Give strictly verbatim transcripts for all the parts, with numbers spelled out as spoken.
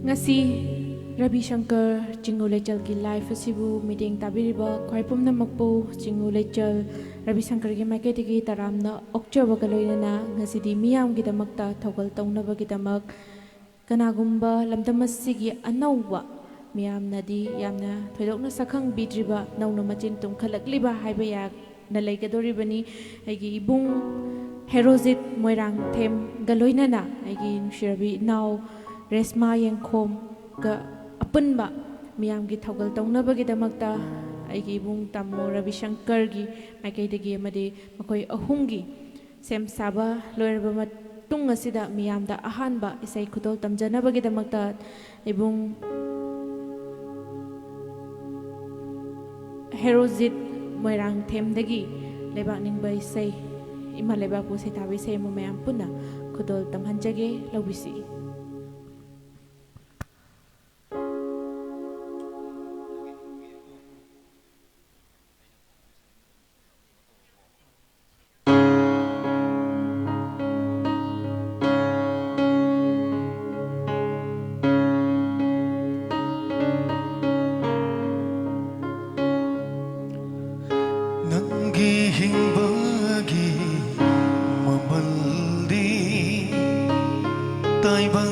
ꯉꯁꯤ ꯔꯕꯤ ꯁꯪꯀꯔ ꯆꯤꯡꯉꯨ ꯂꯩꯆꯜꯒꯤ live ꯑꯁꯤꯕꯨ ꯃꯤꯠꯌꯦꯡ ꯇꯥꯕꯤꯔꯤꯕ ꯈ꯭ꯋꯥꯏ ꯄꯨꯝꯅꯃꯛꯄꯨ ꯆꯤꯡꯉꯨ ꯂꯩꯆꯜ ꯔꯕꯤ ꯁꯪꯀꯔꯒꯤ ꯃꯥꯏꯀꯩꯗꯒꯤ ꯇꯔꯥꯝꯅ ꯑꯣꯛꯆꯕꯒ ꯂꯣꯏꯅꯅ ꯉꯁꯤꯗꯤ ꯃꯤꯌꯥꯝꯒꯤꯗꯃꯛꯇ ꯊꯧꯒꯜ ꯇꯧꯅꯕꯒꯤꯗꯃꯛ ꯀꯅꯥꯒꯨꯝꯕ ꯂꯝꯗꯝ ꯑꯁꯤꯒꯤ ꯑꯅꯧꯕ, ꯃꯤꯌꯥꯝꯅꯗꯤ ꯌꯥꯝꯅ ꯊꯣꯏꯗꯣꯛꯅ ꯁꯛꯈꯪꯕꯤꯗ꯭ꯔꯤꯕ ꯅꯧꯅ ꯃꯆꯤꯟ ꯇꯨꯝꯈꯠꯂꯛꯂꯤꯕ ꯍꯥꯏꯕ ꯌꯥꯅ ꯂꯩꯒꯗꯧꯔꯤꯕꯅꯤ꯫ ꯑꯩꯒꯤ ꯏꯕꯨꯡ ꯍꯦꯔꯣꯖꯤꯠ ꯃꯣꯏꯔꯥꯡꯊꯦꯝꯒ ꯂꯣꯏꯅꯅ ꯑꯩꯒꯤ ꯅꯨꯡꯁꯤꯔꯕꯤ ꯏꯅꯥꯎ ꯔꯦꯁꯃꯥ ꯌꯦꯡꯈꯣꯝꯒ ꯑꯄꯨꯟꯕ ꯃꯤꯌꯥꯝꯒꯤ ꯊꯧꯒꯜ ꯇꯧꯅꯕꯒꯤꯗꯃꯛꯇ ꯑꯩꯒꯤ ꯏꯕꯨꯡ ꯇꯥꯃꯣ ꯔꯕꯤꯁꯪꯀꯔꯒꯤ ꯃꯥꯏꯀꯩꯗꯒꯤ ꯑꯃꯗꯤ ꯃꯈꯣꯏ ꯑꯍꯨꯝꯒꯤ ꯁꯦꯝ ꯁꯥꯕ ꯂꯣꯏꯔꯕ ꯃꯇꯨꯡ ꯑꯁꯤꯗ ꯃꯤꯌꯥꯝꯗ ꯑꯍꯥꯟꯕ ꯏꯁꯩ ꯈꯨꯗꯣꯜ ꯇꯝꯖꯅꯕꯒꯤꯗꯃꯛꯇ ꯏꯕꯨꯡ ꯍꯦꯔꯣꯖꯤꯠ ꯃꯣꯏꯔꯥꯡꯊꯦꯝꯗꯒꯤ ꯂꯩꯕꯥꯛ ꯅꯤꯡꯕ ꯏꯁꯩ, ꯏꯃꯥ ꯂꯩꯕꯥꯛꯄꯨ ꯁꯩꯊꯥꯕ ꯏꯁꯩ ꯑꯃ ꯃꯌꯥꯝ ꯄꯨꯟꯅ ꯈꯨꯗꯣꯜ ꯇꯝꯍꯟꯖꯒꯦ, ꯂꯧꯕꯤꯁꯤ꯫ ꯅꯪꯒꯤ ꯍꯤꯡꯕꯒꯤ ꯃꯃꯜꯗꯤ ꯇꯥꯏꯕꯪ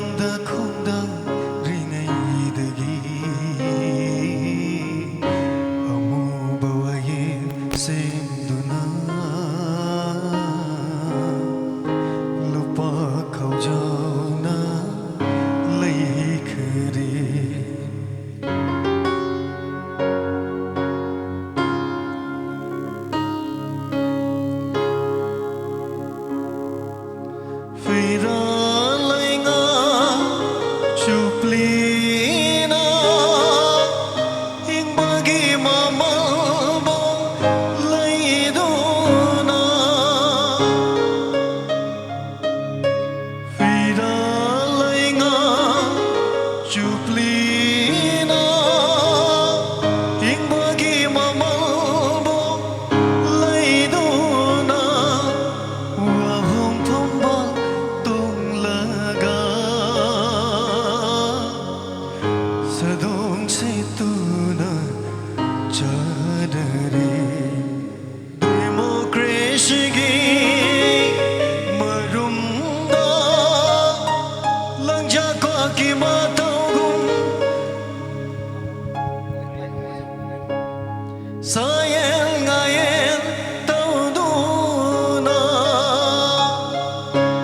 ꯁꯥꯌꯦꯜ ꯉꯥꯌꯦꯜ ꯇꯧꯗꯨꯅ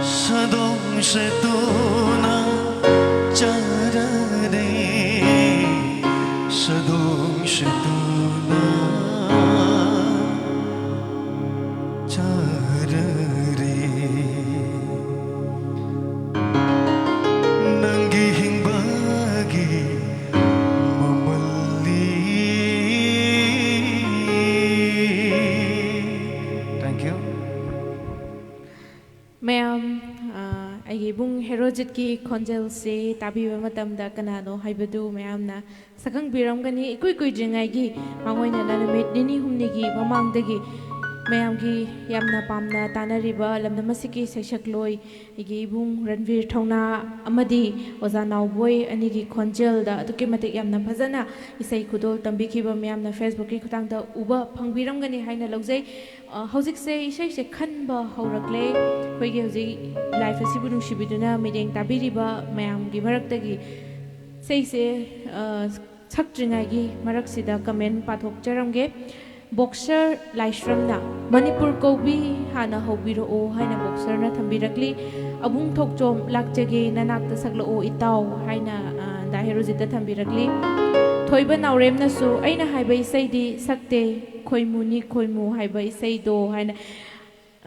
ꯁꯥꯗꯣꯡ ꯁꯦꯠꯇꯨꯅ ꯆꯥꯔꯔꯦ꯫ ꯁꯥꯗꯣꯡ ꯁꯦꯠꯇꯨꯅ ꯆꯥꯔꯔꯦ꯫ ꯅꯪꯒꯤ ꯍꯤꯡꯕꯒꯤ ꯃꯃꯜꯗꯤ꯫ Thank you. ꯃꯌꯥꯝ, ꯑ, ꯑꯩꯒꯤ ꯏꯕꯨꯡ ꯍꯦꯔꯣꯖꯤꯠꯀꯤ ꯈꯣꯟꯖꯦꯜꯁꯤ ꯇꯥꯕꯤꯕ ꯃꯇꯝꯗ ꯀꯅꯥꯅꯣ ꯍꯥꯏꯕꯗꯨ ꯃꯌꯥꯝꯅ ꯁꯛꯈꯪꯕꯤꯔꯝꯒꯅꯤ꯫ ꯏꯀꯨꯏ ꯀꯨꯏꯗ꯭ꯔꯤꯉꯩꯒꯤ ꯃꯥꯡꯑꯣꯏꯅꯅ ꯅꯨꯃꯤꯠ ꯅꯤꯅꯤ ꯍꯨꯝꯅꯤꯒꯤ ꯃꯃꯥꯡꯗꯒꯤ ꯃꯌꯥꯝꯒꯤ ꯌꯥꯝꯅ ꯄꯥꯝꯅ ꯇꯥꯅꯔꯤꯕ ꯂꯝꯗꯝ ꯑꯁꯤꯒꯤ ꯁꯩꯁꯛꯂꯣꯏ ꯑꯩꯒꯤ ꯏꯕꯨꯡ ꯔꯟꯕꯤꯔ ꯊꯧꯅꯥ ꯑꯃꯗꯤ ꯑꯣꯖꯥ ꯅꯥꯎꯕꯣꯏ ꯑꯅꯤꯒꯤ ꯈꯣꯟꯖꯦꯜꯗ ꯑꯗꯨꯛꯀꯤ ꯃꯇꯤꯛ ꯌꯥꯝꯅ ꯐꯖꯅ ꯏꯁꯩ ꯈꯨꯗꯣꯜ ꯇꯝꯕꯤꯈꯤꯕ ꯃꯌꯥꯝꯅ Facebookꯀꯤ ꯈꯨꯠꯊꯥꯡꯗ ꯎꯕ ꯐꯪꯕꯤꯔꯝꯒꯅꯤ ꯍꯥꯏꯅ ꯂꯧꯖꯩ꯫ ꯑ, ꯍꯧꯖꯤꯛꯁꯦ ꯏꯁꯩꯁꯦ ꯈꯟꯕ ꯍꯧꯔꯛꯂꯦ꯫ ꯑꯩꯈꯣꯏꯒꯤ ꯍꯧꯖꯤꯛ live ꯑꯁꯤꯕꯨ ꯅꯨꯡꯁꯤꯕꯤꯗꯨꯅ ꯃꯤꯠꯌꯦꯡ ꯇꯥꯕꯤꯔꯤꯕ ꯃꯌꯥꯝꯒꯤ ꯃꯔꯛꯇꯒꯤ ꯏꯁꯩꯁꯦ, ꯑ, ꯁꯛꯇ꯭ꯔꯤꯉꯩꯒꯤ ꯃꯔꯛꯁꯤꯗ comment ꯄꯥꯊꯣꯛꯆꯔꯝꯒꯦ꯫ ꯕꯣꯛꯁꯔ ꯂꯥꯏꯁ꯭ꯔꯝꯅ "ꯃꯅꯤꯄꯨꯔ ꯀꯧꯕꯤ ꯍꯥꯟꯅ ꯍꯧꯕꯤꯔꯛꯑꯣ" ꯍꯥꯏꯅ ꯕꯣꯛꯁꯔꯅ ꯊꯝꯕꯤꯔꯛꯂꯤ꯫ "ꯑꯕꯨꯡ ꯊꯣꯛꯆꯣꯝ ꯂꯥꯛꯆꯒꯦ ꯅꯅꯥꯛꯇ ꯁꯛꯂꯛꯑꯣ ꯏꯇꯥꯎ" ꯍꯥꯏꯅ, ꯑ, ꯗꯥ ꯍꯦꯔꯣꯖꯤꯠꯇ ꯊꯝꯕꯤꯔꯛꯂꯤ꯫ ꯊꯣꯏꯕ ꯅꯥꯎꯔꯦꯝꯅꯁꯨ "ꯑꯩꯅ ꯍꯥꯏꯕ ꯏꯁꯩꯗꯤ ꯁꯛꯇꯦ, ꯈꯣꯏꯃꯨꯅꯤ ꯈꯣꯏꯃꯨ ꯍꯥꯏꯕ ꯏꯁꯩꯗꯣ" ꯍꯥꯏꯅ꯫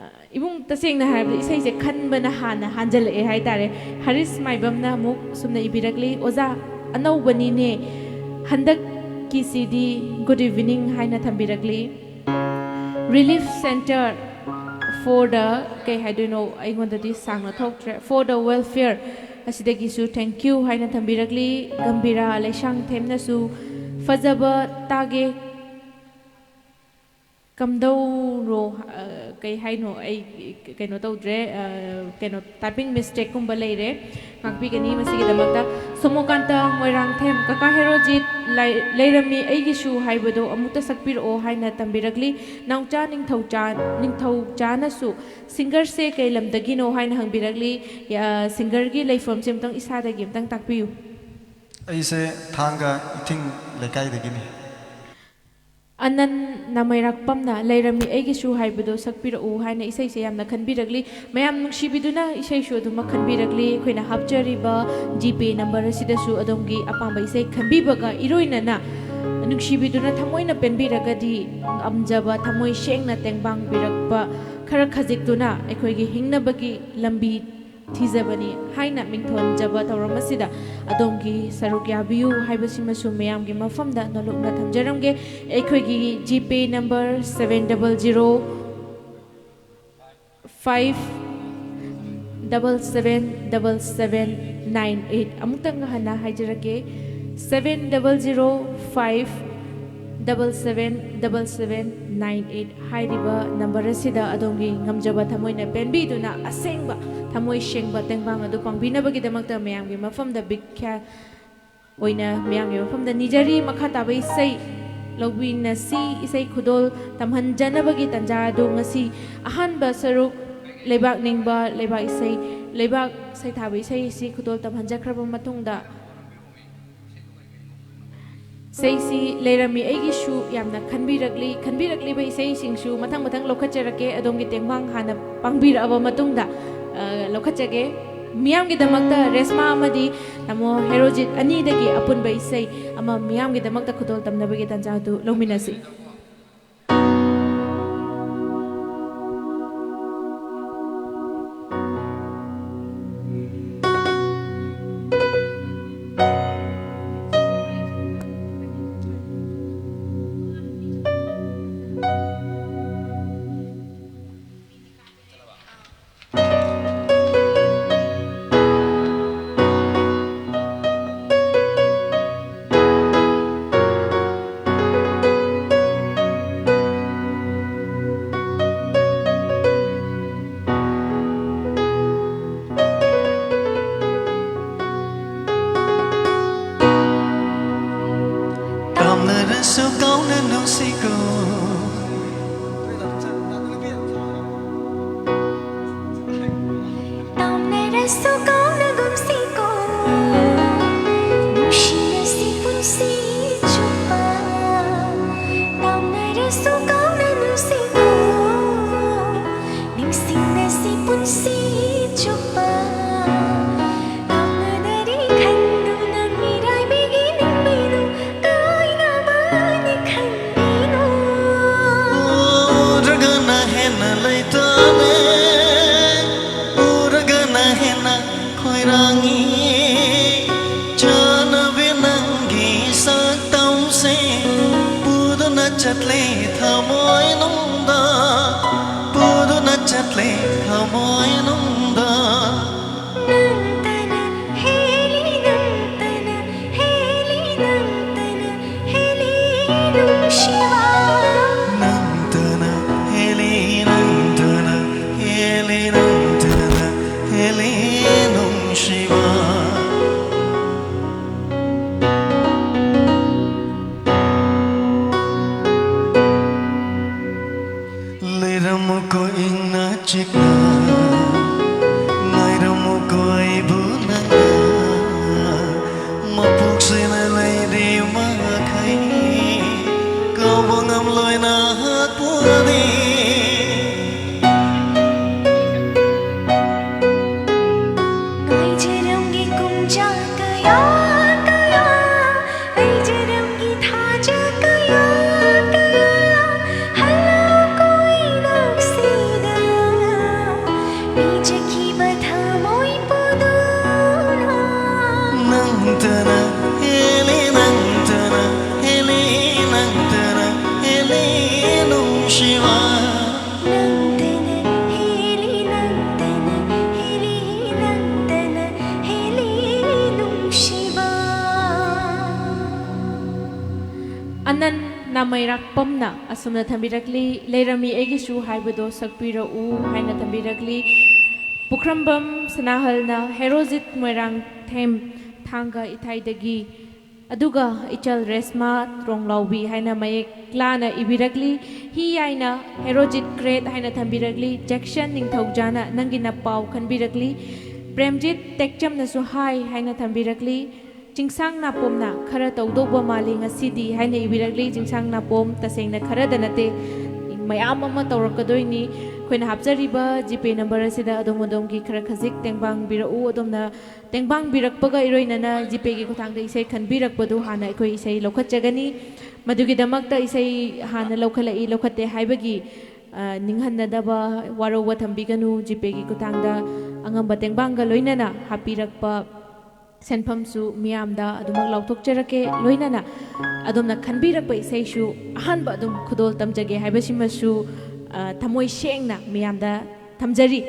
ꯑ, ꯏꯕꯨꯡ, ꯇꯁꯦꯡꯅ ꯍꯥꯏꯔꯕꯗ ꯏꯁꯩꯁꯦ ꯈꯟꯕꯅ ꯍꯥꯟꯅ ꯍꯥꯟꯖꯜꯂꯛꯑꯦ ꯍꯥꯏꯇꯥꯔꯦ꯫ ꯍꯔꯤꯁ ꯃꯥꯏꯕꯝꯅ ꯑꯃꯨꯛ ꯁꯨꯝꯅ ꯏꯕꯤꯔꯛꯂꯤ, "ꯑꯣꯖꯥ, ꯑꯅꯧꯕꯅꯤꯅꯦ, ꯍꯟꯗꯛꯀꯤꯁꯤꯗꯤ good evening" ꯍꯥꯏꯅ ꯊꯝꯕꯤꯔꯛꯂꯤ꯫ "Relief Centre for the," ꯀꯩ ꯍꯥꯏꯗꯣꯏꯅꯣ, ꯑꯩꯉꯣꯟꯗꯗꯤ ꯁꯥꯡꯅ ꯊꯣꯛꯇ꯭ꯔꯦ, "for the welfare" ꯑꯁꯤꯗꯒꯤꯁꯨ "thank you" ꯍꯥꯏꯅ ꯊꯝꯕꯤꯔꯛꯂꯤ꯫ ꯒꯝꯚꯤꯔꯥ ꯂꯩꯁꯥꯡꯊꯦꯝꯅꯁꯨ "ꯐꯖꯕ ꯇꯥꯒꯦ", ꯀꯝꯗꯧꯔꯣ, ꯑ, ꯀꯩ ꯍꯥꯏꯅꯣ, ꯑꯩ ꯀꯩꯅꯣ ꯇꯧꯗ꯭ꯔꯦ, ꯑ, ꯀꯩꯅꯣ, typing mistakeꯀꯨꯝꯕ ꯂꯩꯔꯦ, ꯉꯥꯛꯄꯤꯒꯅꯤ ꯃꯁꯤꯒꯤꯗꯃꯛꯇ꯫ ꯁꯣꯃꯣꯀꯥꯟꯇ ꯃꯣꯏꯔꯥꯡꯊꯦꯝ, "ꯀꯀꯥ ꯍꯦꯔꯣꯖꯤꯠ ꯂꯩ-, ꯂꯩꯔꯝꯃꯤ ꯑꯩꯒꯤꯁꯨ ꯍꯥꯏꯕꯗꯣ ꯑꯃꯨꯛꯇ ꯁꯛꯄꯤꯔꯛꯑꯣ" ꯍꯥꯏꯅ ꯊꯝꯕꯤꯔꯛꯂꯤ꯫ ꯅꯥꯎꯆꯥ ꯅꯤꯡꯊꯧꯆꯥ-, ꯅꯤꯡꯊꯧꯆꯥꯅꯁꯨ "singerꯁꯦ ꯀꯩ ꯂꯝꯗꯒꯤꯅꯣ?" ꯍꯥꯏꯅ ꯍꯪꯕꯤꯔꯛꯂꯤ꯫ ꯑ, singerꯒꯤ ꯂꯩꯐꯝꯁꯦ ꯑꯃꯨꯛꯇꯪ ꯏꯁꯥꯗꯒꯤ ꯑꯃꯨꯛꯇꯪ ꯇꯥꯛꯄꯤꯌꯨ꯫ ꯑꯩꯁꯦ ꯊꯥꯡꯒ ꯏꯊꯤꯡ ꯂꯩꯀꯥꯏꯗꯒꯤꯅꯤ꯫ ꯑꯅꯟ ꯅꯥꯃꯩꯔꯥꯛꯄꯝꯅ "ꯂꯩꯔꯝꯃꯤ ꯑꯩꯒꯤꯁꯨ" ꯍꯥꯏꯕꯗꯣ ꯁꯛꯄꯤꯔꯛꯎ ꯍꯥꯏꯅ ꯏꯁꯩꯁꯦ ꯌꯥꯝꯅ ꯈꯟꯕꯤꯔꯛꯂꯤ꯫ ꯃꯌꯥꯝ ꯅꯨꯡꯁꯤꯕꯤꯗꯨꯅ ꯏꯁꯩꯁꯨ ꯑꯗꯨꯃꯛ ꯈꯟꯕꯤꯔꯛꯂꯤ꯫ ꯑꯩꯈꯣꯏꯅ ꯍꯥꯞꯆꯔꯤꯕ GPay number ꯑꯁꯤꯗꯁꯨ ꯑꯗꯣꯝꯒꯤ ꯑꯄꯥꯝꯕ ꯏꯁꯩ ꯈꯟꯕꯤꯕꯒ ꯏꯔꯣꯏꯅꯅ ꯅꯨꯡꯁꯤꯕꯤꯗꯨꯅ ꯊꯃꯣꯏꯅ ꯄꯦꯟꯕꯤꯔꯒꯗꯤ ꯉꯝꯖꯕ ꯊꯃꯣꯏ ꯁꯦꯡꯅ ꯇꯦꯡꯕꯥꯡꯕꯤꯔꯛꯄ ꯈꯔ ꯈꯖꯤꯛꯇꯨꯅ ꯑꯩꯈꯣꯏꯒꯤ ꯍꯤꯡꯅꯕꯒꯤ ꯂꯝꯕꯤ ꯊꯤꯖꯕꯅꯤ ꯍꯥꯏꯅ ꯃꯤꯡꯊꯣꯟꯖꯕ ꯊꯧꯔꯝ ꯑꯁꯤꯗ ꯑꯗꯣꯝꯒꯤ ꯁꯔꯨꯛ ꯌꯥꯕꯤꯌꯨ ꯍꯥꯏꯕꯁꯤꯃꯁꯨ ꯃꯌꯥꯝꯒꯤ ꯃꯐꯝꯗ ꯅꯣꯂꯨꯛꯅ ꯊꯝꯖꯔꯝꯒꯦ꯫ ꯑꯩꯈꯣꯏꯒꯤ GPay number seven double zero five double seven double seven nine eight꯫ ꯑꯃꯨꯛꯇꯪ ꯍꯟꯅ ꯍꯥꯏꯖꯔꯛꯀꯦ, seven double zero five double seven double seven nine eight ꯍꯥꯏꯔꯤꯕ number ꯑꯁꯤꯗ ꯑꯗꯣꯝꯒꯤ ꯉꯝꯖꯕ ꯊꯃꯣꯏꯅ ꯄꯦꯟꯕꯤꯗꯨꯅ ꯑꯁꯦꯡꯕ ꯊꯃꯣꯏ ꯁꯦꯡꯕ ꯇꯦꯡꯕꯥꯡ ꯑꯗꯨ ꯄꯥꯡꯕꯤꯅꯕꯒꯤꯗꯃꯛꯇ ꯃꯌꯥꯝꯒꯤ ꯃꯐꯝꯗ ꯕꯤꯈ꯭ꯌꯥ ꯑꯣꯏꯅ ꯃꯌꯥꯝꯒꯤ ꯃꯐꯝꯗ ꯅꯤꯖꯔꯤ꯫ ꯃꯈꯥ ꯇꯥꯕ ꯏꯁꯩ ꯂꯧꯕꯤꯅꯁꯤ꯫ ꯏꯁꯩ ꯈꯨꯗꯣꯜ ꯇꯝꯍꯟꯖꯅꯕꯒꯤ ꯇꯥꯟꯖꯥ ꯑꯗꯨ ꯉꯁꯤ ꯑꯍꯥꯟꯕ ꯁꯔꯨꯛ ꯂꯩꯕꯥꯛ ꯅꯤꯡꯕ ꯂꯩꯕꯥꯛ ꯏꯁꯩ, ꯂꯩꯕꯥꯛ ꯁꯩꯊꯥꯕ ꯏꯁꯩ ꯑꯁꯤ ꯈꯨꯗꯣꯜ ꯇꯝꯍꯟꯖꯈ꯭ꯔꯕ ꯃꯇꯨꯡꯗ, ꯏꯁꯩꯁꯤ "ꯂꯩꯔꯝꯃꯤ ꯑꯩꯒꯤꯁꯨ" ꯌꯥꯝꯅ ꯈꯟꯕꯤꯔꯛꯂꯤ꯫ ꯈꯟꯕꯤꯔꯛꯂꯤꯕ ꯏꯁꯩꯁꯤꯡꯁꯨ ꯃꯊꯪ ꯃꯊꯪ ꯂꯧꯈꯠꯆꯔꯛꯀꯦ꯫ ꯑꯗꯣꯝꯒꯤ ꯇꯦꯡꯕꯥꯡ ꯍꯥꯟꯅ ꯄꯥꯡꯕꯤꯔꯛꯑꯕ ꯃꯇꯨꯡꯗ, ꯑ, ꯂꯧꯈꯠꯆꯒꯦ꯫ ꯃꯤꯌꯥꯝꯒꯤꯗꯃꯛꯇ ꯔꯦꯁꯃꯥ ꯑꯃꯗꯤ ꯇꯥꯃꯣ ꯍꯦꯔꯣꯖꯤꯠ ꯑꯅꯤꯗꯒꯤ ꯑꯄꯨꯟꯕ ꯏꯁꯩ ꯑꯃ ꯃꯤꯌꯥꯝꯒꯤꯗꯃꯛꯇ ꯈꯨꯗꯣꯜ ꯇꯝꯅꯕꯒꯤ ꯇꯥꯟꯖꯥ ꯑꯗꯨ ꯂꯧꯃꯤꯟꯅꯁꯤ꯫ ꯇꯝꯅꯔꯁꯨ ꯀꯧꯅ ꯅꯨꯡꯁꯤꯀꯣ꯫ ꯇꯝꯅꯔꯁꯨ ꯀꯧꯅꯒꯨꯝꯁꯤꯀꯣ, ꯅꯨꯡꯁꯤꯅꯁꯤ ꯄꯨꯟꯁꯤ ꯆꯨꯞꯄ꯫ ꯄꯨꯗꯨꯅ ꯆꯠꯂꯦ ꯊꯃꯣꯏꯅꯨꯡꯗ, ꯄꯨꯗꯨꯅ ꯆꯠꯂꯦ ꯊꯃꯣꯏꯅꯨꯡꯗ꯫ ꯅꯪꯇꯅ ꯍꯦꯜꯂꯤ, ꯅꯪꯇꯅ ꯍꯦꯜꯂꯤ, ꯅꯪꯇꯅ ꯍꯦꯜꯂꯤ ꯅꯨꯡꯁꯤꯕ꯫ ꯅꯪꯇꯅ ꯍꯦꯜꯂꯤ, ꯅꯪꯇꯅ ꯍꯦꯜꯂꯤ, ꯅꯪꯇꯅ ꯍꯦꯜꯂꯤ ꯅꯨꯡꯁꯤꯕ꯫ ꯂꯩꯔꯝꯃꯨꯀꯣ ꯏꯪꯅ ꯆꯤꯛꯅ, ꯉꯥꯏꯔꯝꯃꯨꯀꯣ ꯑꯩꯕꯨ ꯅꯪꯅ꯫ ꯃꯄꯣꯛꯁꯤꯅ ꯂꯩꯔꯤ ꯃꯈꯩ, ꯀꯥꯎꯕ ꯉꯝꯂꯣꯏ ꯅꯍꯥꯛꯄꯨꯗꯤ꯫ ꯉꯥꯏꯖꯔꯝꯒꯦ ꯀꯨꯝꯖꯥ ꯀꯌꯥ ꯀꯌꯥ, ꯉꯥꯏꯖꯔꯝꯒꯦ ꯊꯥꯖ ꯀꯌꯥ ꯀꯌꯥ꯫ ꯍꯜꯂꯛꯑꯣ ꯀꯣꯏꯔꯛꯁꯤꯗ, ꯄꯤꯖꯈꯤꯕ ꯊꯃꯣꯏ ꯄꯨꯗꯨꯅ꯫ ꯅꯪꯇꯅ ꯍꯦꯜꯂꯤ, ꯅꯪꯇꯅ ꯍꯦꯜꯂꯤ, ꯅꯪꯇꯅ ꯍꯦꯜꯂꯤ ꯅꯨꯡꯁꯤꯕ꯫ ꯅꯪꯇꯅ ꯍꯦꯜꯂꯤ, ꯅꯪꯇꯅ ꯍꯦꯜꯂꯤ, ꯅꯪꯇꯅ ꯍꯦꯜꯂꯤ ꯅꯨꯡꯁꯤꯕ꯫ ꯑꯅꯟ ꯅꯥꯃꯩꯔꯥꯛꯄꯝꯅ ꯑꯁꯨꯝꯅ ꯊꯝꯕꯤꯔꯛꯂꯤ, "ꯂꯩꯔꯝꯃꯤ ꯑꯩꯒꯤꯁꯨ ꯍꯥꯏꯕꯗꯣ ꯁꯛꯄꯤꯔꯛꯎ" ꯍꯥꯏꯅ ꯊꯝꯕꯤꯔꯛꯂꯤ꯫ ꯄꯨꯈ꯭ꯔꯝꯕꯝ ꯁꯅꯥꯍꯜꯅ ꯍꯦꯔꯣꯖꯤꯠ ꯃꯣꯏꯔꯥꯡꯊꯦꯝ ꯊꯥꯡꯒ ꯏꯊꯥꯏꯗꯒꯤ, ꯑꯗꯨꯒ ꯏꯆꯜ ꯔꯦꯁꯃꯥ ꯇ꯭ꯔꯣꯡꯂꯥꯎꯕꯤ ꯍꯥꯏꯅ ꯃꯌꯦꯛ ꯂꯥꯅ ꯏꯕꯤꯔꯛꯂꯤ꯫ ꯍꯤ ꯍꯥꯏꯅ ꯍꯦꯔꯣꯖꯤꯠ ꯀ꯭ꯔꯦꯠ ꯍꯥꯏꯅ ꯊꯝꯕꯤꯔꯛꯂꯤ꯫ ꯖꯦꯛꯁꯟ ꯅꯤꯡꯊꯧꯖꯥꯅ ꯅꯪꯒꯤ ꯅꯄꯥꯎ ꯈꯟꯕꯤꯔꯛꯂꯤ꯫ ꯄ꯭ꯔꯦꯝꯖꯤꯠ ꯇꯦꯛꯆꯝꯅꯁꯨ ꯍꯥꯏ ꯍꯥꯏꯅ ꯊꯝꯕꯤꯔꯛꯂꯤ꯫ ꯆꯤꯡꯁꯥꯡ ꯅꯥꯄꯣꯝꯅ ꯈꯔ ꯇꯧꯗꯧꯕ ꯃꯥꯜꯂꯤ ꯉꯁꯤꯗꯤ ꯍꯥꯏꯅ ꯏꯕꯤꯔꯛꯂꯤ꯫ ꯆꯤꯡꯁꯥꯡ ꯅꯥꯄꯣꯝ ꯇꯁꯦꯡꯅ ꯈꯔꯗ ꯅꯠꯇꯦ, ꯃꯌꯥꯝ ꯑꯃ ꯇꯧꯔꯛꯀꯗꯣꯏꯅꯤ꯫ ꯑꯩꯈꯣꯏꯅ ꯍꯥꯞꯆꯔꯤꯕ ꯖꯤꯄꯦ ꯅꯝꯕꯔ ꯑꯁꯤꯗ ꯑꯗꯣꯝ ꯑꯗꯣꯝꯒꯤ ꯈꯔ ꯈꯖꯤꯛ ꯇꯦꯡꯕꯥꯡꯕꯤꯔꯛꯎ꯫ ꯑꯗꯣꯝꯅ ꯇꯦꯡꯕꯥꯡꯕꯤꯔꯛꯄꯒ ꯏꯔꯣꯏꯅꯅ ꯖꯤꯄꯦꯒꯤ ꯈꯨꯠꯊꯥꯡꯗ ꯏꯁꯩ ꯈꯟꯕꯤꯔꯛꯄꯗꯨ ꯍꯥꯟꯅ ꯑꯩꯈꯣꯏ ꯏꯁꯩ ꯂꯧꯈꯠꯆꯒꯅꯤ꯫ ꯃꯗꯨꯒꯤꯗꯃꯛꯇ ꯏꯁꯩ ꯍꯥꯟꯅ ꯂꯧꯈꯠꯂꯛꯏ, ꯂꯧꯈꯠꯇꯦ ꯍꯥꯏꯕꯒꯤ, ꯑ, ꯅꯤꯡꯍꯟꯅꯗꯕ, ꯋꯥꯔꯧꯕ ꯊꯝꯕꯤꯒꯅꯨ꯫ ꯖꯤꯄꯦꯒꯤ ꯈꯨꯠꯊꯥꯡꯗ ꯑꯉꯝꯕ ꯇꯦꯡꯕꯥꯡꯒ ꯂꯣꯏꯅꯅ ꯍꯥꯞꯄꯤꯔꯛꯄ ꯁꯦꯟꯐꯝꯁꯨ ꯃꯤꯌꯥꯝꯗ ꯑꯗꯨꯃꯛ ꯂꯥꯎꯊꯣꯛꯆꯔꯛꯀꯦ꯫ ꯂꯣꯏꯅꯅ ꯑꯗꯣꯝꯅ ꯈꯟꯕꯤꯔꯛꯄ ꯏꯁꯩꯁꯨ ꯑꯍꯥꯟꯕ ꯑꯗꯨꯝ ꯈꯨꯗꯣꯜ ꯇꯝꯖꯒꯦ ꯍꯥꯏꯕꯁꯤꯃꯁꯨ, ꯑ, ꯊꯃꯣꯏ ꯁꯦꯡꯅ ꯃꯤꯌꯥꯝꯗ ꯊꯝꯖꯔꯤ꯫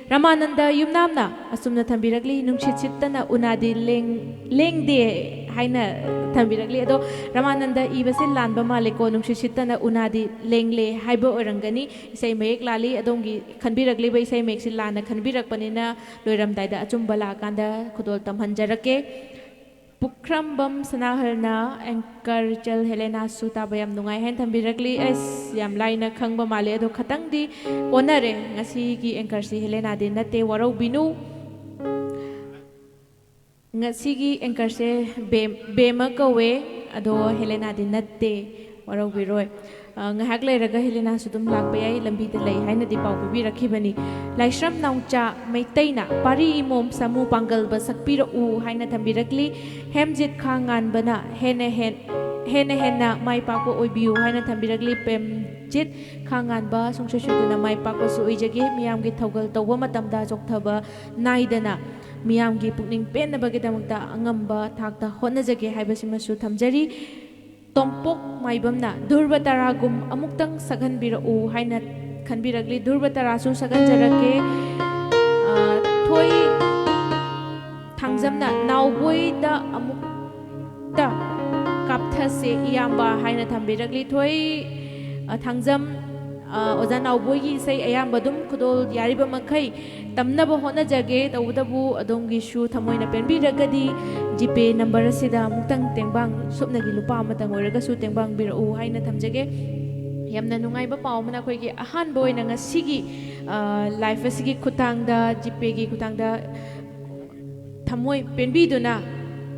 ꯔꯃꯥꯅꯟꯗ ꯌꯨꯝꯅꯥꯝꯅ ꯑꯁꯨꯝꯅ ꯊꯝꯕꯤꯔꯛꯂꯤ, "ꯅꯨꯡꯁꯤꯠ ꯁꯤꯠꯇꯅ ꯎꯅꯥꯗꯤ ꯂꯦꯡ-, ꯂꯦꯡꯗꯦ" ꯍꯥꯏꯅ ꯊꯝꯕꯤꯔꯛꯂꯤ꯫ ꯑꯗꯣ ꯔꯃꯥꯅꯟꯗ ꯏꯕꯁꯦ ꯂꯥꯟꯕ ꯃꯥꯜꯂꯦꯀꯣ, "ꯅꯨꯡꯁꯤꯠ ꯁꯤꯠꯇꯅ ꯎꯅꯥꯗꯤ ꯂꯦꯡꯂꯦ" ꯍꯥꯏꯕ ꯑꯣꯏꯔꯝꯒꯅꯤ꯫ ꯏꯁꯩ ꯃꯌꯦꯛ ꯂꯥꯜꯂꯤ꯫ ꯑꯗꯣꯝꯒꯤ ꯈꯟꯕꯤꯔꯛꯂꯤꯕ ꯏꯁꯩ ꯃꯌꯦꯛꯁꯤ ꯂꯥꯟꯅ ꯈꯟꯕꯤꯔꯛꯄꯅꯤꯅ, ꯂꯣꯏꯔꯝꯗꯥꯏꯗ ꯑꯆꯨꯝꯕ ꯂꯥꯛꯑꯀꯥꯟꯗ ꯈꯨꯗꯣꯜ ꯇꯝꯍꯟꯖꯔꯛꯀꯦ꯫ ꯄꯨꯈ꯭ꯔꯝꯕꯝ ꯁꯅꯥꯍꯜꯅ ꯑꯦꯡꯀꯔ ꯏꯆꯜ ꯍꯦꯂꯦꯅꯥꯁꯨ ꯇꯥꯕ ꯌꯥꯝ ꯅꯨꯡꯉꯥꯏ ꯍꯥꯏꯅ ꯊꯝꯕꯤꯔꯛꯂꯤ꯫ ꯑꯁ, ꯌꯥꯝ ꯂꯥꯏꯅ ꯈꯪꯕ ꯃꯥꯜꯂꯦ, ꯑꯗꯣ ꯈꯇꯪꯗꯤ ꯑꯣꯟꯅꯔꯦ꯫ ꯉꯁꯤꯒꯤ ꯑꯦꯡꯀꯔꯁꯤ ꯍꯦꯂꯦꯅꯥꯗꯤ ꯅꯠꯇꯦ, ꯋꯥꯔꯧꯕꯤꯅꯨ꯫ ꯉꯁꯤꯒꯤ ꯑꯦꯡꯀꯔꯁꯦ ꯕꯦꯝ-, ꯕꯦꯝꯃ ꯀꯧꯋꯦ, ꯑꯗꯣ ꯍꯦꯂꯦꯅꯥꯗꯤ ꯅꯠꯇꯦ, ꯋꯥꯔꯧꯕꯤꯔꯣꯏ꯫ ꯑ, ꯉꯥꯏꯍꯥꯛ ꯂꯩꯔꯒ ꯍꯦꯂꯦꯅꯥꯁꯨ ꯑꯗꯨꯝ ꯂꯥꯛꯄ ꯌꯥꯏ, ꯂꯝꯕꯤꯗ ꯂꯩ ꯍꯥꯏꯅꯗꯤ ꯄꯥꯎ ꯄꯤꯕꯤꯔꯛꯈꯤꯕꯅꯤ꯫ ꯂꯥꯏꯁ꯭ꯔꯝ ꯅꯥꯎꯆꯥ ꯃꯩꯇꯩꯅ "ꯄꯥꯔꯤ ꯏꯃꯣꯝ ꯁꯥꯃꯨ ꯄꯥꯡꯒꯜꯕ ꯁꯛꯄꯤꯔꯛꯎ" ꯍꯥꯏꯅ ꯊꯝꯕꯤꯔꯛꯂꯤ꯫ ꯍꯦꯝꯖꯤꯠ ꯈꯥ ꯉꯥꯟꯕꯅ "ꯍꯦꯟꯅ ꯍꯦꯟ-, ꯍꯦꯟꯅ ꯍꯦꯟꯅ ꯃꯥꯏ ꯄꯥꯛꯄ ꯑꯣꯏꯕꯤꯌꯨ" ꯍꯥꯏꯅ ꯊꯝꯕꯤꯔꯛꯂꯤ꯫ ꯄꯦꯝꯖꯤꯠ ꯈꯥ ꯉꯥꯟꯕ ꯁꯨꯡꯁꯣꯏ ꯁꯣꯏꯗꯅ ꯃꯥꯏ ꯄꯥꯛꯄꯁꯨ ꯑꯣꯏꯖꯒꯦ꯫ ꯃꯤꯌꯥꯝꯒꯤ ꯊꯧꯒꯜ ꯇꯧꯕ ꯃꯇꯝꯗ ꯆꯣꯛꯊꯕ ꯅꯥꯏꯗꯅ ꯃꯤꯌꯥꯝꯒꯤ ꯄꯨꯛꯅꯤꯡ ꯄꯦꯟꯅꯕꯒꯤꯗꯃꯛꯇ ꯑꯉꯝꯕ ꯊꯥꯛꯇ ꯍꯣꯠꯅꯖꯒꯦ ꯍꯥꯏꯕꯁꯤꯃꯁꯨ ꯊꯝꯖꯔꯤ꯫ ꯇꯣꯝꯄꯣꯛ ꯃꯥꯏꯕꯝꯅ "ꯙ꯭ꯔꯨꯕ ꯇꯔꯥꯒꯨꯝ ꯑꯃꯨꯛꯇꯪ ꯁꯛꯍꯟꯕꯤꯔꯛꯎ" ꯍꯥꯏꯅ ꯈꯟꯕꯤꯔꯛꯂꯤ꯫ ꯙ꯭ꯔꯨꯕ ꯇꯔꯥꯁꯨ ꯁꯛꯍꯟꯖꯔꯛꯀꯦ꯫ ꯑ, ꯊꯣꯏ ꯊꯥꯡꯖꯝꯅ "ꯅꯥꯎꯕꯣꯏꯗ ꯑꯃꯨꯛꯇ ꯀꯥꯞꯊꯁꯦ ꯏꯌꯥꯝꯕ" ꯍꯥꯏꯅ ꯊꯝꯕꯤꯔꯛꯂꯤ꯫ ꯊꯣꯏ, ꯑ, ꯊꯥꯡꯖꯝ, ꯑ, ꯑꯣꯖꯥ ꯅꯥꯎꯕꯣꯏꯒꯤ ꯏꯁꯩ ꯑꯌꯥꯝꯕ ꯑꯗꯨꯝ ꯈꯨꯗꯣꯜ ꯌꯥꯔꯤꯕ ꯃꯈꯩ ꯇꯝꯅꯕ ꯍꯣꯠꯅꯖꯒꯦ꯫ ꯇꯧꯕꯇꯕꯨ ꯑꯗꯣꯝꯒꯤꯁꯨ ꯊꯃꯣꯏꯅ ꯄꯦꯟꯕꯤꯔꯒꯗꯤ GPay number ꯑꯁꯤꯗ ꯑꯃꯨꯛꯇꯪ ꯇꯦꯡꯕꯥꯡ, ꯁꯨꯞꯅꯒꯤ ꯂꯨꯄꯥ ꯑꯃꯇꯪ ꯑꯣꯏꯔꯒꯁꯨ ꯇꯦꯡꯕꯥꯡꯕꯤꯔꯛꯎ ꯍꯥꯏꯅ ꯊꯝꯖꯒꯦ꯫ ꯌꯥꯝꯅ ꯅꯨꯡꯉꯥꯏꯕ ꯄꯥꯎ ꯑꯃꯅ, ꯑꯩꯈꯣꯏꯒꯤ ꯑꯍꯥꯟꯕ ꯑꯣꯏꯅ ꯉꯁꯤꯒꯤ, ꯑ, live ꯑꯁꯤꯒꯤ ꯈꯨꯠꯊꯥꯡꯗ, GPayꯒꯤ ꯈꯨꯠꯊꯥꯡꯗ ꯊꯃꯣꯏ ꯄꯦꯟꯕꯤꯗꯨꯅ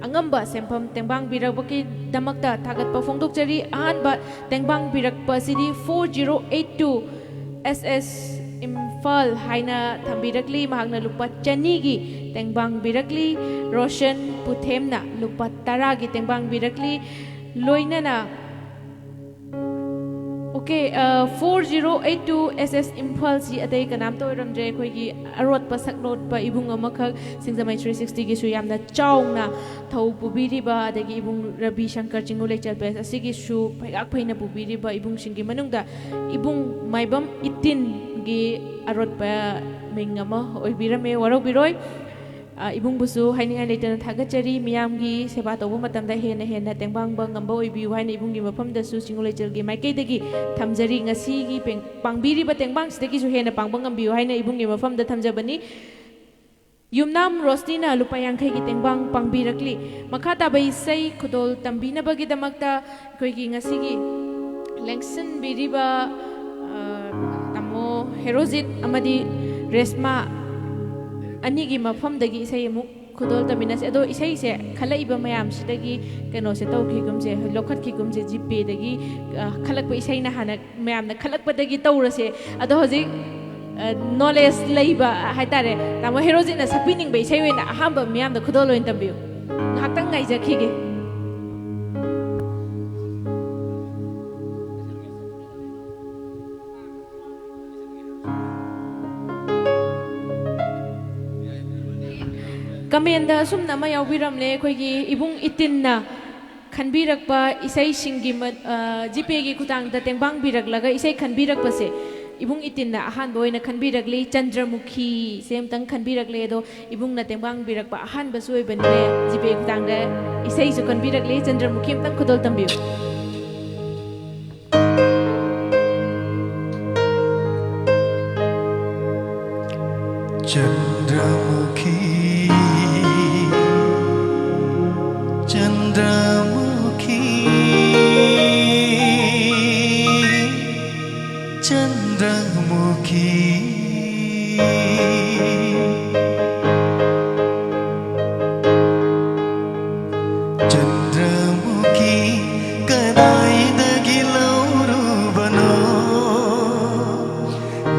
ꯑꯉꯝꯕ ꯁꯦꯟꯐꯝ ꯇꯦꯡꯕꯥꯡꯕꯤꯔꯛꯄꯒꯤꯗꯃꯛꯇ ꯊꯥꯒꯠꯄ ꯐꯣꯡꯗꯣꯛꯆꯔꯤ꯫ ꯑꯍꯥꯟꯕ ꯇꯦꯡꯕꯥꯡꯕꯤꯔꯛꯄ ꯑꯁꯤꯗꯤ four zero eight two SS Imphal ꯍꯥꯏꯅ ꯊꯝꯕꯤꯔꯛꯂꯤ꯫ ꯃꯍꯥꯛꯅ ꯂꯨꯄꯥ ꯆꯅꯤꯒꯤ ꯇꯦꯡꯕꯥꯡꯕꯤꯔꯛꯂꯤ꯫ ꯔꯣꯁꯟ ꯄꯨꯊꯦꯝꯅ ꯂꯨꯄꯥ ꯇꯔꯥꯒꯤ ꯇꯦꯡꯕꯥꯡꯕꯤꯔꯛꯂꯤ꯫ ꯂꯣꯏꯅꯅ okay, four zero eight two S S ꯏꯝꯐꯥꯜꯁꯤ ꯑꯇꯩ ꯀꯅꯥꯝꯇ ꯑꯣꯏꯔꯝꯗ꯭ꯔꯦ, ꯑꯩꯈꯣꯏꯒꯤ ꯑꯔꯣꯠꯄ ꯁꯛꯂꯣꯠꯄ ꯏꯕꯨꯡ ꯑꯃꯈꯛ, ꯁꯤꯡꯖꯃꯩ ꯊ꯭ꯔꯤ ꯁꯤꯛꯁꯇꯤꯒꯤꯁꯨ ꯌꯥꯝꯅ ꯆꯥꯎꯅ ꯊꯧ ꯄꯨꯕꯤꯔꯤꯕ, ꯑꯗꯒꯤ ꯏꯕꯨꯡ ꯔꯕꯤ ꯁꯪꯀꯔ ꯆꯤꯡꯉꯨ ꯂꯩꯆꯦꯜ ꯄ꯭ꯔꯦꯁ ꯑꯁꯤꯒꯤꯁꯨ ꯐꯩꯒꯥꯛ ꯐꯩꯅ ꯄꯨꯕꯤꯔꯤꯕ ꯏꯕꯨꯡꯁꯤꯡꯒꯤ ꯃꯅꯨꯡꯗ ꯏꯕꯨꯡ ꯃꯥꯏꯕꯝ ꯏꯇꯤꯟꯒꯤ ꯑꯔꯣꯠꯄ ꯃꯤꯡ ꯑꯃ ꯑꯣꯏꯕꯤꯔꯝꯃꯦ, ꯋꯥꯔꯧꯕꯤꯔꯣꯏ꯫ ꯑ, ꯏꯕꯨꯡꯕꯨꯁꯨ ꯍꯥꯏꯅꯤꯡꯉꯥꯏ ꯂꯩꯇꯅ ꯊꯥꯒꯠꯆꯔꯤ꯫ ꯃꯤꯌꯥꯝꯒꯤ ꯁꯦꯕꯥ ꯇꯧꯕ ꯃꯇꯝꯗ ꯍꯦꯟꯅ ꯍꯦꯟꯅ ꯇꯦꯡꯕꯥꯡꯕ ꯉꯝꯕ ꯑꯣꯏꯕꯤꯌꯨ ꯍꯥꯏꯅ ꯏꯕꯨꯡꯒꯤ ꯃꯐꯝꯗꯁꯨ ꯆꯤꯡꯉꯨ ꯂꯩꯆꯦꯜꯒꯤ ꯃꯥꯏꯀꯩꯗꯒꯤ ꯊꯝꯖꯔꯤ꯫ ꯉꯁꯤꯒꯤ ꯄꯦꯡ-, ꯄꯥꯡꯕꯤꯔꯤꯕ ꯇꯦꯡꯕꯥꯡꯁꯤꯗꯒꯤꯁꯨ ꯍꯦꯟꯅ ꯄꯥꯡꯕ ꯉꯝꯕꯤꯌꯨ ꯍꯥꯏꯅ ꯏꯕꯨꯡꯒꯤ ꯃꯐꯝꯗ ꯊꯝꯖꯕꯅꯤ꯫ ꯌꯨꯝꯅꯥꯝ ꯔꯣꯁꯅꯤꯅ ꯂꯨꯄꯥ ꯌꯥꯡꯈꯩꯒꯤ ꯇꯦꯡꯕꯥꯡ ꯄꯥꯡꯕꯤꯔꯛꯂꯤ꯫ ꯃꯈꯥ ꯇꯥꯕ ꯏꯁꯩ ꯈꯨꯗꯣꯜ ꯇꯝꯕꯤꯅꯕꯒꯤꯗꯃꯛꯇ ꯑꯩꯈꯣꯏꯒꯤ ꯉꯁꯤꯒꯤ ꯂꯦꯡꯁꯤꯟꯕꯤꯔꯤꯕ, ꯑ, ꯇꯥꯃꯣ ꯍꯦꯔꯣꯖꯤꯠ ꯑꯃꯗꯤ ꯔꯦꯁꯃꯥ ꯑꯅꯤꯒꯤ ꯃꯐꯝꯗꯒꯤ ꯏꯁꯩ ꯑꯃꯨꯛ ꯈꯨꯗꯣꯜ ꯇꯝꯃꯤꯟꯅꯁꯤ꯫ ꯑꯗꯣ ꯏꯁꯩꯁꯦ ꯈꯜꯂꯛꯏꯕ ꯃꯌꯥꯝꯁꯤꯗꯒꯤ ꯀꯩꯅꯣꯁꯦ ꯇꯧꯈꯤꯒꯨꯝꯁꯦ, ꯂꯧꯈꯠꯈꯤꯒꯨꯝꯁꯦ꯫ ꯖꯤꯄꯦꯗꯒꯤ, ꯑ, ꯈꯜꯂꯛꯄ ꯏꯁꯩꯅ ꯍꯥꯟꯅ, ꯃꯌꯥꯝꯅ ꯈꯜꯂꯛꯄꯗꯒꯤ ꯇꯧꯔꯁꯦ꯫ ꯑꯗꯣ ꯍꯧꯖꯤꯛ, ꯑ, ꯅꯣꯂꯦꯖ ꯂꯩꯕ ꯍꯥꯏꯇꯥꯔꯦ, ꯇꯥꯃꯣ ꯍꯦꯔꯣꯖꯤꯠꯅ ꯁꯛꯄꯤꯅꯤꯡꯕ ꯏꯁꯩ ꯑꯣꯏꯅ ꯑꯍꯥꯟꯕ ꯃꯤꯌꯥꯝꯗ ꯈꯨꯗꯣꯜ ꯑꯣꯏꯅ ꯇꯝꯕꯤꯌꯨ꯫ ꯉꯥꯏꯍꯥꯛꯇꯪ ꯉꯥꯏꯖꯈꯤꯒꯦ꯫ ꯀꯃꯦꯟꯗ ꯑꯁꯨꯝꯅ ꯑꯃ ꯌꯥꯎꯕꯤꯔꯝꯂꯦ, ꯑꯩꯈꯣꯏꯒꯤ ꯏꯕꯨꯡ ꯏꯇꯤꯟꯅ ꯈꯟꯕꯤꯔꯛꯄ ꯏꯁꯩꯁꯤꯡꯒꯤ ꯃ-, ꯑ, ꯖꯤꯄꯦꯒꯤ ꯈꯨꯠꯊꯥꯡꯗ ꯇꯦꯡꯕꯥꯡꯕꯤꯔꯛꯂꯒ ꯏꯁꯩ ꯈꯟꯕꯤꯔꯛꯄꯁꯦ ꯏꯕꯨꯡ ꯏꯇꯤꯟꯅ ꯑꯍꯥꯟꯕ ꯑꯣꯏꯅ ꯈꯟꯕꯤꯔꯛꯂꯤ꯫ ꯆꯟꯗ꯭ꯔꯃꯨꯈꯤꯁꯦ ꯑꯃꯇꯪ ꯈꯟꯕꯤꯔꯛꯂꯦ꯫ ꯑꯗꯣ ꯏꯕꯨꯡꯅ ꯇꯦꯡꯕꯥꯡꯕꯤꯔꯛꯄ ꯑꯍꯥꯟꯕꯁꯨ ꯑꯣꯏꯕꯅꯤꯅ ꯖꯤꯄꯦ ꯈꯨꯠꯊꯥꯡꯗ ꯏꯁꯩꯁꯨ ꯈꯟꯕꯤꯔꯛꯂꯤ꯫ ꯆꯟꯗ꯭ꯔꯃꯨꯈꯤ ꯑꯃꯇꯪ ꯈꯨꯗꯣꯜ ꯇꯝꯕꯤꯌꯨ꯫ चंद्रमुखी, चंद्रमुखी, चंद्रमुखी। चंद्रमुखी, कदाईदगी लौरुबनो?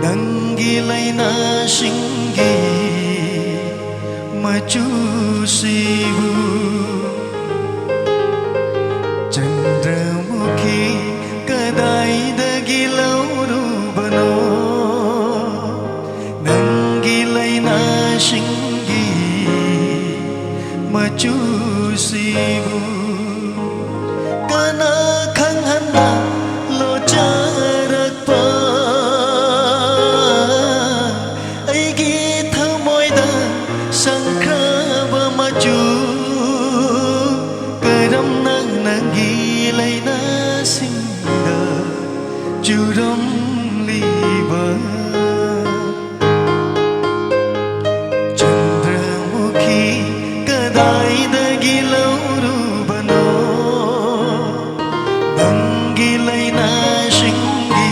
ꯅꯪꯒꯤ ꯂꯩꯅꯥꯁꯤꯡꯒꯤ ꯃꯆꯨꯁꯤꯕꯨ꯫ ꯆꯟꯗ꯭ꯔꯃꯨꯈꯤ, ꯀꯗꯥꯏꯗꯒꯤ ꯆꯨꯔꯝꯂꯤꯕ ꯆꯟꯗ꯭ꯔꯃꯨꯈꯤ ꯀꯗꯥꯏꯗꯒꯤ ꯂꯧꯔꯨꯕꯅꯣ? ꯅꯪꯒꯤ ꯂꯩꯅꯥꯁꯤꯡꯒꯤ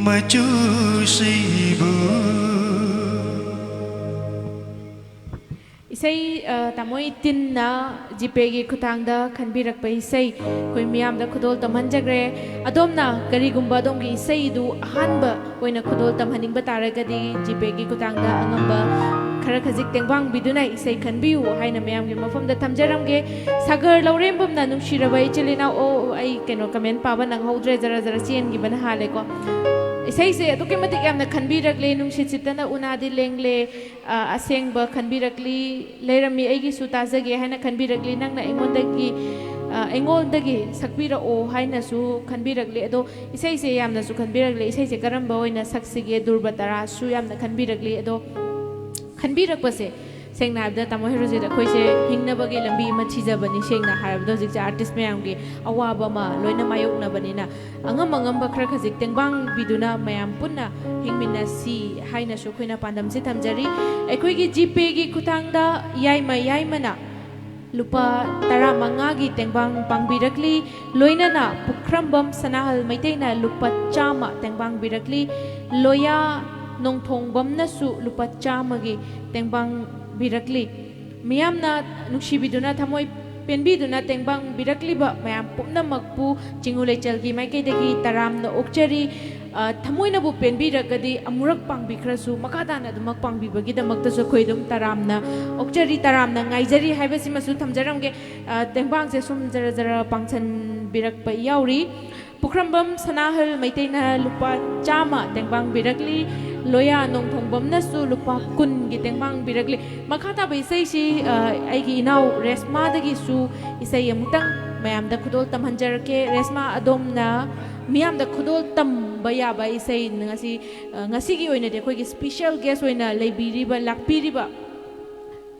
ꯃꯆꯨꯁꯤꯕꯨ꯫ ꯏꯁꯩ, ꯑ, ꯇꯥꯃꯣ ꯏꯇꯤꯟꯅ ꯖꯤꯄꯦꯒꯤ ꯈꯨꯠꯊꯥꯡꯗ ꯈꯟꯕꯤꯔꯛꯄ ꯏꯁꯩ ꯑꯩꯈꯣꯏ ꯃꯤꯌꯥꯝꯗ ꯈꯨꯗꯣꯜ ꯇꯝꯍꯟꯖꯈ꯭ꯔꯦ꯫ ꯑꯗꯣꯝꯅ ꯀꯔꯤꯒꯨꯝꯕ ꯑꯗꯣꯝꯒꯤ ꯏꯁꯩꯗꯨ ꯑꯍꯥꯟꯕ ꯑꯣꯏꯅ ꯈꯨꯗꯣꯜ ꯇꯝꯍꯟꯅꯤꯡꯕ ꯇꯥꯔꯒꯗꯤ ꯖꯤꯄꯦꯒꯤ ꯈꯨꯠꯊꯥꯡꯗ ꯑꯉꯝꯕ ꯈꯔ ꯈꯖꯤꯛ ꯇꯦꯡꯕꯥꯡꯕꯤꯗꯨꯅ ꯏꯁꯩ ꯈꯟꯕꯤꯌꯨ ꯍꯥꯏꯅ ꯃꯌꯥꯝꯒꯤ ꯃꯐꯝꯗ ꯊꯝꯖꯔꯝꯒꯦ꯫ ꯁꯥꯒꯔ ꯂꯧꯔꯦꯝꯕꯝꯅ, "ꯅꯨꯡꯁꯤꯔꯕ ꯏꯆꯤꯜ ꯏꯅꯥꯎ", ꯑꯣ, ꯑꯩ ꯀꯩꯅꯣ comment ꯄꯥꯕ ꯅꯪꯍꯧꯗ꯭ꯔꯦ, ꯖꯔ ꯖꯔ ꯆꯦꯟꯈꯤꯕꯅ ꯍꯥꯜꯂꯦꯀꯣ꯫ ꯏꯁꯩꯁꯦ ꯑꯗꯨꯛꯀꯤ ꯃꯇꯤꯛ ꯌꯥꯝꯅ ꯈꯟꯕꯤꯔꯛꯂꯦ, "ꯅꯨꯡꯁꯤꯠ ꯁꯤꯠꯇꯅ ꯎꯅꯥꯗꯤ ꯂꯦꯡꯂꯦ", ꯑ, ꯑꯁꯦꯡꯕ ꯈꯟꯕꯤꯔꯛꯂꯤ, "ꯂꯩꯔꯝꯃꯤ ꯑꯩꯒꯤꯁꯨ ꯇꯥꯖꯒꯦ" ꯍꯥꯏꯅ ꯈꯟꯕꯤꯔꯛꯂꯤ, "ꯅꯪꯅ ꯑꯩꯉꯣꯟꯗꯒꯤ, ꯑ, ꯑꯩꯉꯣꯟꯗꯒꯤ ꯁꯛꯄꯤꯔꯛꯑꯣ" ꯍꯥꯏꯅꯁꯨ ꯈꯟꯕꯤꯔꯛꯂꯤ꯫ ꯑꯗꯣ ꯏꯁꯩꯁꯦ ꯌꯥꯝꯅꯁꯨ ꯈꯟꯕꯤꯔꯛꯂꯤ, ꯏꯁꯩꯁꯦ ꯀꯔꯝꯕ ꯑꯣꯏꯅ ꯁꯛꯁꯤꯒꯦ, ꯙ꯭ꯔꯨꯕ ꯇꯔꯥꯁꯨ ꯌꯥꯝꯅ ꯈꯟꯕꯤꯔꯛꯂꯤ꯫ ꯑꯗꯣ ꯈꯟꯕꯤꯔꯛꯄꯁꯦ, ꯁꯦꯡꯅ ꯍꯥꯏꯕꯗ, ꯇꯥꯃꯣ ꯍꯦꯔꯣꯖꯤꯠ, ꯑꯩꯈꯣꯏꯁꯦ ꯍꯤꯡꯅꯕꯒꯤ ꯂꯝꯕꯤ ꯑꯃ ꯊꯤꯖꯕꯅꯤ꯫ ꯁꯦꯡꯅ ꯍꯥꯏꯔꯕꯗ, ꯍꯧꯖꯤꯛꯁꯦ artist ꯃꯌꯥꯝꯒꯤ ꯑꯋꯥꯕ ꯑꯃ ꯂꯣꯏꯅ ꯃꯥꯌꯣꯛꯅꯕꯅꯤꯅ, ꯑꯉꯝ ꯑꯉꯝꯕ ꯈꯔ ꯈꯖꯤꯛ ꯇꯦꯡꯕꯥꯡꯕꯤꯗꯨꯅ ꯃꯌꯥꯝ ꯄꯨꯟꯅ ꯍꯤꯡꯃꯤꯟꯅꯁꯤ ꯍꯥꯏꯅꯁꯨ ꯑꯩꯈꯣꯏꯅ ꯄꯥꯟꯗꯝꯁꯤ ꯊꯝꯖꯔꯤ꯫ ꯑꯩꯈꯣꯏꯒꯤ ꯖꯤꯄꯦꯒꯤ ꯈꯨꯠꯊꯥꯡꯗ ꯌꯥꯏꯃ ꯌꯥꯏꯃꯅ ꯂꯨꯄꯥ ꯇꯔꯥꯃꯉꯥꯒꯤ ꯇꯦꯡꯕꯥꯡ ꯄꯥꯡꯕꯤꯔꯛꯂꯤ, ꯂꯣꯏꯅꯅ ꯄꯨꯈ꯭ꯔꯝꯕꯝ ꯁꯅꯥꯍꯜ ꯃꯩꯇꯩꯅ ꯂꯨꯄꯥ ꯆꯥꯝꯃ ꯇꯦꯡꯕꯥꯡꯕꯤꯔꯛꯂꯤ, ꯂꯣꯌꯥ ꯅꯣꯡꯊꯣꯡꯕꯝꯅꯁꯨ ꯂꯨꯄꯥ ꯆꯥꯝꯃꯒꯤ ꯇꯦꯡꯕꯥꯡꯕꯤꯔꯛꯂꯤ꯫ ꯃꯤꯌꯥꯝꯅ ꯅꯨꯡꯁꯤꯕꯤꯗꯨꯅ, ꯊꯃꯣꯏ ꯄꯦꯟꯕꯤꯗꯨꯅ ꯇꯦꯡꯕꯥꯡꯕꯤꯔꯛꯂꯤꯕ ꯃꯌꯥꯝ ꯄꯨꯝꯅꯃꯛꯄꯨ ꯆꯤꯡꯉꯨ ꯂꯩꯆꯜꯒꯤ ꯃꯥꯏꯀꯩꯗꯒꯤ ꯇꯔꯥꯝꯅ ꯑꯣꯛꯆꯔꯤ꯫ ꯑ, ꯊꯃꯣꯏꯅꯕꯨ ꯄꯦꯟꯕꯤꯔꯒꯗꯤ ꯑꯃꯨꯔꯛ ꯄꯥꯡꯕꯤꯈ꯭ꯔꯁꯨ, ꯃꯈꯥ ꯇꯥꯅ ꯑꯗꯨꯃꯛ ꯄꯥꯡꯕꯤꯕꯒꯤꯗꯃꯛꯇꯁꯨ ꯑꯩꯈꯣꯏ ꯑꯗꯨꯝ ꯇꯔꯥꯝꯅ ꯑꯣꯛꯆꯔꯤ, ꯇꯔꯥꯝꯅ ꯉꯥꯏꯖꯔꯤ ꯍꯥꯏꯕꯁꯤꯃꯁꯨ ꯊꯝꯖꯔꯝꯒꯦ꯫ ꯑ, ꯇꯦꯡꯕꯥꯡꯁꯦ ꯁꯨꯝ ꯖꯔ ꯖꯔ ꯄꯥꯡꯁꯟꯕꯤꯔꯛꯄ ꯌꯥꯎꯔꯤ꯫ ꯄꯨꯈ꯭ꯔꯝꯕꯝ ꯁꯅꯥꯍꯜ ꯃꯩꯇꯩꯅ ꯂꯨꯄꯥ ꯆꯥꯝꯃ ꯇꯦꯡꯕꯥꯡꯕꯤꯔꯛꯂꯤ, ꯂꯣꯌꯥ ꯅꯣꯡꯊꯣꯡꯕꯝꯅꯁꯨ ꯂꯨꯄꯥ ꯀꯨꯟꯒꯤ ꯇꯦꯡꯕꯥꯡꯕꯤꯔꯛꯂꯤ꯫ ꯃꯈꯥ ꯇꯥꯕ ꯏꯁꯩꯁꯤ, ꯑ, ꯑꯩꯒꯤ ꯏꯅꯥꯎ ꯔꯦꯁꯃꯥꯗꯒꯤꯁꯨ ꯏꯁꯩ ꯑꯃꯨꯛꯇꯪ ꯃꯌꯥꯝꯗ ꯈꯨꯗꯣꯜ ꯇꯝꯍꯟꯖꯔꯛꯀꯦ꯫ ꯔꯦꯁꯃꯥ, ꯑꯗꯣꯝꯅ ꯃꯤꯌꯥꯝꯗ ꯈꯨꯗꯣꯜ ꯇꯝꯕ ꯌꯥꯕ ꯏꯁꯩ ꯉꯁꯤ, ꯑ, ꯉꯁꯤꯒꯤ ꯑꯣꯏꯅꯗꯤ ꯑꯩꯈꯣꯏꯒꯤ special guest ꯑꯣꯏꯅ ꯂꯩꯕꯤꯔꯤꯕ, ꯂꯥꯛꯄꯤꯔꯤꯕ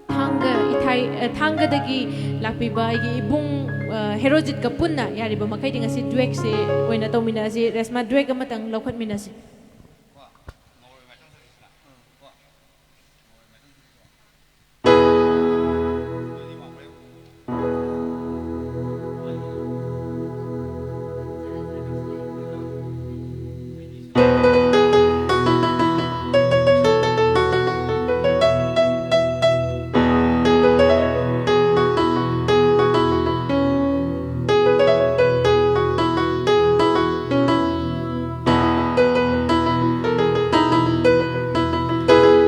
ꯊꯥꯡꯒ ꯏꯊꯥꯏ, ꯑ, ꯊꯥꯡꯒꯗꯒꯤ ꯂꯥꯛꯄꯤꯕ ꯑꯩꯒꯤ ꯏꯕꯨꯡ ꯑ, ꯍꯦꯔꯣꯖꯤꯠꯀ ꯄꯨꯟꯅ ꯌꯥꯔꯤꯕ ꯃꯈꯩꯗꯤ ꯉꯁꯤ ꯗ꯭ꯋꯦꯛꯁꯦ ꯑꯣꯏꯅ ꯇꯧꯃꯤꯟꯅꯁꯤ꯫ ꯔꯦꯁꯃꯥ, ꯗ꯭ꯋꯦꯛ ꯑꯃꯇꯪ ꯂꯧꯈꯠꯃꯤꯟꯅꯁꯤ꯫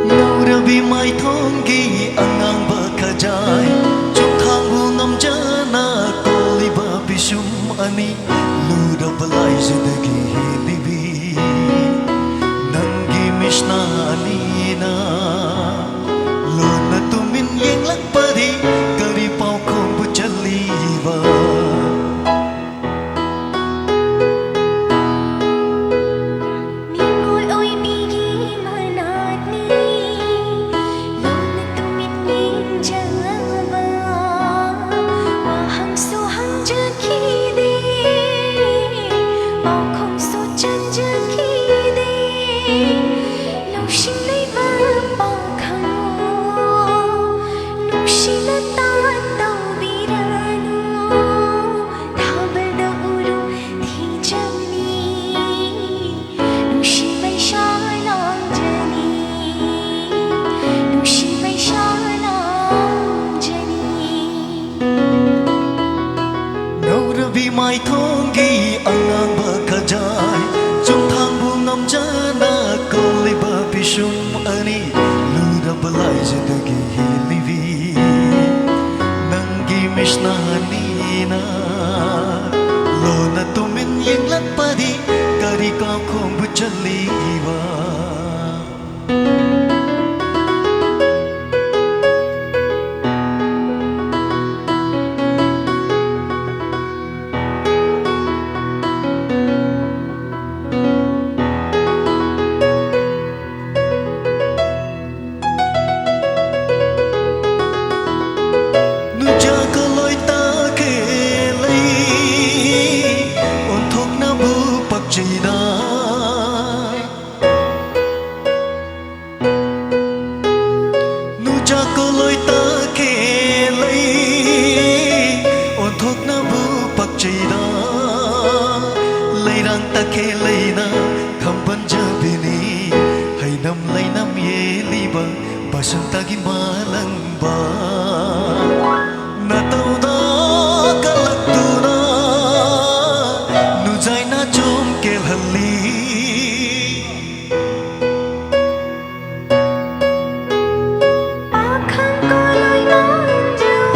ꯉꯧꯔꯕꯤ ꯃꯥꯏꯊꯣꯡꯒꯤ ꯑꯉꯥꯡꯕ ꯈꯖꯥꯏ, ꯆꯨꯝꯊꯥꯡꯕꯨ ꯉꯝꯖꯅ ꯀꯣꯜꯂꯤꯕ ꯄꯤꯁꯨꯝ ꯑꯅꯤ, ꯂꯨꯔꯕ ꯂꯥꯏꯖꯗꯒꯤ ꯍꯦꯜꯂꯤꯕꯤ ꯅꯪꯒꯤ ꯃꯤꯁꯅꯥ ꯑꯅꯤꯅ ꯂꯣꯟꯅ ꯇꯨꯃꯤꯟ ꯌꯦꯡꯂꯛꯄꯗꯤ ꯀꯔꯤ ꯄꯥꯎꯈꯣꯡꯕꯨ ꯆꯜꯂꯤꯕ? ꯃꯤꯡꯒꯣꯜ ꯑꯣꯏꯕꯤꯒꯤ ꯃꯅꯥꯠꯅꯤ, ꯂꯣꯟꯅ ꯇꯨꯃꯤꯟ ꯌꯦꯡꯖꯕ, ꯋꯥꯍꯪꯁꯨ ꯍꯪꯖꯈꯤꯗꯦ, ꯄꯥꯎꯈꯨꯝꯁꯨ ꯆꯟꯖꯈꯤꯗꯦ꯫ ꯂꯧꯁꯤꯡ ꯂꯩꯕ ꯄꯥꯈꯪ, ꯅꯨꯡꯁꯤꯅ ꯇꯥꯟ ꯇꯧꯕꯤꯔꯅꯨ, ꯊꯥꯕꯜꯗ ꯎꯔꯨ ꯊꯤꯖꯅꯤ, ꯅꯨꯡꯁꯤ ꯃꯩꯁꯥ ꯂꯥꯡꯖꯅꯤ, ꯅꯨꯡꯁꯤ ꯃꯩꯁꯥ ꯂꯥꯡꯖꯅꯤ꯫ ꯉꯧꯔꯕꯤ ꯃꯥꯏꯊꯣꯡꯒꯤ ꯑꯉꯥꯡꯕ ꯈꯖꯥꯏ, ꯆꯨꯝꯊꯥꯡꯕꯨ ꯉꯝꯖꯅ ꯀꯣꯜꯂꯤꯕ ꯄꯤꯁꯨꯝ ꯑꯅꯤ, ꯂꯨꯔꯕ ꯂꯥꯏꯖꯗꯒꯤ ꯍꯦꯜꯂꯤꯕꯤ ꯅꯪꯒꯤ ꯃꯤꯁꯅꯥ ꯑꯅꯤꯅ ꯂꯣꯟꯅ ꯇꯨꯃꯤꯟ ꯌꯦꯡꯂꯛꯄꯗꯤ ꯀꯔꯤ ꯄꯥꯎꯈꯣꯡꯕꯨ ꯆꯜꯂꯤꯕ? ꯏꯔꯥꯡ ꯇꯈꯦꯜ ꯂꯩꯅ ꯈꯝꯕꯟꯖꯕꯤꯅꯤ꯫ ꯍꯩꯅꯝ ꯂꯩꯅꯝ ꯌꯦꯜꯂꯤꯕ ꯕꯁꯟꯇꯒꯤ ꯃꯥꯂꯪꯕ꯫ ꯅꯇꯧꯗ ꯀꯜꯂꯛꯇꯨꯅ ꯅꯨꯖꯥꯏ ꯅꯥꯆꯣꯝ ꯀꯦꯜꯍꯜꯂꯤ꯫ ꯄꯥꯈꯪ ꯀꯣꯂꯣꯏ ꯃꯥꯟꯖꯧ,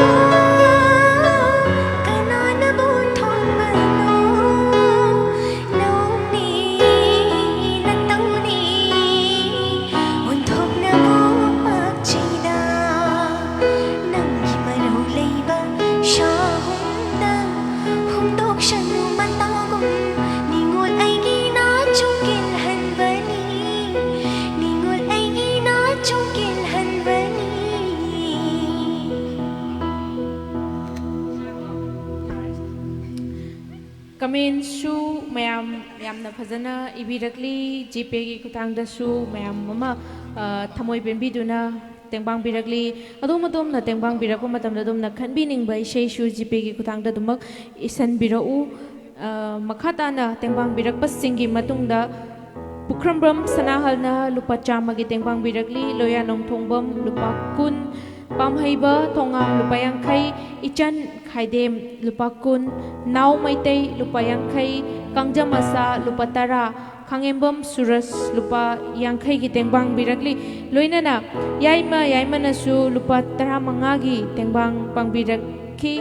ꯀꯅꯥꯅꯕꯨ ꯊꯣꯡꯕꯅꯣ? ꯅꯧꯅꯤ, ꯅꯇꯧꯅꯤ, ꯑꯣꯟꯊꯣꯛꯅꯕꯨ ꯄꯥꯛꯆꯩꯗ꯫ ꯅꯪꯒꯤ ꯃꯔꯧ ꯂꯩꯕ ꯁꯥꯍꯨꯝꯗ ꯍꯣꯡꯗꯣꯛꯁꯅꯨ ꯃꯇꯥꯒꯨꯝ꯫ ꯅꯤꯉꯣꯜ ꯑꯩꯒꯤ ꯅꯥꯆꯣꯝ ꯀꯦꯜꯍꯟꯕꯅꯤ, ꯅꯤꯉꯣꯜ ꯑꯩꯒꯤ ꯅꯥꯆꯣꯝ ꯀꯦꯜꯍꯟꯕꯅꯤ꯫ ꯀꯃꯦꯟꯁꯨ ꯃꯌꯥꯝ ꯌꯥꯝꯅ ꯐꯖꯅ ꯏꯕꯤꯔꯛꯂꯤ꯫ ꯖꯤꯄꯦꯒꯤ ꯈꯨꯠꯊꯥꯡꯗꯁꯨ ꯃꯌꯥꯝ ꯑꯃ, ꯑ, ꯊꯃꯣꯏ ꯄꯦꯟꯕꯤꯗꯨꯅ ꯇꯦꯡꯕꯥꯡꯕꯤꯔꯛꯂꯤ꯫ ꯑꯗꯣꯝ ꯑꯗꯣꯝꯅ ꯇꯦꯡꯕꯥꯡꯕꯤꯔꯛꯄ ꯃꯇꯝꯗ ꯑꯗꯣꯝꯅ ꯈꯟꯕꯤꯅꯤꯡꯕ ꯏꯁꯩꯁꯨ ꯖꯤꯄꯦꯒꯤ ꯈꯨꯠꯊꯥꯡꯗ ꯑꯗꯨꯃꯛ ꯏꯁꯟꯕꯤꯔꯛꯎ꯫ ꯑ, ꯃꯈꯥ ꯇꯥꯅ ꯇꯦꯡꯕꯥꯡꯕꯤꯔꯛꯄꯁꯤꯡꯒꯤ ꯃꯇꯨꯡꯗ ꯄꯨꯈ꯭ꯔꯝꯕꯝ ꯁꯅꯥꯍꯜꯅ ꯂꯨꯄꯥ ꯆꯥꯝꯃꯒꯤ ꯇꯦꯡꯕꯥꯡꯕꯤꯔꯛꯂꯤ, ꯂꯣꯌꯥ ꯅꯣꯡꯊꯣꯡꯕꯝ ꯂꯨꯄꯥ ꯀꯨꯟ, ꯄꯥꯝꯍꯩꯕ ꯊꯣꯉꯥꯝ ꯂꯨꯄꯥ ꯌꯥꯡꯈꯩ, ꯏꯆꯟ ꯈꯥꯏꯗꯦꯝ ꯂꯨꯄꯥ ꯀꯨꯟ, ꯅꯥꯎ ꯃꯩꯇꯩ ꯂꯨꯄꯥ ꯌꯥꯡꯈꯩ, ꯀꯥꯡꯖꯃꯁꯥ ꯂꯨꯄꯥ ꯇꯔꯥ, ꯈꯥꯉꯦꯝꯕꯝ ꯁꯨꯔꯖ ꯂꯨꯄꯥ ꯌꯥꯡꯈꯩꯒꯤ ꯇꯦꯡꯕꯥꯡꯕꯤꯔꯛꯂꯤ꯫ ꯂꯣꯏꯅꯅ ꯌꯥꯏꯃ ꯌꯥꯏꯃꯅꯁꯨ ꯂꯨꯄꯥ ꯇꯔꯥꯃꯉꯥꯒꯤ ꯇꯦꯡꯕꯥꯡ ꯄꯥꯡꯕꯤꯔꯛꯈꯤ꯫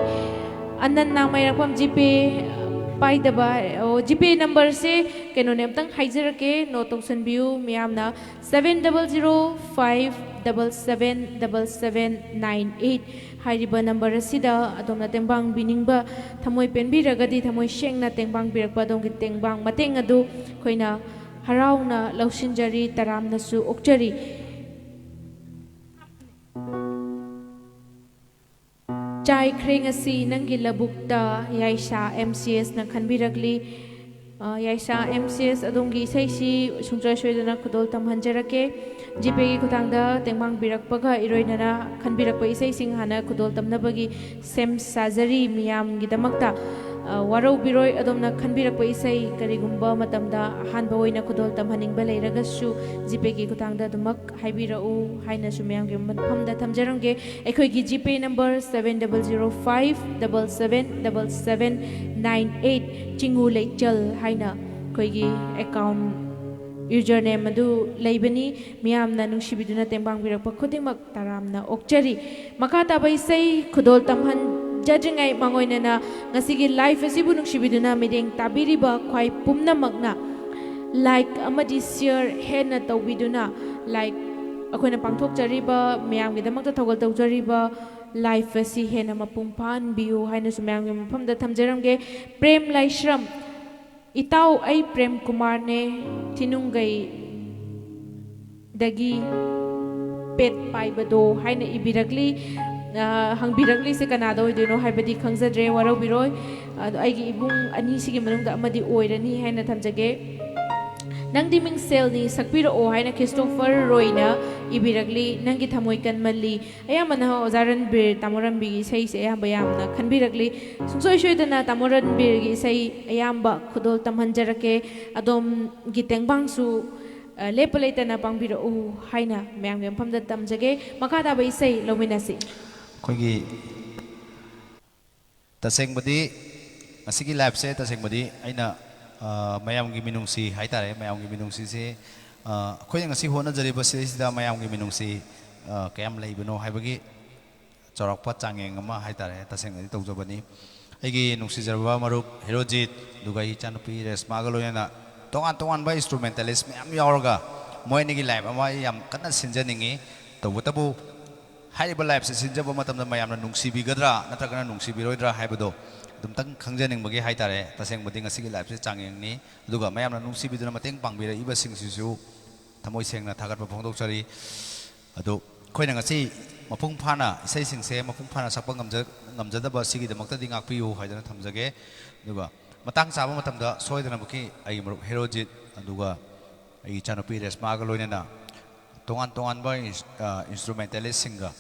ꯑꯅꯟ ꯅꯥꯡꯃꯩꯔꯥꯛꯄꯝ ꯖꯤꯄꯦ ꯄꯥꯏꯗꯕ, ꯑꯣ, ꯖꯤꯄꯦ ꯅꯝꯕꯔꯁꯦ ꯀꯩꯅꯣꯅꯦ, ꯑꯝꯇꯪ ꯍꯥꯏꯖꯔꯛꯀꯦ, ꯅꯣꯠ ꯇꯧꯁꯟꯕꯤꯌꯨ ꯃꯤꯌꯥꯝꯅ, seven double zero five double seven double seven nine eight ꯍꯥꯏꯔꯤꯕ ꯅꯝꯕꯔ ꯑꯁꯤꯗ ꯑꯗꯣꯝꯅ ꯇꯦꯡꯕꯥꯡꯕꯤꯅꯤꯡꯕ, ꯊꯃꯣꯏ ꯄꯦꯟꯕꯤꯔꯒꯗꯤ ꯊꯃꯣꯏ ꯁꯦꯡꯅ ꯇꯦꯡꯕꯥꯡꯕꯤꯔꯛꯄ ꯑꯗꯣꯝꯒꯤ ꯇꯦꯡꯕꯥꯡ ꯃꯇꯦꯡ ꯑꯗꯨ ꯑꯩꯈꯣꯏꯅ ꯍꯔꯥꯎꯅ ꯂꯧꯁꯤꯟꯖꯔꯤ, ꯇꯔꯥꯝꯅꯁꯨ ꯑꯣꯛꯆꯔꯤ꯫ ꯆꯥꯏꯈ꯭ꯔꯦ ꯉꯁꯤ ꯅꯪꯒꯤ ꯂꯧꯕꯨꯛꯇ, ꯌꯥꯏꯁꯥ ꯑꯦꯝ ꯁꯤ ꯑꯦꯁꯅ ꯈꯟꯕꯤꯔꯛꯂꯤ꯫ ꯑ, ꯌꯥꯏꯁꯥ ꯑꯦꯝ ꯁꯤ ꯑꯦꯁ, ꯑꯗꯣꯝꯒꯤ ꯏꯁꯩꯁꯤ ꯁꯨꯡꯁꯣꯏ ꯁꯣꯏꯗꯅ ꯈꯨꯗꯣꯜ ꯇꯝꯍꯟꯖꯔꯛꯀꯦ꯫ ꯖꯤꯄꯦꯒꯤ ꯈꯨꯠꯊꯥꯡꯗ ꯇꯦꯡꯕꯥꯡꯕꯤꯔꯛꯄꯒ ꯏꯔꯣꯏꯅꯅ ꯈꯟꯕꯤꯔꯛꯄ ꯏꯁꯩꯁꯤꯡ ꯍꯥꯟꯅ ꯈꯨꯗꯣꯜ ꯇꯝꯅꯕꯒꯤ ꯁꯦꯝ ꯁꯥꯖꯔꯤ ꯃꯤꯌꯥꯝꯒꯤꯗꯃꯛꯇ꯫ ꯑ, ꯋꯥꯔꯧꯕꯤꯔꯣꯏ, ꯑꯗꯣꯝꯅ ꯈꯟꯕꯤꯔꯛꯄ ꯏꯁꯩ ꯀꯔꯤꯒꯨꯝꯕ ꯃꯇꯝꯗ ꯑꯍꯥꯟꯕ ꯑꯣꯏꯅ ꯈꯨꯗꯣꯜ ꯇꯝꯍꯟꯅꯤꯡꯕ ꯂꯩꯔꯒꯁꯨ GPayꯒꯤ ꯈꯨꯠꯊꯥꯡꯗ ꯑꯗꯨꯃꯛ ꯍꯥꯏꯕꯤꯔꯛꯎ ꯍꯥꯏꯅꯁꯨ ꯃꯌꯥꯝꯒꯤ ꯃꯐꯝꯗ ꯊꯝꯖꯔꯝꯒꯦ꯫ ꯑꯩꯈꯣꯏꯒꯤ GPay number seven double zero five double seven double seven nine eight, ꯆꯤꯡꯉꯨ ꯂꯩꯆꯜ ꯍꯥꯏꯅ ꯑꯩꯈꯣꯏꯒꯤ account username ꯑꯗꯨ ꯂꯩꯕꯅꯤ꯫ ꯃꯤꯌꯥꯝꯅ ꯅꯨꯡꯁꯤꯕꯤꯗꯨꯅ ꯇꯦꯡꯕꯥꯡꯕꯤꯔꯛꯄ ꯈꯨꯗꯤꯡꯃꯛ ꯇꯔꯥꯝꯅ ꯑꯣꯛꯆꯔꯤ꯫ ꯃꯈꯥ ꯇꯥꯕ ꯏꯁꯩ ꯈꯨꯗꯣꯜ ꯇꯝꯍꯟꯖꯗ꯭ꯔꯤꯉꯩ ꯃꯥꯡꯑꯣꯏꯅꯅ ꯉꯁꯤꯒꯤ live ꯑꯁꯤꯕꯨ ꯅꯨꯡꯁꯤꯕꯤꯗꯨꯅ ꯃꯤꯠꯌꯦꯡ ꯇꯥꯕꯤꯔꯤꯕ ꯈ꯭ꯋꯥꯏ ꯄꯨꯝꯅꯃꯛꯅ like ꯑꯃꯗꯤ share ꯍꯦꯟꯅ ꯇꯧꯕꯤꯗꯨꯅ, like ꯑꯩꯈꯣꯏꯅ ꯄꯥꯡꯊꯣꯛꯆꯔꯤꯕ ꯃꯌꯥꯝꯒꯤꯗꯃꯛꯇ ꯊꯧꯒꯜ ꯇꯧꯖꯔꯤꯕ live ꯑꯁꯤ ꯍꯦꯟꯅ ꯃꯄꯨꯡ ꯐꯥꯍꯟꯕꯤꯌꯨ ꯍꯥꯏꯅꯁꯨ ꯃꯌꯥꯝꯒꯤ ꯃꯐꯝꯗ ꯊꯝꯖꯔꯝꯒꯦ꯫ ꯄ꯭ꯔꯦꯝ ꯂꯥꯏꯁ꯭ꯔꯝ, ꯏꯇꯥꯎ ꯑꯩ ꯄ꯭ꯔꯦꯝ ꯀꯨꯃꯥꯔꯅꯦ, ꯊꯤꯅꯨꯡꯒꯩ ꯗꯒꯤ ꯄꯦꯠ ꯄꯥꯏꯕꯗꯣ ꯍꯥꯏꯅ ꯏꯕꯤꯔꯛꯂꯤ꯫ ꯑ, ꯍꯪꯕꯤꯔꯛꯂꯤꯁꯦ ꯀꯅꯥꯗ ꯑꯣꯏꯗꯣꯏꯅꯣ ꯍꯥꯏꯕꯗꯤ ꯈꯪꯖꯗ꯭ꯔꯦ, ꯋꯥꯔꯧꯕꯤꯔꯣꯏ꯫ ꯑꯗꯣ ꯑꯩꯒꯤ ꯏꯕꯨꯡ ꯑꯅꯤꯁꯤꯒꯤ ꯃꯅꯨꯡꯗ ꯑꯃꯗꯤ ꯑꯣꯏꯔꯅꯤ ꯍꯥꯏꯅ ꯊꯝꯖꯒꯦ꯫ ꯅꯪꯗꯤ ꯃꯤꯡꯁꯦꯜꯅꯤ, ꯁꯛꯄꯤꯔꯛꯑꯣ ꯍꯥꯏꯅ ꯈ꯭ꯔꯤꯁꯇꯣꯐꯔ ꯔꯣꯏꯅ ꯏꯕꯤꯔꯛꯂꯤ꯫ ꯅꯪꯒꯤ ꯊꯃꯣꯏ ꯀꯟꯃꯜꯂꯤ꯫ ꯑꯌꯥꯝꯕꯅ ꯑꯣꯖꯥ ꯔꯟꯕꯤꯔ, ꯇꯥꯃꯣ ꯔꯟꯕꯤꯔꯒꯤ ꯏꯁꯩꯁꯦ ꯑꯌꯥꯝꯕ ꯌꯥꯝꯅ ꯈꯟꯕꯤꯔꯛꯂꯤ꯫ ꯁꯨꯡꯁꯣꯏ ꯁꯣꯏꯗꯅ ꯇꯥꯃꯣ ꯔꯟꯕꯤꯔꯒꯤ ꯏꯁꯩ ꯑꯌꯥꯝꯕ ꯈꯨꯗꯣꯜ ꯇꯝꯍꯟꯖꯔꯛꯀꯦ꯫ ꯑꯗꯣꯝꯒꯤ ꯇꯦꯡꯕꯥꯡꯁꯨ, ꯑ, ꯂꯦꯞꯄ ꯂꯩꯇꯅ ꯄꯥꯡꯕꯤꯔꯛꯎ ꯍꯥꯏꯅ ꯃꯌꯥꯝꯒꯤ ꯃꯐꯝꯗ ꯇꯝꯖꯒꯦ꯫ ꯃꯈꯥ ꯇꯥꯕ ꯏꯁꯩ ꯂꯧꯃꯤꯟꯅꯁꯤ꯫ ꯑꯩꯈꯣꯏꯒꯤ ꯇꯁꯦꯡꯕꯗꯤ ꯉꯁꯤꯒꯤ liveꯁꯦ ꯇꯁꯦꯡꯕꯗꯤ ꯑꯩꯅ, ꯑ, ꯃꯌꯥꯝꯒꯤ ꯃꯤꯅꯨꯡꯁꯤ ꯍꯥꯏꯇꯥꯔꯦ, ꯃꯌꯥꯝꯒꯤ ꯃꯤꯅꯨꯡꯁꯤꯁꯦ, ꯑ, ꯑꯩꯈꯣꯏꯅ ꯉꯁꯤ ꯍꯣꯠꯅꯖꯔꯤꯕ ꯁꯤꯗꯩꯁꯤꯗ ꯃꯌꯥꯝꯒꯤ ꯃꯤꯅꯨꯡꯁꯤ, ꯑ, ꯀꯌꯥꯝ ꯂꯩꯕꯅꯣ ꯍꯥꯏꯕꯒꯤ ꯆꯥꯎꯔꯥꯛꯄ ꯆꯥꯡꯌꯦꯡ ꯑꯃ ꯍꯥꯏꯇꯥꯔꯦ, ꯇꯁꯦꯡꯅꯗꯤ ꯇꯧꯖꯕꯅꯤ꯫ ꯑꯩꯒꯤ ꯅꯨꯡꯁꯤꯖꯔꯕ ꯃꯔꯨꯞ ꯍꯦꯔꯣꯖꯤꯠ, ꯑꯗꯨꯒ ꯑꯩ ꯏꯆꯥꯅꯨꯄꯤ ꯔꯦꯁꯃꯥꯒ ꯂꯣꯏꯅꯅ ꯇꯣꯉꯥꯟ ꯇꯣꯉꯥꯟꯕ instrumentalist ꯃꯌꯥꯝ ꯌꯥꯎꯔꯒ ꯃꯣꯏ ꯑꯅꯤꯒꯤ live ꯑꯃ ꯑꯩ ꯌꯥꯝ ꯀꯟꯅ ꯁꯤꯟꯖꯅꯤꯡꯉꯤ꯫ ꯇꯧꯕꯇꯕꯨ ꯍꯥꯏꯔꯤꯕ liveꯁꯦ ꯁꯤꯟꯖꯕ ꯃꯇꯝꯗ ꯃꯌꯥꯝꯅ ꯅꯨꯡꯁꯤꯕꯤꯒꯗ꯭ꯔꯥ ꯅꯠꯇ꯭ꯔꯒꯅ ꯅꯨꯡꯁꯤꯕꯤꯔꯣꯏꯗ꯭ꯔꯥ ꯍꯥꯏꯕꯗꯣ ꯑꯗꯨꯝꯇꯪ ꯈꯪꯖꯅꯤꯡꯕꯒꯤ ꯍꯥꯏꯇꯥꯔꯦ꯫ ꯇꯁꯦꯡꯕꯗꯤ ꯉꯁꯤꯒꯤ liveꯁꯦ ꯆꯥꯡꯌꯦꯡꯅꯤ, ꯑꯗꯨꯒ ꯃꯌꯥꯝꯅ ꯅꯨꯡꯁꯤꯕꯤꯗꯨꯅ ꯃꯇꯦꯡ ꯄꯥꯡꯕꯤꯔꯛꯏꯕꯁꯤꯡꯁꯤꯁꯨ ꯊꯃꯣꯏ ꯁꯦꯡꯅ ꯊꯥꯒꯠꯄ ꯐꯣꯡꯗꯣꯛꯆꯔꯤ꯫ ꯑꯗꯨ ꯑꯩꯈꯣꯏꯅ ꯉꯁꯤ ꯃꯄꯨꯡ ꯐꯥꯅ ꯏꯁꯩꯁꯤꯡꯁꯦ ꯃꯄꯨꯡ ꯐꯥꯅ ꯁꯛꯄ ꯉꯝꯖ-, ꯉꯝꯖꯗꯕ ꯁꯤꯒꯤꯗꯃꯛꯇꯗꯤ ꯉꯥꯛꯄꯤꯌꯨ ꯍꯥꯏꯗꯅ ꯊꯝꯖꯒꯦ꯫ ꯑꯗꯨꯒ ꯃꯇꯥꯡ ꯆꯥꯕ ꯃꯇꯝꯗ ꯁꯣꯏꯗꯅꯃꯛꯀꯤ ꯑꯩꯒꯤ ꯃꯔꯨꯞ ꯍꯦꯔꯣꯖꯤꯠ ꯑꯗꯨꯒ ꯑꯩꯒꯤ ꯏꯆꯥꯅꯨꯄꯤ ꯔꯦꯁꯃꯥꯒ ꯂꯣꯏꯅꯅ ꯇꯣꯉꯥꯟ ꯇꯣꯉꯥꯟꯕ ꯏꯟꯁ-, ꯑ, instrumentalistꯁꯤꯡꯒ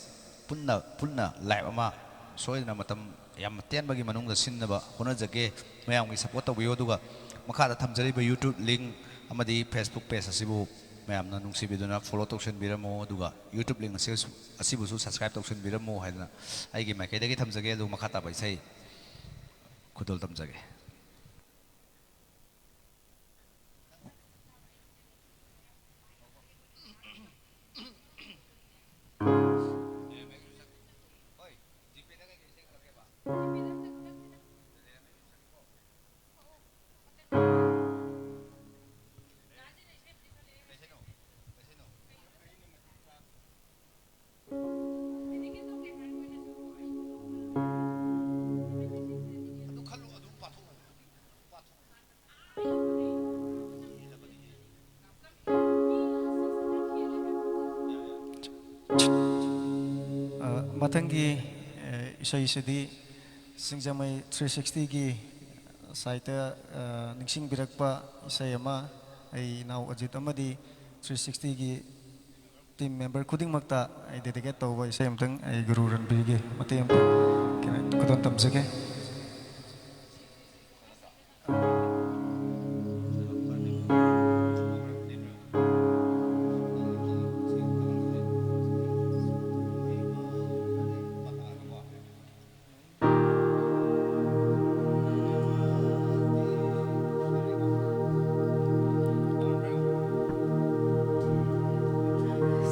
ꯄꯨꯟꯅ, ꯄꯨꯟꯅ live ꯑꯃ ꯁꯣꯏꯗꯅ ꯃꯇꯝ ꯌꯥꯝ ꯇꯦꯟꯕꯒꯤ ꯃꯅꯨꯡꯗ ꯁꯤꯟꯅꯕ ꯍꯣꯠꯅꯖꯒꯦ꯫ ꯃꯌꯥꯝꯒꯤ ꯁꯞꯄꯣꯔꯠ ꯇꯧꯕꯤꯌꯨ꯫ ꯑꯗꯨꯒ ꯃꯈꯥꯗ ꯊꯝꯖꯔꯤꯕ YouTube ꯂꯤꯡ ꯑꯃꯗꯤ Facebook ꯄꯦꯖ ꯑꯁꯤꯕꯨ ꯃꯌꯥꯝꯅ ꯅꯨꯡꯁꯤꯕꯤꯗꯨꯅ ꯐꯣꯂꯣ ꯇꯧꯁꯤꯟꯕꯤꯔꯝꯃꯨ, ꯑꯗꯨꯒ YouTube ꯂꯤꯡ ꯑꯁꯤ, ꯑꯁꯤꯕꯨꯁꯨ ꯁꯕꯁꯀ꯭ꯔꯥꯏꯕ ꯇꯧꯁꯤꯟꯕꯤꯔꯝꯃꯨ ꯍꯥꯏꯗꯅ ꯑꯩꯒꯤ ꯃꯥꯏꯀꯩꯗꯒꯤ ꯊꯝꯖꯒꯦ꯫ ꯑꯗꯨꯒ ꯃꯈꯥ ꯇꯥꯕ ꯏꯁꯩ ꯈꯨꯗꯣꯜ ꯇꯝꯖꯒꯦ꯫ ꯑ, ꯃꯊꯪꯒꯤ, ꯑ, ꯏꯁꯩꯁꯤꯗꯤ ꯁꯤꯡꯖꯃꯩ ꯊ꯭ꯔꯤ ꯁꯤꯛꯁꯇꯤꯒꯤ ꯁꯥꯏꯠꯇ, ꯑ, ꯅꯤꯡꯁꯤꯡꯕꯤꯔꯛꯄ ꯏꯁꯩ ꯑꯃ, ꯑꯩ ꯏꯅꯥꯎ ꯑꯖꯤꯠ ꯑꯃꯗꯤ ꯊ꯭ꯔꯤ ꯁꯤꯛꯁꯇꯤꯒꯤ ꯇꯤꯝ ꯃꯦꯝꯕꯔ ꯈꯨꯗꯤꯡꯃꯛꯇ ꯑꯩ ꯗꯦꯗꯤꯀꯦꯠ ꯇꯧꯕ ꯏꯁꯩ ꯑꯃꯇꯪ ꯑꯩ ꯒꯨꯔꯨ ꯔꯟꯕꯤꯔꯒꯤ ꯃꯇꯦꯛ ꯑꯃꯇꯪ ꯀꯩꯅꯣ ꯈꯨꯗꯣꯜ ꯇꯝꯖꯒꯦ꯫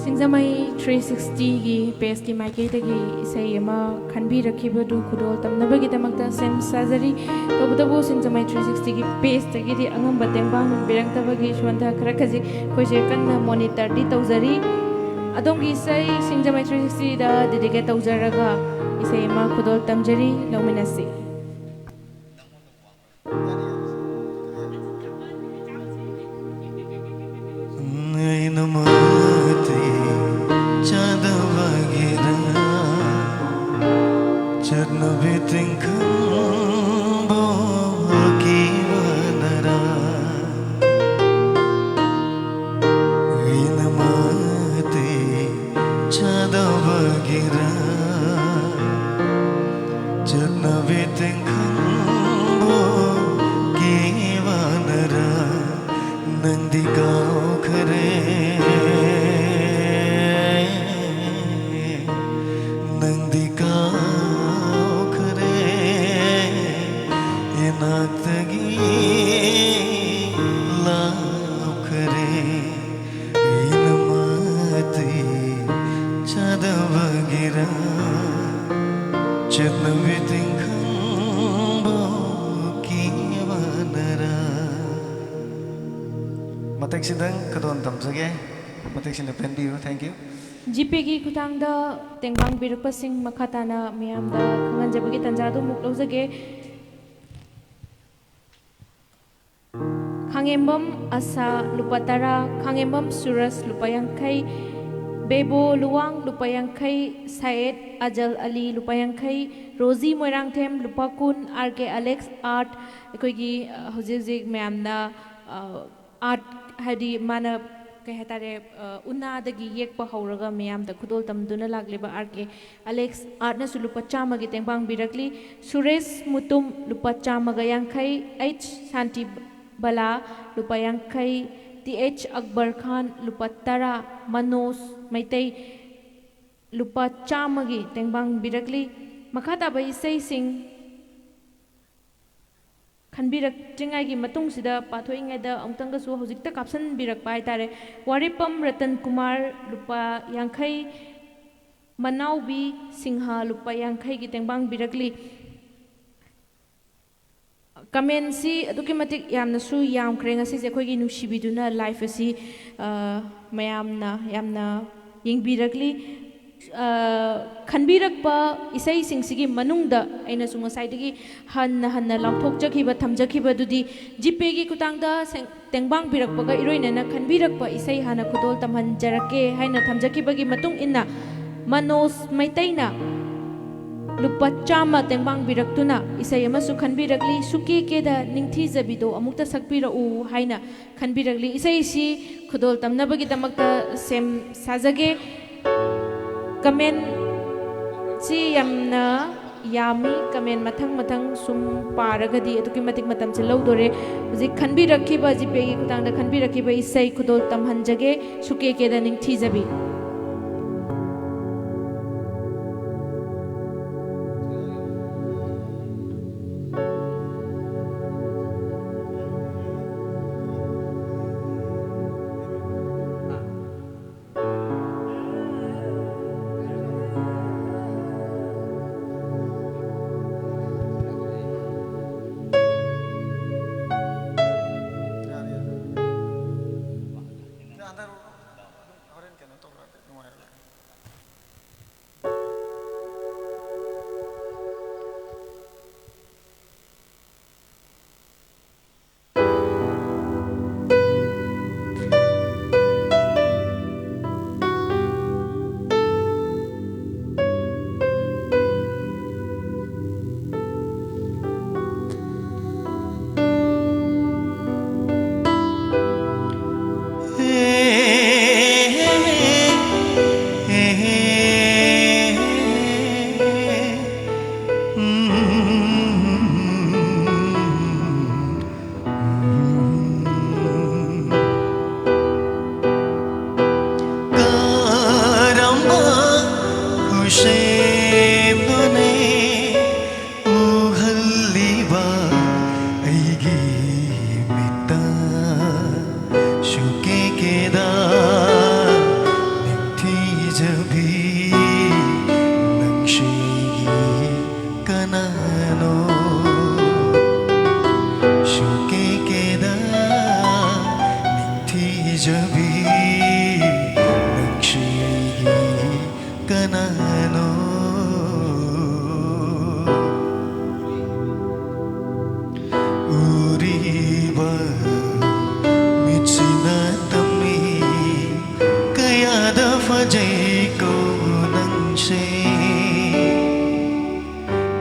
ꯁꯤꯡꯖꯃꯩ ꯊ꯭ꯔꯤ ꯁꯤꯛꯁꯇꯤꯒꯤ ꯄꯦꯖꯀꯤ ꯃꯥꯏꯀꯩꯗꯒꯤ ꯏꯁꯩ ꯑꯃ ꯈꯟꯕꯤꯔꯛꯈꯤꯕꯗꯨ ꯈꯨꯗꯣꯜ ꯇꯝꯅꯕꯒꯤꯗꯃꯛꯇ ꯁꯦꯝ ꯁꯥꯖꯔꯤ꯫ ꯇꯧꯕꯇꯕꯨ ꯁꯤꯡꯖꯃꯩ ꯊ꯭ꯔꯤ ꯁꯤꯛꯁꯇꯤꯒꯤ ꯄꯦꯖꯇꯒꯤꯗꯤ ꯑꯉꯝꯕ ꯇꯦꯡꯕꯥꯡ ꯂꯤꯡꯕꯤꯔꯛꯇꯕꯒꯤ ꯁꯣꯟꯗ ꯈꯔ ꯈꯖꯤꯛ ꯑꯩꯈꯣꯏꯁꯦ ꯀꯟꯅ ꯃꯣꯅꯤꯇꯔꯗꯤ ꯇꯧꯖꯔꯤ꯫ ꯑꯗꯣꯝꯒꯤ ꯏꯁꯩ ꯁꯤꯡꯖꯃꯩ ꯊ꯭ꯔꯤ ꯁꯤꯛꯁꯇꯤꯗ ꯗꯦꯗꯤꯀꯦꯠ ꯇꯧꯖꯔꯒ ꯏꯁꯩ ꯑꯃ ꯈꯨꯗꯣꯜ ꯇꯝꯖꯔꯤ, ꯂꯧꯃꯤꯟꯅꯁꯤ꯫ ꯑꯩꯅ ꯃꯇꯤ ꯆꯥꯗꯕꯒꯤꯔ, ꯆꯠꯅꯕꯤ ꯇꯤꯡꯈꯪꯕꯨ ꯍꯨꯜꯈꯤꯕꯅꯔ? ꯑꯩꯅ ꯃꯇꯤ ꯆꯥꯗꯕꯒꯤꯔ, ꯆꯠ ꯇꯒꯤ ꯂꯥꯞꯈꯔꯦ, ꯑꯩꯅ ꯃꯇꯦꯡ ꯆꯥꯗꯕꯒꯤꯔ, ꯆꯠꯅꯕꯤ ꯇꯤꯡꯈꯪꯕꯨ ꯀꯤꯕꯅꯔ꯫ ꯃꯇꯦꯛꯁꯤꯗꯪ ꯈꯨꯗꯣꯜ ꯇꯝꯖꯒꯦ꯫ ꯃꯇꯦꯛꯁꯤꯅ ꯄꯦꯟꯕꯤꯌꯨ꯫ Thank you꯫ ꯖꯤꯄꯦꯒꯤ ꯈꯨꯠꯊꯥꯡꯗ ꯇꯦꯡꯕꯥꯡꯕꯤꯔꯛꯄꯁꯤꯡ ꯃꯈꯥ ꯇꯥꯅ ꯃꯤꯌꯥꯝꯗ ꯈꯪꯍꯟꯖꯕꯒꯤ ꯇꯥꯟꯖꯥꯗꯨ ꯑꯃꯨꯛ ꯂꯧꯖꯒꯦ꯫ ꯈꯥꯉꯦꯝꯕꯝ ꯑꯁꯥ, ꯂꯨꯄꯥ ꯇꯔꯥ, ꯈꯥꯉꯦꯝꯕꯝ ꯁꯨꯔꯖ, ꯂꯨꯄꯥ ꯌꯥꯡꯈꯩ, ꯕꯦꯕꯣ ꯂꯨꯋꯥꯡ, ꯂꯨꯄꯥ ꯌꯥꯡꯈꯩ, ꯁꯌꯦꯗ ꯑꯖꯜ ꯑꯂꯤ, ꯂꯨꯄꯥ ꯌꯥꯡꯈꯩ, ꯔꯣꯖꯤ ꯃꯣꯏꯔꯥꯡꯊꯦꯝ, ꯂꯨꯄꯥ ꯀꯨꯟ, ꯑꯥꯔ ꯀꯦ ꯑꯂꯦꯛꯁ ꯑꯥꯔꯠ, ꯑꯩꯈꯣꯏꯒꯤ, ꯑ, ꯍꯧꯖꯤꯛ ꯍꯧꯖꯤꯛ ꯃꯌꯥꯝꯅ, ꯑ, ꯑꯥꯔꯠ, ꯍꯥꯏꯗꯤ ꯃꯥꯅ, ꯀꯩ ꯍꯥꯏꯇꯥꯔꯦ, ꯑ, ꯎꯅꯥꯗꯒꯤ ꯌꯦꯛꯄ ꯍꯧꯔꯒ ꯃꯌꯥꯝꯗ ꯈꯨꯗꯣꯜ ꯇꯝꯗꯨꯅ ꯂꯥꯛꯂꯤꯕ ꯑꯥꯔ ꯀꯦ ꯑꯂꯦꯛꯁ ꯑꯥꯔꯠꯅꯁꯨ ꯂꯨꯄꯥ ꯆꯥꯝꯃꯒꯤ ꯇꯦꯡꯕꯥꯡ ꯄꯤꯔꯛꯂꯤ꯫ ꯁꯨꯔꯦꯁ ꯃꯨꯇꯨꯝ, ꯂꯨꯄꯥ ꯆꯥꯝꯃꯒ ꯌꯥꯡꯈꯩ, ꯑꯩꯆ ꯁꯥꯟꯇꯤ ꯕꯂꯥ, ꯂꯨꯄꯥ ꯌꯥꯡꯈꯩ, ꯇꯤ ꯑꯩꯆ ꯑꯛꯕꯔ ꯈꯥꯟ, ꯂꯨꯄꯥ ꯇꯔꯥ, ꯃꯅꯣꯖ ꯃꯩꯇꯩ, ꯂꯨꯄꯥ ꯆꯥꯝꯃꯒꯤ ꯇꯦꯡꯕꯥꯡ ꯄꯤꯔꯛꯂꯤ꯫ ꯃꯈꯥ ꯇꯥꯕ ꯏꯁꯩꯁꯤꯡ ꯈꯟꯕꯤꯔꯛꯇ꯭ꯔꯤꯉꯩꯒꯤ ꯃꯇꯨꯡꯁꯤꯗ ꯄꯥꯊꯣꯛꯏꯉꯩꯗ ꯑꯃꯨꯛꯇꯪꯒꯁꯨ ꯍꯧꯖꯤꯛꯇ ꯀꯥꯞꯁꯤꯟꯕꯤꯔꯛꯄ ꯍꯥꯏꯇꯥꯔꯦ꯫ ꯋꯥꯔꯦꯄꯝ ꯔꯇꯟ ꯀꯨꯃꯥꯔ, ꯂꯨꯄꯥ ꯌꯥꯡꯈꯩ, ꯃꯅꯥꯎꯕꯤ ꯁꯤꯡꯍ, ꯂꯨꯄꯥ ꯌꯥꯡꯈꯩꯒꯤ ꯇꯦꯡꯕꯥꯡ ꯄꯤꯔꯛꯂꯤ꯫ ꯀꯃꯦꯟꯁꯤ ꯑꯗꯨꯛꯀꯤ ꯃꯇꯤꯛ ꯌꯥꯝꯅꯁꯨ ꯌꯥꯝꯈ꯭ꯔꯦ ꯉꯁꯤꯁꯦ꯫ ꯑꯩꯈꯣꯏꯒꯤ ꯅꯨꯡꯁꯤꯕꯤꯗꯨꯅ ꯂꯥꯏꯐ ꯑꯁꯤ, ꯑ, ꯃꯌꯥꯝꯅ ꯌꯥꯝꯅ ꯌꯦꯡꯕꯤꯔꯛꯂꯤ꯫ ꯑ, ꯈꯟꯕꯤꯔꯛꯄ ꯏꯁꯩꯁꯤꯡꯁꯤꯒꯤ ꯃꯅꯨꯡꯗ ꯑꯩꯅꯁꯨ ꯉꯁꯥꯏꯗꯒꯤ ꯍꯟꯅ ꯍꯟꯅ ꯂꯥꯎꯊꯣꯛꯆꯈꯤꯕ, ꯊꯝꯖꯈꯤꯕꯗꯨꯗꯤ ꯖꯤꯄꯦꯒꯤ ꯈꯨꯠꯊꯥꯡꯗ ꯁꯦꯡ-, ꯇꯦꯡꯕꯥꯡꯕꯤꯔꯛꯄꯒ ꯏꯔꯣꯏꯅꯅ ꯈꯟꯕꯤꯔꯛꯄ ꯏꯁꯩ ꯍꯥꯟꯅ ꯈꯨꯗꯣꯜ ꯇꯝꯍꯟꯖꯔꯛꯀꯦ ꯍꯥꯏꯅ ꯊꯝꯖꯈꯤꯕꯒꯤ ꯃꯇꯨꯡ ꯏꯟꯅ, ꯃꯅꯣꯖ ꯃꯩꯇꯩꯅ ꯂꯨꯄꯥ ꯆꯥꯝꯃ ꯇꯦꯡꯕꯥꯡꯕꯤꯔꯛꯇꯨꯅ ꯏꯁꯩ ꯑꯃꯁꯨ ꯈꯟꯕꯤꯔꯛꯂꯤ꯫ ꯁꯨꯀꯦ ꯀꯦꯗ ꯅꯤꯡꯊꯤꯖꯕꯤꯗꯣ ꯑꯃꯨꯛꯇ ꯁꯛꯄꯤꯔꯛꯎ ꯍꯥꯏꯅ ꯈꯟꯕꯤꯔꯛꯂꯤ꯫ ꯏꯁꯩꯁꯤ ꯈꯨꯗꯣꯜ ꯇꯝꯅꯕꯒꯤꯗꯃꯛꯇ ꯁꯦꯝ ꯁꯥꯖꯒꯦ꯫ ꯀꯃꯦꯟꯁꯤ ꯌꯥꯝꯅ ꯌꯥꯝꯃꯤ꯫ ꯀꯃꯦꯟ ꯃꯊꯪ ꯃꯊꯪ ꯁꯨꯝ ꯄꯥꯔꯒꯗꯤ ꯑꯗꯨꯛꯀꯤ ꯃꯇꯤꯛ ꯃꯇꯝꯁꯦ ꯂꯧꯗꯣꯔꯦ꯫ ꯍꯧꯖꯤꯛ ꯈꯟꯕꯤꯔꯛꯈꯤꯕ, ꯖꯤꯄꯦꯒꯤ ꯈꯨꯠꯊꯥꯡꯗ ꯈꯟꯕꯤꯔꯛꯈꯤꯕ ꯏꯁꯩ ꯈꯨꯗꯣꯜ ꯇꯝꯍꯟꯖꯒꯦ, ꯁꯨꯀꯦ ꯀꯦꯗ ꯅꯤꯡꯊꯤꯖꯕꯤ꯫ ꯁꯨꯛꯀꯦ ꯀꯦꯗ ꯅꯤꯡꯊꯤꯖꯕꯤ, ꯅꯪꯁꯦ ꯑꯩꯒꯤ ꯀꯅꯥꯅꯣ? ꯎꯔꯤꯕ ꯃꯤꯠꯁꯤꯅ ꯇꯝꯃꯤ, ꯀꯌꯥꯗ ꯐꯖꯩꯀꯣ ꯅꯪꯁꯦ,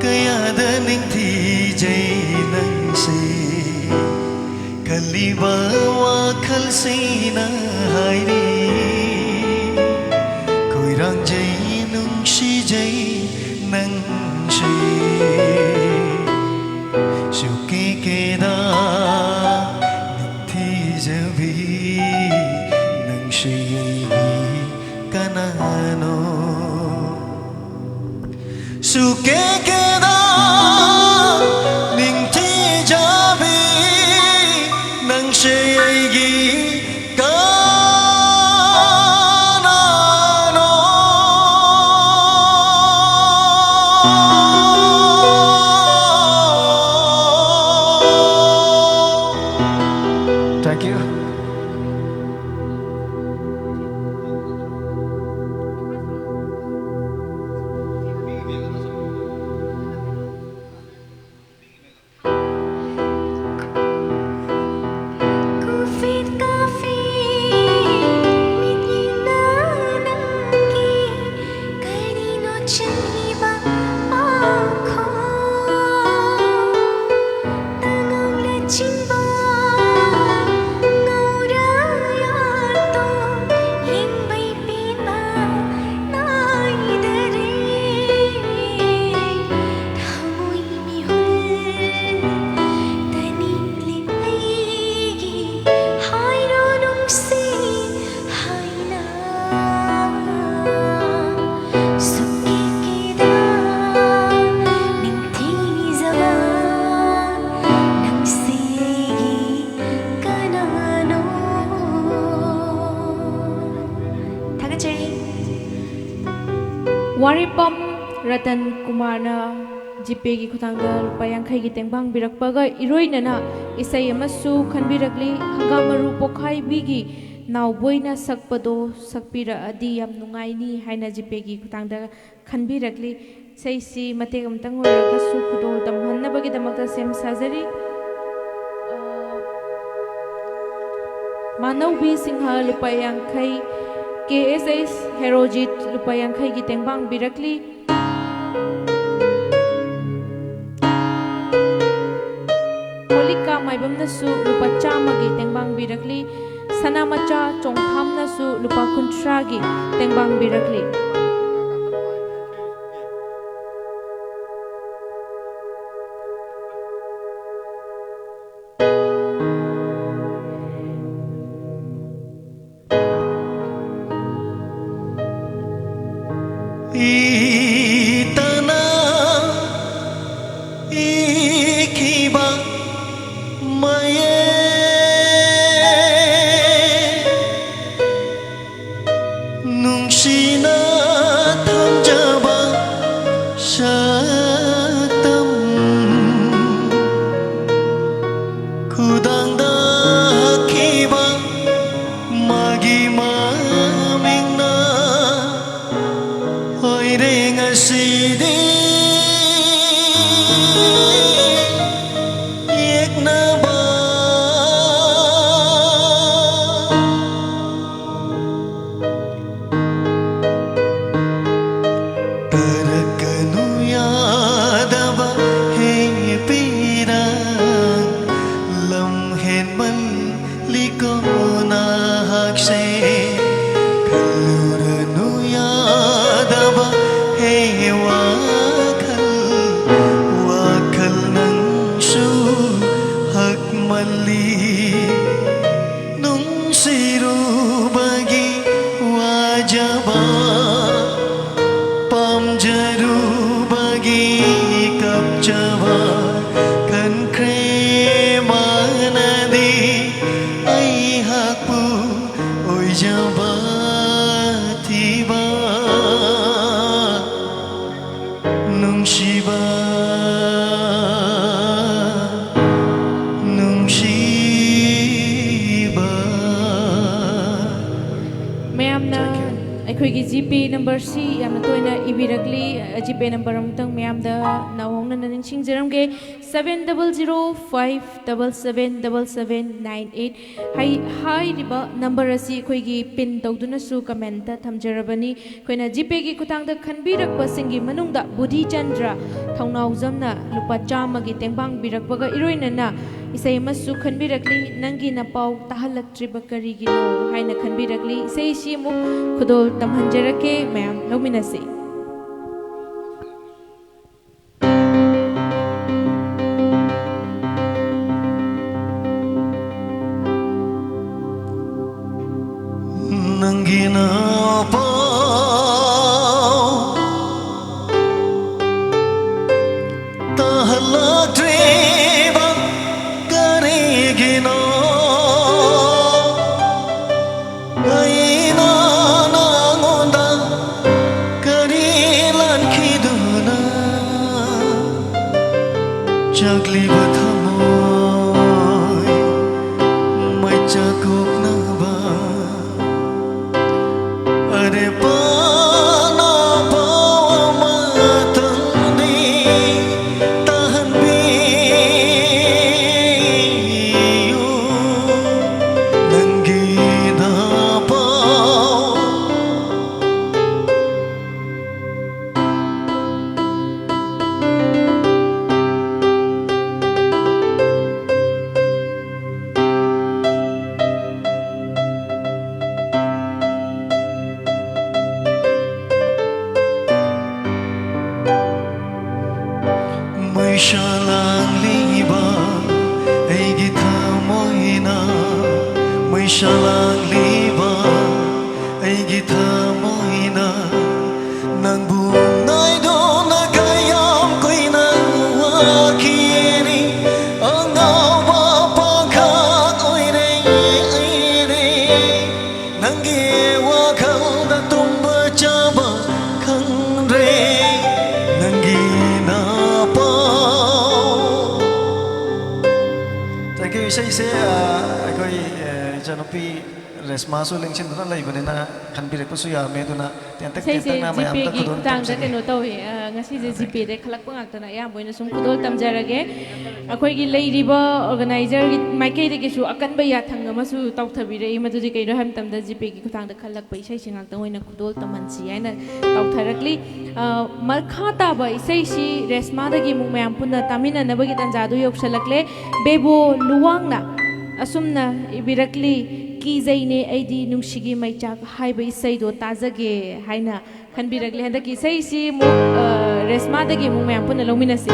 ꯀꯌꯥꯗ ꯅꯤꯡꯊꯤꯖꯩ ꯅꯪꯁꯦ꯫ ꯈꯜꯂꯤꯕ ꯋꯥꯈꯜꯁꯤꯅ ꯍꯥꯏꯔꯤ, ꯈꯣꯏꯔꯥꯡꯖꯩ, ꯅꯨꯡꯁꯤꯖꯩ ꯅꯪꯁꯦ꯫ ꯁꯨꯛꯀꯦ ꯀꯦꯗ ꯅꯤꯡꯊꯤꯖꯕꯤ, ꯅꯪꯁꯦ ꯑꯩꯒꯤ ꯀꯅꯥꯅꯣ? ꯁꯨꯛꯀꯦ ꯀꯦꯗ ꯅꯤꯡꯊꯤꯖꯕꯤ, ꯅꯪꯁꯦ ꯑꯩꯒꯤ ꯀꯅꯥꯅꯣ? Thank you. ꯊꯥꯒꯠꯆꯔꯤ꯫ ꯋꯥꯔꯦꯄꯝ ꯔꯇꯟ ꯀꯨꯃꯥꯔꯅ ꯖꯤꯄꯦꯒꯤ ꯈꯨꯠꯊꯥꯡꯗ ꯂꯨꯄꯥ ꯌꯥꯡꯈꯩꯒꯤ ꯇꯦꯡꯕꯥꯡ ꯄꯤꯔꯛꯄꯒ ꯏꯔꯣꯏꯅꯅ ꯏꯁꯩ ꯑꯃꯁꯨ ꯈꯟꯕꯤꯔꯛꯂꯤ꯫ ꯍꯪꯒꯥꯝ ꯃꯔꯨ ꯄꯣꯛꯈꯥꯏꯕꯤꯒꯤ ꯅꯥꯎꯕꯣꯏꯅ ꯁꯛꯄꯗꯣ ꯁꯛꯄꯤꯔꯛꯑꯗꯤ ꯌꯥꯝ ꯅꯨꯡꯉꯥꯏꯅꯤ ꯍꯥꯏꯅ ꯖꯤꯄꯦꯒꯤ ꯈꯨꯠꯊꯥꯡꯗ ꯈꯟꯕꯤꯔꯛꯂꯤ꯫ ꯏꯁꯩꯁꯤ ꯃꯇꯦꯛ ꯑꯃꯇꯪ ꯑꯣꯏꯔꯒꯁꯨ ꯈꯨꯗꯣꯜ ꯇꯝꯍꯟꯅꯕꯒꯤꯗꯃꯛꯇ ꯁꯦꯝ ꯁꯥꯖꯔꯤ꯫ ꯑ, ꯃꯥꯅꯧꯕꯤ ꯁꯤꯡꯍ ꯂꯨꯄꯥ ꯌꯥꯡꯈꯩ, ꯀꯦ ꯑꯦꯁ ꯑꯦꯁ ꯍꯦꯔꯣꯖꯤꯠ ꯂꯨꯄꯥ ꯌꯥꯡꯈꯩꯒꯤ ꯇꯦꯡꯕꯥꯡ ꯄꯤꯔꯛꯂꯤ꯫ ꯍꯣꯂꯤꯀꯥ ꯃꯥꯏꯕꯝꯅꯁꯨ ꯂꯨꯄꯥ ꯆꯥꯝꯃꯒꯤ ꯇꯦꯡꯕꯥꯡ ꯄꯤꯔꯛꯂꯤ꯫ ꯁꯅꯥꯃꯆꯥ ꯆꯣꯡꯊꯥꯝꯅꯁꯨ ꯂꯨꯄꯥ ꯀꯨꯟꯊ꯭ꯔꯥꯒꯤ ꯇꯦꯡꯕꯥꯡ ꯄꯤꯔꯛꯂꯤ꯫ ꯏꯇꯅ ꯏꯈꯤꯕ ꯃꯌꯦꯛ ꯅꯨꯡꯁꯤꯅ ꯊꯝꯖꯕ ꯁꯛꯇꯝ ꯈꯨꯗꯥꯡꯗ ꯍꯛꯈꯤꯕ ꯃꯥꯒꯤ ꯃꯃꯤꯡꯅ ꯑꯣꯏꯔꯦ ꯉꯁꯤꯗꯤ ꯌꯦꯛꯅꯕ꯫ ꯇꯥꯔꯛꯀꯅꯨ ꯌꯥꯗꯕ ꯍꯦ ꯄꯤꯔꯥꯡ, ꯂꯝ ꯍꯦꯟꯃꯜꯂꯤꯀꯣ ꯅꯍꯥꯛꯁꯦ꯫ ꯈꯜꯂꯨꯔꯅꯨ ꯌꯥꯗꯕ ꯍꯦ ꯋꯥꯈꯜ, ꯋꯥꯈꯜ ꯅꯪꯁꯨ ꯍꯛ ꯑꯩꯈꯣꯏꯒꯤ ꯖꯤꯄꯦ ꯅꯝꯕꯔꯁꯤ ꯌꯥꯝꯅ ꯇꯣꯏꯅ ꯏꯕꯤꯔꯛꯂꯤ꯫ ꯖꯤꯄꯦ ꯅꯝꯕꯔ ꯑꯃꯨꯛꯇꯪ ꯃꯌꯥꯝꯗ ꯅꯧꯍꯧꯅꯅ ꯅꯤꯡꯁꯤꯡꯖꯔꯝꯒꯦ, seven double zero five double seven double seven nine eight꯫ ꯍꯥꯏ-, ꯍꯥꯏꯔꯤꯕ ꯅꯝꯕꯔ ꯑꯁꯤ ꯑꯩꯈꯣꯏꯒꯤ ꯄꯤꯟ ꯇꯧꯗꯨꯅꯁꯨ ꯀꯃꯦꯟꯇ ꯊꯝꯖꯔꯕꯅꯤ꯫ ꯑꯩꯈꯣꯏꯅ ꯖꯤꯄꯦꯒꯤ ꯈꯨꯠꯊꯥꯡꯗ ꯈꯟꯕꯤꯔꯛꯄꯁꯤꯡꯒꯤ ꯃꯅꯨꯡꯗ ꯕꯨꯙꯤ ꯆꯟꯗ꯭ꯔ ꯊꯧꯅꯥꯎꯖꯝꯅ ꯂꯨꯄꯥ ꯆꯥꯝꯃꯒꯤ ꯇꯦꯡꯕꯥꯡ ꯄꯤꯔꯛꯄꯒ ꯏꯔꯣꯏꯅꯅ ꯏꯁꯩ ꯑꯃꯁꯨ ꯈꯟꯕꯤꯔꯛꯂꯤ, "ꯅꯪꯒꯤ ꯅꯄꯥꯎ ꯇꯥꯍꯜꯂꯛꯇ꯭ꯔꯤꯕ ꯀꯔꯤꯒꯤꯅꯣ?" ꯍꯥꯏꯅ ꯈꯟꯕꯤꯔꯛꯂꯤ꯫ ꯏꯁꯩꯁꯤ ꯑꯃꯨꯛ ꯈꯨꯗꯣꯜ ꯇꯝꯍꯟꯖꯔꯛꯀꯦ, ꯃꯌꯥꯝ ꯂꯧꯃꯤꯟꯅꯁꯤ꯫ ꯅꯪꯒꯤ ꯅꯄꯥꯎ ꯇꯥꯍꯜꯂꯛꯇ꯭ꯔꯤꯕ ꯀꯔꯤꯒꯤꯅꯣ? ꯑꯩꯅ ꯅꯉꯣꯟꯗ ꯀꯔꯤ ꯂꯥꯟꯈꯤꯗꯨꯅ ꯆꯥꯛꯂꯤꯕ ꯊꯃꯣꯏ ꯃꯩꯆꯥꯛ ꯀꯣꯛꯅꯕ ꯑꯔꯦꯞꯄꯅ ꯄꯥꯎ ꯑꯃꯇꯪꯗꯤ ꯇꯥꯍꯟꯕꯤꯌꯨ꯫ ꯅꯪꯒꯤ ꯅꯄꯥꯎ ꯃꯩꯁꯥ ꯂꯥꯡꯂꯤꯕ ꯑꯩꯒꯤ ꯊꯃꯣꯏꯅ, ꯃꯩꯁꯥ ꯂꯥꯡꯂꯤꯕ ꯑꯩꯒꯤ ꯊꯃꯣꯏꯅ, ꯅꯪꯕꯨ ꯉꯥꯏꯗꯨꯅ ꯀꯌꯥꯝ ꯀꯨꯏꯅ ꯋꯥꯈꯤꯅꯤ? ꯑꯉꯥꯎꯕ ꯄꯥꯈꯪ ꯑꯣꯏꯔꯦ ꯑꯩꯗꯤ꯫ ꯅꯪꯒꯤ ꯋꯥꯈꯜꯗ ꯇꯨꯝꯕ ꯆꯥꯕ ꯈꯪꯗ꯭ꯔꯦ, ꯅꯪꯒꯤ ꯅꯄꯥꯎ꯫ Thank you꯫ ꯏꯁꯩꯁꯦ, ꯑ, ꯑꯩꯈꯣꯏ, ꯑ, ꯏꯆꯥꯅꯨꯄꯤ ꯔꯦꯁꯃꯥꯁꯨ ꯂꯦꯡꯁꯤꯟꯗꯨꯅ ꯂꯩꯕꯅꯤꯅ ꯈꯟꯕꯤꯔꯛꯄꯁꯨ ꯌꯥꯝꯃꯦ꯫ ꯑꯗꯨꯅ ꯇꯦꯟꯇꯛ ꯏꯁꯩꯁꯦ ꯇꯦꯟꯇꯛꯅ ꯃꯌꯥꯝꯗ ꯖꯤꯄꯦꯒꯤ ꯈꯨꯗꯣꯜ ꯈꯨꯊꯥꯡꯗ ꯇꯝꯖꯒꯦ꯫ ꯀꯩꯅꯣ ꯇꯧꯋꯦ꯫ ꯑ, ꯉꯁꯤꯁꯦ ꯖꯤꯄꯦꯗ ꯈꯜꯂꯛꯄ ꯉꯥꯛꯇꯅ ꯑꯌꯥꯝꯕ ꯑꯣꯏꯅ ꯁꯨꯝ ꯈꯨꯗꯣꯜ ꯇꯝꯖꯔꯒꯦ꯫ ꯑꯩꯈꯣꯏꯒꯤ ꯂꯩꯔꯤꯕ ꯑꯣꯔꯒꯅꯥꯏꯖꯔꯒꯤ ꯃꯥꯏꯀꯩꯗꯒꯤꯁꯨ ꯑꯀꯟꯕ ꯌꯥꯊꯪ ꯑꯃꯁꯨ ꯇꯧꯊꯕꯤꯔꯛꯏ꯫ ꯃꯗꯨꯗꯤ ꯀꯩꯅꯣ ꯍꯥꯏꯕ ꯃꯇꯝꯗ ꯖꯤꯄꯦꯒꯤ ꯈꯨꯊꯥꯡꯗ ꯈꯜꯂꯛꯄ ꯏꯁꯩꯁꯤ ꯉꯥꯛꯇꯪ ꯑꯣꯏꯅ ꯈꯨꯗꯣꯜ ꯇꯝꯍꯟꯁꯤ ꯍꯥꯏꯅ ꯇꯧꯊꯔꯛꯂꯤ꯫ ꯑ, ꯃꯈꯥ ꯇꯥꯕ ꯏꯁꯩꯁꯤ ꯔꯦꯁꯃꯥꯗꯒꯤ ꯑꯃꯨꯛ ꯃꯌꯥꯝ ꯄꯨꯟꯅ ꯇꯥꯃꯤꯟꯅꯅꯕꯒꯤ ꯇꯥꯟꯖꯥꯗꯨ ꯌꯧꯁꯜꯂꯛꯂꯦ꯫ ꯕꯦꯕꯣ ꯂꯨꯋꯥꯡꯅ ꯑꯁꯨꯝꯅ ꯏꯕꯤꯔꯛꯂꯤ, "ꯀꯤꯖꯩꯅꯦ ꯑꯩꯗꯤ ꯅꯨꯡꯁꯤꯒꯤ ꯃꯩꯆꯥꯛ" ꯍꯥꯏꯕ ꯏꯁꯩꯗꯣ ꯇꯥꯖꯒꯦ ꯍꯥꯏꯅ ꯈꯟꯕꯤꯔꯛꯂꯦ꯫ ꯍꯟꯗꯛꯀꯤ ꯏꯁꯩꯁꯤ ꯑꯃꯨꯛ, ꯑ, ꯔꯦꯁꯃꯥꯗꯒꯤ ꯑꯃꯨꯛ ꯃꯌꯥꯝ ꯄꯨꯟꯅ ꯂꯧꯃꯤꯟꯅꯁꯤ꯫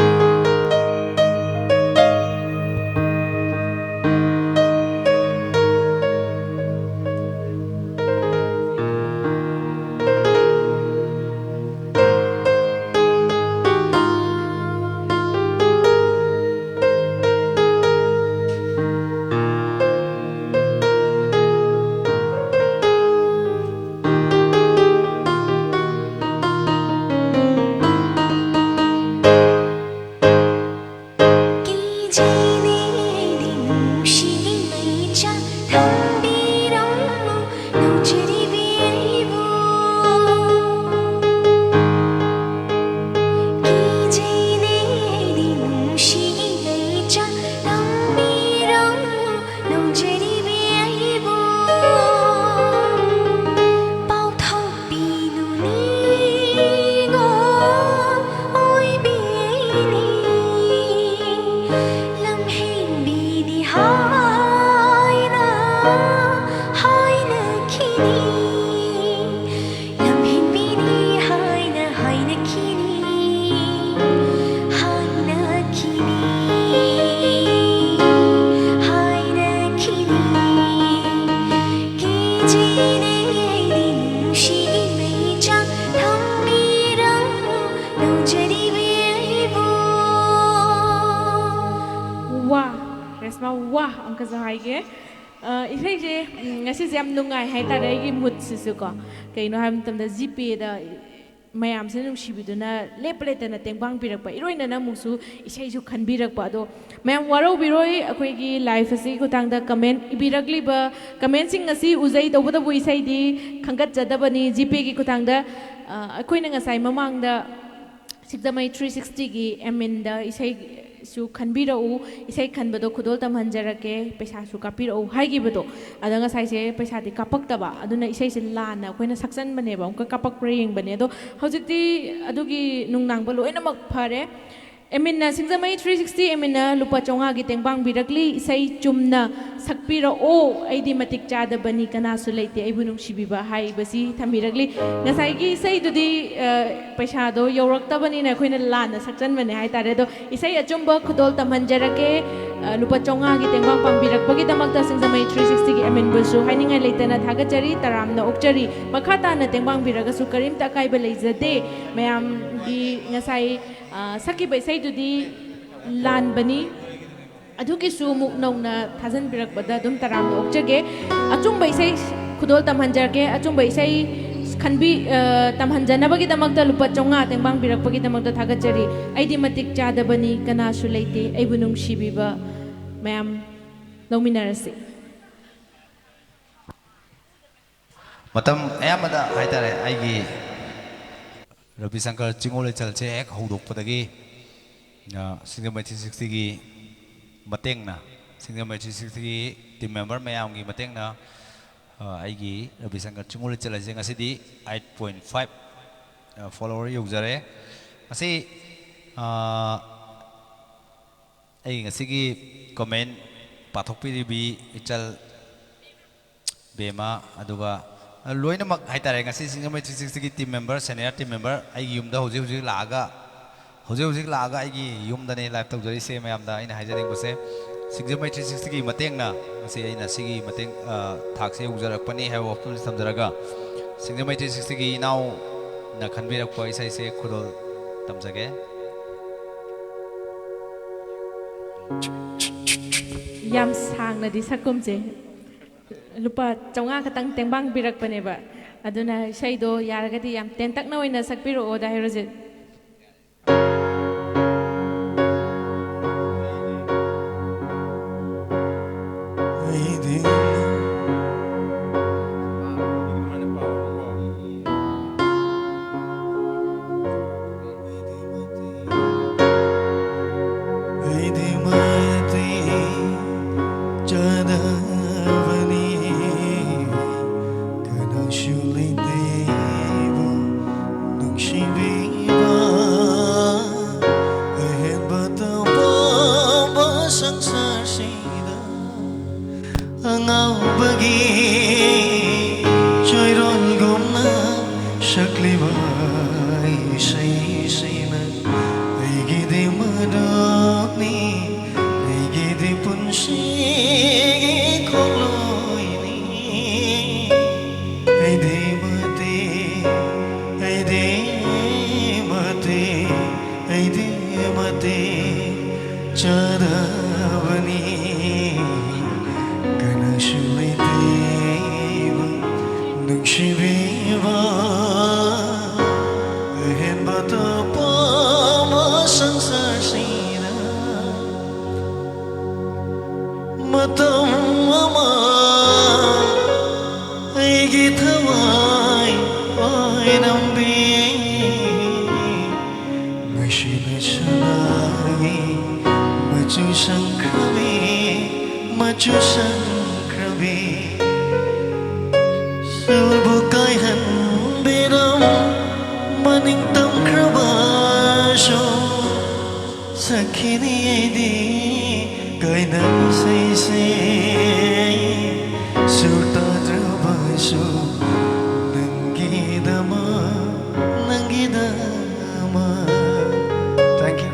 ꯋꯥ, ꯔꯦꯁꯃꯥ, ꯋꯥ ꯑꯃꯨꯛꯀꯁꯨ ꯍꯥꯏꯒꯦ꯫ ꯑ, ꯏꯁꯩꯁꯦ, ꯎꯝ, ꯉꯁꯤꯁꯦ ꯌꯥꯝ ꯅꯨꯡꯉꯥꯏ ꯍꯥꯏꯇꯥꯔꯦ, ꯑꯩꯒꯤ ꯃꯨꯠꯁꯤꯁꯨ ꯀꯣ꯫ ꯀꯩꯅꯣ ꯍꯥꯏꯕ ꯃꯇꯝꯗ ꯖꯤꯄꯦꯗ ꯃꯌꯥꯝꯁꯤꯅ ꯅꯨꯡꯁꯤꯕꯤꯗꯨꯅ ꯂꯦꯞꯄ ꯂꯩꯇꯅ ꯇꯦꯡꯕꯥꯡ ꯄꯤꯔꯛꯄ, ꯏꯔꯣꯏꯅꯅ ꯑꯃꯨꯛꯁꯨ ꯏꯁꯩꯁꯨ ꯈꯟꯕꯤꯔꯛꯄ꯫ ꯑꯗꯣ ꯃꯌꯥꯝ ꯋꯥꯔꯧꯕꯤꯔꯣꯏ, ꯑꯩꯈꯣꯏꯒꯤ ꯂꯥꯏꯐ ꯑꯁꯤꯒꯤ ꯈꯨꯊꯥꯡꯗ ꯀꯃꯦꯟ ꯏꯕꯤꯔꯛꯂꯤꯕ ꯀꯃꯦꯟꯁꯤꯡ ꯑꯁꯤ ꯎꯖꯩ, ꯇꯧꯕꯇꯕꯨ ꯏꯁꯩꯗꯤ ꯈꯟꯒꯠꯆꯗꯕꯅꯤ꯫ ꯖꯤꯄꯦꯒꯤ ꯈꯨꯊꯥꯡꯗ, ꯑ, ꯑꯩꯈꯣꯏꯅ ꯉꯁꯥꯏ ꯃꯃꯥꯡꯗ ꯁꯤꯡꯖꯃꯩ ꯊ꯭ꯔꯤ ꯁꯤꯛꯁꯇꯤꯒꯤ ꯑꯦꯝ ꯏꯟꯗ ꯏꯁꯩꯁꯨ ꯈꯟꯕꯤꯔꯛꯎ, ꯏꯁꯩ ꯈꯟꯕꯗꯣ ꯈꯨꯗꯣꯜ ꯇꯝꯍꯟꯖꯔꯛꯀꯦ, ꯄꯩꯁꯥꯁꯨ ꯀꯥꯞꯄꯤꯔꯛꯎ ꯍꯥꯏꯈꯤꯕꯗꯣ, ꯑꯗꯣ ꯉꯁꯥꯏꯁꯦ ꯄꯩꯁꯥꯗꯤ ꯀꯥꯞꯄꯛꯇꯕ꯫ ꯑꯗꯨꯅ ꯏꯁꯩꯁꯦ ꯂꯥꯟꯅ ꯑꯩꯈꯣꯏꯅ ꯁꯛꯆꯟꯕꯅꯦꯕ, ꯑꯃꯨꯛꯀ ꯀꯥꯞꯄꯛꯄ꯭ꯔꯥ ꯌꯦꯡꯕꯅꯦ꯫ ꯑꯗꯣ ꯍꯧꯖꯤꯛꯇꯤ ꯑꯗꯨꯒꯤ ꯅꯨꯡꯅꯥꯡꯕ ꯂꯣꯏꯅꯃꯛ ꯐꯔꯦ꯫ ꯑꯦꯝ ꯏꯟꯅ, ꯁꯤꯡꯖꯃꯩ ꯊ꯭ꯔꯤ ꯁꯤꯛꯁꯇꯤ ꯑꯦꯝ ꯏꯟꯅ ꯂꯨꯄꯥ ꯆꯥꯝꯃꯉꯥꯒꯤ ꯇꯦꯡꯕꯥꯡ ꯄꯤꯔꯛꯂꯤ, ꯏꯁꯩ ꯆꯨꯝꯅ ꯁꯛꯄꯤꯔꯛꯑꯣ, ꯑꯩꯗꯤ ꯃꯇꯤꯛ ꯆꯥꯗꯕꯅꯤ, ꯀꯅꯥꯁꯨ ꯂꯩꯇꯦ ꯑꯩꯕꯨ ꯅꯨꯡꯁꯤꯕꯤꯕ ꯍꯥꯏꯕꯁꯤ ꯊꯝꯕꯤꯔꯛꯂꯤ꯫ ꯉꯁꯥꯏꯒꯤ ꯏꯁꯩꯗꯨꯗꯤ, ꯑ, ꯄꯩꯁꯥꯗꯣ ꯌꯧꯔꯛꯇꯕꯅꯤꯅ ꯑꯩꯈꯣꯏꯅ ꯂꯥꯟꯅ ꯁꯛꯆꯟꯕꯅꯦ ꯍꯥꯏꯇꯥꯔꯦ꯫ ꯑꯗꯣ ꯏꯁꯩ ꯑꯆꯨꯝꯕ ꯈꯨꯗꯣꯜ ꯇꯝꯍꯟꯖꯔꯛꯀꯦ꯫ ꯑ, ꯂꯨꯄꯥ ꯆꯥꯝꯃꯉꯥꯒꯤ ꯇꯦꯡꯕꯥꯡ ꯄꯥꯡꯕꯤꯔꯛꯄꯒꯤꯗꯃꯛꯇ ꯁꯤꯡꯖꯃꯩ ꯊ꯭ꯔꯤ ꯁꯤꯛꯁꯇꯤꯒꯤ ꯑꯦꯝ ꯏꯟꯕꯨꯁꯨ ꯍꯥꯏꯅꯤꯡꯉꯥꯏ ꯂꯩꯇꯅ ꯊꯥꯒꯠꯆꯔꯤ, ꯇꯔꯥꯝꯅ ꯑꯣꯛꯆꯔꯤ꯫ ꯃꯈꯥ ꯇꯥꯅ ꯇꯦꯡꯕꯥꯡ ꯄꯤꯔꯒꯁꯨ ꯀꯔꯤꯝꯇ ꯑꯀꯥꯏꯕ ꯂꯩꯖꯗꯦ꯫ ꯃꯌꯥꯝꯒꯤ ꯉꯁꯥꯏ, ꯑ, ꯁꯛꯈꯤꯕ ꯏꯁꯩꯗꯨꯗꯤ ꯂꯥꯟꯕꯅꯤ꯫ ꯑꯗꯨꯒꯤꯁꯨ ꯑꯃꯨꯛ ꯅꯧꯅ ꯊꯥꯖꯟꯕꯤꯔꯛꯄꯗ ꯑꯗꯨꯝ ꯇꯔꯥꯝꯅ ꯑꯣꯛꯆꯒꯦ꯫ ꯑꯆꯨꯝꯕ ꯏꯁꯩ ꯈꯨꯗꯣꯜ ꯇꯝꯍꯟꯖꯔꯛꯀꯦ꯫ ꯑꯆꯨꯝꯕ ꯏꯁꯩ ꯈꯟꯕꯤ-, ꯑ, ꯇꯝꯍꯟꯖꯅꯕꯒꯤꯗꯃꯛꯇ ꯂꯨꯄꯥ ꯆꯥꯝꯃꯉꯥ ꯇꯦꯡꯕꯥꯡ ꯄꯤꯔꯛꯄꯒꯤꯗꯃꯛꯇ ꯊꯥꯒꯠꯆꯔꯤ꯫ ꯑꯩꯗꯤ ꯃꯇꯤꯛ ꯆꯥꯗꯕꯅꯤ, ꯀꯅꯥꯁꯨ ꯂꯩꯇꯦ ꯑꯩꯕꯨ ꯅꯨꯡꯁꯤꯕꯤꯕ꯫ ꯃꯌꯥꯝ ꯂꯧꯃꯤꯟꯅꯔꯁꯤ꯫ ꯃꯇꯝ ꯑꯌꯥꯝꯕꯗ ꯍꯥꯏꯇꯥꯔꯦ, ꯑꯩꯒꯤ ꯔꯕꯤ ꯁꯪꯀꯔ ꯆꯤꯡꯉꯣ ꯂꯩꯆꯜꯁꯦ ꯍꯦꯛ ꯍꯧꯗꯣꯛꯄꯗꯒꯤ, ꯑ, ꯁꯤꯡꯖꯃꯩ ꯊ꯭ꯔꯤ ꯁꯤꯛꯁꯇꯤꯒꯤ ꯃꯇꯦꯡꯅ, ꯁꯤꯡꯖꯃꯩ ꯊ꯭ꯔꯤ ꯁꯤꯛꯁꯇꯤꯒꯤ ꯇꯤꯝ ꯃꯦꯝꯕꯔ ꯃꯌꯥꯝꯒꯤ ꯃꯇꯦꯡꯅ, ꯑ, ꯑꯩꯒꯤ ꯔꯕꯤ ꯁꯪꯀꯔ ꯆꯤꯡꯉꯣ ꯂꯩꯆꯜ ꯍꯥꯏꯁꯦ ꯉꯁꯤꯗꯤ ꯑꯩꯠ ꯄꯣꯏꯟ ꯐꯥꯏꯚ, ꯑ, ꯐꯣꯂꯣꯋꯔ ꯌꯧꯖꯔꯦ꯫ ꯉꯁꯤ, ꯑ, ꯑꯩꯒꯤ ꯉꯁꯤꯒꯤ ꯀꯣꯃꯦꯟ ꯄꯥꯊꯣꯛꯄꯤꯔꯤꯕꯤ ꯏꯆꯜ ꯕꯦꯃꯥ, ꯑꯗꯨꯒ ꯂꯣꯏꯅꯃꯛ ꯍꯥꯏꯇꯥꯔꯦ, ꯉꯁꯤ ꯁꯤꯡꯖꯃꯩ ꯊ꯭ꯔꯤ ꯁꯤꯛꯁꯇꯤꯒꯤ team member, senior team member, ꯑꯩꯒꯤ ꯌꯨꯝꯗ ꯍꯧꯖꯤꯛ ꯍꯧꯖꯤꯛ ꯂꯥꯛꯑꯒ, ꯍꯧꯖꯤꯛ ꯍꯧꯖꯤꯛ ꯂꯥꯛꯑꯒ ꯑꯩꯒꯤ ꯌꯨꯝꯗꯅꯦ ꯂꯥꯏꯚ ꯇꯧꯖꯔꯤꯁꯦ꯫ ꯃꯌꯥꯝꯗ ꯑꯩꯅ ꯍꯥꯏꯖꯅꯤꯡꯕꯁꯦ, ꯁꯤꯡꯖꯃꯩ ꯊ꯭ꯔꯤ ꯁꯤꯛꯁꯇꯤꯒꯤ ꯃꯇꯦꯡꯅ ꯉꯁꯤ ꯑꯩꯅ ꯁꯤꯒꯤ ꯃꯇꯦꯡ, ꯑ, ꯊꯥꯛꯁꯦ ꯌꯧꯖꯔꯛꯄꯅꯤ ꯍꯥꯏꯕ ꯋꯥꯐꯝꯁꯤ ꯊꯝꯖꯔꯒ, ꯁꯤꯡꯖꯃꯩ ꯊ꯭ꯔꯤ ꯁꯤꯛꯁꯇꯤꯒꯤ ꯏꯅꯥꯎꯅ ꯈꯟꯕꯤꯔꯛꯄ ꯏꯁꯩꯁꯦ ꯈꯨꯗꯣꯜ ꯇꯝꯖꯒꯦ꯫ ꯌꯥꯝ ꯁꯥꯡꯅꯗꯤ ꯁꯛꯀꯨꯝꯁꯦ꯫ ꯂꯨꯄꯥ ꯆꯥꯝꯃꯉꯥ ꯈꯛꯇꯪ ꯇꯦꯡꯕꯥꯡ ꯄꯤꯔꯛꯄꯅꯦꯕ꯫ ꯑꯗꯨꯅ ꯏꯁꯩꯗꯣ ꯌꯥꯔꯒꯗꯤ ꯌꯥꯝ ꯇꯦꯟꯇꯛꯅ ꯑꯣꯏꯅ ꯁꯛꯄꯤꯔꯛꯑꯣ, ꯗꯥ ꯍꯦꯔꯣꯖꯤꯠ꯫ ꯑꯩꯗꯤ ꯃꯇꯦꯡ ꯆꯥꯗꯕꯅꯤ, ꯀꯅꯥꯁꯨ ꯂꯩꯇꯦꯕꯨ ꯅꯨꯡꯁꯤꯕꯤꯕ꯫ ꯑꯍꯦꯟꯕ ꯇꯧꯕ ꯁꯪꯁꯥꯔꯁꯤꯗ, ꯑꯉꯥꯎꯕꯒꯤ ꯆꯣꯏꯔꯣꯟꯒꯨꯝꯅ ꯁꯛꯂꯤꯕ ꯏꯁꯩꯁꯤꯅ ꯑꯩꯒꯤꯗꯤ ꯃꯔꯨꯞꯅꯤ, ꯑꯩꯒꯤꯗꯤ ꯄꯨꯟꯁꯤꯒꯤ ꯈꯣꯡꯂꯣꯏꯅꯤ꯫ ꯑꯩꯗꯤ ꯃꯇꯦꯡ, ꯑꯩꯗꯤ ꯃꯇꯦꯡ, ꯑꯩꯗꯤ ꯃꯇꯦꯡ ꯆꯥꯗꯕꯅꯤ, ꯀꯅꯥꯁꯨ ꯂꯩꯇꯦꯕ ꯅꯨꯡꯁꯤꯕꯤꯕ꯫ ꯑꯍꯦꯟꯕ ꯇꯣꯞꯄ ꯑꯃ ꯁꯪꯁꯥꯔꯁꯤꯗ ꯃꯇꯝ ꯑꯃ ꯑꯩꯒꯤ ꯊꯋꯥꯏ ꯑꯣꯏꯔꯝꯕꯤ꯫ ꯉꯁꯤꯅ ꯁꯅꯥꯒꯤ ꯃꯆꯨ ꯁꯪꯈ꯭ꯔꯕꯤ, ꯃꯆꯨ ꯁꯪꯈ꯭ꯔꯕꯤ꯫ ꯁꯨꯜꯕꯨ ꯀꯥꯏꯍꯟꯕꯤꯔꯝ ꯃꯅꯤꯡ ꯇꯝꯈ꯭ꯔꯕꯁꯨ, ꯁꯛꯈꯤꯅꯤ ꯑꯩꯗꯤ ꯀꯥꯏꯅ ꯏꯁꯩꯁꯦ꯫ ꯁꯨꯔ ꯇꯥꯗ꯭ꯔꯕꯁꯨ ꯅꯪꯒꯤꯗꯃꯛ, ꯅꯪꯒꯤꯗꯃꯛ꯫ Thank you.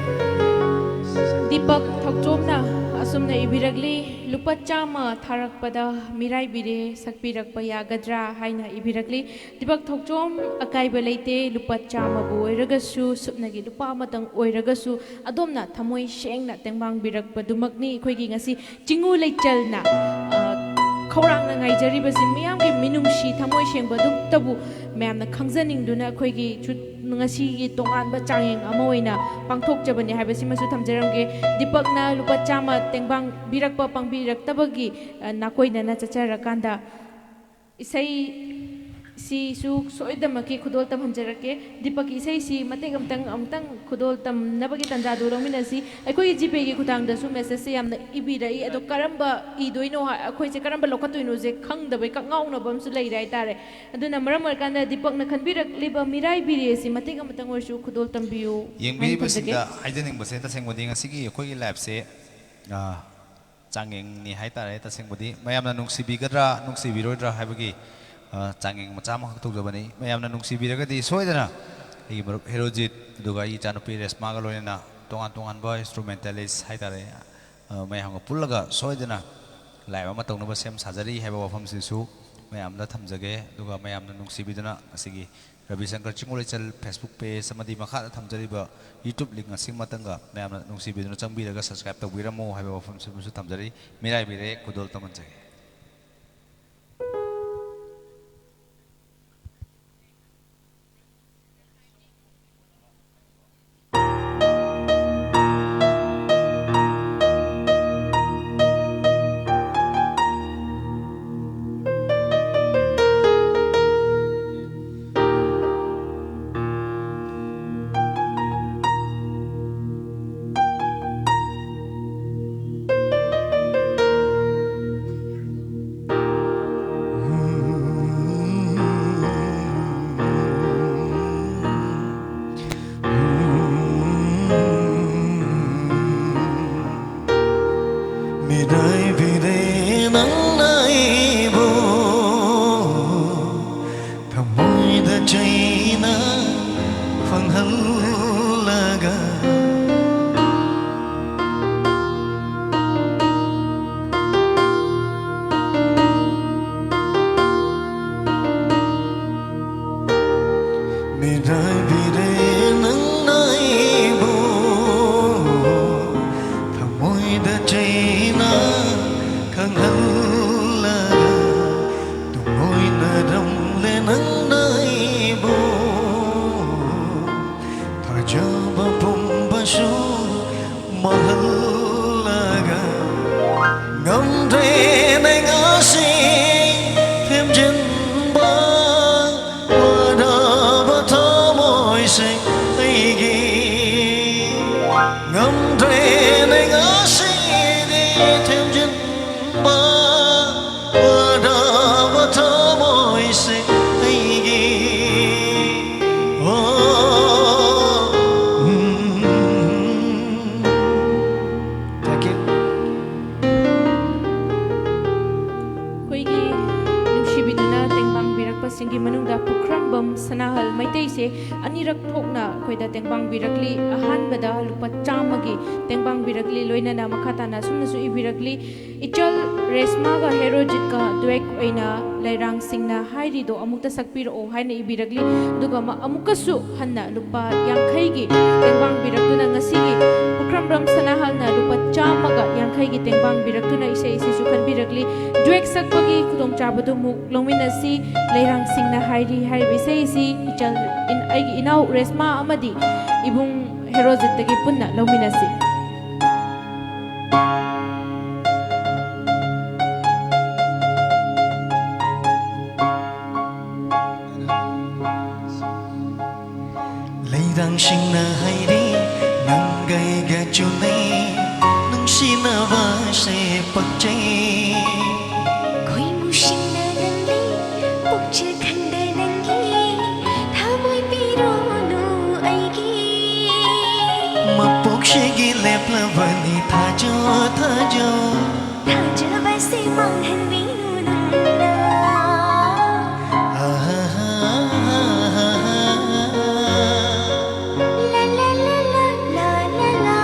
ꯗꯤꯄꯛ ꯊꯣꯛꯆꯣꯝꯅ ꯑꯁꯨꯝꯅ ꯏꯕꯤꯔꯛꯂꯤ, "ꯂꯨꯄꯥ ꯆꯥꯝꯃ ꯊꯥꯔꯛꯄꯗ ꯃꯤꯔꯥꯏꯕꯤꯔꯦ, ꯁꯛꯄꯤꯔꯛꯄ ꯌꯥꯒꯗ꯭ꯔꯥ?" ꯍꯥꯏꯅ ꯏꯕꯤꯔꯛꯂꯤ꯫ ꯗꯤꯄꯛ ꯊꯣꯛꯆꯣꯝ, ꯑꯀꯥꯏꯕ ꯂꯩꯇꯦ, ꯂꯨꯄꯥ ꯆꯥꯝꯃꯕꯨ ꯑꯣꯏꯔꯒꯁꯨ, ꯁꯨꯞꯅꯒꯤ ꯂꯨꯄꯥ ꯑꯃꯇꯪ ꯑꯣꯏꯔꯒꯁꯨ, ꯑꯗꯣꯝꯅ ꯊꯃꯣꯏ ꯁꯦꯡꯅ ꯇꯦꯡꯕꯥꯡꯕꯤꯔꯛꯄꯗꯨꯃꯛꯅꯤ ꯑꯩꯈꯣꯏꯒꯤ ꯉꯁꯤ ꯆꯤꯡꯉꯨ ꯂꯩꯆꯜꯅ, ꯑ, ꯈꯧꯔꯥꯡꯅ ꯉꯥꯏꯖꯔꯤꯕꯁꯤ ꯃꯤꯌꯥꯝꯒꯤ ꯃꯤꯅꯨꯡꯁꯤ ꯊꯃꯣꯏ ꯁꯦꯡꯕꯗꯨꯇꯕꯨ ꯃꯌꯥꯝꯅ ꯈꯪꯖꯅꯤꯡꯗꯨꯅ ꯑꯩꯈꯣꯏꯒꯤ ꯆꯨ-, ꯉꯁꯤꯒꯤ ꯇꯣꯉꯥꯟꯕ ꯆꯥꯡꯌꯦꯡ ꯑꯃ ꯑꯣꯏꯅ ꯄꯥꯡꯊꯣꯛꯆꯕꯅꯤ ꯍꯥꯏꯕꯁꯤꯃꯁꯨ ꯊꯝꯖꯔꯝꯒꯦ꯫ ꯗꯤꯄꯛꯅ ꯂꯨꯄꯥ ꯆꯥꯝꯃ ꯇꯦꯡꯕꯥꯡꯕꯤꯔꯛꯄ ꯄꯥꯡꯕꯤꯔꯛꯇꯕꯒꯤ, ꯑ, ꯅꯥꯀꯣꯏꯅꯅ ꯆꯠꯆꯔꯀꯥꯟꯗ ꯏꯁꯩ ꯁꯤꯁꯨ ꯁꯣꯏꯗꯅꯃꯛꯀꯤ ꯈꯨꯗꯣꯜ ꯇꯝꯍꯟꯖꯔꯛꯀꯦ꯫ ꯗꯤꯄꯛꯀꯤ ꯏꯁꯩꯁꯤ ꯃꯇꯦꯛ ꯑꯃꯇꯪ, ꯑꯃꯨꯛꯇꯪ ꯈꯨꯗꯣꯜ ꯇꯝꯅꯕꯒꯤ ꯇꯥꯟꯖꯥꯗꯨ ꯂꯧꯃꯤꯟꯅꯁꯤ꯫ ꯑꯩꯈꯣꯏꯒꯤ ꯖꯤꯄꯦꯒꯤ ꯈꯨꯠꯊꯥꯡꯗꯁꯨ ꯃꯦꯁꯦꯖꯁꯦ ꯌꯥꯝꯅ ꯏꯕꯤꯔꯛꯏ, ꯑꯗꯣ ꯀꯔꯝꯕ ꯏꯗꯣꯏꯅꯣ ꯍꯥꯏ-, ꯑꯩꯈꯣꯏꯁꯦ ꯀꯔꯝꯕ ꯂꯧꯈꯠꯇꯣꯏꯅꯣꯁꯦ ꯈꯪꯗꯕꯩ ꯀꯛꯉꯥꯎꯅꯕ ꯑꯃꯁꯨ ꯂꯩꯔꯦ ꯍꯥꯏꯇꯥꯔꯦ꯫ ꯑꯗꯨꯅ ꯃꯔꯝ ꯑꯣꯏꯔꯀꯥꯟꯗ ꯗꯤꯄꯛꯅ ꯈꯟꯕꯤꯔꯛꯂꯤꯕ ꯃꯤꯔꯥꯏꯕꯤꯔꯦ ꯑꯁꯤ ꯃꯇꯦꯛ ꯑꯃꯇꯪ ꯑꯣꯏꯔꯁꯨ ꯈꯨꯗꯣꯜ ꯇꯝꯕꯤꯌꯨ ꯍꯥꯏꯅ ꯊꯝꯖꯒꯦ꯫ ꯌꯦꯡꯕꯤꯔꯤꯕꯁꯤꯡꯗ ꯍꯥꯏꯖꯅꯤꯡꯕꯁꯦ, ꯇꯁꯦꯡꯕꯗꯤ ꯉꯁꯤꯒꯤ ꯑꯩꯈꯣꯏꯒꯤ ꯂꯥꯏꯐꯁꯦ, ꯑ, ꯆꯥꯡꯌꯦꯡꯅꯤ ꯍꯥꯏꯇꯥꯔꯦ꯫ ꯇꯁꯦꯡꯕꯗꯤ ꯃꯌꯥꯝꯅ ꯅꯨꯡꯁꯤꯕꯤꯒꯗ꯭ꯔꯥ, ꯅꯨꯡꯁꯤꯕꯤꯔꯣꯏꯗ꯭ꯔꯥ ꯍꯥꯏꯕꯒꯤ, ꯑ, ꯆꯥꯡꯌꯦꯡ ꯃꯆꯥ ꯑꯃꯈꯛ ꯇꯧꯖꯕꯅꯤ꯫ ꯃꯌꯥꯝꯅ ꯅꯨꯡꯁꯤꯕꯤꯔꯒꯗꯤ ꯁꯣꯏꯗꯅ ꯑꯩꯒꯤ ꯃꯔꯨꯞ ꯍꯦꯔꯣꯖꯤꯠ, ꯑꯗꯨꯒ ꯑꯩꯒꯤ ꯏꯆꯥꯅꯨꯄꯤ ꯔꯦꯁꯃꯥꯒ ꯂꯣꯏꯅꯅ ꯇꯣꯉꯥꯟ ꯇꯣꯉꯥꯟꯕ instrumentalist ꯍꯥꯏꯇꯥꯔꯦ, ꯑ, ꯃꯌꯥꯝꯒ ꯄꯨꯜꯂꯒ ꯁꯣꯏꯗꯅ live ꯑꯃ ꯇꯧꯅꯕ ꯁꯦꯝ ꯁꯥꯖꯔꯤ ꯍꯥꯏꯕ ꯋꯥꯐꯝꯁꯤꯁꯨ ꯃꯌꯥꯝꯗ ꯊꯝꯖꯒꯦ꯫ ꯑꯗꯨꯒ ꯃꯌꯥꯝꯅ ꯅꯨꯡꯁꯤꯕꯤꯗꯨꯅ ꯉꯁꯤꯒꯤ ꯔꯕꯤꯁꯪꯀꯔ ꯆꯤꯡꯉꯨ ꯂꯩꯆꯜ Facebook page ꯑꯃꯗꯤ ꯃꯈꯥꯗ ꯊꯝꯖꯔꯤꯕ YouTube link ꯑꯁꯤꯃꯇꯪꯒ ꯃꯌꯥꯝꯅ ꯅꯨꯡꯁꯤꯕꯤꯗꯨꯅ ꯆꯪꯕꯤꯔꯒ subscribe ꯇꯧꯕꯤꯔꯝꯃꯨ ꯍꯥꯏꯕ ꯋꯥꯐꯝꯁꯤꯃꯁꯨ ꯊꯝꯖꯔꯤ꯫ ꯃꯤꯔꯥꯏꯕꯤꯔꯦ, ꯈꯨꯗꯣꯜ ꯇꯝꯍꯟꯖꯒꯦ꯫ ꯃꯤꯔꯥꯏꯕꯤꯔꯦ ꯅꯪꯅ ꯑꯩꯕꯨ, ꯊꯃꯣꯏꯗ ꯆꯩꯅ ꯐꯪꯍꯜꯂꯒ꯫ ꯃꯤꯔꯥꯏꯕꯤꯔꯦ ꯅꯪꯅ ꯑꯩꯕꯨ, ꯊꯃꯣꯏꯗ ꯆꯩꯅ ꯈꯪꯍꯜꯂꯒ꯫ ꯃꯅꯨꯡꯗ ꯄꯨꯈ꯭ꯔꯝꯕꯝ ꯁꯅꯥꯍꯜ ꯃꯩꯇꯩꯁꯦ ꯑꯅꯤꯔꯛ ꯊꯣꯛꯅ ꯑꯩꯈꯣꯏꯗ ꯇꯦꯡꯕꯥꯡꯕꯤꯔꯛꯂꯤ꯫ ꯑꯍꯥꯟꯕꯗ ꯂꯨꯄꯥ ꯆꯥꯝꯃꯒꯤ ꯇꯦꯡꯕꯥꯡꯕꯤꯔꯛꯂꯤ, ꯂꯣꯏꯅꯅ ꯃꯈꯥ ꯇꯥꯅ ꯑꯁꯨꯝꯅꯁꯨ ꯏꯕꯤꯔꯛꯂꯤ, "ꯏꯆꯜ ꯔꯦꯁꯃꯥꯒ ꯍꯦꯔꯣꯖꯤꯠꯀ ꯗ꯭ꯋꯦꯛ ꯑꯣꯏꯅ ꯂꯩꯔꯥꯡꯁꯤꯡꯅ ꯍꯥꯏꯔꯤꯗꯣ ꯑꯃꯨꯛꯇ ꯁꯛꯄꯤꯔꯛꯑꯣ" ꯍꯥꯏꯅ ꯏꯕꯤꯔꯛꯂꯤ꯫ ꯑꯗꯨꯒ ꯑꯃ-, ꯑꯃꯨꯛꯀꯁꯨ ꯍꯟꯅ ꯂꯨꯄꯥ ꯌꯥꯡꯈꯩꯒꯤ ꯇꯦꯡꯕꯥꯡꯕꯤꯔꯛꯇꯨꯅ, ꯉꯁꯤꯒꯤ ꯄꯨꯈ꯭ꯔꯝꯕꯝ ꯁꯅꯥꯍꯜꯅ ꯂꯨꯄꯥ ꯆꯥꯝꯃꯒ ꯌꯥꯡꯈꯩꯒꯤ ꯇꯦꯡꯕꯥꯡꯕꯤꯔꯛꯇꯨꯅ ꯏꯁꯩ ꯑꯁꯤꯁꯨ ꯈꯟꯕꯤꯔꯛꯂꯤ꯫ ꯗ꯭ꯋꯦꯛ ꯁꯛꯄꯒꯤ ꯈꯨꯗꯣꯡꯆꯥꯕꯗꯨ ꯑꯃꯨꯛ ꯂꯧꯃꯤꯟꯅꯁꯤ꯫ ꯂꯩꯔꯥꯡꯁꯤꯡꯅ ꯍꯥꯏꯔꯤ ꯍꯥꯏꯔꯤꯕ ꯏꯁꯩ ꯑꯁꯤ ꯏꯆꯜ, ꯏꯟ-, ꯑꯩꯒꯤ ꯏꯅꯥꯎ ꯔꯦꯁꯃꯥ ꯑꯃꯗꯤ ꯏꯕꯨꯡ ꯍꯦꯔꯣꯖꯤꯠꯇꯒꯤ ꯄꯨꯟꯅ ꯂꯧꯃꯤꯟꯅꯁꯤ꯫ ꯂꯩꯔꯥꯡꯁꯤꯡꯅ ꯍꯥꯏꯔꯤ, ꯅꯪꯒꯩꯒ ꯆꯨꯅꯩ, ꯅꯨꯡꯁꯤꯅꯕꯁꯦ ꯄꯛꯆꯩ꯫ ꯈꯣꯏꯃꯨꯁꯤꯡꯅ ꯅꯪꯂꯤ, ꯄꯨꯛꯆꯦꯜ ꯈꯪꯗ ꯅꯪꯒꯤ, ꯊꯃꯣꯏ ꯄꯤꯔꯨꯅꯨ ꯑꯩꯒꯤ꯫ ꯃꯄꯣꯛꯁꯤꯒꯤ ꯂꯦꯞꯂꯕꯅꯤ, ꯊꯥꯖꯧ, ꯊꯥꯖꯧ꯫ ꯊꯥꯖꯕꯁꯦ ꯃꯥꯡꯍꯟꯕꯤꯅꯨ ꯅꯪꯅ꯫ ꯑꯍꯥꯍꯥ꯫ ꯂꯥ ꯂꯥ ꯂꯥ ꯂꯥ ꯂꯥ ꯂꯥ ꯂꯥ꯫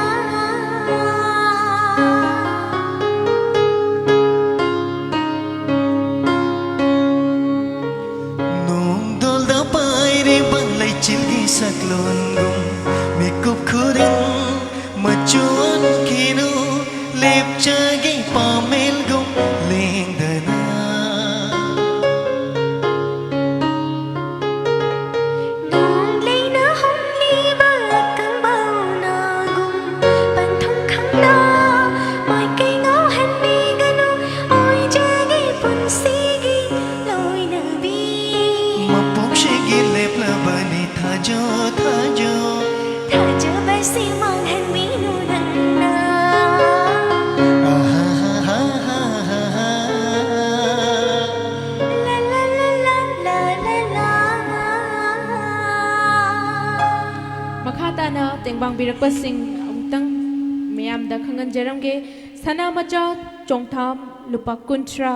ꯅꯣꯡꯗꯣꯜꯗ ꯄꯥꯏꯔꯤꯕ ꯂꯩꯆꯤꯜꯒꯤ ꯁꯛꯂꯣꯟꯒꯨꯝ ꯃꯤꯀꯨꯞ ꯈꯨꯗꯤꯡ ꯃꯆꯨ ꯑꯣꯟꯈꯤꯅꯨ, ꯂꯦꯞꯆꯒꯦ ꯄꯥꯃꯦꯜꯒꯨꯝ ꯂꯦꯡꯗꯅ꯫ ꯅꯣꯡꯂꯩꯅ ꯍꯨꯝꯂꯤꯕ ꯑꯀꯪꯕ ꯎꯅꯥꯒꯨꯝ ꯄꯟꯊꯨꯡ ꯈꯪꯅ ꯃꯥꯏꯀꯩ ꯉꯥꯎꯍꯟꯕꯤꯒꯅꯨ, ꯑꯣꯏꯖꯒꯦ ꯄꯨꯟꯁꯤꯒꯤ ꯂꯣꯏꯅꯕꯤ꯫ ꯃꯄꯣꯛꯁꯤꯒꯤ ꯂꯦꯞꯂꯕꯅꯤ, ꯊꯥꯖꯧ, ꯊꯥꯖꯧ꯫ ꯊꯥꯖꯕꯁꯤ ꯃꯥꯡꯍꯟꯕꯤꯅꯨ ꯅꯪꯅ꯫ ꯑꯍꯥꯍꯥꯍꯥꯍꯥꯍꯥ꯫ ꯂꯥ ꯂꯥ ꯂꯥ ꯂꯥ ꯂꯥ ꯂꯥ ꯂꯥ꯫ ꯃꯈꯥ ꯇꯥꯅ ꯇꯦꯡꯕꯥꯡꯕꯤꯔꯛꯄꯁꯤꯡ ꯑꯃꯨꯛꯇꯪ ꯃꯌꯥꯝꯗ ꯈꯪꯍꯟꯖꯔꯝꯒꯦ꯫ ꯁꯅꯥꯃꯆꯥ ꯆꯣꯡꯊꯥꯝ, ꯂꯨꯄꯥ ꯀꯨꯟꯊ꯭ꯔꯥ,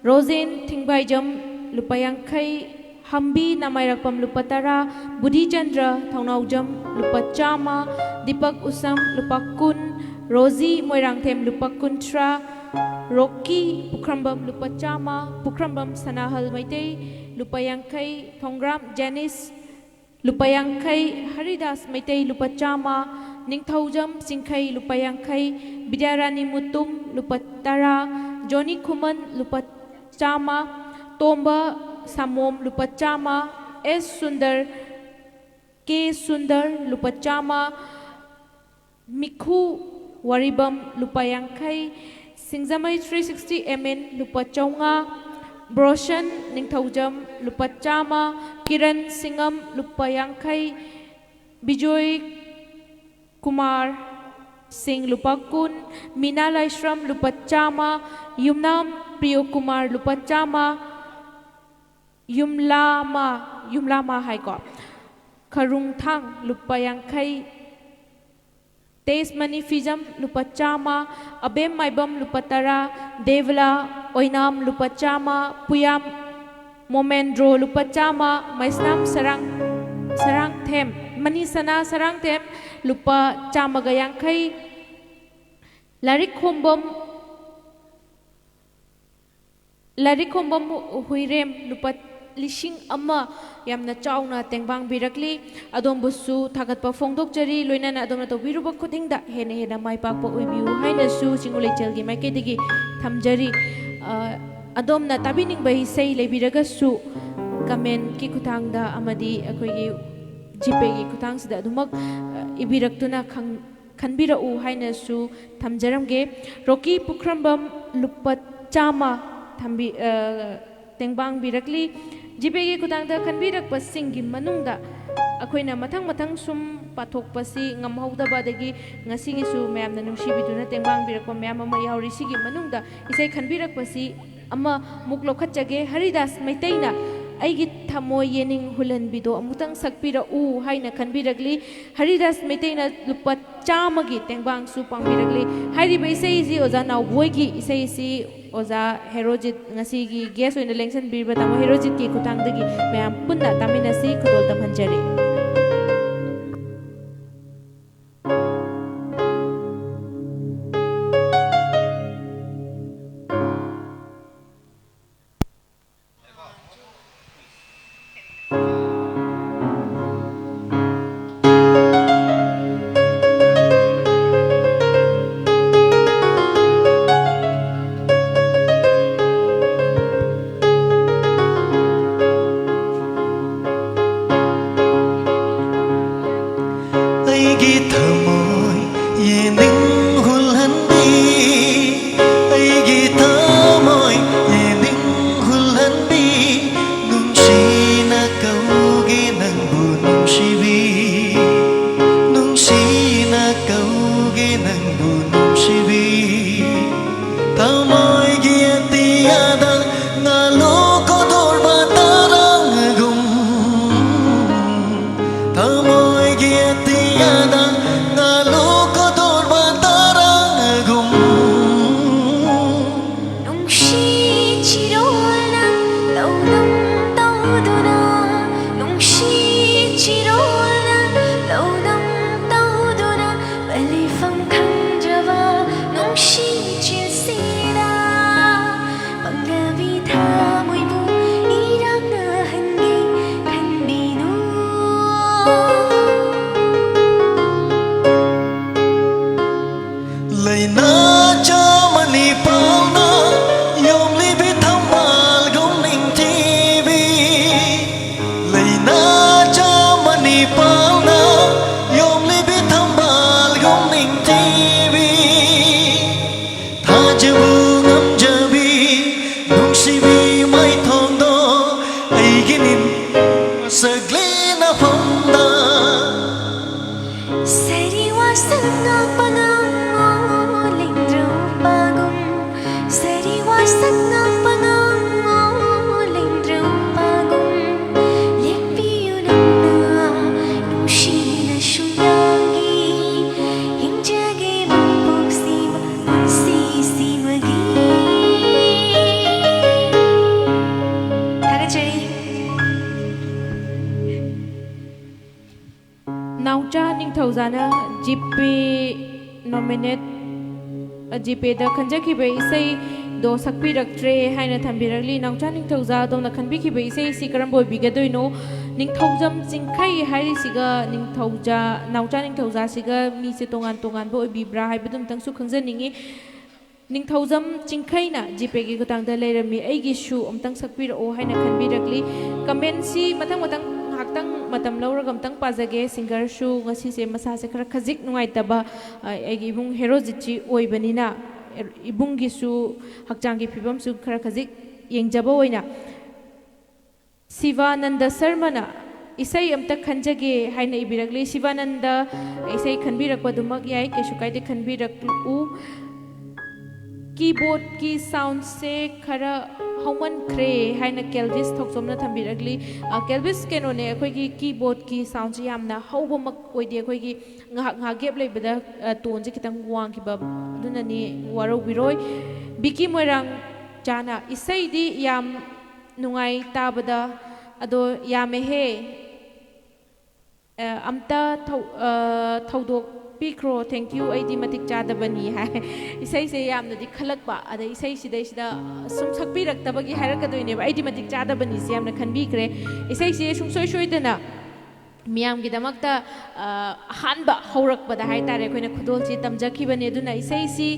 ꯔꯣꯖꯦꯟ ꯊꯤꯡꯕꯥꯏꯖꯝ, ꯂꯨꯄꯥ ꯌꯥꯡꯈꯩ, ꯍꯝꯕꯤ ꯅꯥꯃꯥꯏꯔꯛꯄꯝ ꯂꯨꯄꯥ ꯇꯔꯥ, ꯕꯨꯙꯤꯆꯟꯗ꯭ꯔ ꯊꯧꯅꯥꯎꯖꯝ ꯂꯨꯄꯥ ꯆꯥꯝꯃ, ꯗꯤꯄꯛ ꯎꯁꯝ ꯂꯨꯄꯥ ꯀꯨꯟ, ꯔꯣꯖꯤ ꯃꯣꯏꯔꯥꯡꯊꯦꯝ ꯂꯨꯄꯥ ꯀꯨꯟꯊ꯭ꯔꯥ, ꯔꯣꯛꯀꯤ ꯄꯨꯈ꯭ꯔꯝꯕꯝ ꯂꯨꯄꯥ ꯆꯥꯝꯃ, ꯄꯨꯈ꯭ꯔꯝꯕꯝ ꯁꯅꯥꯍꯜ ꯃꯩꯇꯩ ꯂꯨꯄꯥ ꯌꯥꯡꯈꯩ, ꯊꯣꯡꯒ꯭ꯔꯥꯝ ꯖꯦꯅꯤꯁ ꯂꯨꯄꯥ ꯌꯥꯡꯈꯩ, ꯍꯔꯤꯗꯥꯁ ꯃꯩꯇꯩ ꯂꯨꯄꯥ ꯆꯥꯝꯃ, ꯅꯤꯡꯊꯧꯖꯝ ꯆꯤꯡꯈꯩ ꯂꯨꯄꯥ ꯌꯥꯡꯈꯩ, ꯕꯤꯗ꯭ꯌꯥꯔꯥꯅꯤ ꯃꯨꯇꯨꯝ ꯂꯨꯄꯥ ꯇꯔꯥ, ꯖꯣꯅꯤ ꯈꯨꯃꯟ ꯂꯨꯄꯥ ꯆꯥꯝꯃ, ꯇꯣꯝꯕ ꯁꯥꯃꯣꯝ ꯂꯨꯄꯥ ꯆꯥꯝꯃ, ꯑꯦꯁ ꯁꯨꯟꯗꯔ, ꯀꯦ ꯁꯨꯟꯗꯔ ꯂꯨꯄꯥ ꯆꯥꯝꯃ, ꯃꯤꯈꯨ ꯋꯥꯔꯤꯕꯝ ꯂꯨꯄꯥ ꯌꯥꯡꯈꯩ, ꯁꯤꯡꯖꯃꯩ three sixty M N ꯂꯨꯄꯥ ꯆꯥꯝꯃꯉꯥ, ꯕ꯭ꯔꯣꯁꯟ ꯅꯤꯡꯊꯧꯖꯝ ꯂꯨꯄꯥ ꯆꯥꯝꯃ, ꯀꯤꯔꯟ ꯁꯤꯡꯉꯝ ꯂꯨꯄꯥ ꯌꯥꯡꯈꯩ, ꯕꯤꯖꯣꯏ ꯀꯨꯃꯥꯔ ꯁꯤꯡ ꯂꯨꯄꯥ ꯀꯨꯟ, ꯃꯤꯅꯥ ꯂꯥꯏꯁ꯭ꯔꯝ ꯂꯨꯄꯥ ꯆꯥꯝꯃ, ꯌꯨꯝꯅꯥꯝ ꯄ꯭ꯔꯤꯌꯣ ꯀꯨꯃꯥꯔ ꯂꯨꯄꯥ ꯆꯥꯝꯃ, ꯌꯨꯝꯂꯥꯃ, ꯌꯨꯝꯂꯥꯃ ꯍꯥꯏꯀꯣ, ꯈꯔꯨꯡꯊꯥꯡ ꯂꯨꯄꯥ ꯌꯥꯡꯈꯩ, ꯇꯦꯖꯃꯅꯤ ꯐꯤꯖꯝ ꯂꯨꯄꯥ ꯆꯥꯝꯃ, ꯑꯕꯦꯝ ꯃꯥꯏꯕꯝ ꯂꯨꯄꯥ ꯇꯔꯥ, ꯗꯦꯕꯂꯥ ꯑꯣꯏꯅꯥꯝ ꯂꯨꯄꯥ ꯆꯥꯝꯃ, ꯄꯨꯌꯥꯝ ꯃꯣꯃꯦꯟꯗ꯭ꯔꯣ ꯂꯨꯄꯥ ꯆꯥꯝꯃ, ꯃꯩꯁꯅꯥꯝ ꯁꯔꯥꯡ, ꯁꯔꯥꯡꯊꯦꯝ, ꯃꯅꯤꯁꯅꯥ ꯁꯔꯥꯡꯊꯦꯝ ꯂꯨꯄꯥ ꯆꯥꯝꯃꯒ ꯌꯥꯡꯈꯩ, ꯂꯥꯏꯔꯤꯛ ꯈꯣꯝꯕꯝ, ꯂꯥꯏꯔꯤꯛ ꯈꯣꯝꯕꯝ ꯍꯨꯏꯔꯦꯝ ꯂꯨꯄꯥ ꯂꯤꯁꯤꯡ ꯑꯃ ꯌꯥꯝꯅ ꯆꯥꯎꯅ ꯇꯦꯡꯕꯥꯡꯕꯤꯔꯛꯂꯤ꯫ ꯑꯗꯣꯝꯕꯨꯁꯨ ꯊꯥꯒꯠꯄ ꯐꯣꯡꯗꯣꯛꯆꯔꯤ꯫ ꯂꯣꯏꯅꯅ ꯑꯗꯣꯝꯅ ꯇꯧꯕꯤꯔꯨꯕ ꯈꯨꯗꯤꯡꯗ ꯍꯦꯟꯅ ꯍꯦꯟꯅ ꯃꯥꯏ ꯄꯥꯛꯄ ꯑꯣꯏꯕꯤꯌꯨ ꯍꯥꯏꯅꯁꯨ ꯆꯤꯡꯉꯨ ꯂꯩꯆꯦꯜꯒꯤ ꯃꯥꯏꯀꯩꯗꯒꯤ ꯊꯝꯖꯔꯤ꯫ ꯑ, ꯑꯗꯣꯝꯅ ꯇꯥꯕꯤꯅꯤꯡꯕ ꯏꯁꯩ ꯂꯩꯕꯤꯔꯒꯁꯨ comment ꯀꯤ ꯈꯨꯠꯊꯥꯡꯗ ꯑꯃꯗꯤ ꯑꯩꯈꯣꯏꯒꯤ GPay ꯒꯤ ꯈꯨꯠꯊꯥꯡꯁꯤꯗ ꯑꯗꯨꯃꯛ, ꯑ, ꯏꯕꯤꯔꯛꯇꯨꯅ ꯈꯪ-, ꯈꯟꯕꯤꯔꯛꯎ ꯍꯥꯏꯅꯁꯨ ꯊꯝꯖꯔꯝꯒꯦ꯫ ꯔꯣꯀꯤ ꯄꯨꯈ꯭ꯔꯝꯕꯝ ꯂꯨꯄꯥ ꯆꯥꯝꯃ ꯊꯝꯕꯤ-, ꯑ, ꯇꯦꯡꯕꯥꯡꯕꯤꯔꯛꯂꯤ꯫ GPay ꯒꯤ ꯈꯨꯠꯊꯥꯡꯗ ꯈꯟꯕꯤꯔꯛꯄꯁꯤꯡꯒꯤ ꯃꯅꯨꯡꯗ ꯑꯩꯈꯣꯏꯅ ꯃꯊꯪ ꯃꯊꯪ ꯁꯨꯝ ꯄꯥꯊꯣꯛꯄꯁꯤ ꯉꯝꯍꯧꯗꯕ, ꯑꯗꯒꯤ ꯉꯁꯤꯒꯤꯁꯨ ꯃꯌꯥꯝꯅ ꯅꯨꯡꯁꯤꯕꯤꯗꯨꯅ ꯇꯦꯡꯕꯥꯡꯕꯤꯔꯛꯄ ꯃꯌꯥꯝ ꯑꯃ ꯌꯥꯎꯔꯤ꯫ ꯁꯤꯒꯤ ꯃꯅꯨꯡꯗ ꯏꯁꯩ ꯈꯟꯕꯤꯔꯛꯄꯁꯤ ꯑꯃꯃꯨꯛ ꯂꯧꯈꯠꯆꯒꯦ꯫ ꯍꯔꯤꯗꯥꯁ ꯃꯩꯇꯩꯅ ꯑꯩꯒꯤ ꯊꯃꯣꯏ ꯌꯦꯅꯤꯡ ꯍꯨꯜꯍꯟꯕꯤꯗꯣ ꯑꯃꯨꯛꯇꯪ ꯁꯛꯄꯤꯔꯛꯎ ꯍꯥꯏꯅ ꯈꯟꯕꯤꯔꯛꯂꯤ꯫ ꯍꯔꯤꯗꯥꯁ ꯃꯩꯇꯩꯅ ꯂꯨꯄꯥ ꯆꯥꯝꯃꯒꯤ ꯇꯦꯡꯕꯥꯡꯁꯨ ꯄꯥꯡꯕꯤꯔꯛꯂꯤ꯫ ꯍꯥꯏꯔꯤꯕ ꯏꯁꯩ ꯑꯁꯤ ꯑꯣꯖꯥ ꯅꯥꯎꯕꯣꯏꯒꯤ ꯏꯁꯩ ꯑꯁꯤ ꯑꯣꯖꯥ ꯍꯦꯔꯣꯖꯤꯠ ꯉꯁꯤꯒꯤ ꯒꯦꯁ ꯑꯣꯏꯅ ꯂꯦꯡꯁꯟꯕꯤꯔꯤꯕ ꯇꯥꯃꯣ ꯍꯦꯔꯣꯖꯤꯠꯀꯤ ꯈꯨꯠꯊꯥꯡꯗꯒꯤ ꯃꯌꯥꯝ ꯄꯨꯟꯅ ꯇꯥꯃꯤꯟꯅꯁꯤ꯫ ꯈꯨꯗꯣꯜ ꯇꯝꯍꯟꯖꯔꯤ꯫ ꯑꯩꯒꯤ ꯊꯃꯣꯏ ꯌꯦꯅꯤꯡ ꯍꯨꯜꯍꯟꯕꯤ, ꯑꯩꯒꯤ ꯊꯃꯣꯏ ꯌꯦꯅꯤꯡ ꯍꯨꯜꯍꯟꯕꯤ, ꯅꯨꯡꯁꯤꯅ ꯀꯧꯒꯦ ꯅꯪꯕꯨ ꯅꯨꯡꯁꯤꯕꯤ, ꯅꯨꯡꯁꯤꯅ ꯀꯧꯒꯦ ꯅꯪꯕꯨ ꯅꯨꯡꯁꯤꯕꯤ꯫ ꯊꯃꯣꯏꯒꯤ ꯑꯇꯤꯌꯥꯗ ꯉꯥꯂꯨ ꯀꯣꯗꯣꯔꯕ ꯇꯔꯪꯒꯨꯝ, ꯊꯃꯣꯏꯒꯤ ꯑꯇꯤꯌꯥꯗ ꯉꯥꯂꯨ ꯀꯣꯗꯣꯔꯕ ꯇꯔꯪꯒꯨꯝ꯫ ꯅꯨꯡꯁꯤ ꯆꯤꯔꯣꯜꯅ ꯂꯧꯅꯝ ꯇꯧꯗꯨꯅ, ꯅꯨꯡꯁꯤ ꯆꯤꯔꯣꯜꯅ ꯂꯧꯅꯝ ꯇꯧꯗꯨꯅ, ꯄꯟꯂꯤꯐꯝ ꯈꯪꯗ꯭ꯔꯕ ꯅꯨꯡꯁꯤ ꯆꯤꯜꯁꯤꯗ ꯄꯪꯂꯕꯤ ꯊꯃꯣꯏꯕꯨ ꯏꯔꯥꯛꯅꯍꯟꯒꯦ ꯈꯟꯕꯤꯅꯨ꯫ ꯂꯩꯅꯥ ꯆꯥꯃꯅꯤ ꯄꯥꯎꯅ ꯌꯣꯝꯂꯤꯕꯤ ꯊꯝꯕꯥꯜꯒꯨꯝ ꯅꯤꯡꯊꯤꯕꯤ, ꯂꯩꯅꯥ ꯆꯥꯃꯅꯤ ꯄꯥꯎꯅ ꯌꯣꯝꯂꯤꯕꯤ ꯊꯝꯕꯥꯜꯒꯨꯝ ꯅꯤꯡꯊꯤꯕꯤ꯫ ꯊꯥꯖꯕ ꯉꯝꯖꯕꯤ ꯅꯨꯡꯁꯤꯕꯤ ꯃꯥꯏꯊꯣꯡꯗꯣ ꯑꯩꯒꯤ ꯅꯤꯡ ꯁꯛꯂꯤ ꯅꯐꯝꯗ꯫ ꯁꯔꯤ ꯋꯥꯁꯛꯅ ꯄꯉꯥꯡꯉꯣ ꯂꯤꯡꯗ꯭ꯔꯧ ꯄꯥꯒꯨꯝ, ꯁꯔꯤ ꯋꯥꯁꯛꯅ ꯄꯉꯥꯡꯉꯣ ꯂꯤꯡꯗ꯭ꯔꯧ ꯄꯥꯒꯨꯝ꯫ ꯅꯤꯡꯊꯧꯖꯥꯅ ꯖꯤꯄꯦ ꯅꯣꯃꯤꯅꯦꯠ, ꯖꯤꯄꯦꯗ ꯈꯟꯖꯈꯤꯕ ꯏꯁꯩꯗꯣ ꯁꯛꯄꯤꯔꯛꯇ꯭ꯔꯦ ꯍꯥꯏꯅ ꯊꯝꯕꯤꯔꯛꯂꯤ꯫ ꯅꯥꯎꯆꯥ ꯅꯤꯡꯊꯧꯖꯥ, ꯑꯗꯣꯝꯅ ꯈꯟꯕꯤꯈꯤꯕ ꯏꯁꯩꯁꯤ ꯀꯔꯝꯕ ꯑꯣꯏꯕꯤꯒꯗꯣꯏꯅꯣ? ꯅꯤꯡꯊꯧꯖꯝ ꯆꯤꯡꯈꯩ ꯍꯥꯏꯔꯤꯁꯤꯒ ꯅꯤꯡꯊꯧꯖꯥ, ꯅꯥꯎꯆꯥ ꯅꯤꯡꯊꯧꯖꯥꯁꯤꯒ ꯃꯤꯁꯦ ꯇꯣꯉꯥꯟ ꯇꯣꯉꯥꯟꯕ ꯑꯣꯏꯕꯤꯕ꯭ꯔꯥ ꯍꯥꯏꯕꯗꯨ ꯑꯃꯨꯛꯇꯪꯁꯨ ꯈꯪꯖꯅꯤꯡꯉꯤ꯫ ꯅꯤꯡꯊꯧꯖꯝ ꯆꯤꯡꯈꯩꯅ ꯖꯤꯄꯦꯒꯤ ꯈꯨꯠꯊꯥꯡꯗ ꯂꯩꯔꯝꯃꯤ, ꯑꯩꯒꯤꯁꯨ ꯑꯝꯇꯪ ꯁꯛꯄꯤꯔꯛꯑꯣ ꯍꯥꯏꯅ ꯈꯟꯕꯤꯔꯛꯂꯤ꯫ ꯀꯃꯦꯟꯁꯤ ꯃꯊꯪ ꯃꯊꯪ ꯉꯥꯏꯍꯥꯛꯇꯪ ꯃꯇꯝ ꯂꯧꯔꯒ ꯑꯝꯇꯪ ꯄꯥꯖꯒꯦ꯫ ꯁꯤꯡꯒꯔꯁꯨ ꯉꯁꯤꯁꯦ ꯃꯁꯥꯁꯦ ꯈꯔ ꯈꯖꯤꯛ ꯅꯨꯡꯉꯥꯏꯇꯕ, ꯑ, ꯑꯩꯒꯤ ꯏꯕꯨꯡ ꯍꯦꯔꯣꯖꯤꯠꯁꯤ ꯑꯣꯏꯕꯅꯤꯅ, ꯏꯕꯨꯡꯒꯤꯁꯨ ꯍꯛꯆꯥꯡꯒꯤ ꯐꯤꯕꯝꯁꯨ ꯈꯔ ꯈꯖꯤꯛ ꯌꯦꯡꯖꯕ ꯑꯣꯏꯅ ꯁꯤꯕꯥꯅꯟꯗ ꯁꯔꯃꯅ ꯏꯁꯩ ꯑꯝꯇ ꯈꯟꯖꯒꯦ ꯍꯥꯏꯅ ꯏꯕꯤꯔꯛꯂꯤ꯫ ꯁꯤꯕꯥꯅꯟꯗ ꯏꯁꯩ ꯈꯟꯕꯤꯔꯛꯄꯗꯨꯃꯛ ꯌꯥꯏ, ꯀꯩꯁꯨ ꯀꯥꯏꯗꯦ, ꯈꯟꯕꯤꯔꯛꯎ꯫ ꯀꯤꯕꯣꯔꯗꯀꯤ ꯁꯥꯎꯟꯁꯦ ꯈꯔ ꯍꯧꯃꯟꯈ꯭ꯔꯦ ꯍꯥꯏꯅ ꯀꯦꯜꯚꯤꯁ ꯊꯣꯛꯆꯣꯝꯅ ꯊꯝꯕꯤꯔꯛꯂꯤ꯫ ꯑ, ꯀꯦꯜꯚꯤꯁ, ꯀꯩꯅꯣꯅꯦ, ꯑꯩꯈꯣꯏꯒꯤ ꯀꯤꯕꯣꯔꯗꯀꯤ ꯁꯥꯎꯟꯁꯦ ꯌꯥꯝꯅ ꯍꯧꯕꯃꯛ ꯑꯣꯏꯗꯦ꯫ ꯑꯩꯈꯣꯏꯒꯤ ꯉꯥꯏꯍꯥꯛ ꯉꯥꯏꯍꯥꯛ ꯒꯦꯞ ꯂꯩꯕꯗ, ꯑ, ꯇꯣꯟꯁꯦ ꯈꯤꯇꯪ ꯋꯥꯡꯈꯤꯕ, ꯑꯗꯨꯅꯅꯤ, ꯋꯥꯔꯧꯕꯤꯔꯣꯏ꯫ ꯕꯤꯀꯤ ꯃꯣꯏꯔꯥꯡ ꯆꯥꯅ ꯏꯁꯩꯗꯤ ꯌꯥꯝ ꯅꯨꯡꯉꯥꯏ ꯇꯥꯕꯗ, ꯑꯗꯣ ꯌꯥꯝꯃꯦꯍꯦ꯫ ꯑ, ꯑꯝꯇ ꯊꯧ-, ꯑ, ꯊꯧꯗꯣꯛꯄꯤꯈ꯭ꯔꯣ, thank you, ꯑꯩꯗꯤ ꯃꯇꯤꯛ ꯆꯥꯗꯕꯅꯤ ꯍꯥꯏ꯫ ꯏꯁꯩꯁꯦ ꯌꯥꯝꯅꯗꯤ ꯈꯜꯂꯛꯄ, ꯑꯗ ꯏꯁꯩꯁꯤꯗꯩꯁꯤꯗ ꯁꯨꯝ ꯁꯛꯄꯤꯔꯛꯇꯕꯒꯤ ꯍꯥꯏꯔꯛꯀꯗꯣꯏꯅꯦꯕ꯫ ꯑꯩꯗꯤ ꯃꯇꯤꯛ ꯆꯥꯗꯕꯅꯤꯁꯦ ꯌꯥꯝꯅ ꯈꯟꯕꯤꯈ꯭ꯔꯦ꯫ ꯏꯁꯩꯁꯦ ꯁꯨꯡꯁꯣꯏ ꯁꯣꯏꯗꯅ ꯃꯤꯌꯥꯝꯒꯤꯗꯃꯛꯇ, ꯑ, ꯑꯍꯥꯟꯕ ꯍꯧꯔꯛꯄꯗ ꯍꯥꯏꯇꯥꯔꯦ, ꯑꯩꯈꯣꯏꯅ ꯈꯨꯗꯣꯜꯁꯤ ꯇꯝꯖꯈꯤꯕꯅꯦ꯫ ꯑꯗꯨꯅ ꯏꯁꯩꯁꯤ,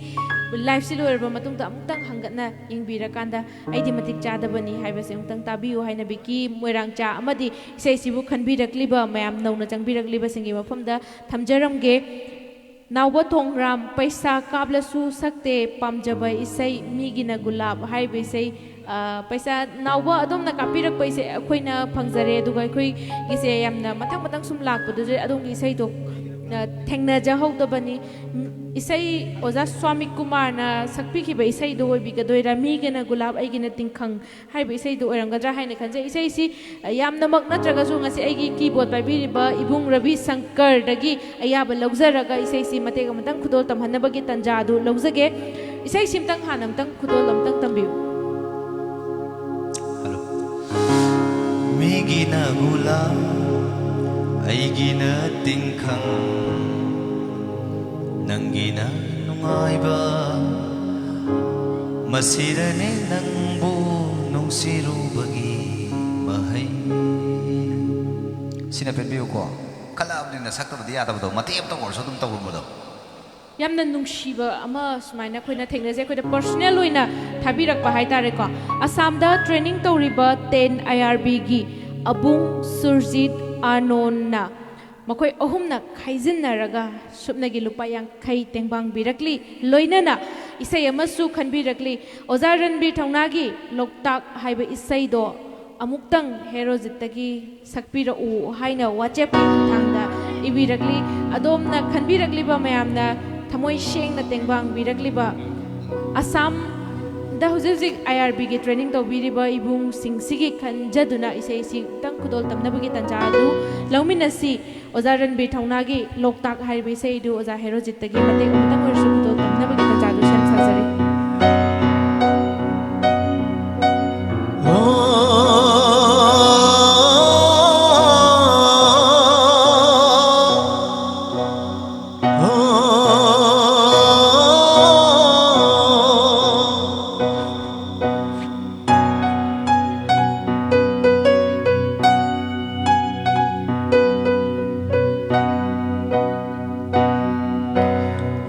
ꯂꯥꯏꯐꯁꯤ ꯂꯣꯏꯔꯕ ꯃꯇꯨꯡꯗ ꯑꯃꯨꯛꯇꯪ ꯍꯪꯒꯠꯅ ꯌꯦꯡꯕꯤꯔꯀꯥꯟꯗ ꯑꯩꯗꯤ ꯃꯇꯤꯛ ꯆꯥꯗꯕꯅꯤ ꯍꯥꯏꯕꯁꯦ ꯑꯃꯨꯛꯇꯪ ꯇꯥꯕꯤꯌꯨ ꯍꯥꯏꯅ ꯕꯤꯀꯤ ꯃꯣꯏꯔꯥꯡꯆꯥ ꯑꯃꯗꯤ ꯏꯁꯩꯁꯤꯕꯨ ꯈꯟꯕꯤꯔꯛꯂꯤꯕ ꯃꯌꯥꯝ, ꯅꯧꯅ ꯆꯪꯕꯤꯔꯛꯂꯤꯕꯁꯤꯡꯒꯤ ꯃꯐꯝꯗ ꯊꯝꯖꯔꯝꯒꯦ꯫ ꯅꯥꯎꯕ ꯊꯣꯡꯔꯥꯝ, ꯄꯩꯁꯥ ꯀꯥꯞꯂꯁꯨ ꯁꯛꯇꯦ, ꯄꯥꯝꯖꯕ ꯏꯁꯩ ꯃꯤꯒꯤꯅ ꯒꯨꯂꯥꯞ ꯍꯥꯏꯔꯤꯕ ꯏꯁꯩ, ꯑ, ꯄꯩꯁꯥ, ꯅꯥꯎꯕ, ꯑꯗꯣꯝꯅ ꯀꯥꯞꯄꯤꯔꯛꯄ ꯏꯁꯩ ꯑꯩꯈꯣꯏꯅ ꯐꯪꯖꯔꯦ, ꯑꯗꯨꯒ ꯑꯩꯈꯣꯏꯒꯤꯁꯦ ꯌꯥꯝꯅ ꯃꯊꯪ ꯃꯊꯪ ꯁꯨꯝ ꯂꯥꯛꯄꯗꯨꯗ ꯑꯗꯣꯝꯒꯤ ꯏꯁꯩꯗꯣ, ꯑ, ꯊꯦꯡꯅꯖꯍꯧꯗꯕꯅꯤ꯫ ꯏꯁꯩ ꯑꯣꯖꯥ ꯁ꯭ꯋꯥꯃꯤ ꯀꯨꯃꯥꯔꯅ ꯁꯛꯄꯤꯈꯤꯕ ꯏꯁꯩꯗꯣ ꯑꯣꯏꯕꯤꯒꯗꯣꯏꯔꯥ? ꯃꯤꯒꯤꯅ ꯒꯨꯂꯥꯞ, ꯑꯩꯒꯤꯅ ꯇꯤꯡꯈꯪ ꯍꯥꯏꯔꯤꯕ ꯏꯁꯩꯗꯣ ꯑꯣꯏꯔꯝꯒꯗ꯭ꯔꯥ ꯍꯥꯏꯅ ꯈꯟꯖꯩ꯫ ꯏꯁꯩꯁꯤ, ꯑ, ꯌꯥꯝꯅꯃꯛ ꯅꯠꯇ꯭ꯔꯒꯁꯨ ꯉꯁꯤ ꯑꯩꯒꯤ ꯀꯤꯕꯣꯔꯗ ꯄꯥꯏꯕꯤꯔꯤꯕ ꯏꯕꯨꯡ ꯔꯕꯤ ꯁꯪꯀꯔꯗꯒꯤ ꯑꯌꯥꯕ ꯂꯧꯖꯔꯒ ꯏꯁꯩꯁꯤ ꯃꯇꯦꯛ ꯑꯃꯇꯪ ꯈꯨꯗꯣꯜ ꯇꯝꯍꯟꯅꯕꯒꯤ ꯇꯥꯟꯖꯥ ꯑꯗꯨ ꯂꯧꯖꯒꯦ꯫ ꯏꯁꯩꯁꯤ ꯑꯃꯇꯪ ꯍꯥꯟꯅ ꯑꯃꯇꯪ ꯈꯨꯗꯣꯜ ꯑꯃꯇꯪ ꯇꯝꯕꯤꯌꯨ꯫ ꯍꯜꯂꯣ꯫ ꯃꯤꯒꯤꯅ ꯒꯨꯂꯥꯞ, ꯑꯩꯒꯤꯅ ꯇꯤꯟꯈꯪ, ꯅꯪꯒꯤꯅ ꯅꯨꯡꯉꯥꯏꯕ, ꯃꯁꯤꯗꯅꯦ ꯅꯪꯕꯨ ꯅꯨꯡꯁꯤꯔꯨꯕꯒꯤ ꯃꯍꯩ꯫ ꯁꯤꯅ ꯄꯦꯟꯕꯤꯌꯨꯀꯣ꯫ ꯈꯜꯂꯛꯑꯕꯅꯤꯅ ꯁꯛꯇꯕꯗꯤ ꯌꯥꯗꯕꯗꯣ, ꯃꯇꯦꯛ ꯑꯃꯇ ꯑꯣꯏꯔꯁꯨ ꯑꯗꯨꯝ ꯇꯧꯔꯨꯕꯗꯣ꯫ ꯌꯥꯝꯅ ꯅꯨꯡꯁꯤꯕ ꯑꯃ ꯁꯨꯃꯥꯏꯅ ꯑꯩꯈꯣꯏꯅ ꯊꯦꯡꯅꯖꯩ, ꯑꯩꯈꯣꯏꯗ personal ꯑꯣꯏꯅ ꯊꯥꯕꯤꯔꯛꯄ ꯍꯥꯏꯇꯥꯔꯦꯀꯣ꯫ ꯑꯁꯥꯝꯗ training ꯇꯧꯔꯤꯕ ten I R Bꯒꯤ ꯑꯕꯨꯡ ꯁꯨꯔꯖꯤꯠ ꯑꯥꯅꯣꯟꯅ ꯃꯈꯣꯏ ꯑꯍꯨꯝꯅ ꯈꯥꯏꯖꯤꯟꯅꯔꯒ ꯁꯨꯞꯅꯒꯤ ꯂꯨꯄꯥ ꯌꯥꯡꯈꯩ ꯇꯦꯡꯕꯥꯡꯕꯤꯔꯛꯂꯤ꯫ ꯂꯣꯏꯅꯅ ꯏꯁꯩ ꯑꯃꯁꯨ ꯈꯟꯕꯤꯔꯛꯂꯤ꯫ ꯑꯣꯖꯥ ꯔꯟꯕꯤꯔ ꯊꯧꯅꯥꯒꯤ ꯂꯣꯛꯇꯥꯛ ꯍꯥꯏꯕ ꯏꯁꯩꯗꯣ ꯑꯃꯨꯛꯇꯪ ꯍꯦꯔꯣꯖꯤꯠꯇꯒꯤ ꯁꯛꯄꯤꯔꯛꯎ ꯍꯥꯏꯅ WhatsAppꯀꯤ ꯈꯨꯠꯊꯥꯡꯗ ꯏꯕꯤꯔꯛꯂꯤ꯫ ꯑꯗꯣꯝꯅ ꯈꯟꯕꯤꯔꯛꯂꯤꯕ ꯃꯌꯥꯝꯅ ꯊꯃꯣꯏ ꯁꯦꯡꯅ ꯇꯦꯡꯕꯥꯡꯕꯤꯔꯛꯂꯤꯕ ꯑꯁꯥꯝꯗ ꯍꯧꯖꯤꯛ ꯍꯧꯖꯤꯛ I R Bꯒꯤ training ꯇꯧꯕꯤꯔꯤꯕ ꯏꯕꯨꯡꯁꯤꯡꯁꯤꯒꯤ ꯈꯟꯖꯗꯨꯅ ꯏꯁꯩꯁꯤ ꯑꯃꯨꯛꯇꯪ ꯈꯨꯗꯣꯜ ꯇꯝꯅꯕꯒꯤ ꯇꯥꯟꯖꯥ ꯑꯗꯨ ꯂꯧꯃꯤꯟꯅꯁꯤ꯫ ꯑꯣꯖꯥ ꯔꯟꯕꯤꯔ ꯊꯧꯅꯥꯒꯤ ꯂꯣꯛꯇꯥꯛ ꯍꯥꯏꯔꯤꯕ ꯏꯁꯩ ꯑꯗꯨ ꯑꯣꯖꯥ ꯍꯦꯔꯣꯖꯤꯠꯇꯒꯤ ꯃꯇꯦꯛ ꯑꯃꯇꯪ ꯑꯣꯏꯔꯁꯨ ꯈꯨꯗꯣꯜ ꯇꯝꯅꯕꯒꯤ ꯇꯥꯟꯖꯥꯗꯨ ꯁꯦꯝ ꯁꯥꯖꯔꯤ꯫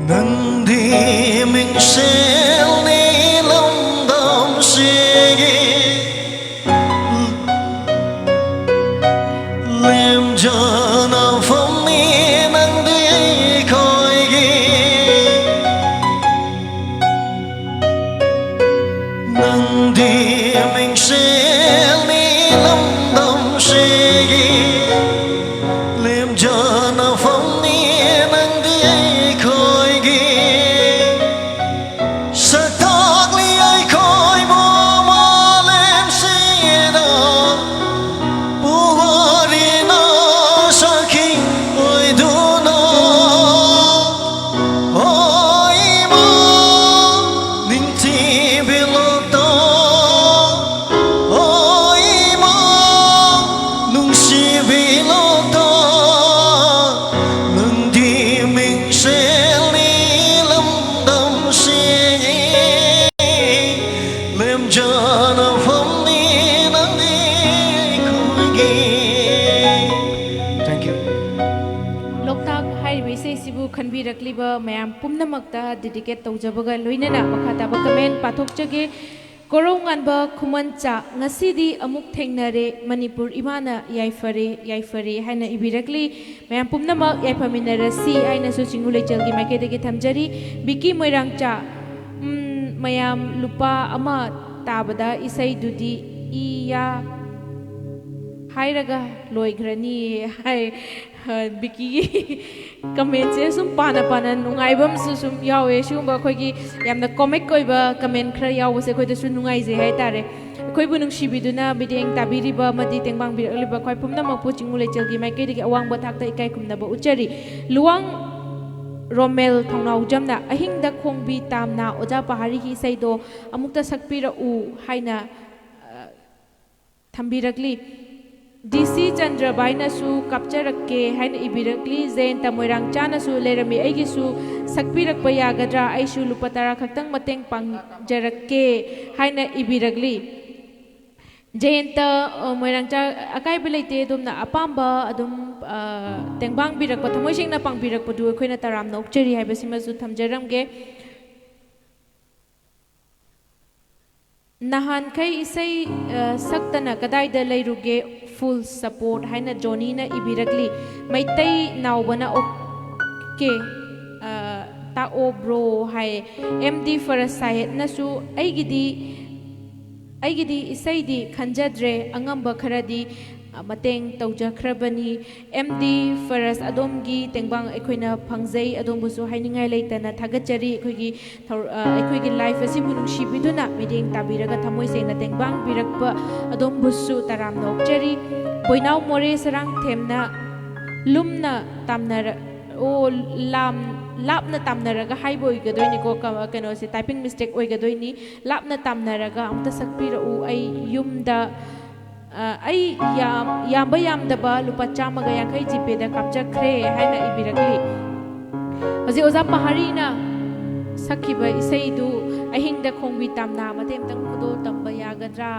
ꯅꯪꯗꯤ ꯃꯤꯡꯁꯦꯜꯅꯤ ꯂꯝꯗꯝꯁꯤꯒꯤ, ꯂꯦꯝꯖꯅꯐꯝꯅꯤ ꯅꯪꯗꯤ ꯑꯩꯈꯣꯏꯒꯤ꯫ ꯅꯪꯗꯤ ꯃꯤꯡꯁꯦꯜꯅꯤ ꯂꯝꯗꯝꯁꯤꯒꯤ, ꯂꯦꯝꯖꯅꯐꯝꯅꯤ ꯅꯪꯗꯤ ꯑꯩꯈꯣꯏꯒꯤ꯫ ꯁꯛꯇꯥꯛꯂꯤ ꯑꯩꯈꯣꯏꯕꯨ ꯃꯥꯂꯦꯝꯁꯤꯗ, ꯄꯨꯋꯥꯔꯤꯅ ꯁꯥꯈꯤ ꯑꯣꯏꯗꯨꯅ꯫ ꯍꯣꯏ ꯏꯃꯥ, ꯅꯤꯡꯊꯤꯕꯤ ꯂꯣꯛꯇꯥꯛ꯫ ꯄꯤꯔꯛꯂꯤꯕ ꯃꯌꯥꯝ ꯄꯨꯝꯅꯃꯛꯇ dedicate ꯇꯧꯖꯕꯒ ꯂꯣꯏꯅꯅ ꯃꯈꯥ ꯇꯥꯕ comment ꯄꯥꯊꯣꯛꯆꯒꯦ꯫ ꯀꯣꯔꯧꯉꯥꯟꯕ ꯈꯨꯃꯟꯆꯥ, ꯉꯁꯤꯗꯤ ꯑꯃꯨꯛ ꯊꯦꯡꯅꯔꯦ, ꯃꯅꯤꯄꯨꯔ ꯏꯃꯥꯅ ꯌꯥꯏꯐꯔꯦ, ꯌꯥꯏꯐꯔꯦ ꯍꯥꯏꯅ ꯏꯕꯤꯔꯛꯂꯤ꯫ ꯃꯌꯥꯝ ꯄꯨꯝꯅꯃꯛ ꯌꯥꯏꯐꯃꯤꯟꯅꯔꯁꯤ ꯍꯥꯏꯅꯁꯨ ꯆꯤꯡꯉꯨ ꯂꯩꯆꯦꯜꯒꯤ ꯃꯥꯏꯀꯩꯗꯒꯤ ꯊꯝꯖꯔꯤ꯫ ꯕꯤꯀꯤ ꯃꯣꯏꯔꯥꯡꯆꯥ, ꯎꯝ, ꯃꯌꯥꯝ ꯂꯨꯄꯥ ꯑꯃ ꯇꯥꯕꯗ ꯏꯁꯩꯗꯨꯗꯤ ꯏꯌꯥ ꯍꯥꯏꯔꯒ ꯂꯣꯏꯈ꯭ꯔꯅꯤ ꯍꯥꯏ꯫ ꯑ, ꯕꯤꯀꯤꯒꯤ commentꯁꯦ ꯁꯨꯝ ꯄꯥꯅ ꯄꯥꯅ ꯅꯨꯡꯉꯥꯏꯕ ꯑꯃꯁꯨ ꯁꯨꯝ ꯌꯥꯎꯋꯦ꯫ ꯁꯤꯒꯨꯝꯕ ꯑꯩꯈꯣꯏꯒꯤ ꯌꯥꯝꯅ comic ꯑꯣꯏꯕ comment ꯈꯔ ꯌꯥꯎꯕꯁꯦ ꯑꯩꯈꯣꯏꯗꯁꯨ ꯅꯨꯡꯉꯥꯏꯖꯩ ꯍꯥꯏꯇꯥꯔꯦ꯫ ꯑꯩꯈꯣꯏꯕꯨ ꯅꯨꯡꯁꯤꯕꯤꯗꯨꯅ ꯃꯤꯠꯌꯦꯡ ꯇꯥꯕꯤꯔꯤꯕ ꯑꯃꯗꯤ ꯇꯦꯡꯕꯥꯡꯕꯤꯔꯛꯂꯤꯕ ꯈ꯭ꯋꯥꯏ ꯄꯨꯝꯅꯃꯛꯄꯨ ꯆꯤꯡꯉꯨ ꯂꯩꯆꯦꯜꯒꯤ ꯃꯥꯏꯀꯩꯗꯒꯤ ꯑꯋꯥꯡꯕ ꯊꯥꯛꯇ ꯏꯀꯥꯏ ꯈꯨꯝꯅꯕ ꯎꯠꯆꯔꯤ꯫ ꯂꯨꯋꯥꯡ ꯔꯣꯃꯦꯜ ꯊꯧꯅꯥꯎꯖꯝꯅ ꯑꯍꯤꯡꯗ ꯈꯣꯡꯕꯤ ꯇꯥꯝꯅ ꯑꯣꯖꯥ ꯄꯍꯥꯔꯤꯒꯤ ꯏꯁꯩꯗꯣ ꯑꯃꯨꯛꯇ ꯁꯛꯄꯤꯔꯛꯎ ꯍꯥꯏꯅ, ꯑ, ꯊꯝꯕꯤꯔꯛꯂꯤ꯫ ꯗꯤ ꯁꯤ ꯆꯟꯗ꯭ꯔꯕꯥꯏꯅꯁꯨ ꯀꯥꯞꯆꯔꯛꯀꯦ ꯍꯥꯏꯅ ꯏꯕꯤꯔꯛꯂꯤ꯫ ꯖꯌꯟꯇ ꯃꯣꯏꯔꯥꯡꯆꯥꯅꯁꯨ ꯂꯩꯔꯝꯃꯤ, ꯑꯩꯒꯤꯁꯨ ꯁꯛꯄꯤꯔꯛꯄ ꯌꯥꯒꯗ꯭ꯔꯥ? ꯑꯩꯁꯨ ꯂꯨꯄꯥ ꯇꯔꯥ ꯈꯛꯇꯪ ꯃꯇꯦꯡ ꯄꯥꯡꯖꯔꯛꯀꯦ ꯍꯥꯏꯅ ꯏꯕꯤꯔꯛꯂꯤ꯫ ꯖꯌꯟꯇ, ꯑ, ꯃꯣꯏꯔꯥꯡꯆꯥ, ꯑꯀꯥꯏꯕ ꯂꯩꯇꯦ, ꯑꯗꯣꯝꯅ ꯑꯄꯥꯝꯕ ꯑꯗꯨꯝ, ꯑ, ꯇꯦꯡꯕꯥꯡꯕꯤꯔꯛꯄ, ꯊꯃꯣꯏ ꯁꯦꯡꯅ ꯄꯥꯡꯕꯤꯔꯛꯄꯗꯨ ꯑꯩꯈꯣꯏꯅ ꯇꯔꯥꯝꯅ ꯑꯣꯛꯆꯔꯤ ꯍꯥꯏꯕꯁꯤꯃꯁꯨ ꯊꯝꯖꯔꯝꯒꯦ꯫ ꯅꯍꯥꯟꯈꯩ ꯏꯁꯩ, ꯑ, ꯁꯛꯇꯅ ꯀꯗꯥꯏꯗ ꯂꯩꯔꯨꯒꯦ? Full support ꯍꯥꯏꯅ ꯖꯣꯅꯤꯅ ꯏꯕꯤꯔꯛꯂꯤ꯫ ꯃꯩꯇꯩ ꯅꯥꯎꯕꯅ OK, ꯑ, ꯇꯥꯛꯑꯣ bro ꯍꯥꯏ꯫ ꯑꯦꯝ ꯗꯤ ꯐꯔꯁ ꯁꯥꯍꯦꯠꯅꯁꯨ ꯑꯩꯒꯤꯗꯤ, ꯑꯩꯒꯤꯗꯤ ꯏꯁꯩꯗꯤ ꯈꯟꯖꯗ꯭ꯔꯦ, ꯑꯉꯝꯕ ꯈꯔꯗꯤ, ꯑ, ꯃꯇꯦꯡ ꯇꯧꯖꯈ꯭ꯔꯕꯅꯤ꯫ ꯑꯦꯝ ꯗꯤ ꯐꯔꯁ, ꯑꯗꯣꯝꯒꯤ ꯇꯦꯡꯕꯥꯡ ꯑꯩꯈꯣꯏꯅ ꯐꯪꯖꯩ, ꯑꯗꯣꯝꯕꯨꯁꯨ ꯍꯥꯏꯅꯤꯡꯉꯥꯏ ꯂꯩꯇꯅ ꯊꯥꯒꯠꯆꯔꯤ꯫ ꯑꯩꯈꯣꯏꯒꯤ ꯊꯧ-, ꯑ, ꯑꯩꯈꯣꯏꯒꯤ live ꯑꯁꯤꯕꯨ ꯅꯨꯡꯁꯤꯕꯤꯗꯨꯅ ꯃꯤꯠꯌꯦꯡ ꯇꯥꯕꯤꯔꯒ ꯊꯃꯣꯏ ꯁꯦꯡꯅ ꯇꯦꯡꯕꯥꯡꯕꯤꯔꯛꯄ ꯑꯗꯣꯝꯕꯨꯁꯨ ꯇꯔꯥꯝꯅ ꯑꯣꯛꯆꯔꯤ꯫ ꯕꯣꯏꯅꯥꯎ ꯃꯣꯔꯦ ꯁꯔꯥꯡꯊꯦꯝꯅ ꯂꯨꯝꯅ ꯇꯥꯝꯅꯔ-, ꯑꯣ, ꯂꯥꯝ-, ꯂꯥꯞꯅ ꯇꯥꯝꯅꯔꯒ ꯍꯥꯏꯕ ꯑꯣꯏꯒꯗꯣꯏꯅꯤꯀꯣ, ꯀ-, ꯀꯩꯅꯣꯁꯦ, typing mistake ꯑꯣꯏꯒꯗꯣꯏꯅꯤ꯫ ꯂꯥꯞꯅ ꯇꯥꯝꯅꯔꯒ ꯑꯃꯨꯛꯇ ꯁꯛꯄꯤꯔꯛꯎ, ꯑꯩ ꯌꯨꯝꯗ ꯑ, ꯑꯩ ꯌꯥꯝ, ꯌꯥꯝꯕ ꯌꯥꯝꯗꯕ ꯂꯨꯄꯥ ꯆꯥꯝꯃꯒ ꯌꯥꯡꯈꯩ GPayꯗ ꯀꯥꯞꯆꯈ꯭ꯔꯦ ꯍꯥꯏꯅ ꯏꯕꯤꯔꯛꯂꯤ꯫ ꯍꯧꯖꯤꯛ ꯑꯣꯖꯥ ꯄꯍꯥꯔꯤꯅ ꯁꯛꯈꯤꯕ ꯏꯁꯩꯗꯨ ꯑꯍꯤꯡꯗ ꯈꯣꯡꯕꯤ ꯇꯥꯝꯅ ꯃꯇꯦꯛ ꯑꯃꯇꯪ ꯈꯨꯗꯣꯜ ꯇꯝꯕ ꯌꯥꯒꯗ꯭ꯔꯥ?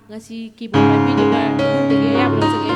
ꯉꯁꯤ keyboard ꯄꯥꯏꯕꯤꯔꯤꯕ ꯏꯃꯨꯡꯗꯒꯤ ꯑꯌꯥꯕ ꯂꯧꯖꯒꯦ꯫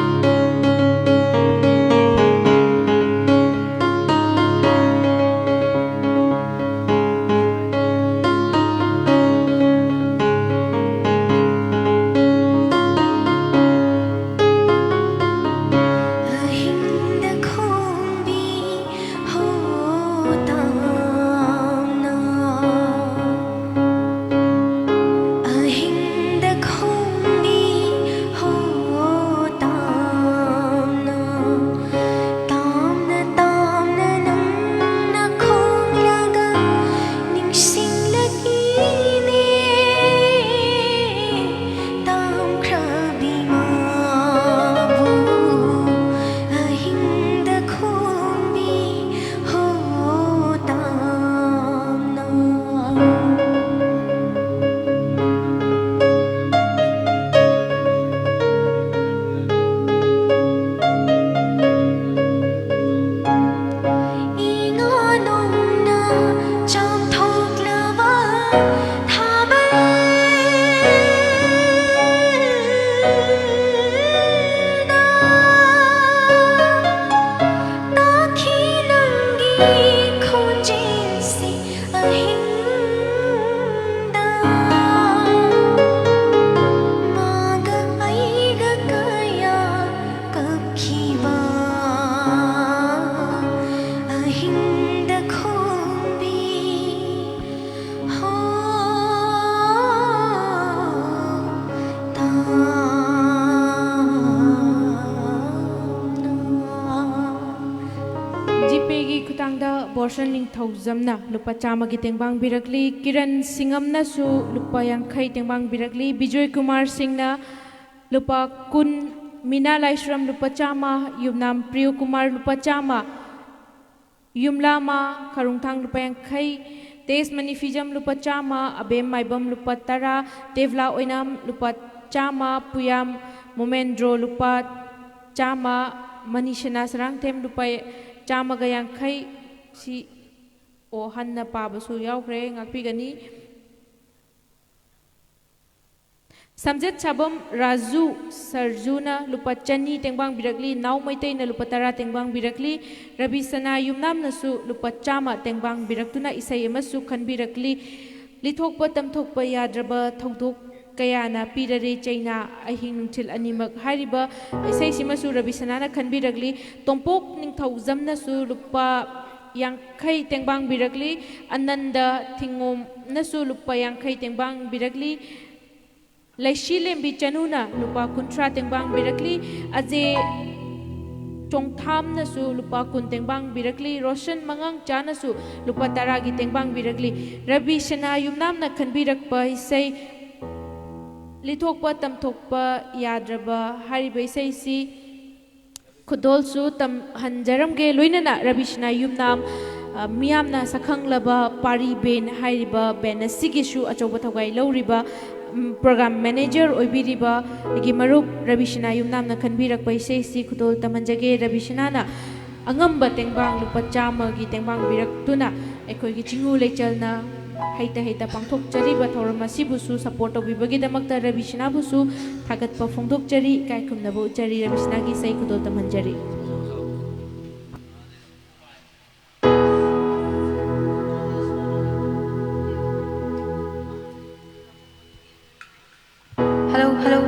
ꯔꯣꯁꯟ ꯅꯤꯡꯊꯧꯖꯝꯅ ꯂꯨꯄꯥ ꯆꯥꯝꯃꯒꯤ ꯇꯦꯡꯕꯥꯡ ꯄꯤꯔꯛꯂꯤ꯫ ꯀꯤꯔꯟ ꯁꯤꯡꯉꯝꯅꯁꯨ ꯂꯨꯄꯥ ꯌꯥꯡꯈꯩ ꯇꯦꯡꯕꯥꯡ ꯄꯤꯔꯛꯂꯤ꯫ ꯕꯤꯖꯣꯏ ꯀꯨꯃꯥꯔ ꯁꯤꯡꯅ ꯂꯨꯄꯥ ꯀꯨꯟ, ꯃꯤꯅꯥ ꯂꯥꯏꯁ꯭ꯔꯝ ꯂꯨꯄꯥ ꯆꯥꯝꯃ, ꯌꯨꯝꯅꯥꯝ ꯄ꯭ꯔꯤꯌꯣ ꯀꯨꯃꯥꯔ ꯂꯨꯄꯥ ꯆꯥꯝꯃ, ꯌꯨꯝꯂꯥꯃ ꯈꯥꯔꯨꯡꯊꯥꯡ ꯂꯨꯄꯥ ꯌꯥꯡꯈꯩ, ꯇꯦꯖꯃꯅꯤ ꯐꯤꯖꯝ ꯂꯨꯄꯥ ꯆꯥꯝꯃ, ꯑꯕꯦꯝ ꯃꯥꯏꯕꯝ ꯂꯨꯄꯥ ꯇꯔꯥ, ꯇꯦꯕ꯭ꯂꯥ ꯑꯣꯏꯅꯥꯝ ꯂꯨꯄꯥ ꯆꯥꯝꯃ, ꯄꯨꯌꯥꯝ ꯃꯣꯃꯦꯟꯗ꯭ꯔꯣ ꯂꯨꯄꯥ ꯆꯥꯝꯃ, ꯃꯅꯤꯁꯅꯥ ꯁꯔꯥꯡꯊꯦꯝ ꯂꯨꯄꯥ ꯆꯥꯝꯃꯒ ꯌꯥꯡꯈꯩ꯫ ꯁꯤ ꯑꯣ ꯍꯟꯅ ꯄꯥꯕꯁꯨ ꯌꯥꯎꯈ꯭ꯔꯦ, ꯉꯥꯛꯄꯤꯒꯅꯤ꯫ ꯁꯝꯖꯦꯠ ꯁꯥꯕꯝ ꯔꯥꯖꯨ ꯁꯔꯖꯨꯅ ꯂꯨꯄꯥ ꯆꯅꯤ ꯇꯦꯡꯕꯥꯡ ꯄꯤꯔꯛꯂꯤ꯫ ꯅꯥꯎ ꯃꯩꯇꯩꯅ ꯂꯨꯄꯥ ꯇꯔꯥ ꯇꯦꯡꯕꯥꯡ ꯄꯤꯔꯛꯂꯤ꯫ ꯔꯕꯤ ꯁꯅꯥ ꯌꯨꯝꯅꯥꯝꯅꯁꯨ ꯂꯨꯄꯥ ꯆꯥꯝꯃ ꯇꯦꯡꯕꯥꯡ ꯄꯤꯔꯛꯇꯨꯅ ꯏꯁꯩ ꯑꯃꯁꯨ ꯈꯟꯕꯤꯔꯛꯂꯤ꯫ ꯂꯤꯊꯣꯛꯄ ꯇꯝꯊꯣꯛꯄ ꯌꯥꯗ꯭ꯔꯕ ꯊꯧꯗꯣꯛ ꯀꯌꯥꯅ ꯄꯤꯔꯔꯦ ꯆꯩꯅꯥ ꯑꯍꯤꯡ ꯅꯨꯡꯊꯤꯜ ꯑꯅꯤꯃꯛ ꯍꯥꯏꯔꯤꯕ ꯏꯁꯩꯁꯤꯃꯁꯨ ꯔꯕꯤ ꯁꯅꯥꯅ ꯈꯟꯕꯤꯔꯛꯂꯤ꯫ ꯇꯣꯝꯄꯣꯛ ꯅꯤꯡꯊꯧꯖꯝꯅꯁꯨ ꯂꯨꯄꯥ ꯌꯥꯡꯈꯩ ꯇꯦꯡꯕꯥꯡ ꯄꯤꯔꯛꯂꯤ꯫ ꯑꯅꯟꯗ ꯊꯤꯡꯉꯣꯝꯅꯁꯨ ꯂꯨꯄꯥ ꯌꯥꯡꯈꯩ ꯇꯦꯡꯕꯥꯡ ꯄꯤꯔꯛꯂꯤ꯫ ꯂꯩꯁꯤꯂꯦꯝꯕꯤ ꯆꯅꯨꯅ ꯂꯨꯄꯥ ꯀꯨꯟꯊ꯭ꯔꯥ ꯇꯦꯡꯕꯥꯡ ꯄꯤꯔꯛꯂꯤ꯫ ꯑꯖꯦ ꯆꯣꯡꯊꯥꯝꯅꯁꯨ ꯂꯨꯄꯥ ꯀꯨꯟ ꯇꯦꯡꯕꯥꯡ ꯄꯤꯔꯛꯂꯤ꯫ ꯔꯣꯁꯟ ꯃꯉꯥꯡꯆꯥꯅꯁꯨ ꯂꯨꯄꯥ ꯇꯔꯥꯒꯤ ꯇꯦꯡꯕꯥꯡ ꯄꯤꯔꯛꯂꯤ꯫ ꯔꯕꯤ ꯁꯅꯥ ꯌꯨꯝꯅꯥꯝꯅ ꯈꯟꯕꯤꯔꯛꯄ ꯏꯁꯩ ꯂꯤꯊꯣꯛꯄ ꯇꯝꯊꯣꯛꯄ ꯌꯥꯗ꯭ꯔꯕ ꯍꯥꯏꯔꯤꯕ ꯏꯁꯩꯁꯤ ꯈꯨꯗꯣꯜꯁꯨ ꯇꯝꯍꯟꯖꯔꯝꯒꯦ꯫ ꯂꯣꯏꯅꯅ ꯔꯕꯤ ꯁꯅꯥ ꯌꯨꯝꯅꯥꯝ, ꯑ, ꯃꯤꯌꯥꯝꯅ ꯁꯛꯈꯪꯂꯕ ꯄꯥꯔꯤ ꯕꯦꯟ ꯍꯥꯏꯔꯤꯕ ꯕꯦꯟ ꯑꯁꯤꯒꯤꯁꯨ ꯑꯆꯧꯕ ꯊꯧꯒꯥꯏ ꯂꯧꯔꯤꯕ, ꯎꯝ, ꯄ꯭ꯔꯣꯒ꯭ꯔꯥꯝ ꯃꯦꯅꯦꯖꯔ ꯑꯣꯏꯕꯤꯔꯤꯕ ꯑꯩꯒꯤ ꯃꯔꯨꯞ ꯔꯕꯤ ꯁꯅꯥ ꯌꯨꯝꯅꯥꯝꯅ ꯈꯟꯕꯤꯔꯛꯄ ꯏꯁꯩꯁꯤ ꯈꯨꯗꯣꯜ ꯇꯝꯍꯟꯖꯒꯦ꯫ ꯔꯕꯤ ꯁꯅꯥꯅ ꯑꯉꯝꯕ ꯇꯦꯡꯕꯥꯡ ꯂꯨꯄꯥ ꯆꯥꯝꯃꯒꯤ ꯇꯦꯡꯕꯥꯡ ꯄꯤꯔꯛꯇꯨꯅ ꯑꯩꯈꯣꯏꯒꯤ ꯆꯤꯡꯉꯨ ꯂꯩꯆꯜꯅ ꯍꯩꯇ ꯍꯩꯇ ꯄꯥꯡꯊꯣꯛꯆꯔꯤꯕ ꯊꯧꯔꯝ ꯑꯁꯤꯕꯨꯁꯨ ꯁꯄꯣꯔꯠ ꯇꯧꯕꯤꯕꯒꯤꯗꯃꯛꯇ ꯔꯕꯤ ꯁꯅꯥꯕꯨꯁꯨ ꯊꯥꯒꯠꯄ ꯐꯣꯡꯗꯣꯛꯆꯔꯤ, ꯏꯀꯥꯏ ꯈꯨꯝꯅꯕ ꯎꯠꯆꯔꯤ꯫ ꯔꯕꯤ ꯁꯅꯥꯒꯤ ꯏꯁꯩ ꯈꯨꯗꯣꯜ ꯇꯝꯍꯟꯖꯔꯤ꯫ Hello, hello.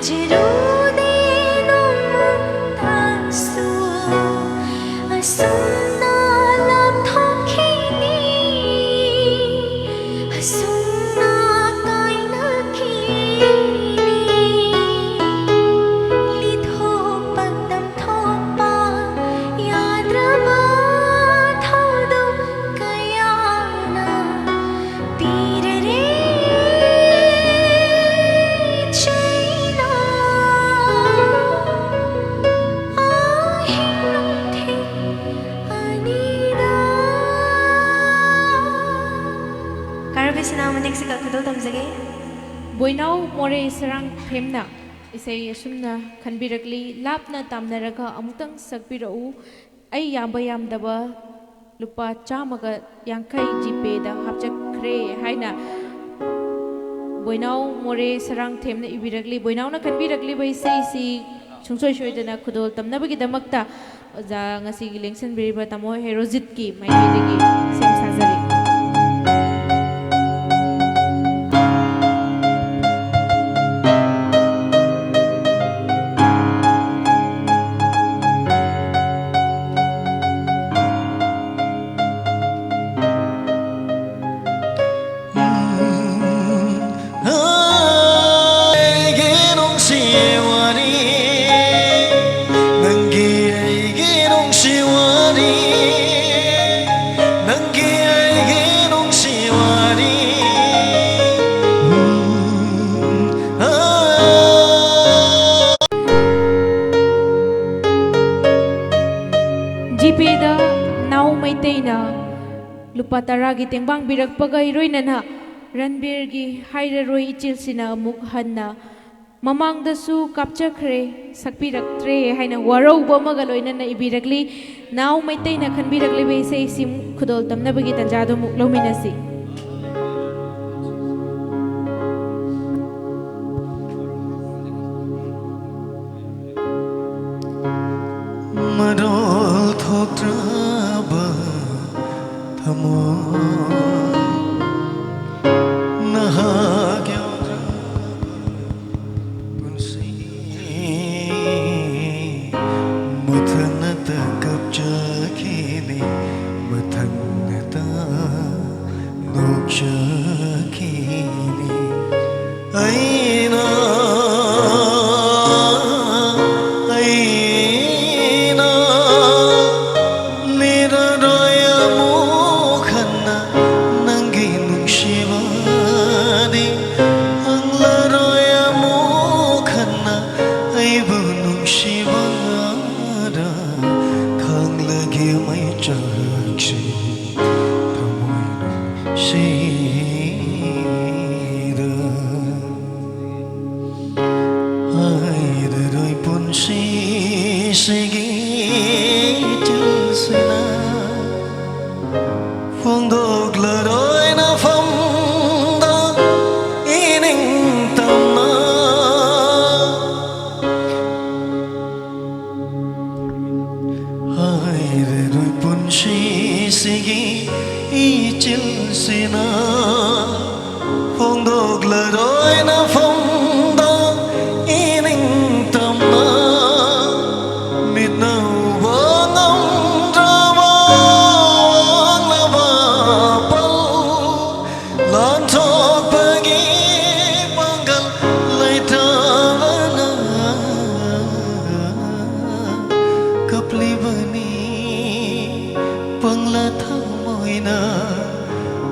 ꯆꯤꯔꯨꯗꯦ ꯅꯣꯡꯃꯇꯁꯨ ꯑꯁꯨꯝꯅ ꯂꯥꯞꯊꯣꯛꯈꯤꯅꯤ, ꯑꯁꯨꯝꯅ ꯀꯥꯏꯅꯈꯤꯅꯤ꯫ ꯂꯤꯊꯣꯛꯄ ꯇꯝꯊꯣꯛꯄ ꯌꯥꯗ꯭ꯔꯕ ꯊꯧꯗꯣꯛ ꯀꯌꯥꯅ ꯄꯤꯔꯔꯦ ꯆꯩꯅ ꯑꯍꯤꯡ ꯅꯨꯡꯊꯤꯜ ꯑꯅꯤꯗ꯫ ꯀꯥꯔꯕꯤ ꯁꯅꯥꯃꯅꯦꯛꯁꯤꯒ ꯈꯨꯗꯣꯜ ꯇꯝꯖꯒꯦ꯫ ꯕꯣꯏꯅꯥꯎ ꯃꯣꯔꯦ ꯁꯔꯥꯡꯊꯦꯝꯅ ꯏꯁꯩ ꯑꯁꯨꯝꯅ ꯈꯟꯕꯤꯔꯛꯂꯤ, ꯂꯥꯞꯅ ꯇꯥꯝꯅꯔꯒ ꯑꯃꯨꯛꯇꯪ ꯁꯛꯄꯤꯔꯛꯎ꯫ ꯑꯩ ꯌꯥꯝꯕ ꯌꯥꯝꯗꯕ ꯂꯨꯄꯥ ꯆꯥꯝꯃꯒ ꯌꯥꯡꯈꯩ ꯖꯤꯄꯦꯗ ꯍꯥꯞꯆꯈ꯭ꯔꯦ ꯍꯥꯏꯅ ꯕꯣꯏꯅꯥꯎ ꯃꯣꯔꯦ ꯁꯔꯥꯡꯊꯦꯝꯅ ꯏꯕꯤꯔꯛꯂꯤ꯫ ꯕꯣꯏꯅꯥꯎꯅ ꯈꯟꯕꯤꯔꯛꯂꯤꯕ ꯏꯁꯩꯁꯤ ꯁꯨꯡꯁꯣꯏ ꯁꯣꯏꯗꯅ ꯈꯨꯗꯣꯜ ꯇꯝꯅꯕꯒꯤꯗꯃꯛꯇ ꯑꯣꯖꯥ ꯉꯁꯤꯒꯤ ꯂꯦꯡꯁꯤꯟꯕꯤꯔꯤꯕ ꯇꯥꯃꯣ ꯍꯦꯔꯣꯖꯤꯠꯀꯤ ꯃꯥꯏꯀꯩꯗꯒꯤ ꯁꯦꯝ ꯁꯥꯖꯔꯤ꯫ ꯑꯩꯒꯤ ꯅꯨꯡꯁꯤ ꯋꯥꯔꯤ, ꯅꯪꯒꯤ ꯑꯩꯒꯤ ꯅꯨꯡꯁꯤ ꯋꯥꯔꯤ, ꯅꯪꯒꯤ ꯑꯩꯒꯤ ꯅꯨꯡꯁꯤ ꯋꯥꯔꯤ꯫ ꯖꯤꯄꯦꯗ ꯅꯥꯎ ꯃꯩꯇꯩꯅ ꯂꯨꯄꯥ ꯇꯔꯥꯒꯤ ꯇꯦꯡꯕꯥꯡ ꯄꯤꯔꯛꯄꯒ ꯏꯔꯣꯏꯅꯅ ꯔꯟꯕꯤꯔꯒꯤ ꯍꯥꯏꯔꯔꯣꯏ ꯏꯆꯤꯜꯁꯤꯅ ꯑꯃꯨꯛ ꯍꯟꯅ ꯃꯃꯥꯡꯗꯁꯨ ꯀꯥꯞꯆꯈ꯭ꯔꯦ, ꯁꯛꯄꯤꯔꯛꯇ꯭ꯔꯦ ꯍꯥꯏꯅ ꯋꯥꯔꯧꯕ ꯑꯃꯒ ꯂꯣꯏꯅꯅ ꯏꯕꯤꯔꯛꯂꯤ꯫ ꯅꯥꯎ ꯃꯩꯇꯩꯅ ꯈꯟꯕꯤꯔꯛꯂꯤꯕ ꯏꯁꯩꯁꯤ ꯈꯨꯗꯣꯜ ꯇꯝꯅꯕꯒꯤ ꯇꯥꯟꯖꯥꯗꯨ ꯑꯃꯨꯛ ꯂꯧꯃꯤꯟꯅꯁꯤ꯫ ꯃꯔꯣꯜ ꯊꯣꯛꯇ꯭ꯔꯕ ꯊꯃꯣꯏ, ꯅꯍꯥꯛ ꯌꯥꯎꯗ꯭ꯔꯕ ꯄꯨꯟꯁꯤ꯫ ꯍꯩꯔꯔꯣꯏ ꯄꯨꯟꯁꯤꯁꯤꯒꯤ ꯏꯆꯤꯜꯁꯤꯅ, ꯐꯣꯡꯗꯣꯛꯂꯔꯣꯏ ꯅꯐꯝꯗ ꯏꯅꯤꯡꯇꯝꯅ꯫ ꯍꯩꯔꯔꯣꯏ ꯄꯨꯟꯁꯤꯁꯤꯒꯤ ꯏꯆꯤꯜꯁꯤꯅ, ꯐꯣꯡꯗꯣꯛꯂꯔꯣꯏ ꯅꯐꯝꯗ ꯏꯅꯤꯡꯇꯝꯅ꯫ ꯃꯤꯠꯅ ꯎꯕ ꯉꯝꯗ꯭ꯔꯕ ꯋꯥꯡꯂꯕ ꯄꯜ, ꯂꯥꯟꯊꯣꯛꯄꯒꯤ ꯄꯥꯡꯒꯜ ꯂꯩꯇꯕꯅ ꯀꯞꯂꯤꯕꯅꯤ꯫ ꯄꯪꯂꯥ ꯊꯃꯣꯏꯅ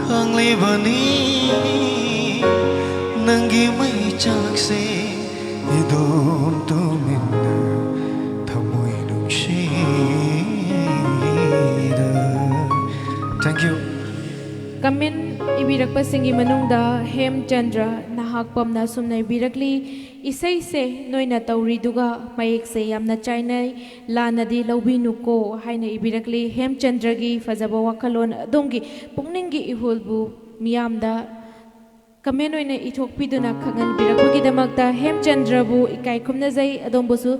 ꯈꯪꯂꯤꯕꯅꯤ, ꯅꯪꯒꯤ ꯃꯩꯆꯥꯛꯁꯦ ꯏꯗꯣꯝ ꯇꯨꯃꯤꯟꯅ ꯊꯃꯣꯏ ꯅꯨꯡꯁꯤꯗ꯫ Thank you. Comment ꯏꯕꯤꯔꯛꯄꯁꯤꯡꯒꯤ ꯃꯅꯨꯡꯗ ꯍꯦꯝꯆꯟꯗ꯭ꯔ ꯅꯍꯥꯛꯄꯝꯅ ꯑꯁꯨꯝꯅ ꯏꯕꯤꯔꯛꯂꯤ, "ꯏꯁꯩꯁꯦ ꯅꯣꯏꯅ ꯇꯧꯔꯤꯗꯨꯒ ꯃꯌꯦꯛꯁꯦ ꯌꯥꯝꯅ ꯆꯥꯏꯅꯩ, ꯂꯥꯟꯅꯗꯤ ꯂꯧꯕꯤꯅꯨꯀꯣ" ꯍꯥꯏꯅ ꯏꯕꯤꯔꯛꯂꯤ꯫ ꯍꯦꯝꯆꯟꯗ꯭ꯔꯒꯤ ꯐꯖꯕ ꯋꯥꯈꯜꯂꯣꯟ ꯑꯗꯣꯝꯒꯤ ꯄꯨꯛꯅꯤꯡꯒꯤ ꯏꯍꯨꯜꯕꯨ ꯃꯤꯌꯥꯝꯗ comment ꯑꯣꯏꯅ ꯏꯊꯣꯛꯄꯤꯗꯨꯅ ꯈꯪꯍꯟꯕꯤꯔꯛꯄꯒꯤꯗꯃꯛꯇ ꯍꯦꯝꯆꯟꯗ꯭ꯔꯕꯨ ꯏꯀꯥꯏ ꯈꯨꯝꯅꯖꯩ꯫ ꯑꯗꯣꯝꯕꯨꯁꯨ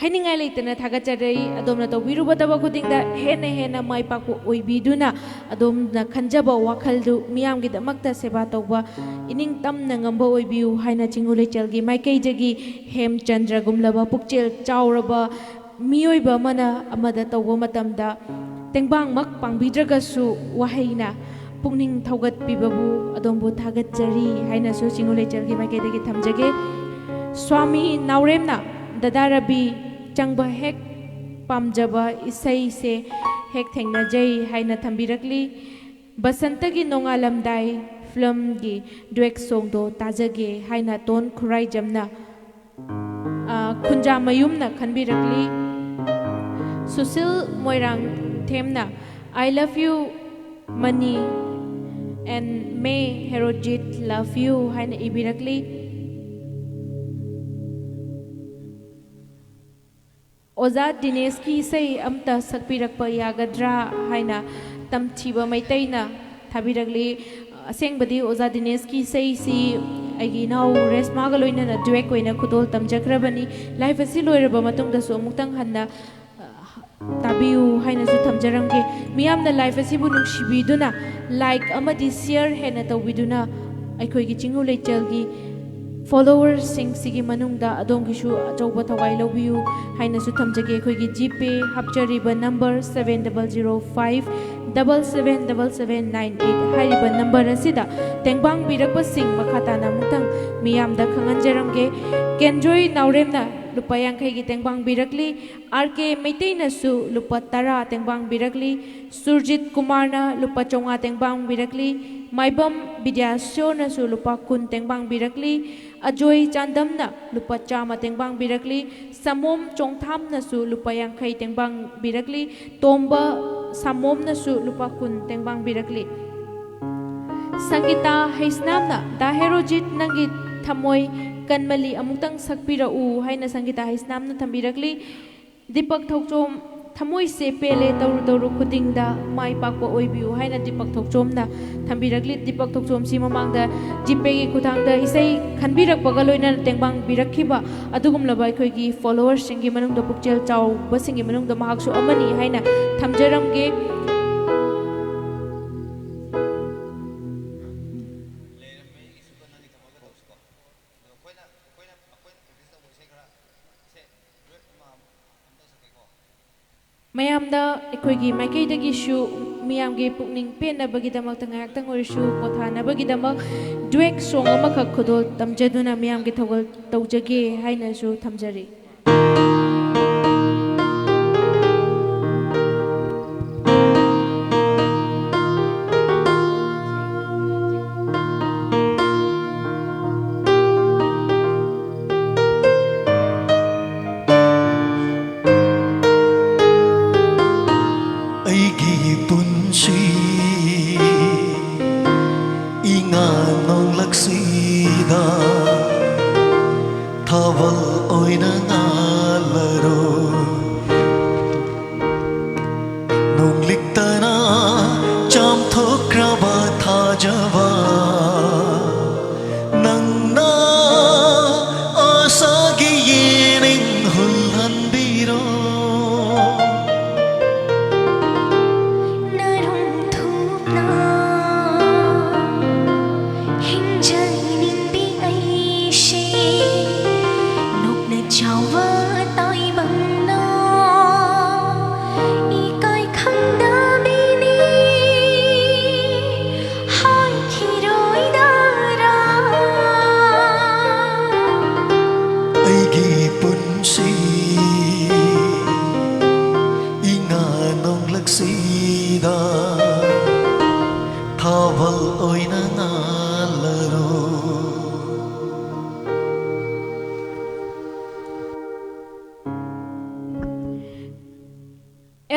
ꯍꯥꯏꯅꯤꯡꯉꯥꯏ ꯂꯩꯇꯅ ꯊꯥꯒꯠꯆꯔꯤ꯫ ꯑꯗꯣꯝꯅ ꯇꯧꯕꯤꯔꯨꯕ ꯊꯕꯛ ꯈꯨꯗꯤꯡꯗ ꯍꯦꯟꯅ ꯍꯦꯟꯅ ꯃꯥꯏ ꯄꯥꯛꯄ ꯑꯣꯏꯕꯤꯗꯨꯅ, ꯑꯗꯣꯝꯅ ꯈꯟꯖꯕ ꯋꯥꯈꯜꯗꯨ ꯃꯤꯌꯥꯝꯒꯤꯗꯃꯛꯇ ꯁꯦꯕꯥ ꯇꯧꯕ ꯏꯅꯤꯡ ꯇꯝꯅ ꯉꯝꯕ ꯑꯣꯏꯕꯤꯌꯨ ꯍꯥꯏꯅ ꯆꯤꯡꯉꯨ ꯂꯩꯆꯦꯜꯒꯤ ꯃꯥꯏꯀꯩꯗꯒꯤ ꯍꯦꯝꯆꯟꯗ꯭ꯔꯒꯨꯝꯂꯕ ꯄꯨꯛꯆꯦꯜ ꯆꯥꯎꯔꯕ ꯃꯤꯑꯣꯏꯕ ꯑꯃꯅ ꯑꯃꯗ ꯇꯧꯕ ꯃꯇꯝꯗ ꯇꯦꯡꯕꯥꯡꯃꯛ ꯄꯥꯡꯕꯤꯗ꯭ꯔꯒꯁꯨ ꯋꯥꯍꯩꯅ ꯄꯨꯛꯅꯤꯡ ꯊꯧꯒꯠꯄꯤꯕꯕꯨ ꯑꯗꯣꯝꯕꯨ ꯊꯥꯒꯠꯆꯔꯤ ꯍꯥꯏꯅꯁꯨ ꯆꯤꯡꯉꯨ ꯂꯩꯆꯦꯜꯒꯤ ꯃꯥꯏꯀꯩꯗꯒꯤ ꯊꯝꯖꯒꯦ꯫ ꯁ꯭ꯋꯥꯃꯤ ꯅꯥꯎꯔꯦꯝꯅ ꯗꯗꯥ ꯔꯕꯤ ꯆꯪꯕ ꯍꯦꯛ ꯄꯥꯝꯖꯕ ꯏꯁꯩꯁꯦ ꯍꯦꯛ ꯊꯦꯡꯅꯖꯩ ꯍꯥꯏꯅ ꯊꯝꯕꯤꯔꯛꯂꯤ꯫ ꯕꯁꯟꯇꯒꯤ ꯅꯣꯡꯉꯥꯜꯂꯝꯗꯥꯏ ꯐꯤꯂꯝꯒꯤ ꯗ꯭ꯋꯦꯛ ꯁꯣꯡꯗꯣ ꯇꯥꯖꯒꯦ ꯍꯥꯏꯅ ꯇꯣꯟ ꯈꯨꯔꯥꯏꯖꯝꯅ, ꯑ, ꯈꯨꯟꯖꯥꯃꯌꯨꯝꯅ ꯈꯟꯕꯤꯔꯛꯂꯤ꯫ Sushil ꯃꯣꯏꯔꯥꯡꯊꯦꯝꯅ "I love you money and may Herojit love you" ꯍꯥꯏꯅ ꯏꯕꯤꯔꯛꯂꯤ꯫ ꯑꯣꯖꯥ ꯗꯤꯅꯦꯁꯀꯤ ꯏꯁꯩ ꯑꯝꯇ ꯁꯛꯄꯤꯔꯛꯄ ꯌꯥꯒꯗ꯭ꯔꯥ ꯍꯥꯏꯅ ꯇꯝꯊꯤꯕ ꯃꯩꯇꯩꯅ ꯊꯥꯕꯤꯔꯛꯂꯤ꯫ ꯑꯁꯦꯡꯕꯗꯤ ꯑꯣꯖꯥ ꯗꯤꯅꯦꯁꯀꯤ ꯏꯁꯩꯁꯤ ꯑꯩꯒꯤ ꯏꯅꯥꯎ ꯔꯦꯁꯃꯥꯒ ꯂꯣꯏꯅꯅ ꯗ꯭ꯌꯨꯑꯦꯠ ꯑꯣꯏꯅ ꯈꯨꯗꯣꯜ ꯇꯝꯖꯈ꯭ꯔꯕꯅꯤ꯫ ꯂꯥꯏꯚ ꯑꯁꯤ ꯂꯣꯏꯔꯕ ꯃꯇꯨꯡꯗꯁꯨ ꯑꯃꯨꯛꯇꯪ ꯍꯟꯅ, ꯑ, ꯇꯥꯕꯤꯌꯨ ꯍꯥꯏꯅꯁꯨ ꯊꯝꯖꯔꯝꯒꯦ꯫ ꯃꯤꯌꯥꯝꯅ ꯂꯥꯏꯚ ꯑꯁꯤꯕꯨ ꯅꯨꯡꯁꯤꯕꯤꯗꯨꯅ ꯂꯥꯏꯛ ꯑꯃꯗꯤ ꯁꯤꯌꯔ ꯍꯦꯟꯅ ꯇꯧꯕꯤꯗꯨꯅ ꯑꯩꯈꯣꯏꯒꯤ ꯆꯤꯡꯉꯨ ꯂꯩꯆꯦꯜꯒꯤ ꯐꯣꯂꯣꯋꯔꯁꯤꯡꯁꯤꯒꯤ ꯃꯅꯨꯡꯗ ꯑꯗꯣꯝꯒꯤꯁꯨ ꯑꯆꯧꯕ ꯊꯋꯥꯏ ꯂꯧꯕꯤꯌꯨ ꯍꯥꯏꯅꯁꯨ ꯊꯝꯖꯒꯦ꯫ ꯑꯩꯈꯣꯏꯒꯤ ꯖꯤꯄꯦ ꯍꯥꯞꯆꯔꯤꯕ number seven double zero five double seven double seven nine eight ꯍꯥꯏꯔꯤꯕ ꯅꯝꯕꯔ ꯑꯁꯤꯗ ꯇꯦꯡꯕꯥꯡꯕꯤꯔꯛꯄꯁꯤꯡ ꯃꯈꯥ ꯇꯥꯅ ꯑꯃꯨꯛꯇꯪ ꯃꯤꯌꯥꯝꯗ ꯈꯪꯍꯟꯖꯔꯝꯒꯦ꯫ ꯀꯦꯟꯖꯣꯏ ꯅꯥꯎꯔꯦꯝꯅ ꯂꯨꯄꯥ ꯌꯥꯡꯈꯩꯒꯤ ꯇꯦꯡꯕꯥꯡꯕꯤꯔꯛꯂꯤ꯫ ꯑꯥꯔ ꯀꯦ ꯃꯩꯇꯩꯅꯁꯨ ꯂꯨꯄꯥ ꯇꯔꯥ ꯇꯦꯡꯕꯥꯡꯕꯤꯔꯛꯂꯤ꯫ ꯁꯨꯔꯖꯤꯠ ꯀꯨꯃꯥꯔꯅ ꯂꯨꯄꯥ ꯆꯥꯝꯃꯉꯥ ꯇꯦꯡꯕꯥꯡꯕꯤꯔꯛꯂꯤ꯫ ꯃꯥꯏꯕꯝ ꯕꯤꯗ꯭ꯌꯥꯁꯣꯔꯅꯁꯨ ꯂꯨꯄꯥ ꯀꯨꯟ ꯇꯦꯡꯕꯥꯡꯕꯤꯔꯛꯂꯤ꯫ ꯑꯖꯣꯏ ꯆꯥꯟꯗꯝꯅ ꯂꯨꯄꯥ ꯆꯥꯝꯃ ꯇꯦꯡꯕꯥꯡꯕꯤꯔꯛꯂꯤ꯫ ꯁꯃꯣꯝ ꯆꯣꯡꯊꯥꯝꯅꯁꯨ ꯂꯨꯄꯥ ꯌꯥꯡꯈꯩ ꯇꯦꯡꯕꯥꯡꯕꯤꯔꯛꯂꯤ꯫ ꯇꯣꯝꯕ ꯁꯃꯣꯝꯅꯁꯨ ꯂꯨꯄꯥ ꯀꯨꯟ ꯇꯦꯡꯕꯥꯡꯕꯤꯔꯛꯂꯤ꯫ ꯁꯪꯒꯤꯇꯥ ꯍꯩꯁꯅꯥꯝꯅ, "ꯗꯥ ꯍꯦꯔꯣꯖꯤꯠ, ꯅꯪꯒꯤ ꯊꯃꯣꯏ ꯀꯟꯃꯜꯂꯤ, ꯑꯃꯨꯛꯇꯪ ꯁꯛꯄꯤꯔꯛꯎ" ꯍꯥꯏꯅ ꯁꯪꯒꯤꯇꯥ ꯍꯩꯁꯅꯥꯝꯅ ꯊꯝꯕꯤꯔꯛꯂꯤ꯫ ꯗꯤꯄꯛ ꯊꯧꯆꯣꯝ, "ꯊꯃꯣꯏꯁꯦ ꯄꯦꯜꯂꯦ, ꯇꯧꯔꯨ ꯇꯧꯔꯨ ꯈꯨꯗꯤꯡꯗ ꯃꯥꯏ ꯄꯥꯛꯄ ꯑꯣꯏꯕꯤꯌꯨ" ꯍꯥꯏꯅ ꯗꯤꯄꯛ ꯊꯧꯆꯣꯝꯅ ꯊꯝꯕꯤꯔꯛꯂꯤ꯫ ꯗꯤꯄꯛ ꯊꯧꯆꯣꯝꯁꯤ ꯃꯃꯥꯡꯗ ꯖꯤꯄꯦꯒꯤ ꯈꯨꯠꯊꯥꯡꯗ ꯏꯁꯩ ꯈꯟꯕꯤꯔꯛꯄꯒ ꯂꯣꯏꯅꯅ ꯇꯦꯡꯕꯥꯡꯕꯤꯔꯛꯈꯤꯕ ꯑꯗꯨꯒꯨꯝꯂꯕ ꯑꯩꯈꯣꯏꯒꯤ ꯐꯣꯂꯣꯋꯔꯁꯤꯡꯒꯤ ꯃꯅꯨꯡꯗ ꯄꯨꯛꯆꯦꯜ ꯆꯥꯎꯕꯁꯤꯡꯒꯤ ꯃꯅꯨꯡꯗ ꯃꯍꯥꯛꯁꯨ ꯑꯃꯅꯤ ꯍꯥꯏꯅ ꯊꯝꯖꯔꯝꯒꯦ꯫ ꯃꯌꯥꯝꯗ ꯑꯩꯈꯣꯏꯒꯤ ꯃꯥꯏꯀꯩꯗꯒꯤꯁꯨ ꯃꯤꯌꯥꯝꯒꯤ ꯄꯨꯛꯅꯤꯡ ꯄꯦꯟꯅꯕꯒꯤꯗꯃꯛꯇ ꯉꯥꯏꯍꯥꯛꯇꯪ ꯑꯣꯏꯔꯁꯨ ꯄꯣꯊꯥꯅꯕꯒꯤꯗꯃꯛ ꯗ꯭ꯌꯨꯑꯦꯠ ꯁꯣꯡ ꯑꯃꯈꯛ ꯈꯨꯗꯣꯜ ꯇꯝꯖꯗꯨꯅ ꯃꯤꯌꯥꯝꯒꯤ ꯊꯧꯒꯜ ꯇꯧꯖꯒꯦ ꯍꯥꯏꯅꯁꯨ ꯊꯝꯖꯔꯤ꯫ ꯑꯩꯒꯤ ꯄꯨꯟꯁꯤ ꯏꯉꯥ ꯅꯣꯡꯂꯛꯁꯤꯗ ꯊꯥꯕꯜ ꯑꯣꯏꯅ ꯉꯥꯜꯂꯔꯣ꯫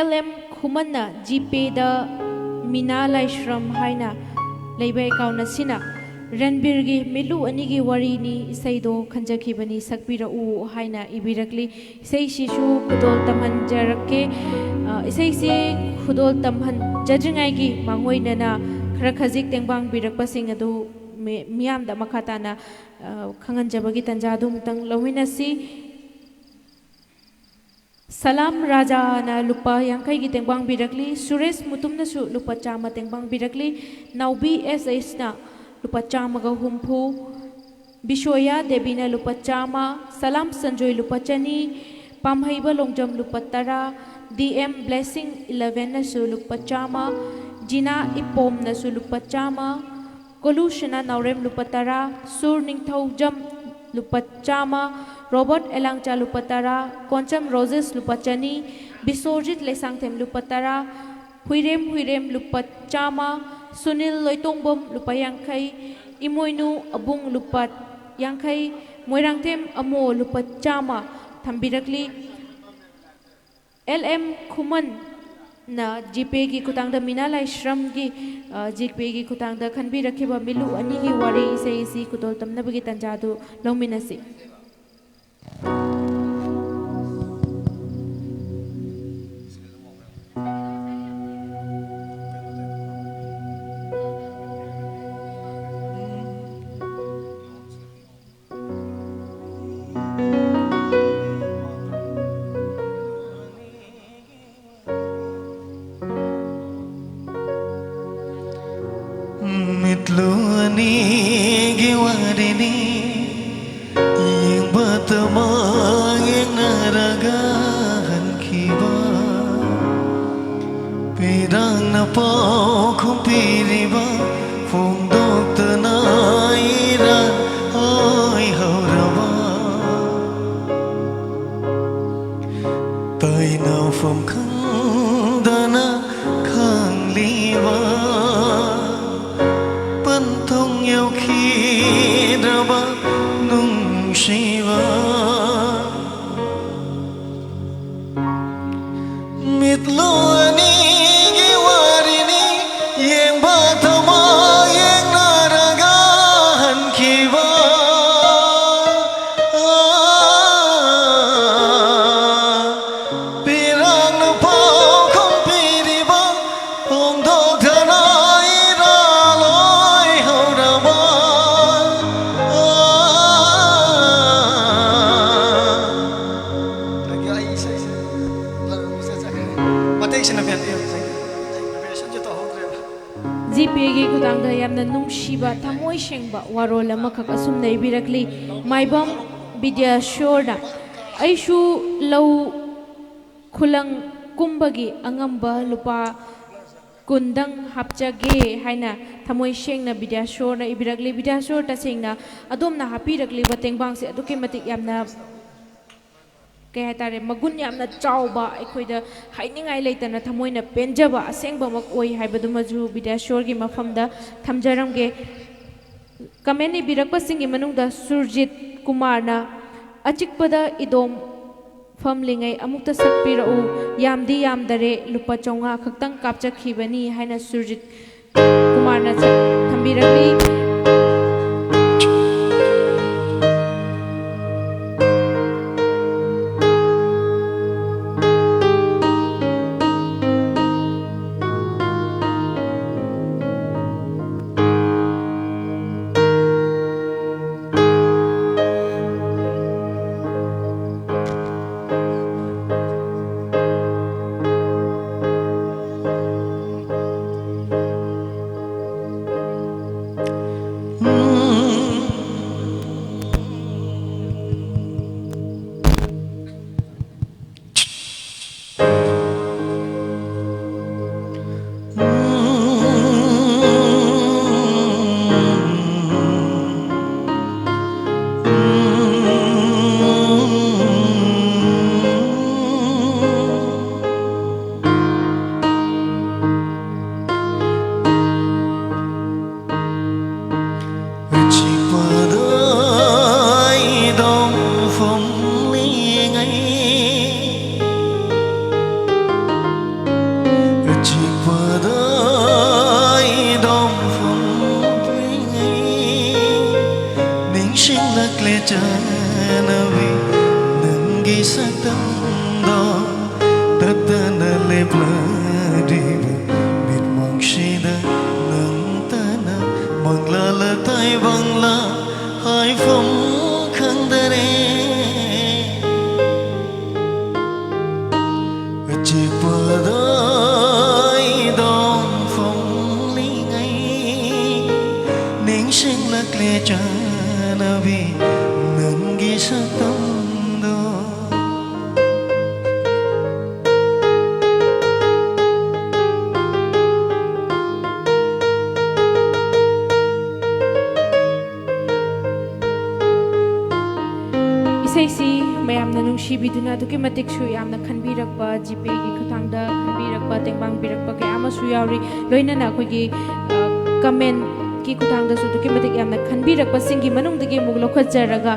ꯑꯦꯜ ꯑꯦꯝ ꯈꯨꯃꯟꯅ ꯖꯤꯄꯦꯗ ꯃꯤꯅꯥ ꯂꯥꯏꯁ꯭ꯔꯝ ꯍꯥꯏꯅ ꯂꯩꯕ ꯑꯦꯀꯥꯎꯟ ꯑꯁꯤꯅ ꯔꯟꯕꯤꯔꯒꯤ ꯃꯤꯠꯂꯨ ꯑꯅꯤꯒꯤ ꯋꯥꯔꯤꯅꯤ ꯏꯁꯩꯗꯣ ꯈꯟꯖꯈꯤꯕꯅꯤ, ꯁꯛꯄꯤꯔꯛꯎ ꯍꯥꯏꯅ ꯏꯕꯤꯔꯛꯂꯤ꯫ ꯏꯁꯩꯁꯤꯁꯨ ꯈꯨꯗꯣꯜ ꯇꯝꯍꯟꯖꯔꯛꯀꯦ꯫ ꯑ, ꯏꯁꯩꯁꯤ ꯈꯨꯗꯣꯜ ꯇꯝꯍꯟꯖꯗ꯭ꯔꯤꯉꯩꯒꯤ ꯃꯥꯡꯑꯣꯏꯅꯅ ꯈꯔ ꯈꯖꯤꯛ ꯇꯦꯡꯕꯥꯡꯕꯤꯔꯛꯄꯁꯤꯡ ꯑꯗꯨ ꯃꯤ-, ꯃꯤꯌꯥꯝꯗ ꯃꯈꯥ ꯇꯥꯅ, ꯑ, ꯈꯪꯍꯟꯖꯕꯒꯤ ꯇꯥꯟꯖꯥ ꯑꯗꯨ ꯑꯃꯨꯛꯇꯪ ꯂꯧꯃꯤꯟꯅꯁꯤ꯫ ꯁꯂꯥꯝ ꯔꯥꯖꯥꯅ ꯂꯨꯄꯥ ꯌꯥꯡꯈꯩꯒꯤ ꯇꯦꯡꯕꯥꯡꯕꯤꯔꯛꯂꯤ꯫ ꯁꯨꯔꯦꯁ ꯃꯨꯇꯨꯝꯅꯁꯨ ꯂꯨꯄꯥ ꯆꯥꯝꯃ ꯇꯦꯡꯕꯥꯡꯕꯤꯔꯛꯂꯤ꯫ ꯅꯥꯎꯕꯤ ꯑꯦꯁ ꯑꯦꯁꯅ ꯂꯨꯄꯥ ꯆꯥꯝꯃꯒ ꯍꯨꯝꯐꯨ, ꯕꯤꯁꯣꯌꯥ ꯗꯦꯕꯤꯅ ꯂꯨꯄꯥ ꯆꯥꯝꯃ, ꯁꯂꯥꯝ ꯁꯟꯖꯣꯏ ꯂꯨꯄꯥ ꯆꯅꯤ, ꯄꯥꯝꯍꯩꯕ ꯂꯣꯡꯖꯝ ꯂꯨꯄꯥ ꯇꯔꯥ, ꯗꯤ ꯑꯦꯝ ꯕ꯭ꯂꯦꯁꯤꯡ ꯏꯂꯚꯦꯟꯅꯁꯨ ꯂꯨꯄꯥ ꯆꯥꯝꯃ, ꯖꯤꯅꯥ ꯏꯄꯣꯝꯅꯁꯨ ꯂꯨꯄꯥ ꯆꯥꯝꯃ, ꯀꯣꯂꯨꯁꯅꯥ ꯅꯥꯎꯔꯦꯝ ꯂꯨꯄꯥ ꯇꯔꯥ, ꯁꯨꯔ ꯅꯤꯡꯊꯧꯖꯝ ꯂꯨꯄꯥ ꯆꯥꯝꯃ, ꯔꯣꯕꯔꯠ ꯑꯦꯂꯥꯡꯆꯥ ꯂꯨꯄꯥ ꯇꯔꯥ, ꯀꯣꯟꯆꯝ ꯔꯣꯖꯦꯁ ꯂꯨꯄꯥ ꯆꯅꯤ, ꯕꯤꯁꯣꯔꯖꯤꯠ ꯂꯩꯁꯥꯡꯊꯦꯝ ꯂꯨꯄꯥ ꯇꯔꯥ, ꯍꯨꯏꯔꯦꯝ ꯍꯨꯏꯔꯦꯝ ꯂꯨꯄꯥ ꯆꯥꯝꯃ, ꯁꯨꯅꯤꯜ ꯂꯣꯏꯇꯣꯡꯕꯝ ꯂꯨꯄꯥ ꯌꯥꯡꯈꯩ, ꯏꯃꯣꯏꯅꯨ ꯑꯕꯨꯡ ꯂꯨꯄꯥ ꯌꯥꯡꯈꯩ, ꯃꯣꯏꯔꯥꯡꯊꯦꯝ ꯑꯃꯣ ꯂꯨꯄꯥ ꯆꯥꯝꯃ ꯊꯝꯕꯤꯔꯛꯂꯤ꯫ ꯑꯦꯜ ꯑꯦꯝ ꯈꯨꯃꯟꯅ ꯖꯤꯄꯦꯒꯤ ꯈꯨꯠꯊꯥꯡꯗ ꯃꯤꯅꯥ ꯂꯥꯏꯁ꯭ꯔꯝꯒꯤ, ꯑ, ꯖꯤꯄꯦꯒꯤ ꯈꯨꯠꯊꯥꯡꯗ ꯈꯟꯕꯤꯔꯛꯈꯤꯕ ꯃꯤꯠꯂꯨ ꯑꯅꯤꯒꯤ ꯋꯥꯔꯤ ꯏꯁꯩ ꯑꯁꯤ ꯈꯨꯗꯣꯜ ꯇꯝꯅꯕꯒꯤ ꯇꯥꯟꯖꯥ ꯑꯗꯨ ꯂꯧꯃꯤꯟꯅꯁꯤ꯫ ꯃꯤꯠꯂꯨ ꯑꯅꯤꯒꯤ ꯋꯥꯔꯤꯅꯤ, ꯌꯦꯡꯕꯇ ꯃꯥꯡ ꯌꯦꯡꯅꯔꯒ ꯍꯟꯈꯤꯕ꯫ ꯄꯤꯔꯥꯡꯅ ꯄꯥꯎꯈꯨꯝ ꯄꯤꯔꯤꯕ, ꯐꯣꯡꯗꯣꯛꯇꯅ ꯏꯔꯥꯡ ꯑꯣꯏꯍꯧꯔꯕ꯫ ꯇꯥꯏꯅꯐꯝ ꯈꯪꯗꯅ ꯈꯥꯡꯂꯤꯕ, ꯄꯟꯊꯨꯡ ꯌꯧꯈꯤꯗ꯭ꯔꯕ ꯅꯨꯡꯁꯤꯕ꯫ ꯃꯤꯠꯂꯨ ꯈꯨꯗꯥꯡꯗ ꯌꯥꯝꯅ ꯅꯨꯡꯁꯤꯕ, ꯊꯃꯣꯏ ꯁꯦꯡꯕ ꯋꯥꯔꯣꯜ ꯑꯃꯈꯛ ꯑꯁꯨꯝꯅ ꯏꯕꯤꯔꯛꯂꯤ꯫ ꯃꯥꯏꯕꯝ ꯕꯤꯗ꯭ꯌꯥꯁꯣꯔꯅ, "ꯑꯩꯁꯨ ꯂꯧ ꯈꯨꯂꯪ ꯀꯨꯝꯕꯒꯤ ꯑꯉꯝꯕ ꯂꯨꯄꯥ ꯀꯨꯟꯗꯪ ꯍꯥꯞꯆꯒꯦ" ꯍꯥꯏꯅ ꯊꯃꯣꯏ ꯁꯦꯡꯅ ꯕꯤꯗ꯭ꯌꯥꯁꯣꯔꯅ ꯏꯕꯤꯔꯛꯂꯤ꯫ ꯕꯤꯗ꯭ꯌꯥꯁꯣꯔ, ꯇꯁꯦꯡꯅ ꯑꯗꯣꯝꯅ ꯍꯥꯞꯄꯤꯔꯛꯂꯤꯕ ꯇꯦꯡꯕꯥꯡꯁꯦ ꯑꯗꯨꯛꯀꯤ ꯃꯇꯤꯛ ꯌꯥꯝꯅ, ꯀꯩ ꯍꯥꯏꯇꯥꯔꯦ, ꯃꯒꯨꯟ ꯌꯥꯝꯅ ꯆꯥꯎꯕ, ꯑꯩꯈꯣꯏꯗ ꯍꯥꯏꯅꯤꯡꯉꯥꯏ ꯂꯩꯇꯅ ꯊꯃꯣꯏꯅ ꯄꯦꯟꯖꯕ ꯑꯁꯦꯡꯕꯃꯛ ꯑꯣꯏ ꯍꯥꯏꯕꯗꯨꯃꯁꯨ ꯕꯤꯗ꯭ꯌꯥꯁꯣꯔꯒꯤ ꯃꯐꯝꯗ ꯊꯝꯖꯔꯝꯒꯦ꯫ ꯀꯃꯦꯟ ꯏꯕꯤꯔꯛꯄꯁꯤꯡꯒꯤ ꯃꯅꯨꯡꯗ ꯁꯨꯔꯖꯤꯠ ꯀꯨꯃꯥꯔꯅ, "ꯑꯆꯤꯛꯄꯗ ꯏꯗꯣꯝ ꯐꯝꯂꯤꯉꯩ ꯑꯃꯨꯛꯇ ꯁꯛꯄꯤꯔꯛꯎ, ꯌꯥꯝꯗꯤ ꯌꯥꯝꯗꯔꯦ, ꯂꯨꯄꯥ ꯆꯥꯝꯃꯉꯥ ꯈꯛꯇꯪ ꯀꯥꯞꯆꯈꯤꯕꯅꯤ" ꯍꯥꯏꯅ ꯁꯨꯔꯖꯤꯠ ꯀꯨꯃꯥꯔꯅ ꯁꯛ-, ꯊꯝꯕꯤꯔꯛꯂꯤ꯫ ꯑꯆꯤꯛꯄꯗ ꯏꯗꯣꯝ ꯐꯝꯂꯤꯉꯩ, ꯑꯆꯤꯛꯄꯗ ꯏꯗꯣꯝ ꯐꯝꯂꯤꯉꯩ, ꯅꯤꯡꯁꯤꯡꯂꯛꯂꯦ ꯆꯠꯅꯕꯤ ꯅꯪꯒꯤ ꯁꯛꯇꯝꯗꯣ꯫ ꯇꯠꯇꯅ ꯂꯦꯞꯂꯛꯂꯤꯕ ꯃꯤꯠꯃꯥꯡꯁꯤꯗ ꯅꯪꯇꯅ ꯃꯪꯂꯥꯂ ꯇꯥꯏꯕꯪꯂꯥ ꯍꯥꯏꯐꯝ ꯈꯪꯗꯔꯦ꯫ ꯑꯆꯤꯛꯄꯗ ꯏꯗꯣꯝ ꯐꯝꯂꯤꯉꯩ, ꯅꯨꯡꯁꯤꯕꯤꯗꯨꯅ ꯑꯗꯨꯛꯀꯤ ꯃꯇꯤꯛꯁꯨ ꯌꯥꯝꯅ ꯈꯟꯕꯤꯔꯛꯄ, ꯖꯤꯄꯦꯒꯤ ꯈꯨꯠꯊꯥꯡꯗ ꯈꯟꯕꯤꯔꯛꯄ, ꯇꯦꯡꯕꯥꯡꯕꯤꯔꯛꯄ ꯀꯌꯥ ꯑꯃꯁꯨ ꯌꯥꯎꯔꯤ꯫ ꯂꯣꯏꯅꯅ ꯑꯩꯈꯣꯏꯒꯤ, ꯑ, ꯀꯃꯦꯟꯒꯤ ꯈꯨꯠꯊꯥꯡꯗꯁꯨ ꯑꯗꯨꯛꯀꯤ ꯃꯇꯤꯛ ꯌꯥꯝꯅ ꯈꯟꯕꯤꯔꯛꯄꯁꯤꯡꯒꯤ ꯃꯅꯨꯡꯗꯒꯤ ꯑꯃꯨꯛ ꯂꯧꯈꯠꯆꯔꯒ,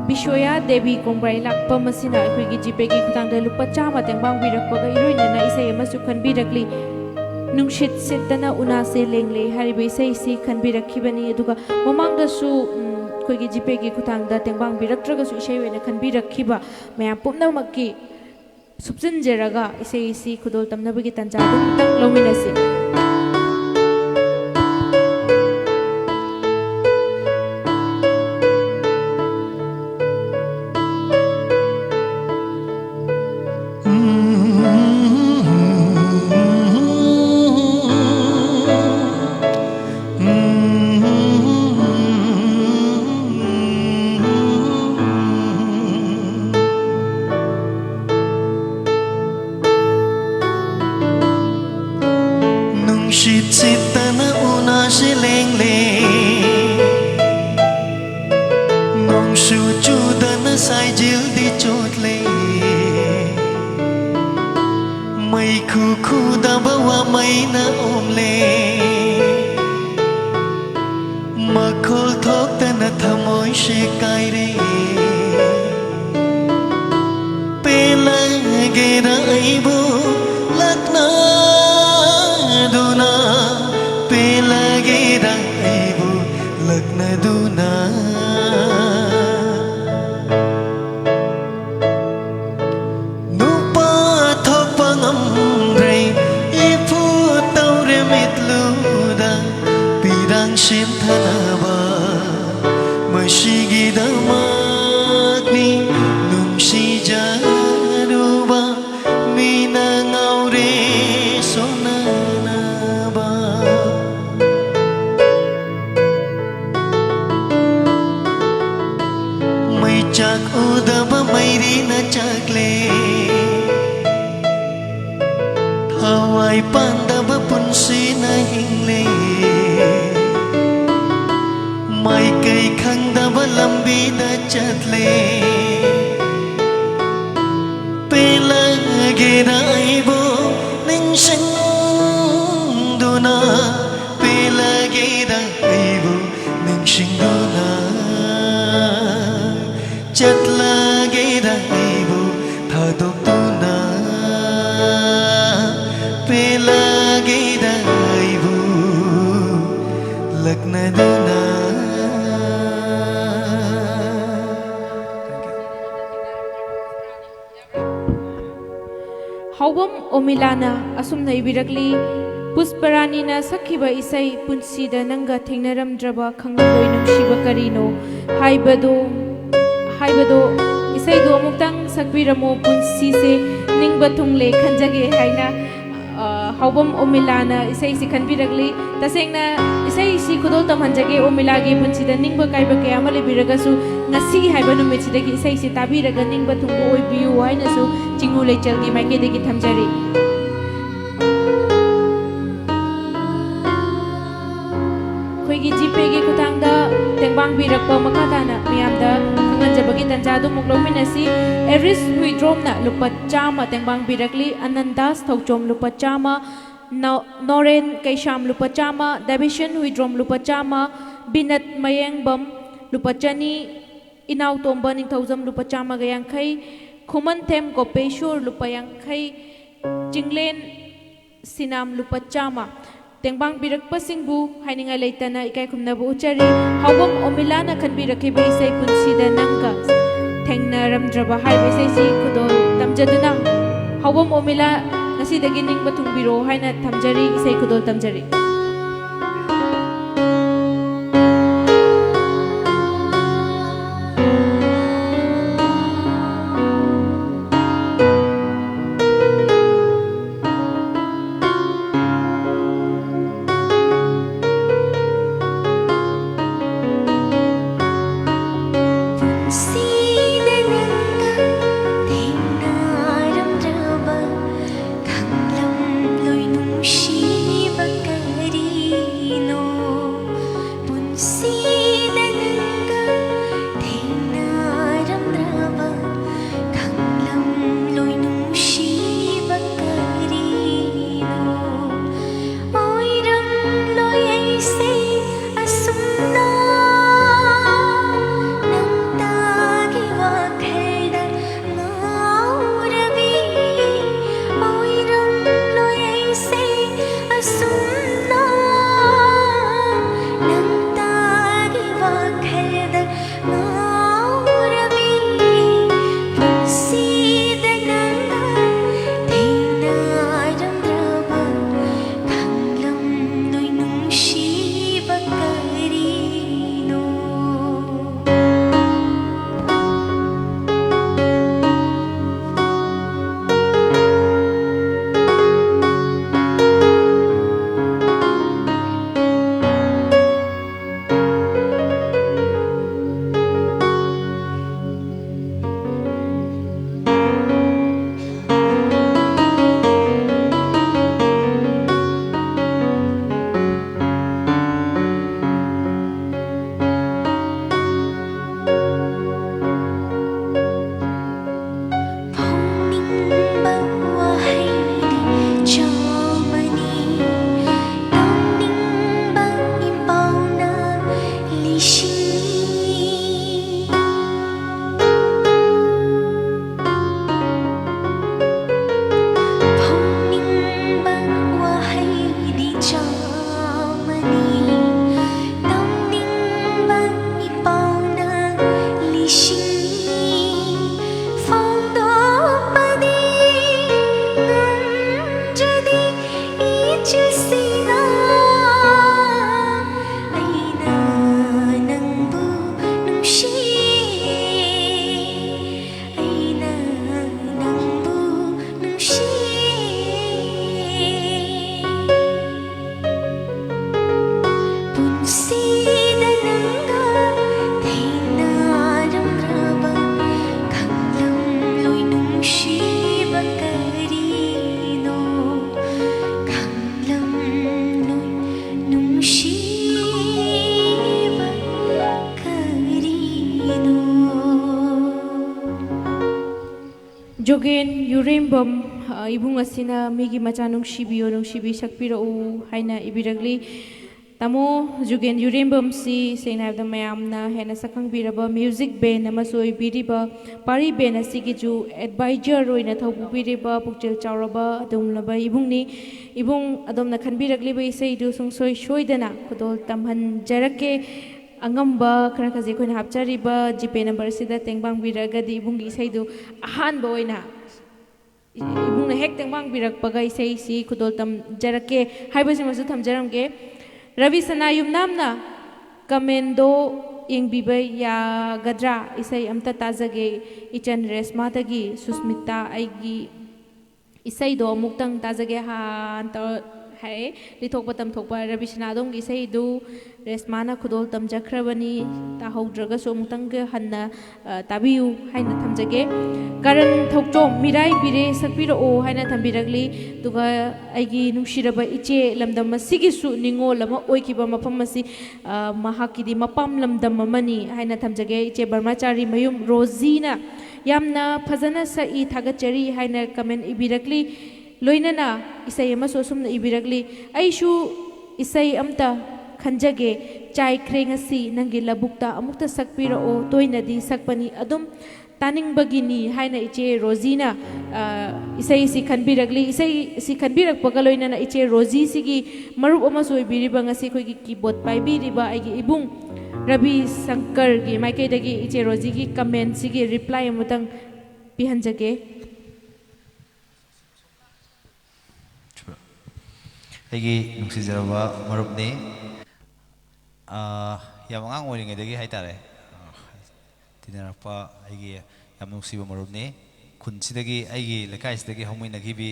ꯕꯤꯁꯣꯌꯥ ꯗꯦꯕꯤ ꯀꯣꯡꯕ꯭ꯔꯥꯏ ꯂꯥꯛꯄꯝ ꯑꯁꯤꯅ ꯑꯩꯈꯣꯏꯒꯤ ꯖꯤꯄꯦꯒꯤ ꯈꯨꯠꯊꯥꯡꯗ ꯂꯨꯄꯥ ꯆꯥꯝꯃ ꯇꯦꯡꯕꯥꯡꯕꯤꯔꯛꯄꯒ ꯏꯔꯣꯏꯅꯅ ꯏꯁꯩ ꯑꯃꯁꯨ ꯈꯟꯕꯤꯔꯛꯂꯤ꯫ ꯅꯨꯡꯁꯤꯠ ꯁꯤꯠꯇꯅ ꯎꯅꯥꯁꯦ ꯂꯦꯡꯂꯦ ꯍꯥꯏꯔꯤꯕ ꯏꯁꯩꯁꯤ ꯈꯟꯕꯤꯔꯛꯈꯤꯕꯅꯤ꯫ ꯑꯗꯨꯒ ꯃꯃꯥꯡꯗꯁꯨ, ꯎꯝ, ꯑꯩꯈꯣꯏꯒꯤ ꯖꯤꯄꯦꯒꯤ ꯈꯨꯠꯊꯥꯡꯗ ꯇꯦꯡꯕꯥꯡꯕꯤꯔꯛꯇ꯭ꯔꯒꯁꯨ ꯏꯁꯩ ꯑꯣꯏꯅ ꯈꯟꯕꯤꯔꯛꯈꯤꯕ ꯃꯌꯥꯝ ꯄꯨꯝꯅꯃꯛꯀꯤ ꯁꯨꯞꯆꯤꯟꯖꯔꯒ ꯏꯁꯩ ꯑꯁꯤ ꯈꯨꯗꯣꯜ ꯇꯝꯅꯕꯒꯤ ꯇꯥꯟꯖꯥ ꯑꯗꯨꯝꯇꯪ ꯂꯧꯃꯤꯟꯅꯁꯤ꯫ ꯅꯨꯡꯁꯤꯠ ꯁꯤꯠꯇꯅ ꯎꯅꯥꯁꯦ ꯂꯦꯡꯂꯦ, ꯅꯣꯡꯁꯨ ꯆꯨꯗꯅ ꯁꯥꯏꯖꯤꯜꯗꯤ ꯆꯣꯠꯂꯦ, ꯃꯩꯈꯨ ꯈꯨꯗꯕ ꯋꯥꯃꯩꯅ ꯑꯣꯝꯂꯦ, ꯃꯈꯣꯜ ꯊꯣꯛꯇꯅ ꯊꯃꯣꯏꯁꯦ ꯀꯥꯏꯔꯦ꯫ ꯄꯦꯜꯂꯒꯦꯔ ꯑꯩꯕꯨ ꯂꯛꯅꯗꯨꯅ, ꯄꯦꯜꯂꯒꯦꯔ ꯑꯩꯕꯨ ꯂꯛꯅꯗꯨꯅ꯫ ꯅꯨꯄꯥ ꯊꯣꯛꯄ ꯉꯝꯗ꯭ꯔꯦ, ꯏꯐꯨ ꯇꯧꯔꯦ ꯃꯤꯠꯂꯨꯗ ꯄꯤꯔꯥꯡ ꯁꯦꯝꯊꯅꯕ꯫ ꯃꯁꯤꯒꯤꯗꯃꯛꯅꯤ ꯅꯨꯡꯁꯤꯖꯔꯨꯕ ꯃꯤꯅ ꯉꯥꯎꯔꯦ ꯁꯣꯟꯅꯅꯕ꯫ ꯃꯩꯆꯥꯛ ꯎꯗꯕ ꯃꯩꯔꯤꯅ ꯆꯥꯛꯂꯦ, ꯊꯋꯥꯏ ꯄꯥꯟꯗꯕ ꯄꯨꯟꯁꯤꯅ ꯍꯤꯡꯂꯦ, ꯃꯥꯏꯀꯩ ꯈꯪꯗꯕ ꯂꯝꯕꯤꯗ ꯆꯠꯂꯦ꯫ ꯄꯦꯜꯂꯒꯦꯗ ꯑꯩꯕꯨ ꯅꯤꯡꯁꯤꯡꯗꯨꯅ, ꯄꯦꯜꯂꯒꯦꯗ ꯑꯩꯕꯨ ꯅꯤꯡꯁꯤꯡꯗꯨꯅ, ꯆꯠꯂꯒꯦꯗ ꯑꯩꯕꯨ ꯊꯥꯗꯣꯛꯇꯨꯅ, ꯄꯦꯜꯂꯒꯦꯗ ꯑꯩꯕꯨ ꯂꯛꯅꯗꯨꯅ꯫ ꯍꯥꯎꯕꯝ ꯑꯣꯃꯤꯂꯥꯅ ꯑꯁꯨꯝꯅ ꯏꯕꯤꯔꯛꯂꯤ, ꯄꯨꯁꯄꯔꯥꯅꯤꯅ ꯁꯛꯈꯤꯕ ꯏꯁꯩ ꯄꯨꯟꯁꯤꯗ ꯅꯪꯒ ꯊꯦꯡꯅꯔꯝꯗ꯭ꯔꯕ ꯈꯪꯂꯝꯂꯣꯏ ꯅꯨꯡꯁꯤꯕ ꯀꯔꯤꯅꯣ ꯍꯥꯏꯕꯗꯣ, ꯍꯥꯏꯕꯗꯣ ꯏꯁꯩꯗꯣ ꯑꯃꯨꯛꯇꯪ ꯁꯛꯄꯤꯔꯝꯃꯣ꯫ ꯄꯨꯟꯁꯤꯁꯦ ꯅꯤꯡꯕ ꯊꯨꯡꯂꯦ ꯈꯟꯖꯒꯦ ꯍꯥꯏꯅ, ꯑ, ꯍꯥꯎꯕꯝ ꯑꯣꯃꯤꯂꯥꯅ ꯏꯁꯩꯁꯤ ꯈꯟꯕꯤꯔꯛꯂꯤ꯫ ꯇꯁꯦꯡꯅ ꯏꯁꯩꯁꯤ ꯈꯨꯗꯣꯜ ꯇꯝꯍꯟꯖꯒꯦ꯫ ꯑꯣꯃꯤꯂꯥꯒꯤ ꯄꯨꯟꯁꯤꯗ ꯅꯤꯡꯕ ꯀꯥꯏꯕ ꯀꯌꯥ ꯑꯃ ꯂꯩꯕꯤꯔꯒꯁꯨ, ꯉꯁꯤ ꯍꯥꯏꯕ ꯅꯨꯃꯤꯠꯁꯤꯗꯒꯤ ꯏꯁꯩꯁꯤ ꯇꯥꯕꯤꯔꯒ ꯅꯤꯡꯕ ꯊꯨꯡꯕ ꯑꯣꯏꯕꯤꯌꯨ ꯍꯥꯏꯅꯁꯨ ꯆꯤꯡꯉꯨ ꯂꯩꯆꯦꯜꯒꯤ ꯃꯥꯏꯀꯩꯗꯒꯤ ꯊꯝꯖꯔꯤ꯫ ꯑꯩꯈꯣꯏꯒꯤ ꯖꯤꯄꯦꯒꯤ ꯈꯨꯠꯊꯥꯡꯗ ꯇꯦꯡꯕꯥꯡꯕꯤꯔꯛꯄ ꯃꯈꯥ ꯇꯥꯅ ꯃꯌꯥꯝꯗ ꯈꯪꯍꯟꯖꯕꯒꯤ ꯇꯥꯟꯖꯥ ꯑꯗꯨꯃꯨꯛ ꯂꯧꯃꯤꯟꯅꯁꯤ꯫ ꯑꯦꯔꯤꯁ ꯍꯨꯏꯗ꯭ꯔꯣꯝꯅ ꯂꯨꯄꯥ ꯆꯥꯝꯃ ꯇꯦꯡꯕꯥꯡꯕꯤꯔꯛꯂꯤ꯫ ꯑꯅꯟꯗꯥꯁ ꯊꯧꯆꯣꯝ ꯂꯨꯄꯥ ꯆꯥꯝꯃ, ꯅꯣ-, ꯅꯣꯔꯦꯟ ꯀꯩꯁꯥꯝ ꯂꯨꯄꯥ ꯆꯥꯝꯃ, ꯗꯦꯕꯤꯁꯟ ꯍꯨꯏꯗ꯭ꯔꯣꯝ ꯂꯨꯄꯥ ꯆꯥꯝꯃ, ꯕꯤꯅꯠ ꯃꯌꯦꯡꯕꯝ ꯂꯨꯄꯥ ꯆꯅꯤ, ꯏꯅꯥꯎꯇꯣꯝꯕ ꯅꯤꯡꯊꯧꯖꯝ ꯂꯨꯄꯥ ꯆꯥꯝꯃꯒ ꯌꯥꯡꯈꯩ, ꯈꯨꯃꯟꯊꯦꯝ ꯒꯣꯄꯦꯁꯣꯔ ꯂꯨꯄꯥ ꯌꯥꯡꯈꯩ, ꯆꯤꯡꯂꯦꯟ ꯁꯤꯅꯥꯝ ꯂꯨꯄꯥ ꯆꯥꯝꯃ ꯇꯦꯡꯕꯥꯡꯕꯤꯔꯛꯄꯁꯤꯡꯕꯨ ꯍꯥꯏꯅꯤꯡꯉꯥꯏ ꯂꯩꯇꯅ ꯏꯀꯥꯏ ꯈꯨꯝꯅꯕ ꯎꯠꯆꯔꯤ꯫ ꯍꯥꯎꯕꯝ ꯑꯣꯃꯤꯂꯥꯅ ꯈꯟꯕꯤꯔꯛꯈꯤꯕ ꯏꯁꯩ ꯄꯨꯟꯁꯤꯗ ꯅꯪꯒ ꯊꯦꯡꯅꯔꯝꯗ꯭ꯔꯕ ꯍꯥꯏꯔꯤꯕ ꯏꯁꯩꯁꯤ ꯈꯨꯗꯣꯜ ꯇꯝꯖꯗꯨꯅ, ꯍꯥꯎꯕꯝ ꯑꯣꯃꯤꯂꯥ, ꯉꯁꯤꯗꯒꯤ ꯅꯤꯡꯕ ꯊꯨꯡꯕꯤꯔꯣ ꯍꯥꯏꯅ ꯊꯝꯖꯔꯤ, ꯏꯁꯩ ꯈꯨꯗꯣꯜ ꯇꯝꯖꯔꯤ꯫ ꯄꯨꯟꯁꯤꯗ ꯅꯪꯒ ꯊꯦꯡꯅꯔꯝꯗ꯭ꯔꯕ ꯈꯪꯂꯝꯂꯣꯏ ꯅꯨꯡꯁꯤꯕ ꯀꯌꯥ꯫ ꯖꯣꯒꯦꯟ ꯌꯨꯔꯦꯝꯕꯝ, ꯑ, ꯏꯕꯨꯡ ꯑꯁꯤꯅ "ꯃꯤꯒꯤ ꯃꯆꯥ ꯅꯨꯡꯁꯤꯕꯤꯌꯣ, ꯅꯨꯡꯁꯤꯕꯤ ꯁꯛꯄꯤꯔꯛꯎ" ꯍꯥꯏꯅ ꯏꯕꯤꯔꯛꯂꯤ꯫ ꯇꯥꯃꯣ ꯖꯨꯒꯦꯟ ꯌꯨꯔꯦꯝꯕꯝꯁꯤ ꯁꯦꯡꯅ ꯍꯥꯏꯕꯗ ꯃꯌꯥꯝꯅ ꯍꯦꯟꯅ ꯁꯛꯈꯪꯕꯤꯔꯕ ꯃ꯭ꯌꯨꯖꯤꯛ ꯕꯦꯟ ꯑꯃꯁꯨ ꯑꯣꯏꯕꯤꯔꯤꯕ, ꯄꯥꯔꯤ ꯕꯦꯟ ꯑꯁꯤꯒꯤꯁꯨ ꯑꯦꯗꯚꯥꯏꯖꯔ ꯑꯣꯏꯅ ꯊꯧꯄꯨꯕꯤꯔꯤꯕ ꯄꯨꯛꯆꯦꯜ ꯆꯥꯎꯔꯕ ꯑꯗꯨꯒꯨꯝꯂꯕ ꯏꯕꯨꯡꯅꯤ꯫ ꯏꯕꯨꯡ, ꯑꯗꯣꯝꯅ ꯈꯟꯕꯤꯔꯛꯂꯤꯕ ꯏꯁꯩꯗꯨ ꯁꯨꯡꯁꯣꯏ ꯁꯣꯏꯗꯅ ꯈꯨꯗꯣꯜ ꯇꯝꯍꯟꯖꯔꯛꯀꯦ꯫ ꯑꯉꯝꯕ ꯈꯔ ꯈꯖꯤꯛ ꯑꯩꯈꯣꯏꯅ ꯍꯥꯞꯆꯔꯤꯕ ꯖꯤꯄꯦ ꯅꯝꯕꯔꯁꯤꯗ ꯇꯦꯡꯕꯥꯡꯕꯤꯔꯒꯗꯤ ꯏꯕꯨꯡꯒꯤ ꯏꯁꯩꯗꯨ ꯑꯍꯥꯟꯕ ꯑꯣꯏꯅ ꯏꯕꯨꯡꯅ ꯍꯦꯛ ꯇꯦꯡꯕꯥꯡꯕꯤꯔꯛꯄꯒ ꯏꯁꯩꯁꯤ ꯈꯨꯗꯣꯜ ꯇꯝꯖꯔꯛꯀꯦ ꯍꯥꯏꯕꯁꯤꯃꯁꯨ ꯊꯝꯖꯔꯝꯒꯦ꯫ ꯔꯕꯤ ꯁꯅꯥ ꯌꯨꯝꯅꯥꯝꯅ "ꯀꯃꯦꯟꯗꯣ ꯌꯦꯡꯕꯤꯕ ꯌꯥꯒꯗ꯭ꯔꯥ? ꯏꯁꯩ ꯑꯝꯇ ꯇꯥꯖꯒꯦ ꯏꯆꯟ ꯔꯦꯁꯃꯥꯗꯒꯤ꯫ ꯁꯨꯁꯃꯤꯇꯥ, ꯑꯩꯒꯤ ꯏꯁꯩꯗꯣ ꯑꯃꯨꯛꯇꯪ ꯇꯥꯖꯒꯦ" ꯍꯥꯟ ꯇꯧꯔ ꯍꯥꯏꯔꯛꯑꯦ꯫ ꯂꯤꯊꯣꯛꯄ ꯇꯝꯊꯣꯛꯄ ꯔꯕꯤ ꯁꯅꯥ ꯑꯗꯣꯝꯒꯤ ꯏꯁꯩꯗꯨ ꯔꯦꯁꯃꯥꯅ ꯈꯨꯗꯣꯜ ꯇꯝꯖꯈ꯭ꯔꯕꯅꯤ꯫ ꯇꯥꯍꯧꯗ꯭ꯔꯒꯁꯨ ꯑꯃꯨꯛꯇꯪꯒ ꯍꯟꯅ, ꯑ, ꯇꯥꯕꯤꯌꯨ ꯍꯥꯏꯅ ꯊꯝꯖꯒꯦ꯫ ꯀꯔꯟ ꯊꯧꯆꯣꯝ "ꯃꯤꯔꯥꯏꯕꯤꯔꯦ ꯁꯛꯄꯤꯔꯛꯑꯣ" ꯍꯥꯏꯅ ꯊꯝꯕꯤꯔꯛꯂꯤ꯫ ꯑꯗꯨꯒ ꯑꯩꯒꯤ ꯅꯨꯡꯁꯤꯔꯕ ꯏꯆꯦ, ꯂꯝꯗꯝ ꯑꯁꯤꯒꯤꯁꯨ ꯅꯤꯡꯉꯣꯜ ꯑꯃ ꯑꯣꯏꯈꯤꯕ ꯃꯐꯝ ꯑꯁꯤ, ꯑ, ꯃꯍꯥꯛꯀꯤꯗꯤ ꯃꯄꯥꯝ ꯂꯝꯗꯝ ꯑꯃꯅꯤ ꯍꯥꯏꯅ ꯊꯝꯖꯒꯦ꯫ ꯏꯆꯦ ꯕ꯭ꯔꯍ꯭ꯃꯆꯥꯔꯤ ꯃꯌꯨꯝ ꯔꯣꯖꯤꯅ "ꯌꯥꯝꯅ ꯐꯖꯅ ꯁꯛꯏ, ꯊꯥꯒꯠꯆꯔꯤ" ꯍꯥꯏꯅ ꯀꯃꯦꯟ ꯏꯕꯤꯔꯛꯂꯤ꯫ ꯂꯣꯏꯅꯅ ꯏꯁꯩ ꯑꯃꯁꯨ ꯑꯁꯨꯝꯅ ꯏꯕꯤꯔꯛꯂꯤ: "ꯑꯩꯁꯨ ꯏꯁꯩ ꯑꯝꯇ ꯈꯟꯖꯒꯦ, ꯆꯥꯏꯈ꯭ꯔꯦ ꯉꯁꯤ ꯅꯪꯒꯤ ꯂꯧꯕꯨꯛꯇ, ꯑꯃꯨꯛꯇ ꯁꯛꯄꯤꯔꯛꯑꯣ, ꯇꯣꯏꯅꯗꯤ ꯁꯛꯄꯅꯤ ꯑꯗꯨꯝ ꯇꯥꯅꯤꯡꯕꯒꯤꯅꯤ" ꯍꯥꯏꯅ ꯏꯆꯦ ꯔꯣꯖꯤꯅ, ꯑ, ꯏꯁꯩꯁꯤ ꯈꯟꯕꯤꯔꯛꯂꯤ꯫ ꯏꯁꯩꯁꯤ ꯈꯟꯕꯤꯔꯛꯄꯒ ꯂꯣꯏꯅꯅ ꯏꯆꯦ ꯔꯣꯖꯤꯁꯤꯒꯤ ꯃꯔꯨꯞ ꯑꯃꯁꯨ ꯑꯣꯏꯕꯤꯔꯤꯕ, ꯉꯁꯤ ꯑꯩꯈꯣꯏꯒꯤ ꯀꯤꯕꯣꯔꯗ ꯄꯥꯏꯕꯤꯔꯤꯕ ꯑꯩꯒꯤ ꯏꯕꯨꯡ ꯔꯕꯤ ꯁꯪꯀꯔꯒꯤ ꯃꯥꯏꯀꯩꯗꯒꯤ ꯏꯆꯦ ꯔꯣꯖꯤꯒꯤ ꯀꯃꯦꯟꯁꯤꯒꯤ ꯔꯤꯄ꯭ꯂꯥꯏ ꯑꯃꯇꯪ ꯄꯤꯍꯟꯖꯒꯦ꯫ ꯑꯩꯒꯤ ꯅꯨꯡꯁꯤꯖꯔꯕ ꯃꯔꯨꯞꯅꯤ꯫ ꯑꯥ, ꯌꯥꯝ ꯑꯉꯥꯡ ꯑꯣꯏꯔꯤꯉꯩꯗꯒꯤ ꯍꯥꯏꯇꯥꯔꯦ, ꯑꯥ, ꯇꯤꯟꯅꯔꯛꯄ ꯑꯩꯒꯤ ꯌꯥꯝ ꯅꯨꯡꯁꯤꯕ ꯃꯔꯨꯞꯅꯤ꯫ ꯈꯨꯟꯁꯤꯗꯒꯤ, ꯑꯩꯒꯤ ꯂꯩꯀꯥꯏꯁꯤꯗꯒꯤ ꯍꯧꯃꯤꯟꯅꯈꯤꯕꯤ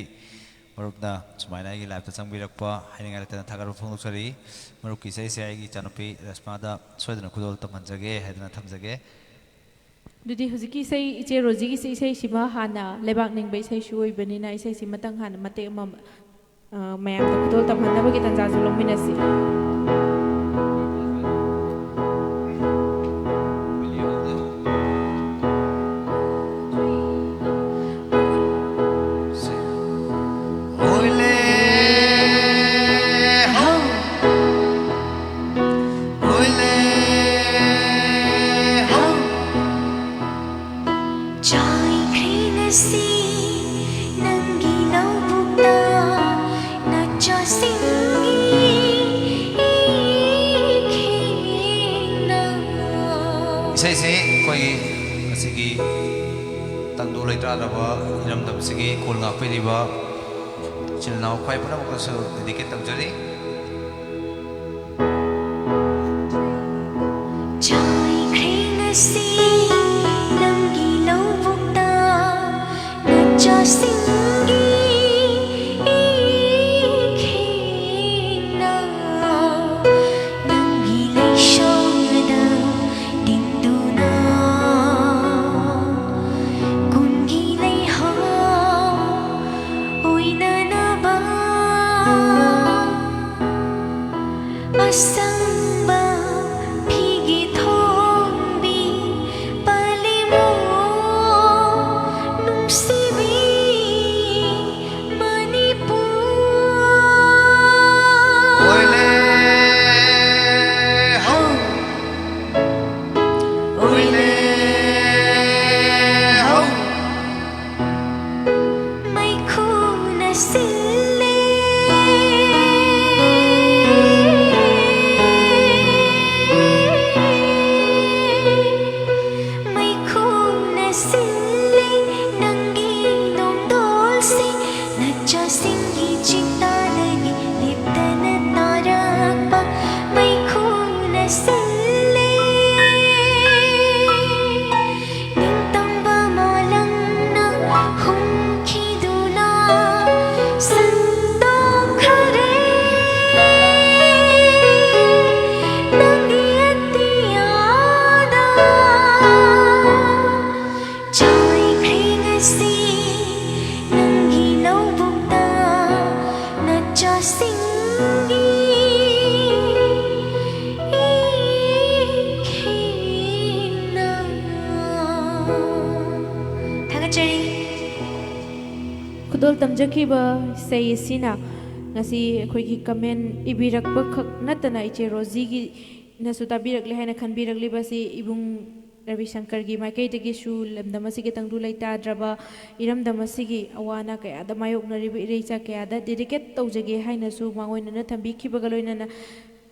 ꯃꯔꯨꯞꯅ ꯁꯨꯃꯥꯏꯅ ꯑꯩꯒꯤ ꯂꯥꯏꯐꯇ ꯆꯪꯕꯤꯔꯛꯄ ꯍꯥꯏꯅꯤꯡꯉꯥꯏ ꯂꯩꯇꯅ ꯊꯥꯒꯠꯄ ꯐꯣꯡꯗꯣꯛꯆꯔꯤ꯫ ꯃꯔꯨꯞꯀꯤ ꯏꯁꯩꯁꯦ ꯑꯩꯒꯤ ꯏꯆꯥꯅꯨꯄꯤ ꯔꯦꯁꯃꯥꯗ ꯁꯣꯏꯗꯅ ꯈꯨꯗꯣꯜ ꯇꯝꯍꯟꯖꯒꯦ ꯍꯥꯏꯗꯅ ꯊꯝꯖꯒꯦ꯫ ꯑꯗꯨꯗꯤ ꯍꯧꯖꯤꯛꯀꯤ ꯏꯁꯩ, ꯏꯆꯦ ꯔꯣꯖꯤꯒꯤꯁꯤ ꯏꯁꯩꯁꯤꯃ ꯍꯥꯟꯅ ꯂꯩꯕꯥꯛ ꯅꯤꯡꯕ ꯏꯁꯩꯁꯨ ꯑꯣꯏꯕꯅꯤꯅ, ꯏꯁꯩꯁꯤ ꯃꯇꯪ ꯍꯥꯟꯅ ꯃꯇꯦꯛ ꯑꯃ, ꯑ, ꯃꯌꯥꯝꯗ ꯈꯨꯗꯣꯜ ꯇꯝꯍꯟꯅꯕꯒꯤ ꯇꯥꯟꯖꯥꯁꯨ ꯂꯧꯃꯤꯟꯅꯁꯤ꯫ ꯆꯥꯏꯈ꯭ꯔꯦ ꯉꯁꯤ ꯅꯪꯒꯤ ꯂꯧꯕꯨꯛꯇ ꯅꯆꯥꯁꯤꯡꯒꯤ ꯏꯈꯦꯡꯅ꯫ ꯏꯁꯩꯁꯤ ꯑꯩꯈꯣꯏꯒꯤ ꯉꯁꯤꯒꯤ ꯇꯪꯗꯨ ꯂꯩꯇꯥꯗ꯭ꯔꯕ ꯏꯔꯝꯗꯝꯁꯤꯒꯤ ꯈꯨꯜ ꯉꯥꯛꯄꯤꯔꯤꯕ ꯏꯆꯤꯜ ꯏꯅꯥꯎ ꯈ꯭ꯋꯥꯏ ꯄꯨꯝꯅꯃꯛꯇꯁꯨ dedicate ꯇꯧꯖꯔꯤ꯫ ꯆꯥꯏꯈ꯭ꯔꯦ ꯉꯁꯤ ꯅꯪꯒꯤ ꯂꯧꯕꯨꯛꯇ ꯅꯆꯥꯁꯤꯡꯒꯤ ꯏꯈꯦꯡꯅ꯫ ꯅꯪꯒꯤ ꯂꯩꯁꯣꯗ ꯇꯤꯡꯗꯨꯅ ꯀꯨꯝꯒꯤ ꯂꯩꯍꯥꯎ ꯑꯣꯏꯅꯅꯕ ꯑꯁꯪꯕ ꯐꯤꯒꯤ ꯊꯣꯡꯕꯤ ꯄꯥꯜꯂꯤꯃꯣ ꯅꯨꯡꯁꯤꯕꯤ ꯃꯅꯤꯄꯨꯔ꯫ ꯑꯣꯏꯂꯦ ꯍꯧ, ꯑꯣꯏꯂꯦ ꯍꯧ꯫ ꯃꯩꯈꯨꯅ ꯁꯤꯜꯂꯦ, ꯃꯩꯈꯨꯅ ꯁꯤꯜꯂꯦ ꯅꯪꯒꯤ ꯅꯣꯡꯗꯣꯜꯁꯦ꯫ ꯅꯆꯥꯁꯤꯡꯒꯤ ꯆꯤꯡꯇꯥꯗꯒꯤ ꯂꯦꯞꯇꯅ ꯇꯥꯔꯛꯄ ꯃꯩꯈꯨꯅ ꯁꯤꯜꯂꯦ꯫ ꯅꯤꯡꯇꯝꯕ ꯃꯥꯂꯪꯅ ꯍꯨꯝꯈꯤꯗꯨꯅ ꯁꯟꯗꯣꯛꯈꯔꯦ ꯅꯪꯒꯤ ꯑꯇꯤꯌꯥꯗ꯫ ꯆꯥꯏꯈ꯭ꯔꯦ ꯉꯁꯤ ꯅꯪꯒꯤ ꯂꯧꯕꯨꯛꯇ ꯅꯆꯥꯁꯤꯡꯒꯤ ꯏꯈꯦꯡꯅ꯫ ꯊꯥꯒꯠꯆꯔꯤ꯫ ꯈꯨꯗꯣꯜ ꯇꯝꯖꯈꯤꯕ ꯏꯁꯩ ꯑꯁꯤꯅ ꯉꯁꯤ ꯑꯩꯈꯣꯏꯒꯤ comment ꯏꯕꯤꯔꯛꯄ ꯈꯛ ꯅꯠꯇꯅ ꯏꯆꯦ ꯔꯣꯖꯤꯒꯤꯅꯁꯨ ꯇꯥꯕꯤꯔꯛꯂꯦ ꯍꯥꯏꯅ ꯈꯟꯕꯤꯔꯛꯂꯤꯕ ꯑꯁꯤ ꯏꯕꯨꯡ ꯔꯕꯤ ꯁꯪꯀꯔꯒꯤ ꯃꯥꯏꯀꯩꯗꯒꯤꯁꯨ ꯂꯝꯗꯝ ꯑꯁꯤꯒꯤ ꯇꯪꯗꯨ ꯂꯩꯇꯥꯗ꯭ꯔꯕ ꯏꯔꯝꯗꯝ ꯑꯁꯤꯒꯤ ꯑꯋꯥ ꯑꯅꯥ ꯀꯌꯥꯗ ꯃꯥꯌꯣꯛꯅꯔꯤꯕ ꯏꯔꯩꯆꯥ ꯀꯌꯥꯗ dedicate ꯇꯧꯖꯒꯦ ꯍꯥꯏꯅꯁꯨ ꯃꯥꯡꯑꯣꯏꯅꯅ ꯊꯝꯕꯤꯈꯤꯕꯒ ꯂꯣꯏꯅꯅ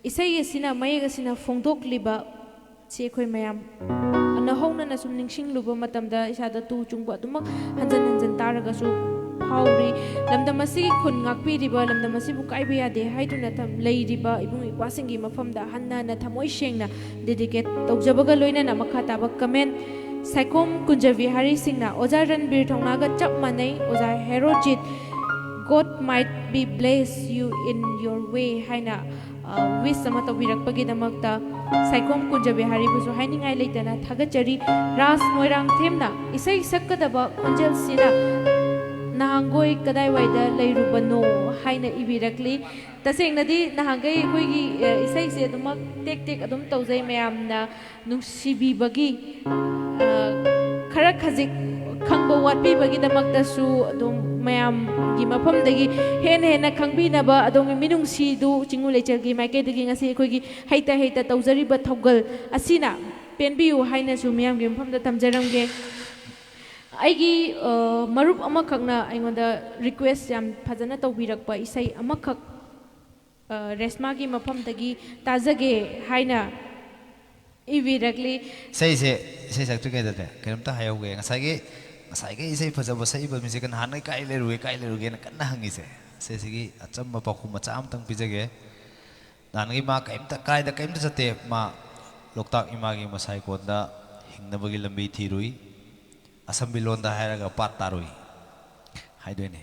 ꯏꯁꯩ ꯑꯁꯤꯅ, ꯃꯌꯦꯛ ꯑꯁꯤꯅ ꯐꯣꯡꯗꯣꯛꯂꯤꯕ ꯁꯤ ꯑꯩꯈꯣꯏ ꯃꯌꯥꯝ ꯅꯧꯍꯧꯅꯅ ꯁꯨꯝ ꯅꯤꯡꯁꯤꯡꯂꯨꯕ ꯃꯇꯝꯗ ꯏꯁꯥꯗ ꯇꯨ ꯆꯨꯡꯕ ꯑꯗꯨꯃꯛ ꯍꯟꯖꯟ ꯍꯟꯖꯟ ꯇꯥꯔꯒꯁꯨ ꯐꯥꯎꯔꯤ꯫ ꯂꯝꯗꯝ ꯑꯁꯤꯒꯤ ꯈꯨꯟ ꯉꯥꯛꯄꯤꯔꯤꯕ, ꯂꯝꯗꯝ ꯑꯁꯤꯕꯨ ꯀꯥꯏꯕ ꯌꯥꯗꯦ ꯍꯥꯏꯗꯨꯅ ꯊꯝ-, ꯂꯩꯔꯤꯕ ꯏꯕꯨꯡ ꯏꯄ꯭ꯋꯥꯁꯤꯡꯒꯤ ꯃꯐꯝꯗ ꯍꯟꯅ ꯍꯟꯅ ꯊꯃꯣꯏ ꯁꯦꯡꯅ dedicate ꯇꯧꯖꯕꯒ ꯂꯣꯏꯅꯅ ꯃꯈꯥ ꯇꯥꯕ comment, ꯁꯥꯏꯈꯣꯝ ꯀꯨꯟꯖꯕꯤꯍꯥꯔꯤ ꯁꯤꯡꯅ ꯑꯣꯖꯥ ꯔꯟꯕꯤꯔ ꯊꯧꯅꯥꯒ ꯆꯞ ꯃꯥꯟꯅꯩ, ꯑꯣꯖꯥ Herojit, "God might be bless you in your way" ꯍꯥꯏꯅ, ꯑ, wish ꯑꯃ ꯇꯧꯕꯤꯔꯛꯄꯒꯤꯗꯃꯛꯇ ꯁꯥꯏꯈꯣꯝ ꯀꯨꯟꯖꯕꯤꯍꯥꯔꯤꯕꯨꯁꯨ ꯍꯥꯏꯅꯤꯡꯉꯥꯏ ꯂꯩꯇꯅ ꯊꯥꯒꯠꯆꯔꯤ꯫ ꯔꯥꯖ ꯃꯣꯏꯔꯥꯡꯊꯦꯝꯅ "ꯏꯁꯩ ꯁꯛꯀꯗꯕ ꯈꯣꯟꯖꯦꯜꯁꯤꯅ ꯅꯍꯥꯟꯈꯣꯏ ꯀꯗꯥꯏꯋꯥꯏꯗ ꯂꯩꯔꯨꯕꯅꯣ" ꯍꯥꯏꯅ ꯏꯕꯤꯔꯛꯂꯤ꯫ ꯇꯁꯦꯡꯅꯗꯤ ꯅꯍꯥꯟꯈꯩ ꯑꯩꯈꯣꯏꯒꯤ, ꯑ, ꯏꯁꯩꯁꯦ ꯑꯗꯨꯃꯛ ꯇꯦꯛ ꯇꯦꯛ ꯑꯗꯨꯝ ꯇꯧꯖꯩ, ꯃꯌꯥꯝꯅ ꯅꯨꯡꯁꯤꯕꯤꯕꯒꯤ, ꯑ, ꯈꯔ ꯈꯖꯤꯛ ꯈꯪꯕ ꯋꯥꯠꯄꯤꯕꯒꯤꯗꯃꯛꯇꯁꯨ ꯑꯗꯨꯝ ꯃꯌꯥꯝꯒꯤ ꯃꯐꯝꯗꯒꯤ ꯍꯦꯟꯅ ꯍꯦꯟꯅ ꯈꯪꯕꯤꯅꯕ ꯑꯗꯣꯝꯒꯤ ꯃꯤꯅꯨꯡꯁꯤꯗꯨ ꯆꯤꯡꯉꯨ ꯂꯩꯆꯦꯜꯒꯤ ꯃꯥꯏꯀꯩꯗꯒꯤ ꯉꯁꯤ ꯑꯩꯈꯣꯏꯒꯤ ꯍꯩꯇ ꯍꯩꯇ ꯇꯧꯖꯔꯤꯕ ꯊꯧꯒꯜ ꯑꯁꯤꯅ ꯄꯦꯟꯕꯤꯌꯨ ꯍꯥꯏꯅꯁꯨ ꯃꯤꯌꯥꯝꯒꯤ ꯃꯐꯝꯗ ꯊꯝꯖꯔꯝꯒꯦ꯫ ꯑꯩꯒꯤ, ꯑ, ꯃꯔꯨꯞ ꯑꯃꯈꯛꯅ ꯑꯩꯉꯣꯟꯗ request ꯌꯥꯝ ꯐꯖꯅ ꯇꯧꯕꯤꯔꯛꯄ ꯏꯁꯩ ꯑꯃꯈꯛ, ꯑ, ꯔꯦꯁꯃꯥꯒꯤ ꯃꯐꯝꯗꯒꯤ ꯇꯥꯖꯒꯦ ꯍꯥꯏꯅ ꯏꯕꯤꯔꯛꯂꯤ꯫ ꯏꯁꯩꯁꯦ, ꯏꯁꯩ ꯁꯛꯇ꯭ꯔꯤꯉꯩꯗꯅꯦ, ꯀꯩꯅꯣꯝꯇ ꯍꯥꯏꯍꯧꯒꯦ꯫ ꯉꯁꯥꯏꯒꯤ, ꯉꯁꯥꯏꯒꯤ ꯏꯁꯩ ꯐꯖꯕ ꯁꯛꯏꯕ ꯃꯤꯁꯦ ꯅꯍꯥꯟꯒꯩ ꯀꯥꯏ ꯂꯩꯔꯨꯒꯦ, ꯀꯥꯏ ꯂꯩꯔꯨꯒꯦꯅ ꯀꯟꯅ ꯍꯪꯉꯤꯁꯦ, ꯁꯤꯁꯤꯒꯤ ꯑꯆꯝꯕ ꯄꯥꯎꯈꯨꯝ ꯃꯆꯥ ꯑꯃꯇꯪ ꯄꯤꯖꯒꯦ꯫ ꯅꯍꯥꯟꯒꯩ ꯃꯥ ꯀꯩꯝꯇ, ꯀꯥꯏꯗ ꯀꯩꯝꯇ ꯆꯠꯇꯦ꯫ ꯃꯥ ꯂꯣꯛꯇꯥꯛ ꯏꯃꯥꯒꯤ ꯃꯁꯥꯏꯀꯣꯟꯗ ꯍꯤꯡꯅꯕꯒꯤ ꯂꯝꯕꯤ ꯊꯤꯔꯨꯏ꯫ ꯑꯁꯝꯕꯤ ꯂꯣꯟꯗ ꯍꯥꯏꯔꯒ ꯄꯥꯠ ꯇꯥꯔꯨꯏ ꯍꯥꯏꯗꯣꯏꯅꯦ꯫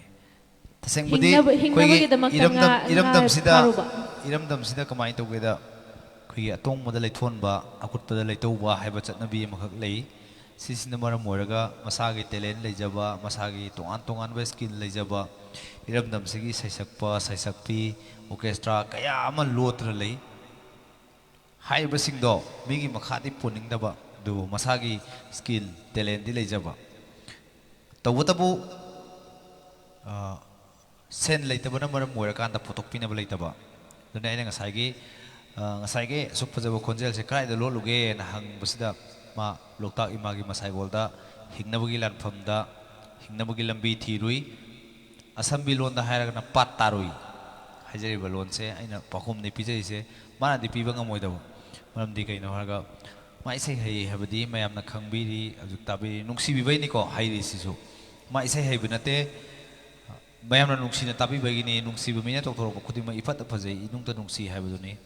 ꯇꯁꯦꯡꯕꯗꯤ ꯍꯤꯡꯅꯕ-, ꯑꯩꯈꯣꯏꯒꯤ ꯍꯤꯡꯅꯕꯒꯤꯗꯃꯛꯇ ꯏꯔꯝꯗꯝ-, ꯉꯥ, ꯉꯥ ꯏꯔꯝꯗꯝꯁꯤꯗ, ꯐꯥꯔꯨꯕ꯫ ꯏꯔꯝꯗꯝꯁꯤꯗ ꯀꯃꯥꯏꯅ ꯇꯧꯒꯦꯗ, ꯑꯩꯈꯣꯏꯒꯤ ꯑꯇꯣꯡꯕꯗ ꯂꯩꯊꯣꯟꯕ, ꯑꯀꯨꯠꯄꯗ ꯂꯩꯇꯧꯕ ꯍꯥꯏꯕ ꯆꯠꯅꯕꯤ ꯑꯃꯈꯛ ꯂꯩ꯫ ꯁꯤꯁꯤꯅ ꯃꯔꯝ ꯑꯣꯏꯔꯒ ꯃꯁꯥꯒꯤ talent ꯂꯩꯖꯕ, ꯃꯁꯥꯒꯤ ꯇꯣꯉꯥꯟ ꯇꯣꯉꯥꯟꯕ skill ꯂꯩꯖꯕ, ꯏꯔꯝꯗꯝꯁꯤꯒꯤ ꯁꯩꯁꯛꯄ, ꯁꯩꯁꯛꯄꯤ, orchestra ꯀꯌꯥ ꯑꯃ ꯂꯣꯠꯇꯨꯅ ꯂꯩ꯫ ꯍꯥꯏꯔꯤꯕꯁꯤꯡꯗꯣ ꯃꯤꯒꯤ ꯃꯈꯥꯗꯤ ꯄꯣꯟꯅꯤꯡꯗꯕ, ꯑꯗꯨꯕꯨ ꯃꯁꯥꯒꯤ skill, talentꯗꯤ ꯂꯩꯖꯕ꯫ ꯇꯧꯕꯇꯕꯨ, ꯑ, ꯁꯦꯟ ꯂꯩꯇꯕꯅ ꯃꯔꯝ ꯑꯣꯏꯔꯀꯥꯟꯗ ꯄꯨꯊꯣꯛꯄꯤꯅꯕ ꯂꯩꯇꯕ꯫ ꯑꯗꯨꯅ ꯑꯩꯅ ꯉꯁꯥꯏꯒꯤ, ꯑ, ꯉꯁꯥꯏꯒꯤ ꯑꯁꯨꯛ ꯐꯖꯕ ꯈꯣꯟꯖꯦꯜꯁꯦ ꯀꯗꯥꯏꯗ ꯂꯣꯠꯂꯨꯒꯦꯅ ꯍꯪꯕꯁꯤꯗ, ꯃꯥ ꯂꯣꯛꯇꯥꯛ ꯏꯃꯥꯒꯤ ꯃꯁꯥꯏꯒꯣꯜꯗ ꯍꯤꯡꯅꯕꯒꯤ ꯂꯥꯟꯐꯝꯗ ꯍꯤꯡꯅꯕꯒꯤ ꯂꯝꯕꯤ ꯊꯤꯔꯨꯏ꯫ ꯑꯁꯝꯕꯤ ꯂꯣꯟꯗ ꯍꯥꯏꯔꯒꯅ ꯄꯥꯠ ꯇꯥꯔꯨꯏ꯫ ꯍꯥꯏꯖꯔꯤꯕ ꯂꯣꯟꯁꯦ ꯑꯩꯅ ꯄꯥꯎꯈꯨꯝꯅꯤ ꯄꯤꯖꯔꯤꯁꯦ꯫ ꯃꯥꯅꯗꯤ ꯄꯤꯕ ꯉꯝꯃꯣꯏꯗꯕ꯫ ꯃꯔꯝꯗꯤ ꯀꯩꯅꯣ ꯍꯥꯏꯔꯒ, ꯃꯥ ꯏꯁꯩ ꯍꯩ ꯍꯥꯏꯕꯗꯤ ꯃꯌꯥꯝꯅ ꯈꯪꯕꯤꯔꯤ, ꯍꯧꯖꯤꯛ ꯇꯥꯕꯤꯔꯤ, ꯅꯨꯡꯁꯤꯕꯤꯕꯩꯅꯤꯀꯣ ꯍꯩꯔꯤꯁꯤꯁꯨ꯫ ꯃꯥ ꯏꯁꯩ ꯍꯩꯕ ꯅꯠꯇꯦ, ꯃꯌꯥꯝꯅ ꯅꯨꯡꯁꯤꯅ ꯇꯥꯕꯤꯕꯒꯤꯅꯤ꯫ ꯅꯨꯡꯁꯤꯕ ꯃꯤꯅ ꯇꯧꯊꯣꯔꯛꯄ ꯈꯨꯗꯤꯡꯃꯛ ꯏꯐꯠꯇ ꯐꯖꯩ, ꯏꯅꯨꯡꯇ ꯅꯨꯡꯁꯤ ꯍꯥꯏꯕꯗꯨꯅꯤ꯫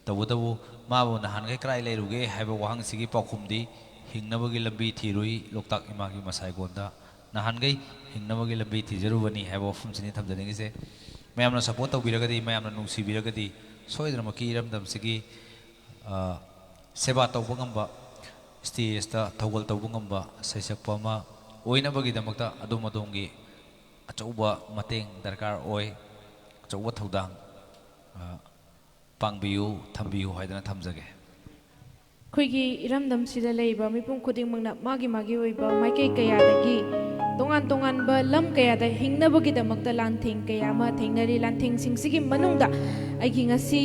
ꯇꯧꯕꯇꯕꯨ ꯃꯥꯕꯨ ꯅꯍꯥꯟꯈꯩ ꯀꯗꯥꯏ ꯂꯩꯔꯨꯒꯦ ꯍꯥꯏꯕ ꯋꯥꯍꯪꯁꯤꯒꯤ ꯄꯥꯎꯈꯨꯝꯗꯤ, ꯍꯤꯡꯅꯕꯒꯤ ꯂꯝꯕꯤ ꯊꯤꯔꯨꯏ ꯂꯣꯛꯇꯥꯛ ꯏꯃꯥꯒꯤ ꯃꯁꯥꯏꯒꯣꯟꯗ꯫ ꯅꯍꯥꯟꯈꯩ ꯍꯤꯡꯅꯕꯒꯤ ꯂꯝꯕꯤ ꯊꯤꯖꯔꯨꯕꯅꯤ ꯍꯥꯏꯕ ꯋꯥꯐꯝꯁꯤꯅꯤ ꯊꯝꯖꯅꯤꯡꯉꯤꯁꯦ꯫ ꯃꯌꯥꯝꯅ ꯁꯞꯄꯣꯔꯠ ꯇꯧꯕꯤꯔꯒꯗꯤ, ꯃꯌꯥꯝꯅ ꯅꯨꯡꯁꯤꯕꯤꯔꯒꯗꯤ, ꯁꯣꯏꯗꯅꯃꯛꯀꯤ ꯏꯔꯝꯗꯝꯁꯤꯒꯤ, ꯑ, ꯁꯦꯕꯥ ꯇꯧꯕ ꯉꯝꯕ, ꯁ꯭ꯇꯦꯖꯇ ꯊꯧꯒꯜ ꯇꯧꯕ ꯉꯝꯕ ꯁꯩꯁꯛꯄ ꯑꯃ ꯑꯣꯏꯅꯕꯒꯤꯗꯃꯛꯇ ꯑꯗꯣꯝ ꯑꯗꯣꯝꯒꯤ ꯑꯆꯧꯕ ꯃꯇꯦꯡ ꯗꯔꯀꯥꯔ ꯑꯣꯏ, ꯑꯆꯧꯕ ꯊꯧꯗꯥꯡ, ꯑ, ꯄꯥꯡꯕꯤꯌꯨ, ꯊꯝꯕꯤꯌꯨ ꯍꯥꯏꯗꯅ ꯊꯝꯖꯒꯦ꯫ ꯑꯩꯈꯣꯏꯒꯤ ꯏꯔꯝꯗꯝꯁꯤꯗ ꯂꯩꯔꯤꯕ ꯃꯤꯄꯨꯝ ꯈꯨꯗꯤꯡꯃꯛꯅ ꯃꯥꯒꯤ ꯃꯥꯒꯤ ꯑꯣꯏꯕ ꯃꯥꯏꯀꯩ ꯀꯌꯥꯗꯒꯤ, ꯇꯣꯉꯥꯟ ꯇꯣꯉꯥꯟꯕ ꯂꯝ ꯀꯌꯥꯗ ꯍꯤꯡꯅꯕꯒꯤꯗꯃꯛꯇ ꯂꯥꯟꯊꯦꯡ ꯀꯌꯥ ꯑꯃ ꯊꯦꯡꯅꯔꯤ꯫ ꯂꯥꯟꯊꯦꯡꯁꯤꯡꯁꯤꯒꯤ ꯃꯅꯨꯡꯗ ꯑꯩꯒꯤ ꯉꯁꯤ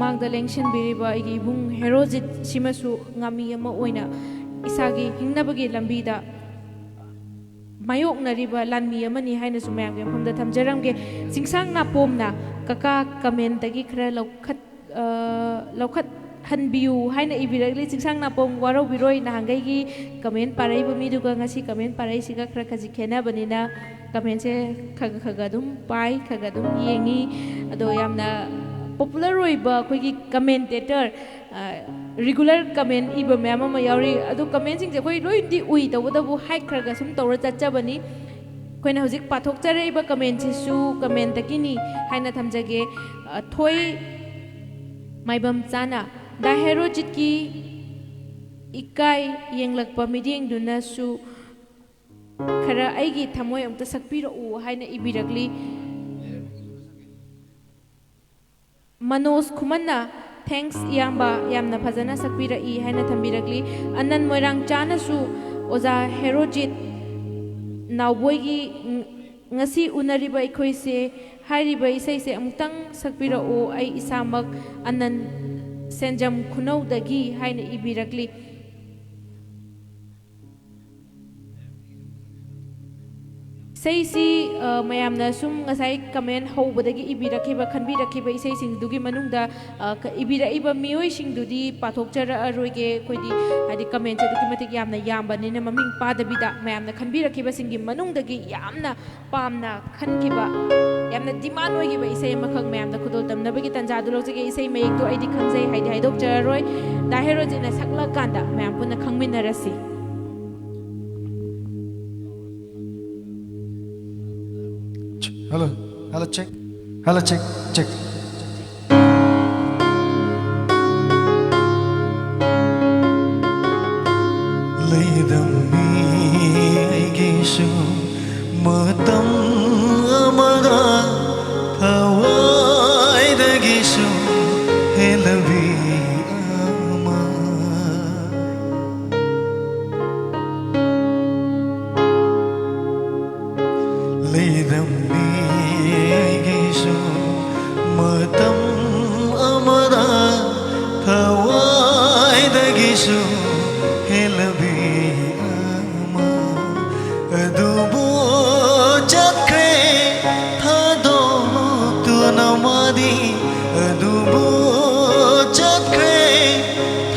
ꯃꯥꯡꯗ ꯂꯦꯡꯁꯤꯟꯕꯤꯔꯤꯕ ꯑꯩꯒꯤ ꯏꯕꯨꯡ ꯍꯦꯔꯣꯖꯤꯠ ꯁꯤꯃꯁꯨ ꯉꯥꯃꯤ ꯑꯃ ꯑꯣꯏꯅ ꯏꯁꯥꯒꯤ ꯍꯤꯡꯅꯕꯒꯤ ꯂꯝꯕꯤꯗ ꯃꯥꯌꯣꯛꯅꯔꯤꯕ ꯂꯥꯟꯃꯤ ꯑꯃꯅꯤ ꯍꯥꯏꯅꯁꯨ ꯃꯌꯥꯝꯒꯤ ꯃꯐꯝꯗ ꯊꯝꯖꯔꯝꯒꯦ꯫ ꯆꯤꯡꯁꯥꯡ ꯅꯥꯄꯣꯝꯅ ꯀꯀꯥ ꯀꯃꯦꯟꯗꯒꯤ ꯈꯔ ꯂꯧꯈꯠ-, ꯑ, ꯂꯧꯈꯠꯍꯟꯕꯤꯌꯨ ꯍꯥꯏꯅ ꯏꯕꯤꯔꯛꯂꯤ꯫ ꯆꯤꯡꯁꯥꯡ ꯅꯥꯄꯣꯝ ꯋꯥꯔꯧꯕꯤꯔꯣꯏ, ꯅꯍꯥꯟꯈꯩꯒꯤ ꯀꯃꯦꯟ ꯄꯥꯔꯛꯏꯕ ꯃꯤꯗꯨꯒ ꯉꯁꯤ ꯀꯃꯦꯟ ꯄꯥꯔꯛꯏꯁꯤꯒ ꯈꯔ ꯈꯖꯤꯛ ꯈꯦꯠꯅꯕꯅꯤꯅ ꯀꯃꯦꯟꯁꯦ ꯈꯔ ꯈꯔ ꯑꯗꯨꯝ ꯄꯥꯏ, ꯈꯔ ꯈꯔ ꯑꯗꯨꯝ ꯌꯦꯡꯉꯤ꯫ ꯑꯗꯣ ꯌꯥꯝꯅ ꯄꯣꯄꯨꯂꯔ ꯑꯣꯏꯕ ꯑꯩꯈꯣꯏꯒꯤ ꯀꯃꯦꯟꯇꯦꯇꯔ, ꯑ, ꯔꯤꯒꯨꯂꯔ ꯀꯃꯦꯟ ꯏꯕ ꯃꯌꯥꯝ ꯑꯃ ꯌꯥꯎꯔꯤ꯫ ꯑꯗꯨ ꯀꯃꯦꯟꯁꯤꯡꯁꯦ ꯑꯩꯈꯣꯏ ꯂꯣꯏꯅꯗꯤ ꯎꯏ, ꯇꯧꯕꯇꯕꯨ ꯍꯥꯏꯈ꯭ꯔꯒ ꯁꯨꯝ ꯇꯧꯔ ꯆꯠꯆꯕꯅꯤ꯫ ꯑꯩꯈꯣꯏꯅ ꯍꯧꯖꯤꯛ ꯄꯥꯊꯣꯛꯆꯔꯛꯏꯕ ꯀꯃꯦꯟꯁꯤꯁꯨ ꯀꯃꯦꯟꯇꯒꯤꯅꯤ ꯍꯥꯏꯅ ꯊꯝꯖꯒꯦ꯫ ꯑ, ꯊꯣꯏ ꯃꯥꯏꯕꯝ ꯆꯥꯅ, "ꯗꯥ ꯍꯦꯔꯣꯖꯤꯠꯀꯤ ꯏꯀꯥꯏ ꯌꯦꯡꯂꯛꯄ ꯃꯤꯠꯌꯦꯡꯗꯨꯅꯁꯨ ꯈꯔ ꯑꯩꯒꯤ ꯊꯃꯣꯏ ꯑꯃꯨꯛꯇ ꯁꯛꯄꯤꯔꯛꯎ" ꯍꯥꯏꯅ ꯏꯕꯤꯔꯛꯂꯤ꯫ ꯃꯅꯣꯖ ꯈꯨꯃꯟꯅ, "Thanks ꯏꯌꯥꯝꯕ, ꯌꯥꯝꯅ ꯐꯖꯅ ꯁꯛꯄꯤꯔꯛꯏ" ꯍꯥꯏꯅ ꯊꯝꯕꯤꯔꯛꯂꯤ꯫ ꯑꯅꯟ ꯃꯣꯏꯔꯥꯡꯆꯥꯅꯁꯨ, "ꯑꯣꯖꯥ ꯍꯦꯔꯣꯖꯤꯠ ꯅꯥꯎꯕꯣꯏꯒꯤ ꯉ-, ꯉꯁꯤ ꯎꯅꯔꯤꯕ ꯑꯩꯈꯣꯏꯁꯦ, ꯍꯥꯏꯔꯤꯕ ꯏꯁꯩꯁꯦ ꯑꯃꯨꯛꯇꯪ ꯁꯛꯄꯤꯔꯛꯎ, ꯑꯩ ꯏꯁꯥꯃꯛ ꯑꯅꯟ ꯁꯦꯟꯖꯝ ꯈꯨꯅꯧꯗꯒꯤ" ꯍꯥꯏꯅ ꯏꯕꯤꯔꯛꯂꯤ꯫ ꯏꯁꯩꯁꯤ, ꯑ, ꯃꯌꯥꯝꯅ ꯁꯨꯝ ꯉꯁꯥꯏ comment ꯍꯧꯕꯗꯒꯤ ꯏꯕꯤꯔꯛꯈꯤꯕ, ꯈꯟꯕꯤꯔꯛꯈꯤꯕ ꯏꯁꯩꯁꯤꯡꯗꯨꯒꯤ ꯃꯅꯨꯡꯗ, ꯑ, ꯀ-, ꯏꯕꯤꯔꯛꯏꯕ ꯃꯤꯑꯣꯏꯁꯤꯡꯗꯨꯗꯤ ꯄꯥꯊꯣꯛꯆꯔꯛꯑꯔꯣꯏꯒꯦ꯫ ꯑꯩꯈꯣꯏꯗꯤ ꯍꯥꯏꯗꯤ commentꯁꯦ ꯑꯗꯨꯛꯀꯤ ꯃꯇꯤꯛ ꯌꯥꯝꯅ ꯌꯥꯝꯕꯅꯤꯅ, ꯃꯃꯤꯡ ꯄꯥꯗꯕꯤꯗ ꯃꯌꯥꯝꯅ ꯈꯟꯕꯤꯔꯛꯈꯤꯕꯁꯤꯡꯒꯤ ꯃꯅꯨꯡꯗꯒꯤ ꯌꯥꯝꯅ ꯄꯥꯝꯅ ꯈꯟꯈꯤꯕ, ꯌꯥꯝꯅ demand ꯑꯣꯏꯈꯤꯕ ꯏꯁꯩ ꯑꯃꯈꯛ ꯃꯌꯥꯝꯗ ꯈꯨꯗꯣꯜ ꯇꯝꯅꯕꯒꯤ ꯇꯥꯟꯖꯥꯗꯨ ꯂꯧꯖꯒꯦ꯫ ꯏꯁꯩ ꯃꯌꯦꯛꯇꯨ ꯑꯩꯗꯤ ꯈꯪꯖꯩ, ꯍꯥꯏꯗꯤ ꯍꯥꯏꯗꯣꯛꯆꯔꯔꯣꯏ꯫ ꯗꯥ ꯍꯦꯔꯣꯖꯤꯠꯅ ꯁꯛꯂꯀꯥꯟꯗ ꯃꯌꯥꯝ ꯄꯨꯟꯅ ꯈꯪꯃꯤꯟꯅꯔꯁꯤ꯫ Hello, hello, check. Hello, check, check. ꯂꯩꯔꯝꯃꯤ ꯑꯩꯒꯤꯁꯨ ꯃꯇꯝ ꯑꯃꯗ ꯊꯋꯥꯏꯗꯒꯤꯁꯨ ꯍꯦꯜꯂꯕꯤ ꯑꯃ꯫ ꯂꯩꯔꯝꯃꯤ ꯑꯩꯒꯤꯁꯨ ꯃꯇꯝ ꯑꯃꯗ ꯊꯋꯥꯏꯗꯒꯤꯁꯨ ꯍꯦꯜꯂꯕꯤ ꯑꯃ꯫ ꯑꯗꯨꯕꯨ ꯆꯠꯈ꯭ꯔꯦ ꯊꯥꯗꯣꯛꯇꯨꯅ ꯃꯥꯗꯤ, ꯑꯗꯨꯕꯨ ꯆꯠꯈ꯭ꯔꯦ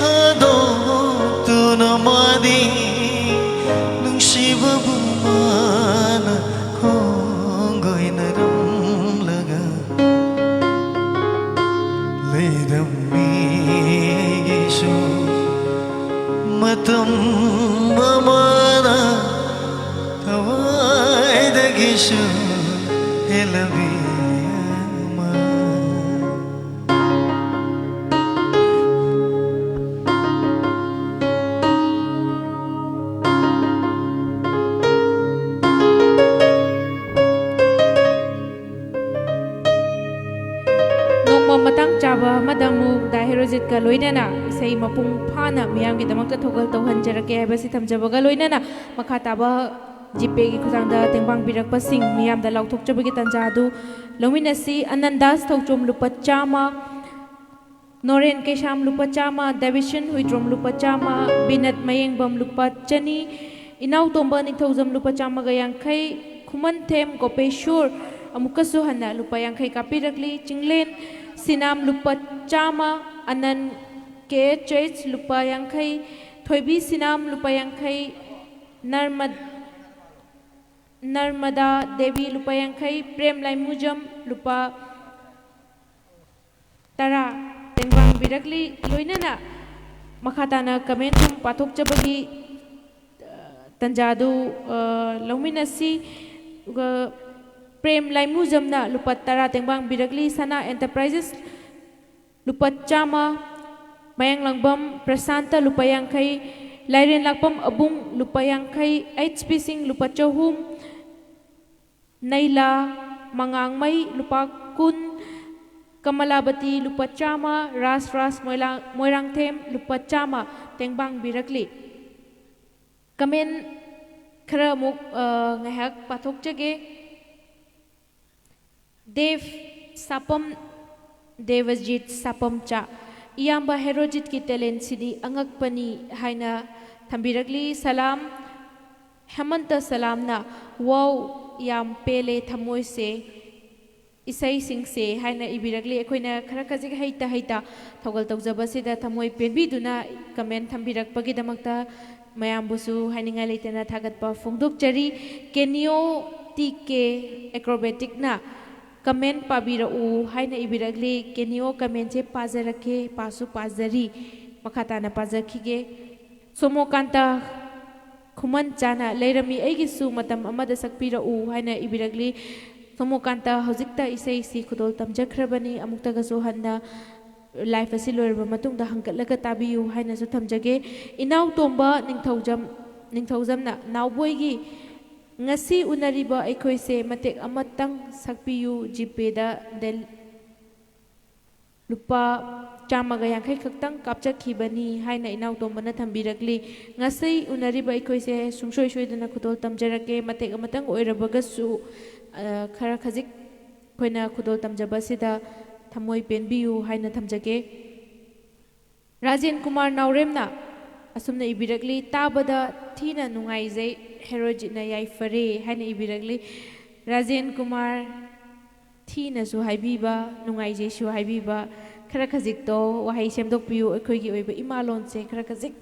ꯊꯥꯗꯣꯛꯇꯨꯅ ꯃꯥꯗꯤ꯫ ꯅꯨꯡꯁꯤꯕꯕꯨ ꯃꯥꯅ ꯈꯣꯡꯒꯣꯏꯅꯔꯝꯂꯒ ꯂꯩꯔꯝꯃꯤꯒꯤꯁꯨ ꯃꯇꯝ ꯑꯃꯅ ꯊꯋꯥꯏꯗꯒꯤꯁꯨ ꯍꯦꯜꯂꯕꯤ ꯑꯃ꯫ ꯅꯣꯡꯃ ꯃꯇꯥꯡ ꯆꯥꯕ ꯑꯃꯗ ꯑꯃꯨꯛ ꯗꯥ ꯍꯦꯔꯣꯖꯤꯠꯀ ꯂꯣꯏꯅꯅ ꯏꯁꯩ ꯃꯄꯨꯡ ꯐꯥꯅ ꯃꯤꯌꯥꯝꯒꯤꯗꯃꯛꯇ ꯊꯧꯒꯜ ꯇꯧꯍꯟꯖꯔꯛꯀꯦ ꯍꯥꯏꯕꯁꯤ ꯊꯝꯖꯕꯒ ꯂꯣꯏꯅꯅ, ꯃꯈꯥ ꯇꯥꯕ GPayꯒꯤ ꯈꯨꯠꯊꯥꯡꯗ ꯇꯦꯡꯕꯥꯡ ꯄꯤꯔꯛꯄꯁꯤꯡ ꯃꯤꯌꯥꯝꯗ ꯂꯥꯎꯊꯣꯛꯆꯕꯒꯤ ꯇꯥꯟꯖꯥ ꯑꯗꯨ ꯂꯧꯃꯤꯟꯅꯁꯤ꯫ ꯑꯅꯟꯗꯥꯁ ꯊꯧꯆꯣꯝ ꯂꯨꯄꯥ ꯆꯥꯝꯃ, ꯅꯣꯔꯦꯟ ꯀꯩꯁꯥꯝ ꯂꯨꯄꯥ ꯆꯥꯝꯃ, ꯗꯦꯕꯤꯁꯟ ꯍꯨꯏꯗ꯭ꯔꯣꯝ ꯂꯨꯄꯥ ꯆꯥꯝꯃ, ꯕꯤꯅꯠ ꯃꯌꯦꯡꯕꯝ ꯂꯨꯄꯥ ꯆꯅꯤ, ꯏꯅꯥꯎꯇꯣꯝꯕ ꯅꯤꯡꯊꯧꯖꯝ ꯂꯨꯄꯥ ꯆꯥꯝꯃꯒ ꯌꯥꯡꯈꯩ, ꯈꯨꯃꯟꯊꯦꯝ ꯒꯣꯄꯦꯁꯣꯔ ꯑꯃꯨꯛꯀꯁꯨ ꯍꯟꯅ ꯂꯨꯄꯥ ꯌꯥꯡꯈꯩ ꯀꯥꯞꯄꯤꯔꯛꯂꯤ꯫ ꯆꯤꯡꯂꯦꯟ ꯁꯤꯅꯥꯝ ꯂꯨꯄꯥ ꯆꯥꯝꯃ, ꯑꯅꯟ ꯀꯦ ꯑꯩꯆ ꯑꯩꯆ ꯂꯨꯄꯥ ꯌꯥꯡꯈꯩ, ꯊꯣꯏꯕꯤ ꯁꯤꯅꯥꯝ ꯂꯨꯄꯥ ꯌꯥꯡꯈꯩ, ꯅꯔꯃ-, ꯅꯔꯃꯗꯥ ꯗꯦꯕꯤ ꯂꯨꯄꯥ ꯌꯥꯡꯈꯩ, ꯄ꯭ꯔꯦꯝ ꯂꯥꯏꯃꯨꯖꯝ ꯂꯨꯄꯥ ꯇꯔꯥ ꯇꯦꯡꯕꯥꯡꯕꯤꯔꯛꯂꯤ꯫ ꯂꯣꯏꯅꯅ ꯃꯈꯥ ꯇꯥꯅ comment ꯁꯨꯝ ꯄꯥꯊꯣꯛꯆꯕꯒꯤ, ꯑ, ꯇꯟꯖꯥꯗꯨ, ꯑ, ꯂꯧꯃꯤꯟꯅꯁꯤ꯫ ꯑꯗꯨꯒ ꯄ꯭ꯔꯦꯝ ꯂꯥꯏꯃꯨꯖꯝꯅ ꯂꯨꯄꯥ ꯇꯔꯥ ꯇꯦꯡꯕꯥꯡꯕꯤꯔꯛꯂꯤ꯫ ꯁꯅꯥ Enterprises ꯂꯨꯄꯥ ꯆꯥꯝꯃ, ꯃꯌꯥꯡꯂꯪꯕꯝ ꯄ꯭ꯔꯁꯥꯟꯇ ꯂꯨꯄꯥ ꯌꯥꯡꯈꯩ, ꯂꯥꯏꯔꯦꯟ ꯂꯥꯛꯄꯝ ꯑꯕꯨꯡ ꯂꯨꯄꯥ ꯌꯥꯡꯈꯩ, ꯑꯩꯆ ꯄꯤ ꯁꯤꯡ ꯂꯨꯄꯥ ꯆꯍꯨꯝ, ꯅꯩꯂꯥ ꯃꯉꯥꯡꯃꯩ ꯂꯨꯄꯥ ꯀꯨꯟ, ꯀꯃꯂꯥꯕꯇꯤ ꯂꯨꯄꯥ ꯆꯥꯝꯃ, ꯔꯥꯁ ꯔꯥꯁ ꯃꯣꯏꯂꯥ-, ꯃꯣꯏꯔꯥꯡꯊꯦꯝ ꯂꯨꯄꯥ ꯆꯥꯝꯃ ꯇꯦꯡꯕꯥꯡꯕꯤꯔꯛꯂꯤ꯫ Comment ꯈꯔ ꯑꯃꯨꯛ, ꯑ, ꯉꯥꯏꯍꯥꯛ ꯄꯥꯊꯣꯛꯆꯒꯦ꯫ ꯗꯦꯕ ꯁꯥꯄꯝ, ꯗꯦꯕꯖꯤꯠ ꯁꯥꯄꯝꯆꯥ, "ꯏꯌꯥꯝꯕ ꯍꯦꯔꯣꯖꯤꯠꯀꯤ talent ꯁꯤꯗꯤ ꯑꯉꯛꯄꯅꯤ" ꯍꯥꯏꯅ ꯊꯝꯕꯤꯔꯛꯂꯤ꯫ ꯁꯂꯥꯝ, ꯍꯦꯃꯟꯇ ꯁꯂꯥꯝꯅ, "ꯋꯥꯎ, ꯌꯥꯝ ꯄꯦꯜꯂꯦ ꯊꯃꯣꯏꯁꯦ, ꯏꯁꯩꯁꯤꯡꯁꯦ" ꯍꯥꯏꯅ ꯏꯕꯤꯔꯛꯂꯤ꯫ ꯑꯩꯈꯣꯏꯅ ꯈꯔ ꯈꯖꯤꯛ ꯍꯩꯇ ꯍꯩꯇ ꯊꯧꯒꯜ ꯇꯧꯖꯕꯁꯤꯗ ꯊꯃꯣꯏ ꯄꯦꯟꯕꯤꯗꯨꯅ comment ꯊꯝꯕꯤꯔꯛꯄꯒꯤꯗꯃꯛꯇ ꯃꯌꯥꯝꯕꯨꯁꯨ ꯍꯥꯏꯅꯤꯡꯉꯥꯏ ꯂꯩꯇꯅ ꯊꯥꯒꯠꯄ ꯐꯣꯡꯗꯣꯛꯆꯔꯤ꯫ ꯀꯦꯅꯤꯌꯣ ꯇꯤ ꯀꯦ ꯑꯦꯀ꯭ꯔꯣꯕꯦꯇꯤꯛꯅ comment ꯄꯥꯕꯤꯔꯛꯎ ꯍꯥꯏꯅ ꯏꯕꯤꯔꯛꯂꯤ꯫ ꯀꯦꯅꯤꯌꯣ comment ꯁꯦ ꯄꯥꯖꯔꯛꯀꯦ, ꯄꯥꯁꯨ ꯄꯥꯖꯔꯤ꯫ ꯃꯈꯥ ꯇꯥꯅ ꯄꯥꯖꯈꯤꯒꯦ꯫ ꯁꯣꯃꯣꯀꯥꯟꯇ ꯈꯨꯃꯟꯆꯥꯅ, "ꯂꯩꯔꯝꯃꯤ ꯑꯩꯒꯤꯁꯨ ꯃꯇꯝ ꯑꯃꯗ ꯁꯛꯄꯤꯔꯛꯎ" ꯍꯥꯏꯅ ꯏꯕꯤꯔꯛꯂꯤ꯫ ꯁꯣꯃꯣꯀꯥꯟꯇ ꯍꯧꯖꯤꯛꯇ ꯏꯁꯩꯁꯤ ꯈꯨꯗꯣꯜ ꯇꯝꯖꯈ꯭ꯔꯕꯅꯤ꯫ ꯑꯃꯨꯛꯇꯒꯁꯨ ꯍꯟꯅ live ꯑꯁꯤ ꯂꯣꯏꯔꯕ ꯃꯇꯨꯡꯗ ꯍꯪꯒꯠꯂꯒ ꯇꯥꯕꯤꯌꯨ ꯍꯥꯏꯅꯁꯨ ꯊꯝꯖꯒꯦ꯫ ꯏꯅꯥꯎꯇꯣꯝꯕ ꯅꯤꯡꯊꯧꯖꯝ, ꯅꯤꯡꯊꯧꯖꯝꯅ, "ꯅꯥꯎꯕꯣꯏꯒꯤ ꯉꯁꯤ ꯎꯅꯔꯤꯕ ꯑꯩꯈꯣꯏꯁꯦ ꯃꯇꯦꯛ ꯑꯃꯇꯪ ꯁꯛꯄꯤꯌꯨ, GPay ꯗ ꯗꯦꯜ-, ꯂꯨꯄꯥ ꯆꯥꯝꯃꯒ ꯌꯥꯡꯈꯩ ꯈꯛꯇꯪ ꯀꯥꯞꯆꯈꯤꯕꯅꯤ" ꯍꯥꯏꯅ ꯏꯅꯥꯎꯇꯣꯝꯕꯅ ꯊꯝꯕꯤꯔꯛꯂꯤ꯫ "ꯉꯁꯤ ꯎꯅꯔꯤꯕ ꯑꯩꯈꯣꯏꯁꯦ ꯁꯨꯡꯁꯣꯏ ꯁꯣꯏꯗꯅ ꯈꯨꯗꯣꯜ ꯇꯝꯖꯔꯛꯀꯦ, ꯃꯇꯦꯛ ꯑꯃꯇꯪ ꯑꯣꯏꯔꯕꯒꯁꯨ, ꯑ, ꯈꯔ ꯈꯖꯤꯛ ꯑꯩꯈꯣꯏꯅ ꯈꯨꯗꯣꯜ ꯇꯝꯖꯕꯁꯤꯗ ꯊꯃꯣꯏ ꯄꯦꯟꯕꯤꯌꯨ" ꯍꯥꯏꯅ ꯊꯝꯖꯒꯦ꯫ ꯔꯥꯖꯦꯟ ꯀꯨꯃꯥꯔ ꯅꯥꯎꯔꯦꯝꯅ ꯑꯁꯨꯝꯅ ꯏꯕꯤꯔꯛꯂꯤ, "ꯇꯥꯕꯗ ꯊꯤꯅ ꯅꯨꯡꯉꯥꯏꯖꯩ, ꯍꯦꯔꯣꯖꯤꯠꯅ ꯌꯥꯏꯐꯔꯦ ꯍꯥꯏꯅ ꯏꯕꯤꯔꯛꯂꯤ꯫ ꯔꯥꯖꯦꯟ ꯀꯨꯃꯥꯔ, ꯊꯤꯅꯁꯨ ꯍꯥꯏꯕꯤꯕ, ꯅꯨꯡꯉꯥꯏꯖꯩꯁꯨ ꯍꯥꯏꯕꯤꯕ, ꯈꯔ ꯈꯖꯤꯛꯇꯣ ꯋꯥꯍꯩ ꯁꯦꯝꯗꯣꯛꯄꯤꯌꯨ꯫ ꯑꯩꯈꯣꯏꯒꯤ ꯑꯣꯏꯕ ꯏꯃꯥ ꯂꯣꯟꯁꯦ ꯈꯔ ꯈꯖꯤꯛ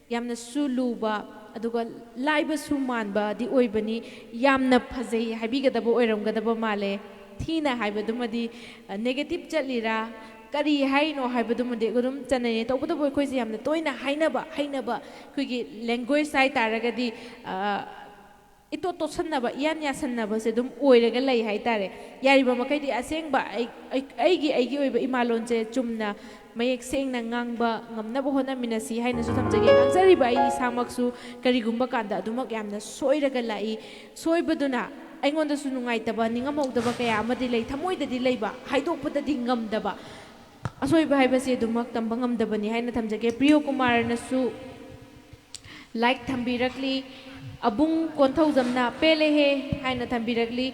ꯌꯥꯝꯅꯁꯨ ꯂꯨꯕ, ꯑꯗꯨꯒ ꯂꯥꯏꯕꯁꯨ ꯃꯥꯟꯕꯗꯤ ꯑꯣꯏꯕꯅꯤ꯫ ꯌꯥꯝꯅ ꯐꯖꯩ ꯍꯥꯏꯕꯤꯒꯗꯕ ꯑꯣꯏꯔꯝꯒꯗꯕ ꯃꯥꯜꯂꯦ꯫ ꯊꯤꯅ ꯍꯥꯏꯕꯗꯨꯃꯗꯤ, ꯑ, negative ꯆꯠꯂꯤꯔꯥ, ꯀꯔꯤ ꯍꯥꯏꯅꯣ ꯍꯥꯏꯕꯗꯨꯃꯗꯤ ꯑꯗꯨꯝ ꯆꯠꯅꯩ꯫ ꯇꯧꯕꯇꯕꯨ ꯑꯩꯈꯣꯏꯁꯦ ꯌꯥꯝꯅ ꯇꯣꯏꯅ ꯍꯥꯏꯅꯕ, ꯍꯩꯅꯕ, ꯑꯩꯈꯣꯏꯒꯤ language ꯍꯥꯏ ꯇꯥꯔꯒꯗꯤ, ꯑ, ꯏꯇꯣꯠ ꯇꯣꯠꯁꯟꯅꯕ, ꯏꯌꯥꯟ ꯌꯥꯁꯟꯅꯕꯁꯦ ꯑꯗꯨꯝ ꯑꯣꯏꯔꯒ ꯂꯩ ꯍꯥꯏꯇꯥꯔꯦ꯫ ꯌꯥꯔꯤꯕ ꯃꯈꯩꯗꯤ ꯑꯁꯦꯡꯕ ꯑꯩ-, ꯑꯩ-, ꯑꯩꯒꯤ, ꯑꯩꯒꯤ ꯑꯣꯏꯕ ꯏꯃꯥꯂꯣꯟꯁꯦ ꯆꯨꯝꯅ, ꯃꯌꯦꯛ ꯁꯦꯡꯅ ꯉꯥꯡꯕ ꯉꯝꯅꯕ ꯍꯣꯠꯅꯃꯤꯟꯅꯁꯤ ꯍꯥꯏꯅꯁꯨ ꯊꯝꯖꯒꯦ꯫ ꯉꯥꯡꯖꯔꯤꯕ ꯑꯩ ꯏꯁꯥꯃꯛꯁꯨ ꯀꯔꯤꯒꯨꯝꯕ ꯀꯥꯟꯗ ꯑꯗꯨꯃꯛ ꯌꯥꯝꯅ ꯁꯣꯏꯔꯒ ꯂꯥꯛꯏ꯫ ꯁꯣꯏꯕꯗꯨꯅ ꯑꯩꯉꯣꯟꯗꯁꯨ ꯅꯨꯡꯉꯥꯏꯇꯕ, ꯅꯤꯡꯉꯝꯍꯧꯗꯕ ꯀꯌꯥ ꯑꯃꯗꯤ ꯂꯩ, ꯊꯃꯣꯏꯗꯗꯤ ꯂꯩꯕ, ꯍꯥꯏꯗꯣꯛꯄꯗꯗꯤ ꯉꯝꯗꯕ꯫ ꯑꯁꯣꯏꯕ ꯍꯥꯏꯕꯁꯤ ꯑꯗꯨꯃꯛ ꯇꯝꯕ ꯉꯝꯗꯕꯅꯤ ꯍꯥꯏꯅ ꯊꯝꯖꯒꯦ꯫ ꯄ꯭ꯔꯤꯌꯣ ꯀꯨꯃꯥꯔꯅꯁꯨ like ꯊꯝꯕꯤꯔꯛꯂꯤ꯫ ꯑꯕꯨꯡ ꯀꯣꯟꯊꯧꯖꯝꯅ "ꯄꯦꯜꯂꯦꯍꯦ" ꯍꯥꯏꯅ ꯊꯝꯕꯤꯔꯛꯂꯤ꯫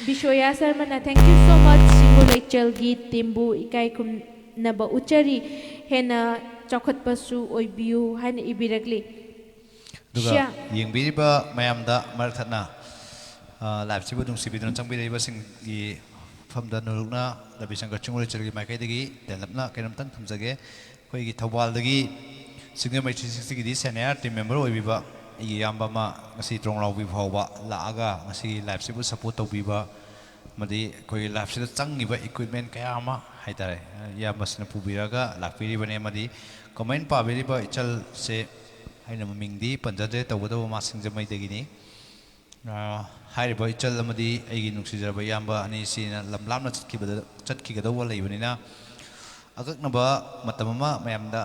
ꯕꯤꯁꯣꯌꯥ ꯁꯔꯃꯅ "Thank you so much, ꯁꯤꯡꯒꯨ ꯂꯩꯆꯜꯒꯤ teamꯕꯨ ꯏꯀꯥꯏ ꯈꯨꯝꯅꯕ ꯎꯠꯆꯔꯤ, ꯍꯦꯟꯅ ꯆꯥꯎꯈꯠꯄꯁꯨ ꯑꯣꯏꯕꯤꯌꯨ" ꯍꯥꯏꯅ ꯏꯕꯤꯔꯛꯂꯤ꯫ ꯑꯗꯨꯒ ꯁ꯭ꯌꯥ- ꯌꯦꯡꯕꯤꯔꯤꯕ ꯃꯌꯥꯝꯗ ꯃꯔꯛ ꯊꯠꯅ, ꯑ, liveꯁꯤꯕꯨ ꯅꯨꯡꯁꯤꯕꯤꯗꯨꯅ ꯆꯪꯕꯤꯔꯛꯏꯕꯁꯤꯡꯒꯤ ꯃꯐꯝꯗ ꯅꯣꯂꯨꯛꯅ ꯔꯕꯤꯁꯪꯀꯔ ꯆꯤꯡꯒꯨ ꯂꯩꯆꯜꯒꯤ ꯃꯥꯏꯀꯩꯗꯒꯤ ꯇꯦꯟꯂꯞꯅ ꯀꯩꯅꯣꯝꯇꯪ ꯊꯝꯖꯒꯦ꯫ ꯑꯩꯈꯣꯏꯒꯤ ꯊꯧꯕꯥꯜꯗꯒꯤ ꯁꯤꯡꯖꯃꯩ three sixtyꯒꯤꯗꯤ senior team member ꯑꯣꯏꯕꯤꯕ ꯑꯩꯒꯤ ꯏꯌꯥꯝꯕ ꯑꯃ ꯉꯁꯤ ꯇ꯭ꯔꯣꯡꯂꯥꯎꯕꯤ ꯐꯥꯎꯕ ꯂꯥꯛꯑꯒ ꯉꯁꯤꯒꯤ liveꯁꯤꯕꯨ support ꯇꯧꯕꯤꯕ ꯑꯃꯗꯤ ꯑꯩꯈꯣꯏꯒꯤ liveꯁꯤꯗ ꯆꯪꯉꯤꯕ equipment ꯀꯌꯥ ꯑꯃ ꯍꯥꯏꯇꯥꯔꯦ, ꯏꯌꯥꯝꯕꯁꯤꯅ ꯄꯨꯕꯤꯔꯒ ꯂꯥꯛꯄꯤꯔꯤꯕꯅꯤ꯫ ꯑꯃꯗꯤ comment ꯄꯥꯕꯤꯔꯤꯕ ꯏꯆꯜꯁꯦ ꯑꯩꯅ ꯃꯃꯤꯡꯗꯤ ꯄꯟꯖꯗ꯭ꯔꯦ, ꯇꯧꯕꯇꯕꯨ ꯃꯥ ꯁꯤꯡꯖꯃꯩꯗꯒꯤꯅꯤ꯫ ꯑ, ꯍꯥꯏꯔꯤꯕ ꯏꯆꯜ ꯑꯃꯗꯤ ꯑꯩꯒꯤ ꯅꯨꯡꯁꯤꯖꯔꯕ ꯏꯌꯥꯝꯕ ꯑꯅꯤꯁꯤꯅ ꯂꯝ ꯂꯥꯞꯅ ꯆꯠꯈꯤꯕꯗ, ꯆꯠꯈꯤꯒꯗꯧꯕ ꯂꯩꯕꯅꯤꯅ, ꯑꯀꯛꯅꯕ ꯃꯇꯝ ꯑꯃ ꯃꯌꯥꯝꯗ,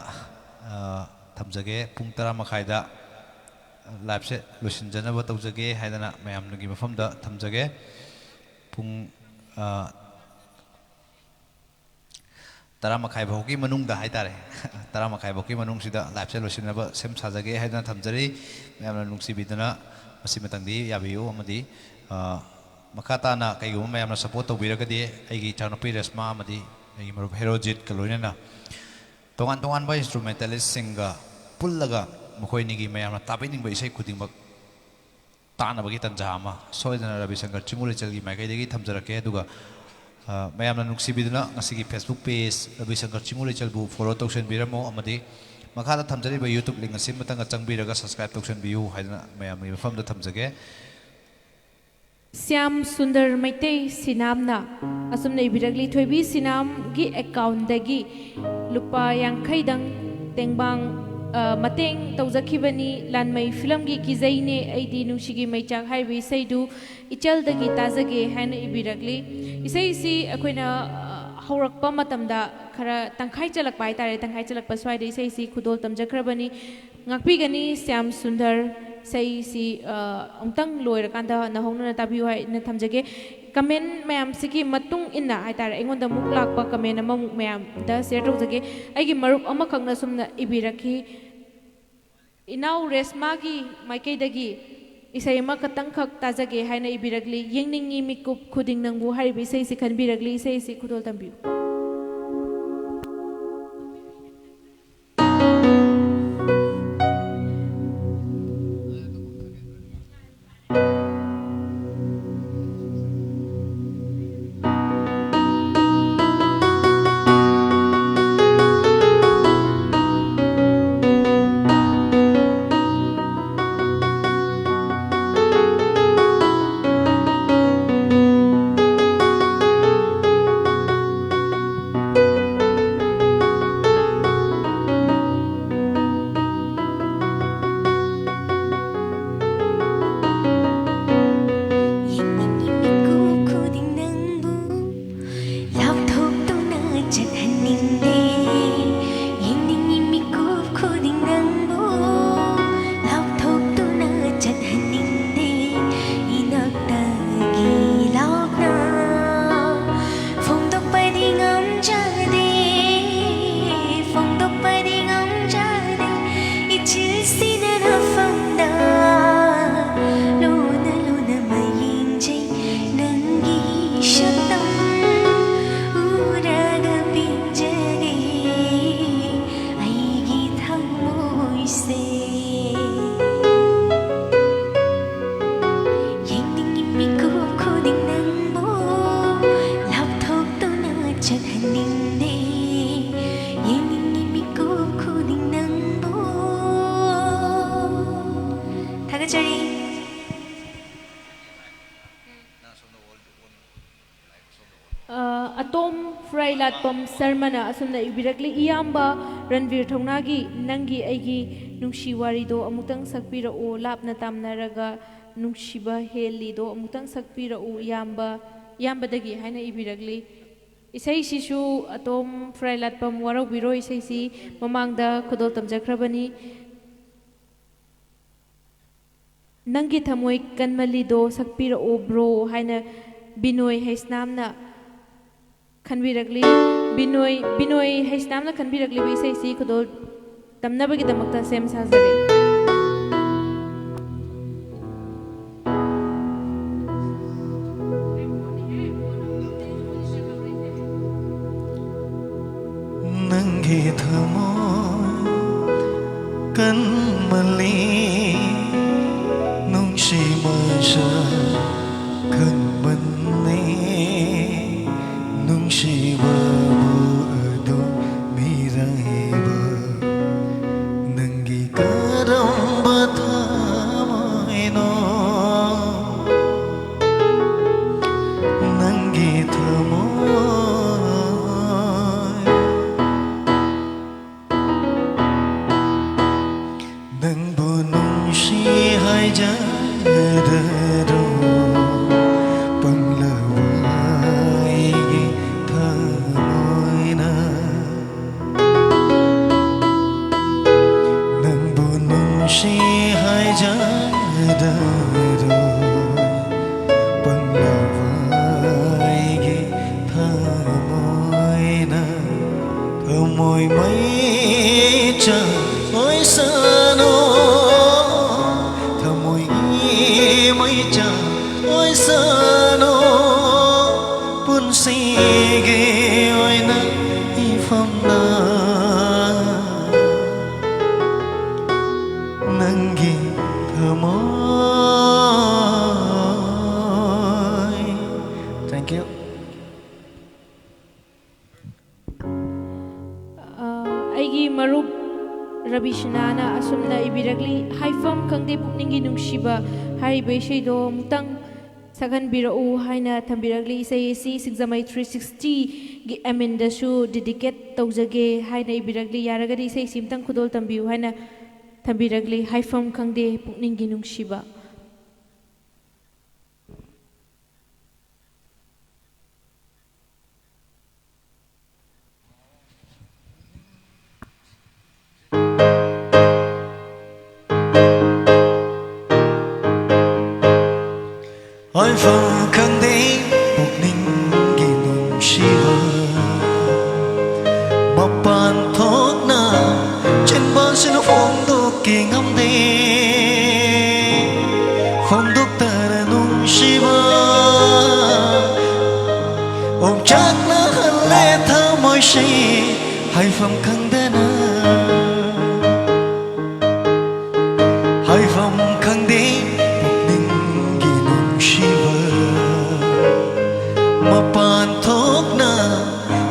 ꯑ, ꯊꯝꯖꯒꯦ꯫ ꯄꯨꯡ ꯇꯔꯥ ꯃꯈꯥꯏꯗ liveꯁꯦ ꯂꯣꯏꯁꯤꯟꯖꯅꯕ ꯇꯧꯖꯒꯦ ꯍꯥꯏꯗꯅ ꯃꯌꯥꯝꯒꯤ ꯃꯐꯝꯗ ꯊꯝꯖꯒꯦ꯫ ꯄꯨꯡ, ꯑ, ꯇꯔꯥ ꯃꯈꯥꯏ ꯐꯥꯎꯒꯤ ꯃꯅꯨꯡꯗ ꯍꯥꯏꯇꯥꯔꯦ, ꯇꯔꯥ ꯃꯈꯥꯏ ꯐꯥꯎꯒꯤ ꯃꯅꯨꯡꯁꯤꯗ liveꯁꯦ ꯂꯣꯏꯁꯤꯟꯅꯕ ꯁꯦꯝ ꯁꯥꯖꯒꯦ ꯍꯥꯏꯗꯨꯅ ꯊꯝꯖꯔꯤ꯫ ꯃꯌꯥꯝꯅ ꯅꯨꯡꯁꯤꯕꯤꯗꯨꯅ ꯃꯁꯤꯃꯇꯪꯗꯤ ꯌꯥꯕꯤꯌꯨ꯫ ꯑꯃꯗꯤ, ꯑ, ꯃꯈꯥ ꯇꯥꯅ ꯀꯩꯒꯨꯝꯕ ꯃꯌꯥꯝꯅ support ꯇꯧꯕꯤꯔꯒꯗꯤ ꯑꯩꯒꯤ ꯏꯆꯥꯅꯨꯄꯤ ꯔꯦꯁꯃꯥ ꯑꯃꯗꯤ ꯑꯩꯒꯤ ꯃꯔꯨꯞ ꯍꯦꯔꯣꯖꯤꯠꯀ ꯂꯣꯏꯅꯅ ꯇꯣꯉꯥꯟ ꯇꯣꯉꯥꯟꯕ instrumentalistꯁꯤꯡꯒ ꯄꯨꯜꯂꯒ ꯃꯈꯣꯏ ꯑꯅꯤꯒꯤ ꯃꯌꯥꯝꯅ ꯇꯥꯕꯤꯅꯤꯡꯕ ꯏꯁꯩ ꯈꯨꯗꯤꯡꯃꯛ ꯇꯥꯅꯕꯒꯤ ꯇꯥꯟꯖꯥ ꯑꯃ ꯁꯣꯏꯗꯅ ꯔꯕꯤ ꯁꯪꯀꯔ ꯆꯤꯡꯉꯨ ꯂꯩꯆꯜꯒꯤ ꯃꯥꯏꯀꯩꯗꯒꯤ ꯊꯝꯖꯔꯛꯀꯦ꯫ ꯑꯗꯨꯒ, ꯑ, ꯃꯌꯥꯝꯅ ꯅꯨꯡꯁꯤꯕꯤꯗꯨꯅ ꯉꯁꯤꯒꯤ Facebook page Ravi Shankar ꯆꯤꯡꯉꯨ ꯂꯩꯆꯜꯕꯨ follow ꯇꯧꯁꯟꯕꯤꯔꯝꯃꯣ, ꯑꯃꯗꯤ ꯃꯈꯥꯗ ꯊꯝꯖꯔꯤꯕ YouTube link ꯑꯁꯤ ꯑꯃꯇꯪꯒ ꯆꯪꯕꯤꯔꯒ subscribe ꯇꯧꯁꯟꯕꯤꯌꯨ ꯍꯥꯏꯗꯅ ꯃꯌꯥꯝꯒꯤ ꯃꯐꯝꯗ ꯊꯝꯖꯒꯦ꯫ ꯁ꯭ꯌꯥꯝ ꯁꯨꯟꯗꯔ ꯃꯩꯇꯩ ꯁꯤꯅꯥꯝꯅ ꯑꯁꯨꯝꯅ ꯏꯕꯤꯔꯛꯂꯤ, "ꯊꯣꯏꯕꯤ ꯁꯤꯅꯥꯝꯒꯤ account ꯗꯒꯤ ꯂꯨꯄꯥ ꯌꯥꯡꯈꯩꯗꯪ ꯇꯦꯡꯕꯥꯡ, ꯑ, ꯃꯇꯦꯡ ꯇꯧꯖꯈꯤꯕꯅꯤ꯫ ꯂꯥꯟꯃꯩ film ꯒꯤ ꯀꯤꯖꯩꯅꯦ ꯑꯩꯗꯤ ꯅꯨꯡꯁꯤꯒꯤ ꯃꯩꯆꯥꯛ" ꯍꯥꯏꯔꯤꯕ ꯏꯁꯩꯗꯨ ꯏꯆꯜꯗꯒꯤ ꯇꯥꯖꯒꯦ ꯍꯥꯏꯅ ꯏꯕꯤꯔꯛꯂꯤ꯫ ꯏꯁꯩꯁꯤ ꯑꯩꯈꯣꯏꯅ, ꯑ, ꯍꯧꯔꯛꯄ ꯃꯇꯝꯗ ꯈꯔ ꯇꯪꯈꯥꯏ ꯆꯜꯂꯛꯄ ꯍꯥꯏꯇꯥꯔꯦ, ꯇꯪꯈꯥꯏ ꯆꯜꯂꯛꯄ ꯁ꯭ꯋꯥꯏꯗ ꯏꯁꯩꯁꯤ ꯈꯨꯗꯣꯜ ꯇꯝꯖꯈ꯭ꯔꯕꯅꯤ꯫ ꯉꯥꯛꯄꯤꯒꯅꯤ ꯁ꯭ꯌꯥꯝ ꯁꯨꯟꯗꯔ꯫ ꯏꯁꯩꯁꯤ, ꯑ, ꯑꯃꯨꯛꯇꯪ ꯂꯣꯏꯔꯀꯥꯟꯗ ꯅꯧꯍꯧꯅꯅ ꯇꯥꯕꯤꯌꯨ ꯍꯥꯏꯅ ꯊꯝꯖꯒꯦ꯫ Comment ꯃꯌꯥꯝꯁꯤꯒꯤ ꯃꯇꯨꯡ ꯏꯟꯅ ꯍꯥꯏꯇꯥꯔꯦ, ꯑꯩꯉꯣꯟꯗ ꯑꯃꯨꯛ ꯂꯥꯛꯄ comment ꯑꯃꯃꯨꯛ ꯃꯌꯥꯝꯗ share ꯇꯧꯖꯒꯦ꯫ ꯑꯩꯒꯤ ꯃꯔꯨꯞ ꯑꯃꯈꯛꯅ ꯁꯨꯝꯅ ꯏꯕꯤꯔꯛꯈꯤ, "ꯏꯅꯥꯎ ꯔꯦꯁꯃꯥꯒꯤ ꯃꯥꯏꯀꯩꯗꯒꯤ ꯏꯁꯩ ꯑꯃꯈꯛꯇꯪꯈꯛ ꯇꯥꯖꯒꯦ" ꯍꯥꯏꯅ ꯏꯕꯤꯔꯛꯂꯤ꯫ "ꯌꯦꯡꯅꯤꯡꯉꯤ ꯃꯤꯀꯨꯞ ꯈꯨꯗꯤꯡ ꯅꯪꯕꯨ" ꯍꯥꯏꯔꯤꯕ ꯏꯁꯩꯁꯤ ꯈꯟꯕꯤꯔꯛꯂꯤ꯫ ꯏꯁꯩꯁꯤ ꯈꯨꯗꯣꯜ ꯇꯝꯕꯤꯌꯨ꯫ ꯑꯇꯣꯝ ꯐ꯭ꯔꯥꯏꯂꯥꯠꯄꯝ ꯁꯔꯃꯅ ꯑꯁꯨꯝꯅ ꯏꯕꯤꯔꯛꯂꯤ, "ꯏꯌꯥꯝꯕ ꯔꯟꯕꯤꯔ ꯊꯧꯅꯥꯒꯤ ꯅꯪꯒꯤ ꯑꯩꯒꯤ ꯅꯨꯡꯁꯤ ꯋꯥꯔꯤꯗꯣ ꯑꯃꯨꯛꯇꯪ ꯁꯛꯄꯤꯔꯛꯎ, ꯂꯥꯞꯅ ꯇꯥꯝꯅꯔꯒ ꯅꯨꯡꯁꯤꯕ ꯍꯦꯜꯂꯤꯗꯣ ꯑꯃꯨꯛꯇꯪ ꯁꯛꯄꯤꯔꯛꯎ ꯏꯌꯥꯝꯕ, ꯏꯌꯥꯝꯕꯗꯒꯤ" ꯍꯥꯏꯅ ꯏꯕꯤꯔꯛꯂꯤ꯫ ꯏꯁꯩꯁꯤꯁꯨ ꯑꯇꯣꯝ ꯐ꯭ꯔꯥꯏꯂꯥꯠꯄꯝ ꯋꯥꯔꯧꯕꯤꯔꯣꯏ, ꯏꯁꯩꯁꯤ ꯃꯃꯥꯡꯗ ꯈꯨꯗꯣꯜ ꯇꯝꯖꯈ꯭ꯔꯕꯅꯤ꯫ "ꯅꯪꯒꯤ ꯊꯃꯣꯏ ꯀꯟꯃꯜꯂꯤꯗꯣ ꯁꯛꯄꯤꯔꯛꯑꯣ ꯕ꯭ꯔꯣ" ꯍꯥꯏꯅ ꯕꯤꯅꯣꯏ ꯍꯩꯁꯅꯥꯝꯅ ꯈꯟꯕꯤꯔꯛꯂꯤ꯫ ꯕꯤꯅꯣꯏ, ꯕꯤꯅꯣꯏ ꯍꯩꯁꯅꯥꯝꯅ ꯈꯟꯕꯤꯔꯛꯂꯤꯕ ꯏꯁꯩꯁꯤ ꯈꯨꯗꯣꯜ ꯇꯝꯅꯕꯒꯤꯗꯃꯛꯇ ꯁꯦꯝ ꯁꯥꯖꯔꯤ꯫ ꯅꯪꯒꯤ ꯊꯃꯣꯏ ꯀꯟꯃꯜꯂꯤ, ꯅꯨꯡꯁꯤ ꯃꯁꯛ ꯈꯪꯃꯟꯅꯤ, ꯅꯨꯡꯁꯤꯕꯕꯨ ꯑꯗꯨꯝ ꯃꯤꯔꯥꯏꯕ꯫ ꯅꯪꯒꯤ ꯀꯔꯝꯕ ꯊꯃꯣꯏꯅꯣ? ꯅꯪꯒꯤ ꯊꯃꯣꯏ ꯅꯪꯕꯨ ꯅꯨꯡꯁꯤ ꯍꯥꯏꯖꯔꯔꯣ, ꯄꯪꯂꯕ ꯑꯩꯒꯤ ꯊꯃꯣꯏꯅ꯫ ꯅꯪꯕꯨ ꯅꯨꯡꯁꯤ ꯍꯥꯏꯖꯔꯔꯣ, ꯄꯪꯂꯕ ꯑꯩꯒꯤ ꯊꯃꯣꯏꯅ꯫ ꯊꯃꯣꯏ ꯃꯩꯆꯥꯛ ꯑꯣꯏꯁꯅꯨ, ꯊꯃꯣꯏꯒꯤ ꯃꯩꯆꯥꯛ ꯑꯣꯏꯁꯅꯨ, ꯄꯨꯟꯁꯤꯒꯤ ꯑꯣꯏꯅ ꯏꯐꯝꯅ ꯅꯪꯒꯤ ꯊꯃꯣꯏ꯫ Thank you. ꯑ, ꯑꯩꯒꯤ ꯃꯔꯨꯞ ꯔꯕꯤꯁꯅꯥꯅ ꯑꯁꯨꯝꯅ ꯏꯕꯤꯔꯛꯂꯤ, "ꯍꯥꯏꯐꯝ ꯈꯪꯗꯦ ꯄꯨꯛꯅꯤꯡꯒꯤ ꯅꯨꯡꯁꯤꯕ" ꯍꯥꯏꯔꯤꯕ ꯏꯁꯩꯗꯣ ꯑꯃꯨꯛꯇꯪ ꯊꯛꯍꯟꯕꯤꯔꯛꯎ ꯍꯥꯏꯅ ꯊꯝꯕꯤꯔꯛꯂꯤ꯫ ꯏꯁꯩ ꯑꯁꯤ ꯁꯤꯡꯖꯃꯩ ꯊ꯭ꯔꯤ ꯁꯤꯛꯁꯇꯤꯒꯤ ꯑꯦꯃꯤꯟꯗꯁꯨ ꯗꯤꯗꯤꯀꯦꯠ ꯇꯧꯖꯒꯦ ꯍꯥꯏꯅ ꯏꯕꯤꯔꯛꯂꯤ꯫ ꯌꯥꯔꯒꯗꯤ ꯏꯁꯩꯁꯤ ꯑꯝꯇꯪ ꯈꯨꯗꯣꯜ ꯇꯝꯕꯤꯌꯨ ꯍꯥꯏꯅ ꯊꯝꯕꯤꯔꯛꯂꯤ꯫ ꯍꯥꯏꯐꯝ ꯈꯪꯗꯦ ꯄꯨꯛꯅꯤꯡꯒꯤ ꯅꯨꯡꯁꯤꯕ꯫ ꯍꯥꯏꯐꯝ ꯈꯪꯗꯦ ꯄꯨꯛꯅꯤꯡꯒꯤ ꯅꯨꯡꯁꯤꯕ, ꯃꯄꯥꯟ ꯊꯣꯛꯅ ꯆꯤꯟꯕꯥꯟꯁꯤꯅ ꯐꯣꯡꯗꯣꯛꯀꯦ ꯉꯝꯗꯦ, ꯐꯣꯡꯗꯣꯛꯇꯅ ꯅꯨꯡꯁꯤꯕ ꯑꯣꯝꯆꯥꯛꯅꯍꯜꯂꯦ ꯊꯃꯣꯏꯁꯤ ꯍꯥꯏꯐꯝ ꯈꯪꯗꯅ꯫ ꯍꯥꯏꯐꯝ ꯈꯪꯗꯦ ꯄꯨꯛꯅꯤꯡꯒꯤ ꯅꯨꯡꯁꯤꯕ, ꯃꯄꯥꯟ ꯊꯣꯛꯅ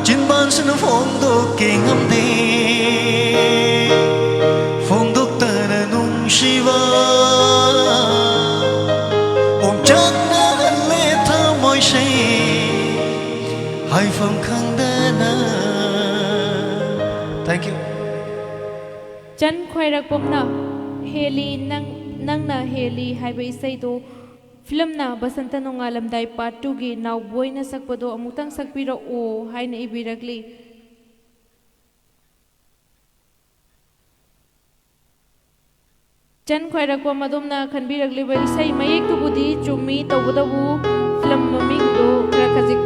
ꯆꯤꯟꯕꯥꯟꯁꯤꯅ ꯐꯣꯡꯗꯣꯛꯀꯦ ꯉꯝꯗꯦ, ꯐꯣꯡꯗꯣꯛꯇꯅ ꯅꯨꯡꯁꯤꯕ ꯑꯣꯝꯆꯥꯛꯅꯍꯜꯂꯦ ꯊꯃꯣꯏꯁꯤ ꯍꯥꯏꯐꯝ ꯈꯪꯗꯅ꯫ Thank you. ꯆꯟ ꯈ꯭ꯋꯥꯏꯔꯥꯛꯄꯝꯅ ꯍꯦꯜꯂꯤ ꯅꯪ, ꯅꯪꯅ ꯍꯦꯜꯂꯤ ꯍꯥꯏꯕ ꯏꯁꯩꯗꯨ ꯐꯤꯂꯝꯅ ꯕꯁꯟꯇ ꯅꯣꯡꯉꯥꯜꯂꯝꯗꯥꯏ ꯄꯥꯔꯠ ꯇꯨꯒꯤ ꯅꯥꯎꯕꯣꯏꯅ ꯁꯛꯄꯗꯣ ꯑꯃꯨꯛꯇꯪ ꯁꯛꯄꯤꯔꯛꯑꯣ ꯍꯥꯏꯅ ꯏꯕꯤꯔꯛꯂꯤ꯫ ꯆꯟ ꯈ꯭ꯋꯥꯏꯔꯥꯛꯄꯝ ꯑꯗꯣꯝꯅ ꯈꯟꯕꯤꯔꯛꯂꯤꯕ ꯏꯁꯩ ꯃꯌꯦꯛꯇꯨꯕꯨꯗꯤ ꯆꯨꯝꯃꯤ, ꯇꯧꯕꯇꯕꯨ ꯐꯤꯂꯝ ꯃꯃꯤꯡꯗꯨ ꯈꯔ ꯈꯖꯤꯛ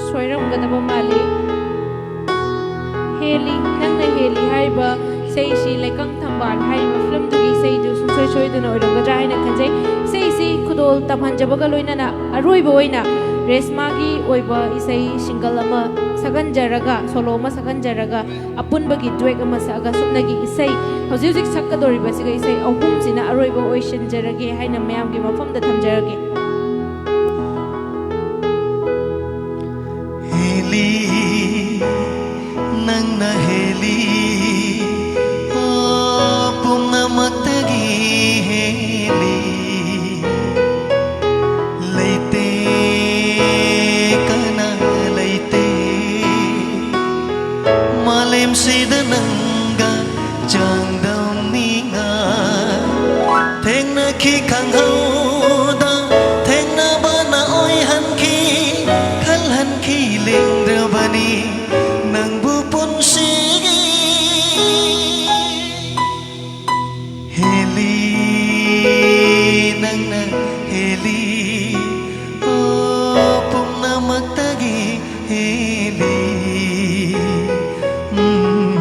ꯁꯣꯏꯔꯝꯒꯗꯕ ꯃꯥꯜꯂꯤ꯫ ꯍꯦꯜꯂꯤ, ꯅꯪꯅ ꯍꯦꯜꯂꯤ ꯍꯥꯏꯔꯤꯕ ꯏꯁꯩꯁꯤ ꯂꯩꯀꯪ ꯊꯝꯕꯥꯜ ꯍꯥꯏꯔꯤꯕ ꯐꯤꯂꯝꯗꯨꯒꯤ ꯏꯁꯩꯗꯨ ꯁꯨꯡꯁꯣꯏ ꯁꯣꯏꯗꯅ ꯑꯣꯏꯔꯝꯒꯗ꯭ꯔꯥ ꯍꯥꯏꯅ ꯈꯟꯖꯩ꯫ ꯏꯁꯩꯁꯤ ꯈꯨꯗꯣꯜ ꯇꯝꯍꯟꯖꯕꯒ ꯂꯣꯏꯅꯅ ꯑꯔꯣꯏꯕ ꯑꯣꯏꯅ ꯔꯦꯁꯃꯥꯒꯤ ꯑꯣꯏꯕ ꯏꯁꯩ ꯁꯤꯡꯒꯜ ꯑꯃ ꯁꯛꯍꯟꯖꯔꯒ, ꯁꯣꯂꯣ ꯑꯃ ꯁꯛꯍꯟꯖꯔꯒ, ꯑꯄꯨꯟꯕꯒꯤ ꯗ꯭ꯋꯦꯠ ꯑꯃ ꯁꯛꯑꯒ ꯁꯨꯞꯅꯒꯤ ꯏꯁꯩ ꯍꯧꯖꯤꯛ ꯍꯧꯖꯤꯛ ꯁꯛꯀꯗꯧꯔꯤꯕꯁꯤꯒ ꯏꯁꯩ ꯑꯍꯨꯝꯁꯤꯅ ꯑꯔꯣꯏꯕ ꯑꯣꯏꯁꯤꯟꯖꯔꯒꯦ ꯍꯥꯏꯅ ꯃꯌꯥꯝꯒꯤ ꯃꯐꯝꯗ ꯊꯝꯖꯔꯒꯦ꯫ ꯍꯦꯜꯂꯤ, ꯅꯪꯅ ꯍꯦꯜꯂꯤ, ꯑꯣ, ꯄꯨꯝꯅꯃꯛꯇꯒꯤ ꯍꯦꯜꯂꯤ꯫ ꯍꯦꯜꯂꯤ, ꯑꯣ, ꯄꯨꯝꯅꯃꯛꯇꯒꯤ ꯍꯦꯜꯂꯤ꯫ ꯎꯝ꯫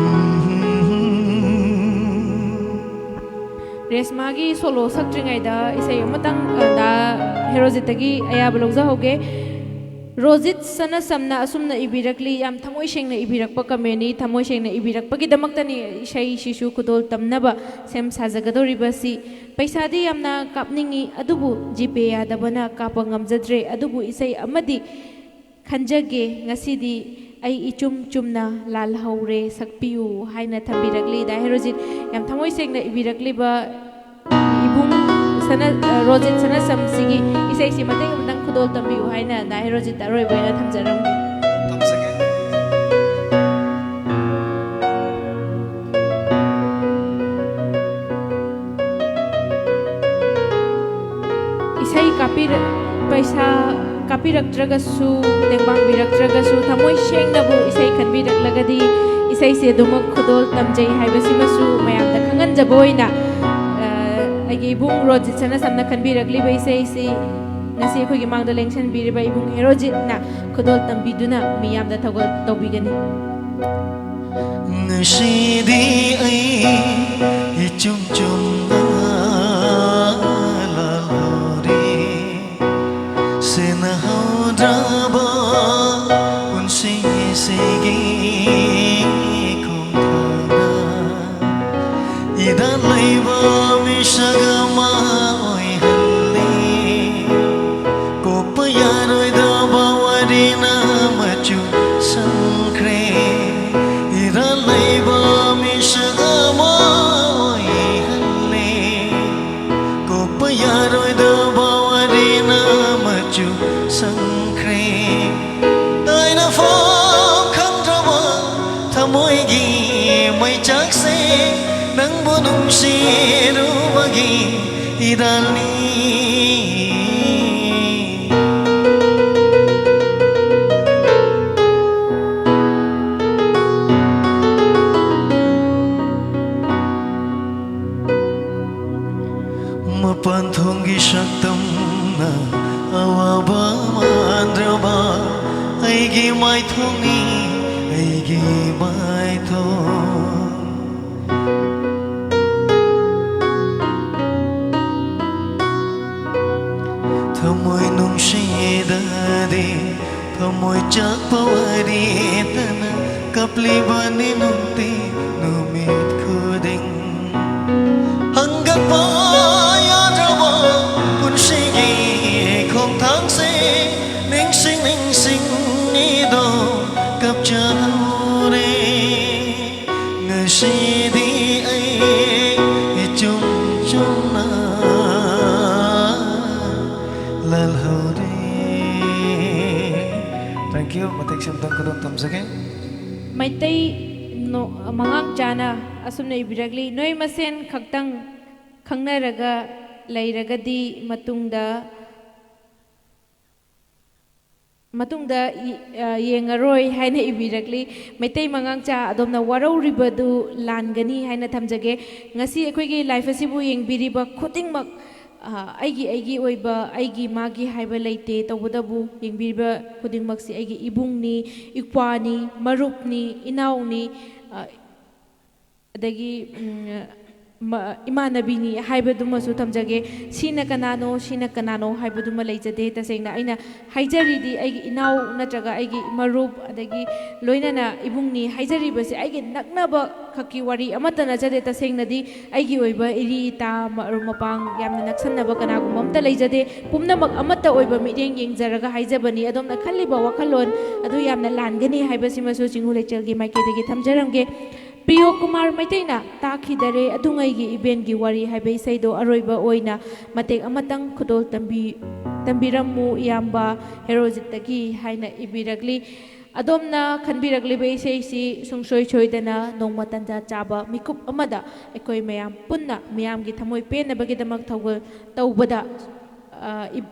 ꯔꯦꯁꯃꯥꯒꯤ ꯁꯣꯂꯣ ꯁꯛꯇ꯭ꯔꯤꯉꯩꯗ ꯏꯁꯩ ꯑꯃꯇꯪ, ꯑ, ꯗꯥ ꯍꯦꯔꯣꯖꯤꯠꯇꯒꯤ ꯑꯌꯥꯕ ꯂꯧꯖꯍꯧꯒꯦ꯫ ꯔꯣꯖꯤꯠ ꯁꯅꯥꯁꯝꯅ ꯑꯁꯨꯝꯅ ꯏꯕꯤꯔꯛꯂꯤ, ꯌꯥꯝ ꯊꯃꯣꯏ ꯁꯦꯡꯅ ꯏꯕꯤꯔꯛꯄ ꯀꯃꯦꯟꯅꯤ, ꯊꯃꯣꯏ ꯁꯦꯡꯅ ꯏꯕꯤꯔꯛꯄꯒꯤꯗꯃꯛꯇꯅꯤ ꯏꯁꯩꯁꯤꯁꯨ ꯈꯨꯗꯣꯜ ꯇꯝꯅꯕ ꯁꯦꯝ ꯁꯥꯖꯒꯗꯧꯔꯤꯕꯁꯤ꯫ ꯄꯩꯁꯥꯗꯤ ꯌꯥꯝꯅ ꯀꯥꯞꯅꯤꯡꯏ, ꯑꯗꯨꯕꯨ ꯖꯤꯄꯦ ꯌꯥꯗꯕꯅ ꯀꯥꯞꯄ ꯉꯝꯖꯗ꯭ꯔꯦ, ꯑꯗꯨꯕꯨ ꯏꯁꯩ ꯑꯃꯗꯤ ꯈꯟꯖꯒꯦ, ꯉꯁꯤꯗꯤ ꯑꯩ ꯏꯆꯨꯝ ꯆꯨꯝꯅ ꯂꯥꯜꯍꯧꯔꯦ, ꯁꯛꯄꯤꯌꯨ ꯍꯥꯏꯅ ꯊꯝꯕꯤꯔꯛꯂꯤ꯫ ꯗꯥ ꯍꯦꯔꯣꯖꯤꯠ ꯌꯥꯝ ꯊꯃꯣꯏ ꯁꯦꯡꯅ ꯏꯕꯤꯔꯛꯂꯤꯕ ꯏꯕꯨꯡ ꯁꯅ-, ꯑ, ꯔꯣꯖꯤꯠ ꯁꯅꯥꯁꯝꯁꯤꯒꯤ ꯏꯁꯩꯁꯤ ꯃꯇꯦꯛ ꯑꯃꯇꯪ ꯈꯨꯗꯣꯜ ꯇꯝꯕꯤꯌꯨ ꯍꯥꯏꯅ ꯗꯥ ꯍꯦꯔꯣꯖꯤꯠꯇ ꯑꯔꯣꯏꯕ ꯑꯣꯏꯅ ꯊꯝꯖꯔꯝꯒꯦ꯫ ꯇꯝꯖꯒꯦ꯫ ꯏꯁꯩ ꯀꯥꯞꯄꯤꯔ-, ꯄꯩꯁꯥ ꯀꯥꯞꯄꯤꯔꯛꯇ꯭ꯔꯒꯁꯨ, ꯇꯦꯡꯕꯥꯡꯕꯤꯔꯛꯇ꯭ꯔꯒꯁꯨ, ꯊꯃꯣꯏ ꯁꯦꯡꯅꯕꯨ ꯏꯁꯩ ꯈꯟꯕꯤꯔꯛꯂꯒꯗꯤ, ꯏꯁꯩꯁꯦ ꯑꯗꯨꯃꯛ ꯈꯨꯗꯣꯜ ꯇꯝꯖꯩ ꯍꯥꯏꯕꯁꯤꯃꯁꯨ ꯃꯌꯥꯝꯗ ꯈꯪꯍꯟꯖꯕ ꯑꯣꯏꯅ, ꯑ, ꯑꯩꯒꯤ ꯏꯕꯨꯡ ꯔꯣꯖꯤꯠ ꯁꯅꯥꯁꯝꯅ ꯈꯟꯕꯤꯔꯛꯂꯤꯕ ꯏꯁꯩꯁꯤ ꯉꯁꯤ ꯑꯩꯈꯣꯏꯒꯤ ꯃꯥꯡꯗ ꯂꯦꯡꯁꯤꯟꯕꯤꯔꯤꯕ ꯏꯕꯨꯡ ꯍꯦꯔꯣꯖꯤꯠꯅ ꯈꯨꯗꯣꯜ ꯇꯝꯕꯤꯗꯨꯅ ꯃꯤꯌꯥꯝꯗ ꯊꯧꯒꯜ ꯇꯧꯕꯤꯒꯅꯤ꯫ ꯉꯁꯤꯗꯤ ꯑꯩ ꯏꯆꯨꯝ ꯆꯨꯝꯅ ꯂꯥꯜꯍꯧꯔꯦ꯫ ꯁꯦꯟꯅꯍꯧꯗ꯭ꯔꯕ ꯄꯨꯟꯁꯤꯁꯤꯒꯤ ꯈꯣꯡꯊꯥꯡꯗ ꯏꯔꯥꯜ ꯂꯩꯕ ꯃꯤꯁꯛ ꯑꯃ ꯑꯣꯏꯍꯜꯂꯦ꯫ ꯀꯣꯛꯄ ꯌꯥꯔꯣꯏꯗꯕ ꯋꯥꯔꯤꯅ ꯃꯆꯨ ꯁꯪꯈ꯭ꯔꯦ꯫ ꯏꯔꯥꯜ ꯂꯩꯕ ꯃꯤꯁꯛ ꯑꯃ ꯑꯣꯏꯍꯜꯂꯦ꯫ ꯀꯣꯛꯄ ꯌꯥꯔꯣꯏꯗꯕ ꯋꯥꯔꯤꯅ ꯃꯆꯨ ꯁꯪꯈ꯭ꯔꯦ꯫ ꯇꯥꯏꯅꯐꯝ ꯈꯪꯗ꯭ꯔꯕ ꯊꯃꯣꯏꯒꯤ ꯃꯩꯆꯥꯛꯁꯦ ꯅꯪꯕꯨ ꯅꯨꯡꯁꯤꯔꯨꯕꯒꯤ ꯏꯔꯥꯜꯅꯤ꯫ ꯃꯄꯥꯟ ꯊꯣꯡ ꯒꯤ ꯁꯛꯇꯝꯅ ꯑꯋꯥꯕ ꯃꯥꯟꯗ꯭ꯔꯕ ꯑꯩꯒꯤ ꯃꯥꯏꯊꯣꯡꯅꯤ, ꯑꯩꯒꯤ ꯃꯥꯏꯊꯣꯡ꯫ ꯊꯃꯣꯏ ꯅꯨꯡꯁꯤꯗꯗꯤ ꯊꯃꯣꯏ ꯆꯥꯛꯄ ꯋꯥꯔꯤꯇꯅ ꯀꯞꯂꯤꯕꯅꯤ ꯅꯨꯡꯇꯤ ꯅꯨꯃꯤꯠ ꯈꯨꯗꯤꯡ꯫ ꯍꯪꯒꯠꯄ ꯌꯥꯗ꯭ꯔꯕ ꯄꯨꯟꯁꯤꯒꯤ ꯈꯣꯡꯊꯥꯡꯁꯦ ꯅꯤꯡꯁꯤꯡ ꯅꯤꯡꯁꯤꯡ ꯑꯩꯗꯣ ꯀꯞꯆꯍꯧꯔꯦ꯫ ꯉꯁꯤꯗꯤ ꯑꯩ ꯏꯆꯨꯝ ꯆꯨꯝꯅ ꯂꯥꯜꯍꯧꯔꯦ꯫ Thank you꯫ ꯃꯇꯦꯛꯁꯦ ꯑꯝꯇꯪ ꯈꯨꯗꯣꯜ ꯇꯝꯖꯒꯦ꯫ ꯃꯩꯇꯩ ꯅꯣ-, ꯃꯉꯥꯡ ꯆꯥꯅ ꯑꯁꯨꯝꯅ ꯏꯕꯤꯔꯛꯂꯤ, "ꯅꯣꯏ ꯃꯁꯦꯟ ꯈꯛꯇꯪ ꯈꯪꯅꯔꯒ ꯂꯩꯔꯒꯗꯤ ꯃꯇꯨꯡꯗ, ꯃꯇꯨꯡꯗ ꯌꯦ-, ꯑ, ꯌꯦꯡꯉꯔꯣꯏ" ꯍꯥꯏꯅ ꯏꯕꯤꯔꯛꯂꯤ꯫ ꯃꯩꯇꯩ ꯃꯉꯥꯡꯆꯥ, ꯑꯗꯣꯝꯅ ꯋꯥꯔꯧꯔꯤꯕꯗꯨ ꯂꯥꯟꯒꯅꯤ ꯍꯥꯏꯅ ꯊꯝꯖꯒꯦ꯫ ꯉꯁꯤ ꯑꯩꯈꯣꯏꯒꯤ live ꯑꯁꯤꯕꯨ ꯌꯦꯡꯕꯤꯔꯤꯕ ꯈꯨꯗꯤꯡꯃꯛ, ꯑ, ꯑꯩꯒꯤ, ꯑꯩꯒꯤ ꯑꯣꯏꯕ, ꯑꯩꯒꯤ ꯃꯥꯒꯤ ꯍꯥꯏꯕ ꯂꯩꯇꯦ꯫ ꯇꯧꯕꯇꯕꯨ ꯌꯦꯡꯕꯤꯔꯤꯕ ꯈꯨꯗꯤꯡꯃꯛꯁꯤ ꯑꯩꯒꯤ ꯏꯕꯨꯡꯅꯤ, ꯏꯄ꯭ꯋꯥꯅꯤ, ꯃꯔꯨꯞꯅꯤ, ꯏꯅꯥꯎꯅꯤ, ꯑ, ꯑꯗꯒꯤ, ꯎꯝ, ꯃ-, ꯏꯃꯥꯟꯅꯕꯤꯅꯤ ꯍꯥꯏꯕꯗꯨꯃꯁꯨ ꯊꯝꯖꯒꯦ꯫ ꯁꯤꯅ ꯀꯅꯥꯅꯣ, ꯁꯤꯅ ꯀꯅꯥꯅꯣ ꯍꯥꯏꯕꯗꯨꯃ ꯂꯩꯖꯗꯦ꯫ ꯇꯁꯦꯡꯅ ꯑꯩꯅ ꯍꯥꯏꯖꯔꯤꯗꯤ ꯑꯩꯒꯤ ꯏꯅꯥꯎ ꯅꯠꯇ꯭ꯔꯒ ꯑꯩꯒꯤ ꯃꯔꯨꯞ, ꯑꯗꯒꯤ ꯂꯣꯏꯅꯅ ꯏꯕꯨꯡꯅꯤ ꯍꯥꯏꯖꯔꯤꯕꯁꯦ ꯑꯩꯒꯤ ꯅꯛꯅꯕ ꯈꯛꯀꯤ ꯋꯥꯔꯤ ꯑꯃꯠꯇ ꯅꯠꯆꯗꯦ꯫ ꯇꯁꯦꯡꯅꯗꯤ ꯑꯩꯒꯤ ꯑꯣꯏꯕ ꯏꯔꯤ ꯏꯇꯥ, ꯃꯔꯨꯞ ꯃꯄꯥꯡ ꯌꯥꯝꯅ ꯅꯛꯁꯟꯅꯕ ꯀꯅꯥꯒꯨꯝꯕ ꯑꯝꯇ ꯂꯩꯖꯗꯦ꯫ ꯄꯨꯝꯅꯃꯛ ꯑꯃꯠꯇ ꯑꯣꯏꯕ ꯃꯤꯠꯌꯦꯡ ꯌꯦꯡꯖꯔꯒ ꯍꯥꯏꯖꯕꯅꯤ꯫ ꯑꯗꯣꯝꯅ ꯈꯜꯂꯤꯕ ꯋꯥꯈꯜꯂꯣꯟ ꯑꯗꯨ ꯌꯥꯝꯅ ꯂꯥꯟꯒꯅꯤ ꯍꯥꯏꯕꯁꯤꯃꯁꯨ ꯆꯤꯡꯉꯨ ꯂꯩꯆꯦꯜꯒꯤ ꯃꯥꯏꯀꯩꯗꯒꯤ ꯊꯝꯖꯔꯝꯒꯦ꯫ ꯄ꯭ꯔꯤꯌꯣ ꯀꯨꯃꯥꯔ ꯃꯩꯇꯩꯅ "ꯇꯥꯈꯤꯗꯔꯦ ꯑꯗꯨꯉꯩꯒꯤ ꯏꯕꯦꯟꯒꯤ ꯋꯥꯔꯤ" ꯍꯥꯏꯕ ꯏꯁꯩꯗꯣ ꯑꯔꯣꯏꯕ ꯑꯣꯏꯅ ꯃꯇꯦꯛ ꯑꯃꯇꯪ ꯈꯨꯗꯣꯜ ꯇꯝꯕꯤ-, ꯇꯝꯕꯤꯔꯝꯃꯨ ꯏꯌꯥꯝꯕ ꯍꯦꯔꯣꯖꯤꯠꯇꯒꯤ ꯍꯥꯏꯅ ꯏꯕꯤꯔꯛꯂꯤ꯫ ꯑꯗꯣꯝꯅ ꯈꯟꯕꯤꯔꯛꯂꯤꯕ ꯏꯁꯩꯁꯤ ꯁꯨꯡꯁꯣꯏ ꯁꯣꯏꯗꯅ ꯅꯣꯡꯃ ꯇꯟꯖꯥ ꯆꯥꯕ ꯃꯤꯀꯨꯞ ꯑꯃꯗ ꯑꯩꯈꯣꯏ ꯃꯌꯥꯝ ꯄꯨꯟꯅ ꯃꯤꯌꯥꯝꯒꯤ ꯊꯃꯣꯏ ꯄꯦꯟꯅꯕꯒꯤꯗꯃꯛ ꯊꯧꯒꯜ ꯇꯧꯕꯗ, ꯑ, ꯏ-,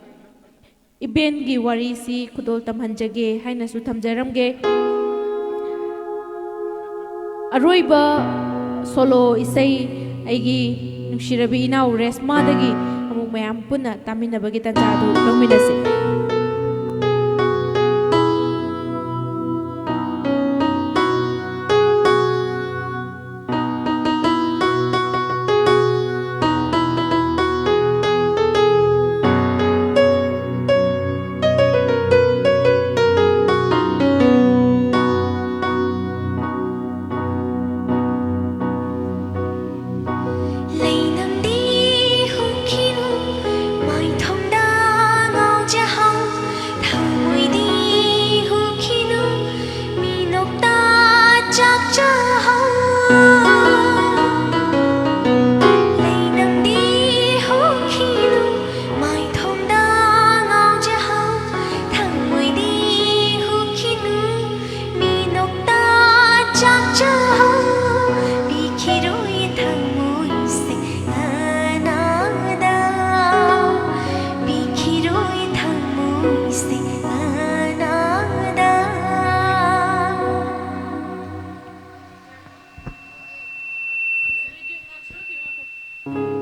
ꯏꯕꯦꯟꯒꯤ ꯋꯥꯔꯤꯁꯤ ꯈꯨꯗꯣꯜ ꯇꯝꯍꯟꯖꯒꯦ ꯍꯥꯏꯅꯁꯨ ꯊꯝꯖꯔꯝꯒꯦ꯫ ꯑꯔꯣꯏꯕ solo ꯏꯁꯩ ꯑꯩꯒꯤ ꯅꯨꯡꯁꯤꯔꯕꯤ ꯏꯅꯥꯎ ꯔꯦꯁꯃꯥꯗꯒꯤ ꯑꯃꯨꯛ ꯃꯌꯥꯝ ꯄꯨꯟꯅ ꯇꯥꯃꯤꯟꯅꯕꯒꯤ ꯇꯥꯟꯖꯥ ꯑꯗꯨ ꯂꯧꯃꯤꯟꯅꯁꯤ꯫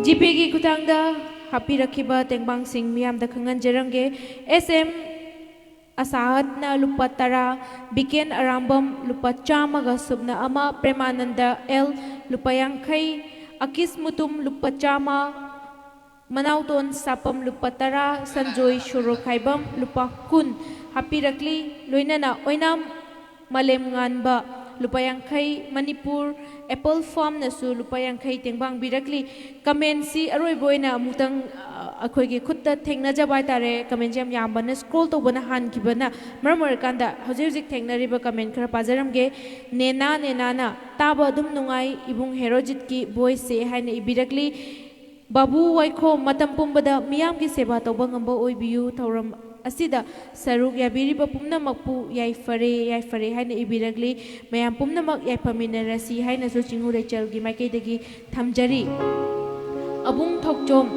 ꯖꯤꯄꯦꯒꯤ ꯈꯨꯠꯊꯥꯡꯗ ꯍꯥꯞꯄꯤꯔꯛꯈꯤꯕ ꯇꯦꯡꯕꯥꯡꯁꯤꯡ ꯃꯤꯌꯥꯝꯗ ꯈꯪꯍꯟꯖꯔꯝꯒꯦ꯫ ꯑꯦꯁ ꯑꯦꯝ ꯑꯁꯥꯍꯠꯅ ꯂꯨꯄꯥ ꯇꯔꯥ, ꯕꯤꯀꯦꯟ ꯑꯔꯥꯝꯕꯝ ꯂꯨꯄꯥ ꯆꯥꯝꯃꯒ ꯁꯨꯞꯅ ꯑꯃ, ꯄ꯭ꯔꯦꯃꯥꯅꯟꯗ ꯑꯦꯜ ꯂꯨꯄꯥ ꯌꯥꯡꯈꯩ, ꯑꯀꯤꯁ ꯃꯨꯇꯨꯝ ꯂꯨꯄꯥ ꯆꯥꯝꯃ, ꯃꯅꯥꯎꯇꯣꯟ ꯁꯥꯄꯝ ꯂꯨꯄꯥ ꯇꯔꯥ, ꯁꯟꯖꯣꯏ ꯁꯣꯔꯣꯛꯈꯥꯏꯕꯝ ꯂꯨꯄꯥ ꯀꯨꯟ ꯍꯥꯞꯄꯤꯔꯛꯂꯤ꯫ ꯂꯣꯏꯅꯅ ꯑꯣꯏꯅꯥꯝ ꯃꯥꯂꯦꯝ ꯉꯥꯟꯕ ꯂꯨꯄꯥ ꯌꯥꯡꯈꯩ, ꯃꯅꯤꯄꯨꯔ ꯑꯦꯄꯜ ꯐꯥꯝꯅꯁꯨ ꯂꯨꯄꯥ ꯌꯥꯡꯈꯩ ꯇꯦꯡꯕꯥꯡꯕꯤꯔꯛꯂꯤ꯫ ꯀꯃꯦꯟꯁꯤ ꯑꯔꯣꯏꯕ ꯑꯣꯏꯅ ꯑꯃꯨꯛꯇꯪ, ꯑ, ꯑꯩꯈꯣꯏꯒꯤ ꯈꯨꯠꯇ ꯊꯦꯡꯅꯖꯕ ꯍꯥꯏꯇꯥꯔꯦ꯫ ꯀꯃꯦꯟꯁꯤ ꯌꯥꯝ ꯌꯥꯝꯕꯅ, ꯁ꯭ꯀ꯭ꯔꯣꯜ ꯇꯧꯕꯅ ꯍꯥꯟꯈꯤꯕꯅ ꯃꯔꯝ ꯑꯣꯏꯔꯀꯥꯟꯗ ꯍꯧꯖꯤꯛ ꯍꯧꯖꯤꯛ ꯊꯦꯡꯅꯔꯤꯕ ꯀꯃꯦꯟ ꯈꯔ ꯄꯥꯖꯔꯝꯒꯦ꯫ ꯅꯦꯅꯥ ꯅꯦꯅꯥꯅ "ꯇꯥꯕ ꯑꯗꯨꯝ ꯅꯨꯡꯉꯥꯏ ꯏꯕꯨꯡ ꯍꯦꯔꯣꯖꯤꯠꯀꯤ ꯚꯣꯏꯁꯁꯦ" ꯍꯥꯏꯅ ꯏꯕꯤꯔꯛꯂꯤ꯫ ꯕꯥꯕꯨ ꯋꯥꯏꯈꯣꯝ, "ꯃꯇꯝ ꯄꯨꯝꯕꯗ ꯃꯤꯌꯥꯝꯒꯤ ꯁꯦꯕꯥ ꯇꯧꯕ ꯉꯝꯕ ꯑꯣꯏꯕꯤꯌꯨ, ꯊꯧꯔꯝ ꯑꯁꯤꯗ ꯁꯔꯨꯛ ꯌꯥꯕꯤꯔꯤꯕ ꯄꯨꯝꯅꯃꯛꯄꯨ ꯌꯥꯏꯐꯔꯦ, ꯌꯥꯏꯐꯔꯦ" ꯍꯥꯏꯅ ꯏꯕꯤꯔꯛꯂꯤ꯫ "ꯃꯌꯥꯝ ꯄꯨꯝꯅꯃꯛ ꯌꯥꯏꯐꯃꯤꯟꯅꯔꯁꯤ" ꯍꯥꯏꯅꯁꯨ ꯆꯤꯡꯉꯨ ꯂꯩꯆꯦꯜꯒꯤ ꯃꯥꯏꯀꯩꯗꯒꯤ ꯊꯝꯖꯔꯤ꯫ ꯑꯕꯨꯡ ꯊꯣꯛꯆꯣꯝ,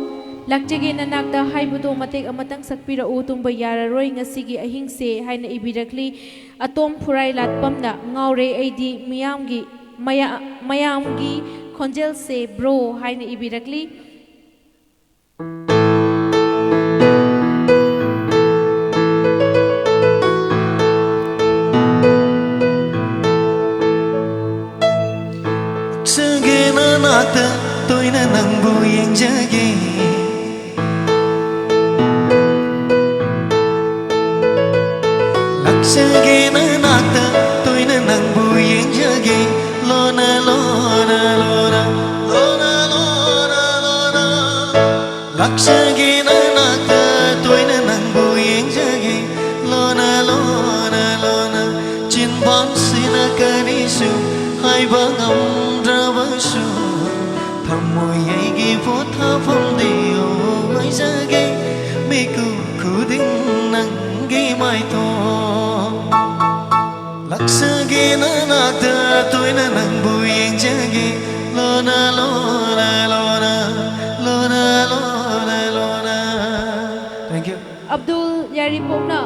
"ꯂꯥꯛꯆꯒꯦ ꯅꯅꯥꯛꯇ" ꯍꯥꯏꯕꯗꯣ ꯃꯇꯦꯛ ꯑꯃꯇꯪ ꯁꯛꯄꯤꯔꯛꯎ, "ꯇꯨꯝꯕ ꯌꯥꯔꯔꯣꯏ ꯉꯁꯤꯒꯤ ꯑꯍꯤꯡꯁꯦ" ꯍꯥꯏꯅ ꯏꯕꯤꯔꯛꯂꯤ꯫ ꯑꯇꯣꯝ ꯐꯨꯔꯥꯏ ꯂꯥꯠꯄꯝꯅ "ꯉꯥꯎꯔꯦ ꯑꯩꯗꯤ ꯃꯤꯌꯥꯝꯒꯤ, ꯃꯌꯥ-, ꯃꯌꯥꯝꯒꯤ ꯈꯣꯟꯖꯦꯜꯁꯦ ꯕ꯭ꯔꯣ" ꯍꯥꯏꯅ ꯏꯕꯤꯔꯛꯂꯤ꯫ ꯂꯥꯛꯆꯒꯦ ꯅꯅꯥꯛꯇ ꯇꯣꯏꯅ ꯅꯪꯕꯨ ꯌꯦꯡꯖꯒꯦ ꯂꯣꯅ ꯂꯣꯅ ꯂꯣꯅ ꯂꯣꯅ ꯂꯣꯅ ꯂꯣꯅ ꯂꯥꯛꯆꯒꯦ ꯅꯅꯥꯛꯇ ꯇꯣꯏꯅ ꯅꯪꯕꯨ ꯌꯦꯡꯖꯒꯦ ꯂꯣꯅ ꯂꯣꯅ ꯂꯣꯅ ꯆꯤꯟꯕꯥꯟꯁꯤꯅ ꯀꯔꯤꯁꯨ ꯍꯥꯏꯕ ꯉꯝꯗ꯭ꯔꯕꯁꯨ ꯊꯝꯃꯣꯏ ꯑꯩꯒꯤ ꯄꯣꯊꯥꯐꯝꯗꯤ ꯑꯣꯏꯖꯒꯦ ꯃꯤꯀꯨꯞ ꯈꯨꯗꯤꯡ ꯅꯪꯒꯤ ꯃꯥꯏꯊꯣꯡ ꯂꯥꯛꯆꯒꯦ ꯅꯅꯥꯛꯇ ꯇꯣꯏꯅ ꯅꯪꯕꯨ ꯌꯦꯡꯖꯒꯦ ꯂꯣꯅ ꯂꯣꯅ ꯂꯣꯅ ꯂꯣꯅ ꯂꯣꯅ ꯂꯣꯅ Thank you. ꯑꯕꯗꯨꯜ ꯌꯥꯏꯔꯤꯄꯣꯛꯅ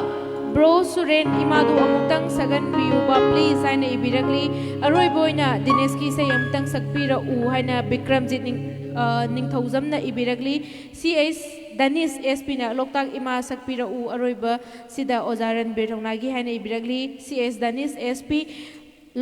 ꯕ꯭ꯔꯣ ꯁꯨꯔꯦꯟ ꯏꯃꯥꯗꯨ ꯑꯃꯨꯛꯇꯪ ꯁꯛꯍꯟꯕꯤꯌꯨꯕ ꯄ꯭ꯂꯤꯖ ꯍꯥꯏꯅ ꯏꯕꯤꯔꯛꯂꯤ꯫ ꯑꯔꯣꯏꯕ ꯑꯣꯏꯅ ꯗꯤꯅꯦꯁꯀꯤ ꯏꯁꯩ ꯑꯃꯨꯛꯇꯪ ꯁꯛꯄꯤꯔꯛꯎ ꯍꯥꯏꯅ ꯕꯤꯀ꯭ꯔꯝꯖꯤꯠ ꯅꯤꯡ-, ꯑ, ꯅꯤꯡꯊꯧꯖꯝꯅ ꯏꯕꯤꯔꯛꯂꯤ꯫ ꯁꯤ ꯑꯩꯆ ꯗꯅꯤꯁ ꯑꯦꯁ ꯄꯤꯅ ꯂꯣꯛꯇꯥꯛ ꯏꯃꯥ ꯁꯛꯄꯤꯔꯛꯎ ꯑꯔꯣꯏꯕ ꯁꯤꯗ ꯑꯣꯖꯥ ꯔꯟꯕꯤꯔ ꯊꯧꯅꯥꯒꯤ ꯍꯥꯏꯅ ꯏꯕꯤꯔꯛꯂꯤ꯫ ꯁꯤ ꯑꯦꯁ ꯗꯅꯤꯁ ꯑꯦꯁ ꯄꯤ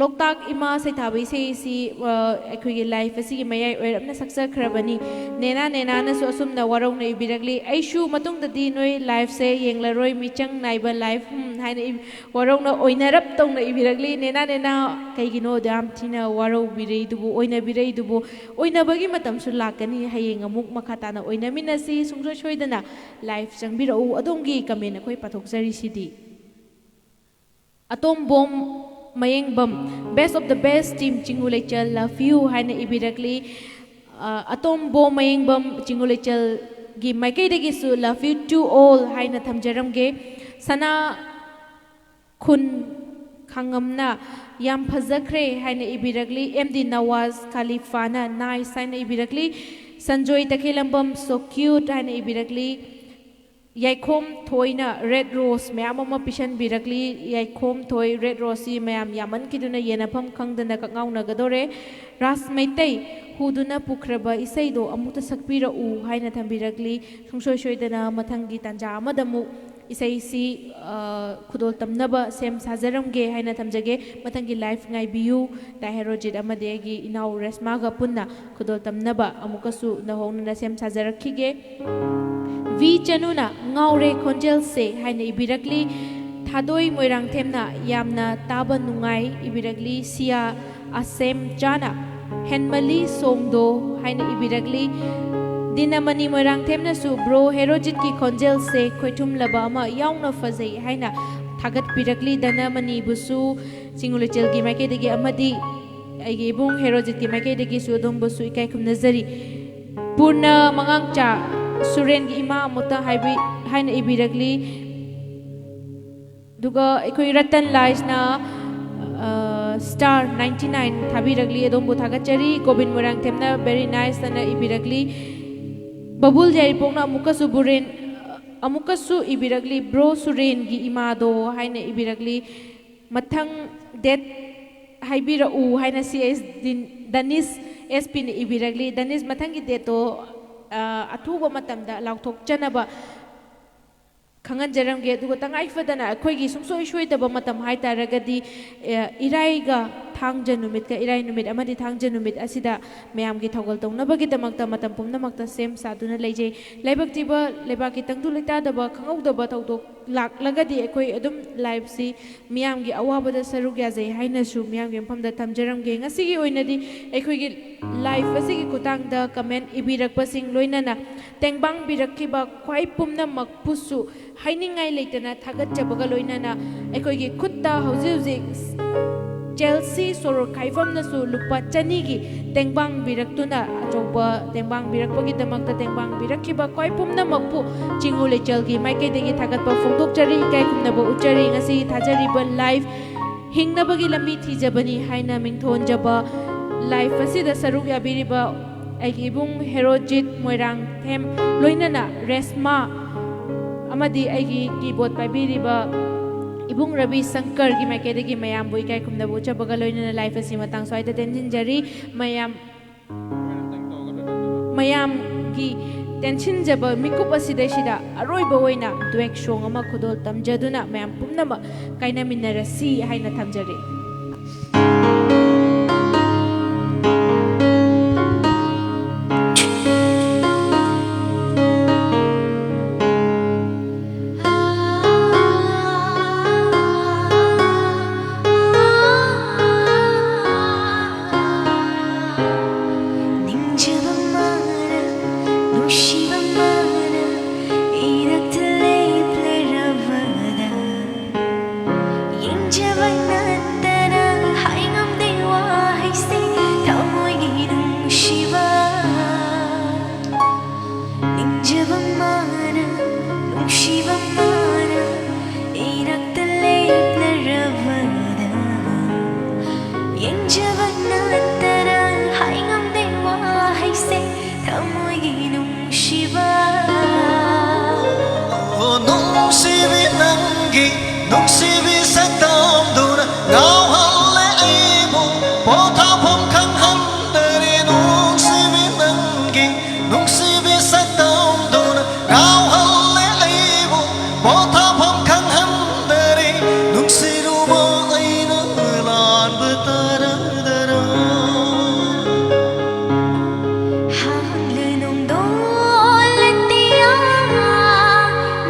ꯂꯣꯛꯇꯥꯛ ꯏꯃꯥ ꯁꯩꯊꯥꯕ ꯏꯁꯩ ꯑꯁꯤ, ꯑ, ꯑꯩꯈꯣꯏꯒꯤ ꯂꯥꯏꯐ ꯑꯁꯤꯒꯤ ꯃꯌꯥꯏ ꯑꯣꯏꯔꯞꯅ ꯁꯛꯆꯈ꯭ꯔꯕꯅꯤ꯫ ꯅꯦꯅꯥ ꯅꯦꯅꯥꯅꯁꯨ ꯑꯁꯨꯝꯅ ꯋꯥꯔꯧꯅ ꯏꯕꯤꯔꯛꯂꯤ, "ꯑꯩꯁꯨ ꯃꯇꯨꯡꯗꯗꯤ ꯅꯣꯏ ꯂꯥꯏꯐꯁꯦ ꯌꯦꯡꯂꯔꯣꯏ, ꯃꯤꯆꯪ ꯅꯥꯏꯕ ꯂꯥꯏꯐ, ꯍꯨꯝ," ꯍꯥꯏꯅ ꯏ-, ꯋꯥꯔꯧꯅ ꯑꯣꯏꯅꯔꯞ ꯇꯧꯅ ꯏꯕꯤꯔꯛꯂꯤ꯫ ꯅꯦꯅꯥ ꯅꯦꯅꯥ, ꯀꯩꯒꯤꯅꯣ ꯑꯗꯨ ꯌꯥꯝ ꯊꯤꯅ ꯋꯥꯔꯧꯕꯤꯔꯛꯏꯗꯨꯕꯨ, ꯑꯣꯏꯅꯕꯤꯔꯛꯏꯗꯨꯕꯨ? ꯑꯣꯏꯅꯕꯒꯤ ꯃꯇꯝꯁꯨ ꯂꯥꯛꯀꯅꯤ, ꯍꯌꯦꯡ ꯑꯃꯨꯛ ꯃꯈꯥ ꯇꯥꯅ ꯑꯣꯏꯅꯃꯤꯟꯅꯁꯤ꯫ ꯁꯨꯡꯁꯣꯏ ꯁꯣꯏꯗꯅ ꯂꯥꯏꯐ ꯆꯪꯕꯤꯔꯛꯎ꯫ ꯑꯗꯣꯝꯒꯤ ꯀꯃꯦꯟ ꯑꯩꯈꯣꯏ ꯄꯥꯊꯣꯛꯆꯔꯤꯁꯤꯗꯤ꯫ ꯑꯇꯣꯝꯕꯣꯝ ꯃꯌꯦꯡꯕꯝ, "Best of the best team ꯆꯤꯡꯉꯨ ꯂꯩꯆꯜ, love you" ꯍꯥꯏꯅ ꯏꯕꯤꯔꯛꯂꯤ꯫ ꯑ, ꯑꯇꯣꯝꯕꯣꯝ ꯃꯌꯦꯡꯕꯝ ꯆꯤꯡꯉꯨ ꯂꯩꯆꯜꯒꯤ ꯃꯥꯏꯀꯩꯗꯒꯤꯁꯨ "Love you to all" ꯍꯥꯏꯅ ꯊꯝꯖꯔꯝꯒꯦ꯫ ꯁꯅꯥ ꯈꯨꯟ ꯈꯥꯉꯝꯅ "ꯌꯥꯝ ꯐꯖꯈ꯭ꯔꯦ" ꯍꯥꯏꯅ ꯏꯕꯤꯔꯛꯂꯤ꯫ ꯑꯦꯝ ꯗꯤ ꯅꯋꯥꯖ ꯈꯥꯂꯤꯐꯥꯅ "Nice" ꯍꯥꯏꯅ ꯏꯕꯤꯔꯛꯂꯤ꯫ ꯁꯟꯖꯣꯏ ꯇꯈꯦꯂꯝꯕꯝ "So cute" ꯍꯥꯏꯅ ꯏꯕꯤꯔꯛꯂꯤ꯫ ꯌꯥꯏꯈꯣꯝ ꯊꯣꯏꯅ ꯔꯦꯗ ꯔꯣꯁ ꯃꯌꯥꯝ ꯑꯃ ꯄꯤꯁꯟꯕꯤꯔꯛꯂꯤ꯫ ꯌꯥꯏꯈꯣꯝ ꯊꯣꯏ ꯔꯦꯗ ꯔꯣꯁꯁꯤ ꯃꯌꯥꯝ ꯌꯥꯝꯃꯟꯈꯤꯗꯨꯅ ꯌꯦꯟꯅꯐꯝ ꯈꯪꯗꯅ ꯀꯛꯉꯥꯎꯅꯒꯗꯣꯔꯦ꯫ ꯔꯥꯁ ꯃꯩꯇꯩ "ꯍꯨꯗꯨꯅ ꯄꯨꯈ꯭ꯔꯕ ꯏꯁꯩꯗꯣ ꯑꯃꯨꯛꯇ ꯁꯛꯄꯤꯔꯛꯎ" ꯍꯥꯏꯅ ꯊꯝꯕꯤꯔꯛꯂꯤ꯫ ꯁꯨꯡꯁꯣꯏ ꯁꯣꯏꯗꯅ ꯃꯊꯪꯒꯤ ꯇꯥꯟꯖꯥ ꯑꯃꯗ ꯑꯃꯨꯛ ꯏꯁꯩꯁꯤ, ꯑ, ꯈꯨꯗꯣꯜ ꯇꯝꯅꯕ ꯁꯦꯝ ꯁꯥꯖꯔꯝꯒꯦ ꯍꯥꯏꯅ ꯊꯝꯖꯒꯦ꯫ ꯃꯊꯪꯒꯤ ꯂꯥꯏꯐ ꯉꯥꯏꯕꯤꯌꯨ꯫ ꯇꯥꯏ ꯍꯦꯔꯣꯖꯤꯠ ꯑꯃꯗꯤ ꯑꯩꯒꯤ ꯏꯅꯥꯎ ꯔꯦꯁꯃꯥꯒ ꯄꯨꯟꯅ ꯈꯨꯗꯣꯜ ꯇꯝꯅꯕ ꯑꯃꯨꯛꯀꯁꯨ ꯅꯧꯍꯧꯅꯅ ꯁꯦꯝ ꯁꯥꯖꯔꯛꯈꯤꯒꯦ꯫ ꯚꯤ ꯆꯅꯨꯅ "ꯉꯥꯎꯔꯦ ꯈꯣꯟꯖꯦꯜꯁꯦ" ꯍꯥꯏꯅ ꯏꯕꯤꯔꯛꯂꯤ꯫ ꯊꯥꯗꯣꯏ ꯃꯣꯏꯔꯥꯡꯊꯦꯝꯅ ꯌꯥꯝꯅ ꯇꯥꯕ ꯅꯨꯡꯉꯥꯏ ꯏꯕꯤꯔꯛꯂꯤ꯫ ꯁꯤꯌꯥ ꯑꯁꯦꯝ ꯆꯥꯅ ꯍꯦꯟꯃꯜꯂꯤ ꯁꯣꯡꯗꯣ ꯍꯥꯏꯅ ꯏꯕꯤꯔꯛꯂꯤ꯫ ꯗꯤꯅꯃꯅꯤ ꯃꯣꯏꯔꯥꯡꯊꯦꯝꯅꯁꯨ ꯕ꯭ꯔꯣ ꯍꯦꯔꯣꯖꯤꯠꯀꯤ ꯈꯣꯟꯖꯦꯜꯁꯦ ꯈꯣꯏꯊꯨꯝꯂꯕ ꯑꯃ ꯌꯥꯎꯅ ꯐꯖꯩ ꯍꯥꯏꯅ ꯊꯥꯒꯠꯄꯤꯔꯛꯂꯤ꯫ ꯗꯅꯃꯅꯤꯕꯨꯁꯨ ꯆꯤꯡꯉꯨ ꯂꯩꯆꯦꯜꯒꯤ ꯃꯥꯏꯀꯩꯗꯒꯤ ꯑꯃꯗꯤ ꯑꯩꯒꯤ ꯏꯕꯨꯡ ꯍꯦꯔꯣꯖꯤꯠꯀꯤ ꯃꯥꯏꯀꯩꯗꯒꯤꯁꯨ ꯑꯗꯣꯝꯕꯨꯁꯨ ꯏꯀꯥꯏ ꯈꯨꯝꯅꯖꯔꯤ꯫ ꯄꯨꯔꯅ ꯃꯉꯥꯡꯆꯥ ꯁꯨꯔꯦꯟꯒꯤ ꯏꯃꯥ ꯑꯃꯨꯛꯇ ꯍꯥꯏꯕꯤ ꯍꯥꯏꯅ ꯏꯕꯤꯔꯛꯂꯤ꯫ ꯑꯗꯨꯒ ꯑꯩꯈꯣꯏ ꯔꯇꯟ ꯂꯥꯏꯁꯅ, ꯑ, star ninety nine ꯊꯥꯕꯤꯔꯛꯂꯤ꯫ ꯑꯗꯣꯝꯕꯨ ꯊꯥꯒꯠꯆꯔꯤ꯫ ꯒꯣꯕꯤꯟ ꯃꯣꯏꯔꯥꯡꯊꯦꯝꯅ very nice ꯑꯅ ꯏꯕꯤꯔꯛꯂꯤ꯫ ꯕꯕꯨꯜ ꯌꯥꯏꯔꯤꯄꯣꯛꯅ ꯑꯃꯨꯛꯀꯁꯨ ꯕꯨꯔꯦꯟ, ꯑꯃꯨꯛꯀꯁꯨ ꯏꯕꯤꯔꯛꯂꯤ꯫ ꯕ꯭ꯔꯣ ꯁꯨꯔꯦꯟꯒꯤ ꯏꯃꯥꯗꯣ ꯍꯥꯏꯅ ꯏꯕꯤꯔꯛꯂꯤ꯫ ꯃꯊꯪ date ꯍꯥꯏꯕꯤꯔꯛꯎ ꯍꯥꯏꯅ ꯁꯤ ꯑꯦꯁ ꯗꯤꯟ-, ꯗꯅꯤꯁ ꯑꯦꯁ ꯄꯤꯅ ꯏꯕꯤꯔꯛꯂꯤ꯫ ꯗꯅꯤꯁ, ꯃꯊꯪꯒꯤ dateꯇꯣ, ꯑ, ꯑꯊꯨꯕ ꯃꯇꯝꯗ ꯂꯥꯎꯊꯣꯛꯆꯅꯕ ꯈꯪꯍꯟꯖꯔꯝꯒꯦ꯫ ꯑꯗꯨꯒ ꯇꯉꯥꯏ ꯐꯗꯅ ꯑꯩꯈꯣꯏꯒꯤ ꯁꯨꯡꯁꯣꯏ ꯁꯣꯏꯗꯕ ꯃꯇꯝ ꯍꯥꯏ ꯇꯥꯔꯒꯗꯤ, ꯑꯦ, ꯏꯔꯥꯏꯒ ꯊꯥꯡꯖ ꯅꯨꯃꯤꯠꯀ, ꯏꯔꯥꯏ ꯅꯨꯃꯤꯠ ꯑꯃꯗꯤ ꯊꯥꯡꯖ ꯅꯨꯃꯤꯠ ꯑꯁꯤꯗ ꯃꯌꯥꯝꯒꯤ ꯊꯧꯒꯜ ꯇꯧꯅꯕꯒꯤꯗꯃꯛꯇ ꯃꯇꯝ ꯄꯨꯝꯅꯃꯛꯇ ꯁꯦꯝ ꯁꯥꯗꯨꯅ ꯂꯩꯖꯩ꯫ ꯂꯥꯏꯕꯛ ꯊꯤꯕ, ꯂꯩꯕꯥꯛꯀꯤ ꯇꯪꯗꯨ ꯂꯩꯇꯥꯗꯕ, ꯈꯪꯍꯧꯗꯕ ꯊꯧꯗꯣꯛ ꯂꯥꯛꯂꯒꯗꯤ ꯑꯩꯈꯣꯏ ꯑꯗꯨꯝ liveꯁꯤ ꯃꯤꯌꯥꯝꯒꯤ ꯑꯋꯥꯕꯗ ꯁꯔꯨꯛ ꯌꯥꯖꯩ ꯍꯥꯏꯅꯁꯨ ꯃꯤꯌꯥꯝꯒꯤ ꯃꯐꯝꯗ ꯊꯝꯖꯔꯝꯒꯦ꯫ ꯉꯁꯤꯒꯤ ꯑꯣꯏꯅꯗꯤ ꯑꯩꯈꯣꯏꯒꯤ live ꯑꯁꯤꯒꯤ ꯈꯨꯠꯊꯥꯡꯗ comment ꯏꯕꯤꯔꯛꯄꯁꯤꯡ ꯂꯣꯏꯅꯅ ꯇꯦꯡꯕꯥꯡꯕꯤꯔꯛꯈꯤꯕ ꯈ꯭ꯋꯥꯏ ꯄꯨꯝꯅꯃꯛꯄꯨꯁꯨ ꯍꯥꯏꯅꯤꯡꯉꯥꯏ ꯂꯩꯇꯅ ꯊꯥꯒꯠꯆꯕꯒ ꯂꯣꯏꯅꯅ ꯑꯩꯈꯣꯏꯒꯤ ꯈꯨꯠꯇ ꯍꯧꯖꯤꯛ ꯍꯧꯖꯤꯛ ꯆꯦꯜꯁꯤ ꯁꯣꯔꯣꯛ ꯈꯥꯏꯐꯝꯅꯁꯨ ꯂꯨꯄꯥ ꯆꯅꯤꯒꯤ ꯇꯦꯡꯕꯥꯡꯕꯤꯔꯛꯇꯨꯅ, ꯑꯆꯧꯕ ꯇꯦꯡꯕꯥꯡꯕꯤꯔꯛꯄꯒꯤꯗꯃꯛꯇ ꯇꯦꯡꯕꯥꯡꯕꯤꯔꯛꯈꯤꯕ ꯈ꯭ꯋꯥꯏ ꯄꯨꯝꯅꯃꯛꯄꯨ ꯆꯤꯡꯉꯨ ꯂꯩꯆꯦꯜꯒꯤ ꯃꯥꯏꯀꯩꯗꯒꯤ ꯊꯥꯒꯠꯄ ꯐꯣꯡꯗꯣꯛꯆꯔꯤ, ꯏꯀꯥꯏ ꯈꯨꯝꯅꯕ ꯎꯠꯆꯔꯤ꯫ ꯉꯁꯤꯒꯤ ꯊꯥꯖꯔꯤꯕ live ꯍꯤꯡꯅꯕꯒꯤ ꯂꯝꯕꯤ ꯊꯤꯖꯕꯅꯤ ꯍꯥꯏꯅ ꯃꯤꯡꯊꯣꯟꯖꯕ live ꯑꯁꯤꯗ ꯁꯔꯨꯛ ꯌꯥꯕꯤꯔꯤꯕ ꯑꯩꯒꯤ ꯏꯕꯨꯡ ꯍꯦꯔꯣꯖꯤꯠ ꯃꯣꯏꯔꯥꯡꯊꯦꯝ, ꯂꯣꯏꯅꯅ ꯔꯦꯁꯃꯥ ꯑꯃꯗꯤ ꯑꯩꯒꯤ keyboard ꯄꯥꯏꯕꯤꯔꯤꯕ ꯏꯕꯨꯡ ꯔꯕꯤ ꯁꯪꯀꯔꯒꯤ ꯃꯥꯏꯀꯩꯗꯒꯤ ꯃꯌꯥꯝꯕꯨ ꯏꯀꯥꯏ ꯈꯨꯝꯅꯕ ꯎꯠꯆꯕꯒ ꯂꯣꯏꯅꯅ live ꯑꯁꯤ ꯃꯇꯥꯡ ꯁ꯭ꯋꯥꯏꯗ ꯇꯦꯟꯁꯤꯟꯖꯔꯤ꯫ ꯃꯌꯥꯝ, ꯃꯌꯥꯝꯒꯤ ꯇꯦꯟꯁꯤꯟꯖꯕ ꯃꯤꯀꯨꯞ ꯑꯁꯤꯗꯩꯁꯤꯗ ꯑꯔꯣꯏꯕ ꯑꯣꯏꯅ duet song ꯑꯃ ꯈꯨꯗꯣꯜ ꯇꯝꯖꯗꯨꯅ ꯃꯌꯥꯝ ꯄꯨꯝꯅꯃꯛ ꯀꯥꯏꯅꯃꯤꯟꯅꯔꯁꯤ ꯍꯥꯏꯅ ꯊꯝꯖꯔꯤ꯫ ꯅꯨꯡꯁꯤꯕꯤ ꯁꯛꯇꯝꯗꯨꯅ ꯉꯥꯎꯍꯜꯂꯦ ꯑꯩꯕꯨ, ꯄꯣꯊꯥꯐꯝ ꯈꯪꯍꯟꯗꯔꯦ꯫ ꯅꯨꯡꯁꯤꯕꯤ ꯅꯪꯒꯤ ꯅꯨꯡꯁꯤꯕꯤ ꯁꯛꯇꯝꯗꯨꯅ ꯉꯥꯎꯍꯜꯂꯦ ꯑꯩꯕꯨ, ꯄꯣꯊꯥꯐꯝ ꯈꯪꯍꯟꯗꯔꯦ꯫ ꯅꯨꯡꯁꯤꯔꯨꯕ ꯑꯩꯅ ꯂꯥꯟꯕ ꯇꯥꯔꯗꯔꯥ? ꯍꯥꯡꯂ ꯅꯣꯡꯗꯣꯜ ꯑꯇꯤꯌꯥ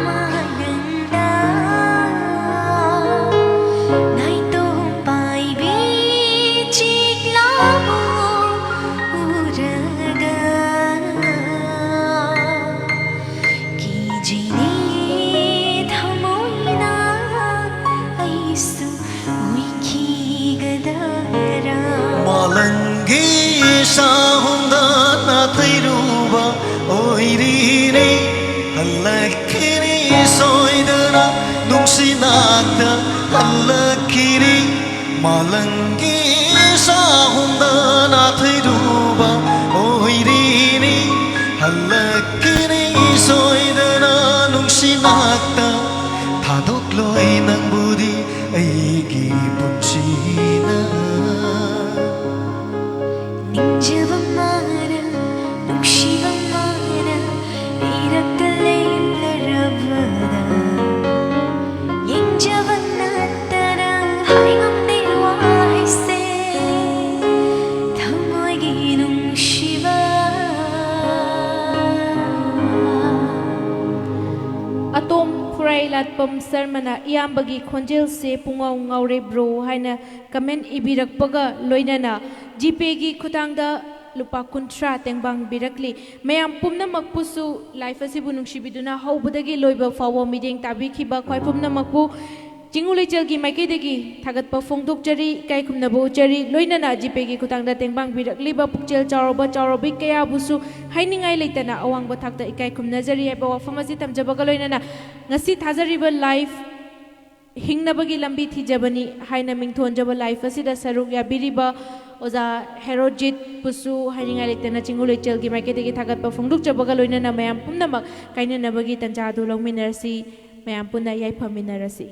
ꯃꯥꯂꯪꯗ ꯅꯥꯏꯇꯣꯝ ꯄꯥꯏꯕꯤ ꯆꯤꯛꯂꯥꯕꯨ ꯎꯔꯒ ꯀꯤꯖꯩꯅꯦ ꯊꯃꯣꯏꯅ ꯑꯩꯁꯨ ꯃꯥꯂꯪꯒꯤ ꯏꯁꯥ ꯍꯨꯝꯗ ꯅꯥꯊꯩꯔꯨꯕ ꯑꯣꯏꯔꯤꯅꯤ꯫ ꯍꯜꯂꯛꯈꯤꯅꯤ ꯁꯣꯏꯗꯅ ꯅꯨꯡꯁꯤ ꯅꯥꯛꯇ ꯍꯜꯂꯛꯈꯤꯅꯤ꯫ ꯃꯥꯂꯪꯒꯤ ꯏꯁꯥ ꯍꯨꯝꯗ ꯅꯥꯊꯩꯔꯨꯕ ꯑꯣꯏꯔꯤꯅꯤ꯫ ꯍꯜꯂꯛꯈꯤꯅꯤ ꯁꯣꯏꯗꯅ ꯅꯨꯡꯁꯤ ꯅꯥꯛꯇ꯫ ꯊꯥꯗꯣꯛꯂꯣꯏ ꯅꯪꯕꯨꯗꯤ ꯑꯩꯒꯤ ꯄꯨꯟꯁꯤꯅ꯫ ꯅꯤꯡꯖꯕ ꯃꯥꯅ, ꯅꯨꯡꯁꯤꯕ ꯃꯥꯅ ꯏꯔꯛꯇ ꯂꯦꯞꯂꯔꯕꯗ ꯌꯦꯡꯖꯕ ꯅꯠꯇꯅ ꯍꯥꯏꯉꯝꯗꯦ ꯋꯥꯍꯩꯁꯦ꯫ ꯊꯃꯣꯏꯒꯤ ꯅꯨꯡꯁꯤꯕ꯫ ꯑꯇꯣꯝ ꯈꯨꯔꯥꯏ ꯂꯥꯠꯄꯝ ꯁꯔꯃꯅ ꯏꯌꯥꯝꯕꯒꯤ ꯈꯣꯟꯖꯦꯜꯁꯦ ꯄꯨꯡꯉꯥꯎ ꯉꯥꯎꯔꯦ bro ꯍꯥꯏꯅ comment ꯏꯕꯤꯔꯛꯄꯒ ꯂꯣꯏꯅꯅ GPayꯒꯤ ꯈꯨꯠꯊꯥꯡꯗ ꯂꯨꯄꯥ ꯀꯨꯟꯊ꯭ꯔꯥ ꯇꯦꯡꯕꯥꯡꯕꯤꯔꯛꯂꯤ꯫ ꯃꯌꯥꯝ ꯄꯨꯝꯅꯃꯛꯄꯨꯁꯨ live ꯑꯁꯤꯕꯨ ꯅꯨꯡꯁꯤꯕꯤꯗꯨꯅ ꯍꯧꯕꯗꯒꯤ ꯂꯣꯏꯕ ꯐꯥꯎꯕ ꯃꯤꯠꯌꯦꯡ ꯇꯥꯕꯤꯈꯤꯕ ꯈ꯭ꯋꯥꯏ ꯄꯨꯝꯅꯃꯛꯄꯨ ꯆꯤꯡꯉꯨ ꯂꯩꯆꯦꯜꯒꯤ ꯃꯥꯏꯀꯩꯗꯒꯤ ꯊꯥꯒꯠꯄ ꯐꯣꯡꯗꯣꯛꯆꯔꯤ, ꯏꯀꯥꯏ ꯈꯨꯝꯅꯕ ꯎꯠꯆꯔꯤ꯫ ꯂꯣꯏꯅꯅ GPayꯒꯤ ꯈꯨꯠꯊꯥꯡꯗ ꯇꯦꯡꯕꯥꯡꯕꯤꯔꯛꯂꯤꯕ ꯄꯨꯛꯆꯦꯜ ꯆꯥꯎꯔꯕ ꯆꯥꯎꯔꯕꯤ ꯀꯌꯥꯕꯨꯁꯨ ꯍꯥꯏꯅꯤꯡꯉꯥꯏ ꯂꯩꯇꯅ ꯑꯋꯥꯡꯕ ꯊꯥꯛꯇ ꯏꯀꯥꯏ ꯈꯨꯝꯅꯖꯔꯤ ꯍꯥꯏꯕ ꯋꯥꯐꯝ ꯑꯁꯤ ꯊꯝꯖꯕꯒ ꯂꯣꯏꯅꯅ ꯉꯁꯤ ꯊꯥꯖꯔꯤꯕ live ꯍꯤꯡꯅꯕꯒꯤ ꯂꯝꯕꯤ ꯊꯤꯖꯕꯅꯤ ꯍꯥꯏꯅ ꯃꯤꯡꯊꯣꯟꯖꯕ live ꯑꯁꯤꯗ ꯁꯔꯨꯛ ꯌꯥꯕꯤꯔꯤꯕ ꯑꯣꯖꯥ ꯍꯦꯔꯣꯖꯤꯠꯄꯨꯁꯨ ꯍꯥꯏꯅꯤꯡꯉꯥꯏ ꯂꯩꯇꯅ ꯆꯤꯡꯉꯨ ꯂꯩꯆꯦꯜꯒꯤ ꯃꯥꯏꯀꯩꯗꯒꯤ ꯊꯥꯒꯠꯄ ꯐꯣꯡꯗꯣꯛꯆꯕꯒ ꯂꯣꯏꯅꯅ ꯃꯌꯥꯝ ꯄꯨꯝꯅꯃꯛ ꯀꯥꯏꯅꯅꯕꯒꯤ ꯇꯟꯖꯥ ꯑꯗꯨ ꯂꯧꯃꯤꯟꯅꯔꯁꯤ꯫ ꯃꯌꯥꯝ ꯄꯨꯟꯅ ꯌꯥꯏꯐꯃꯤꯟꯅꯔꯁꯤ꯫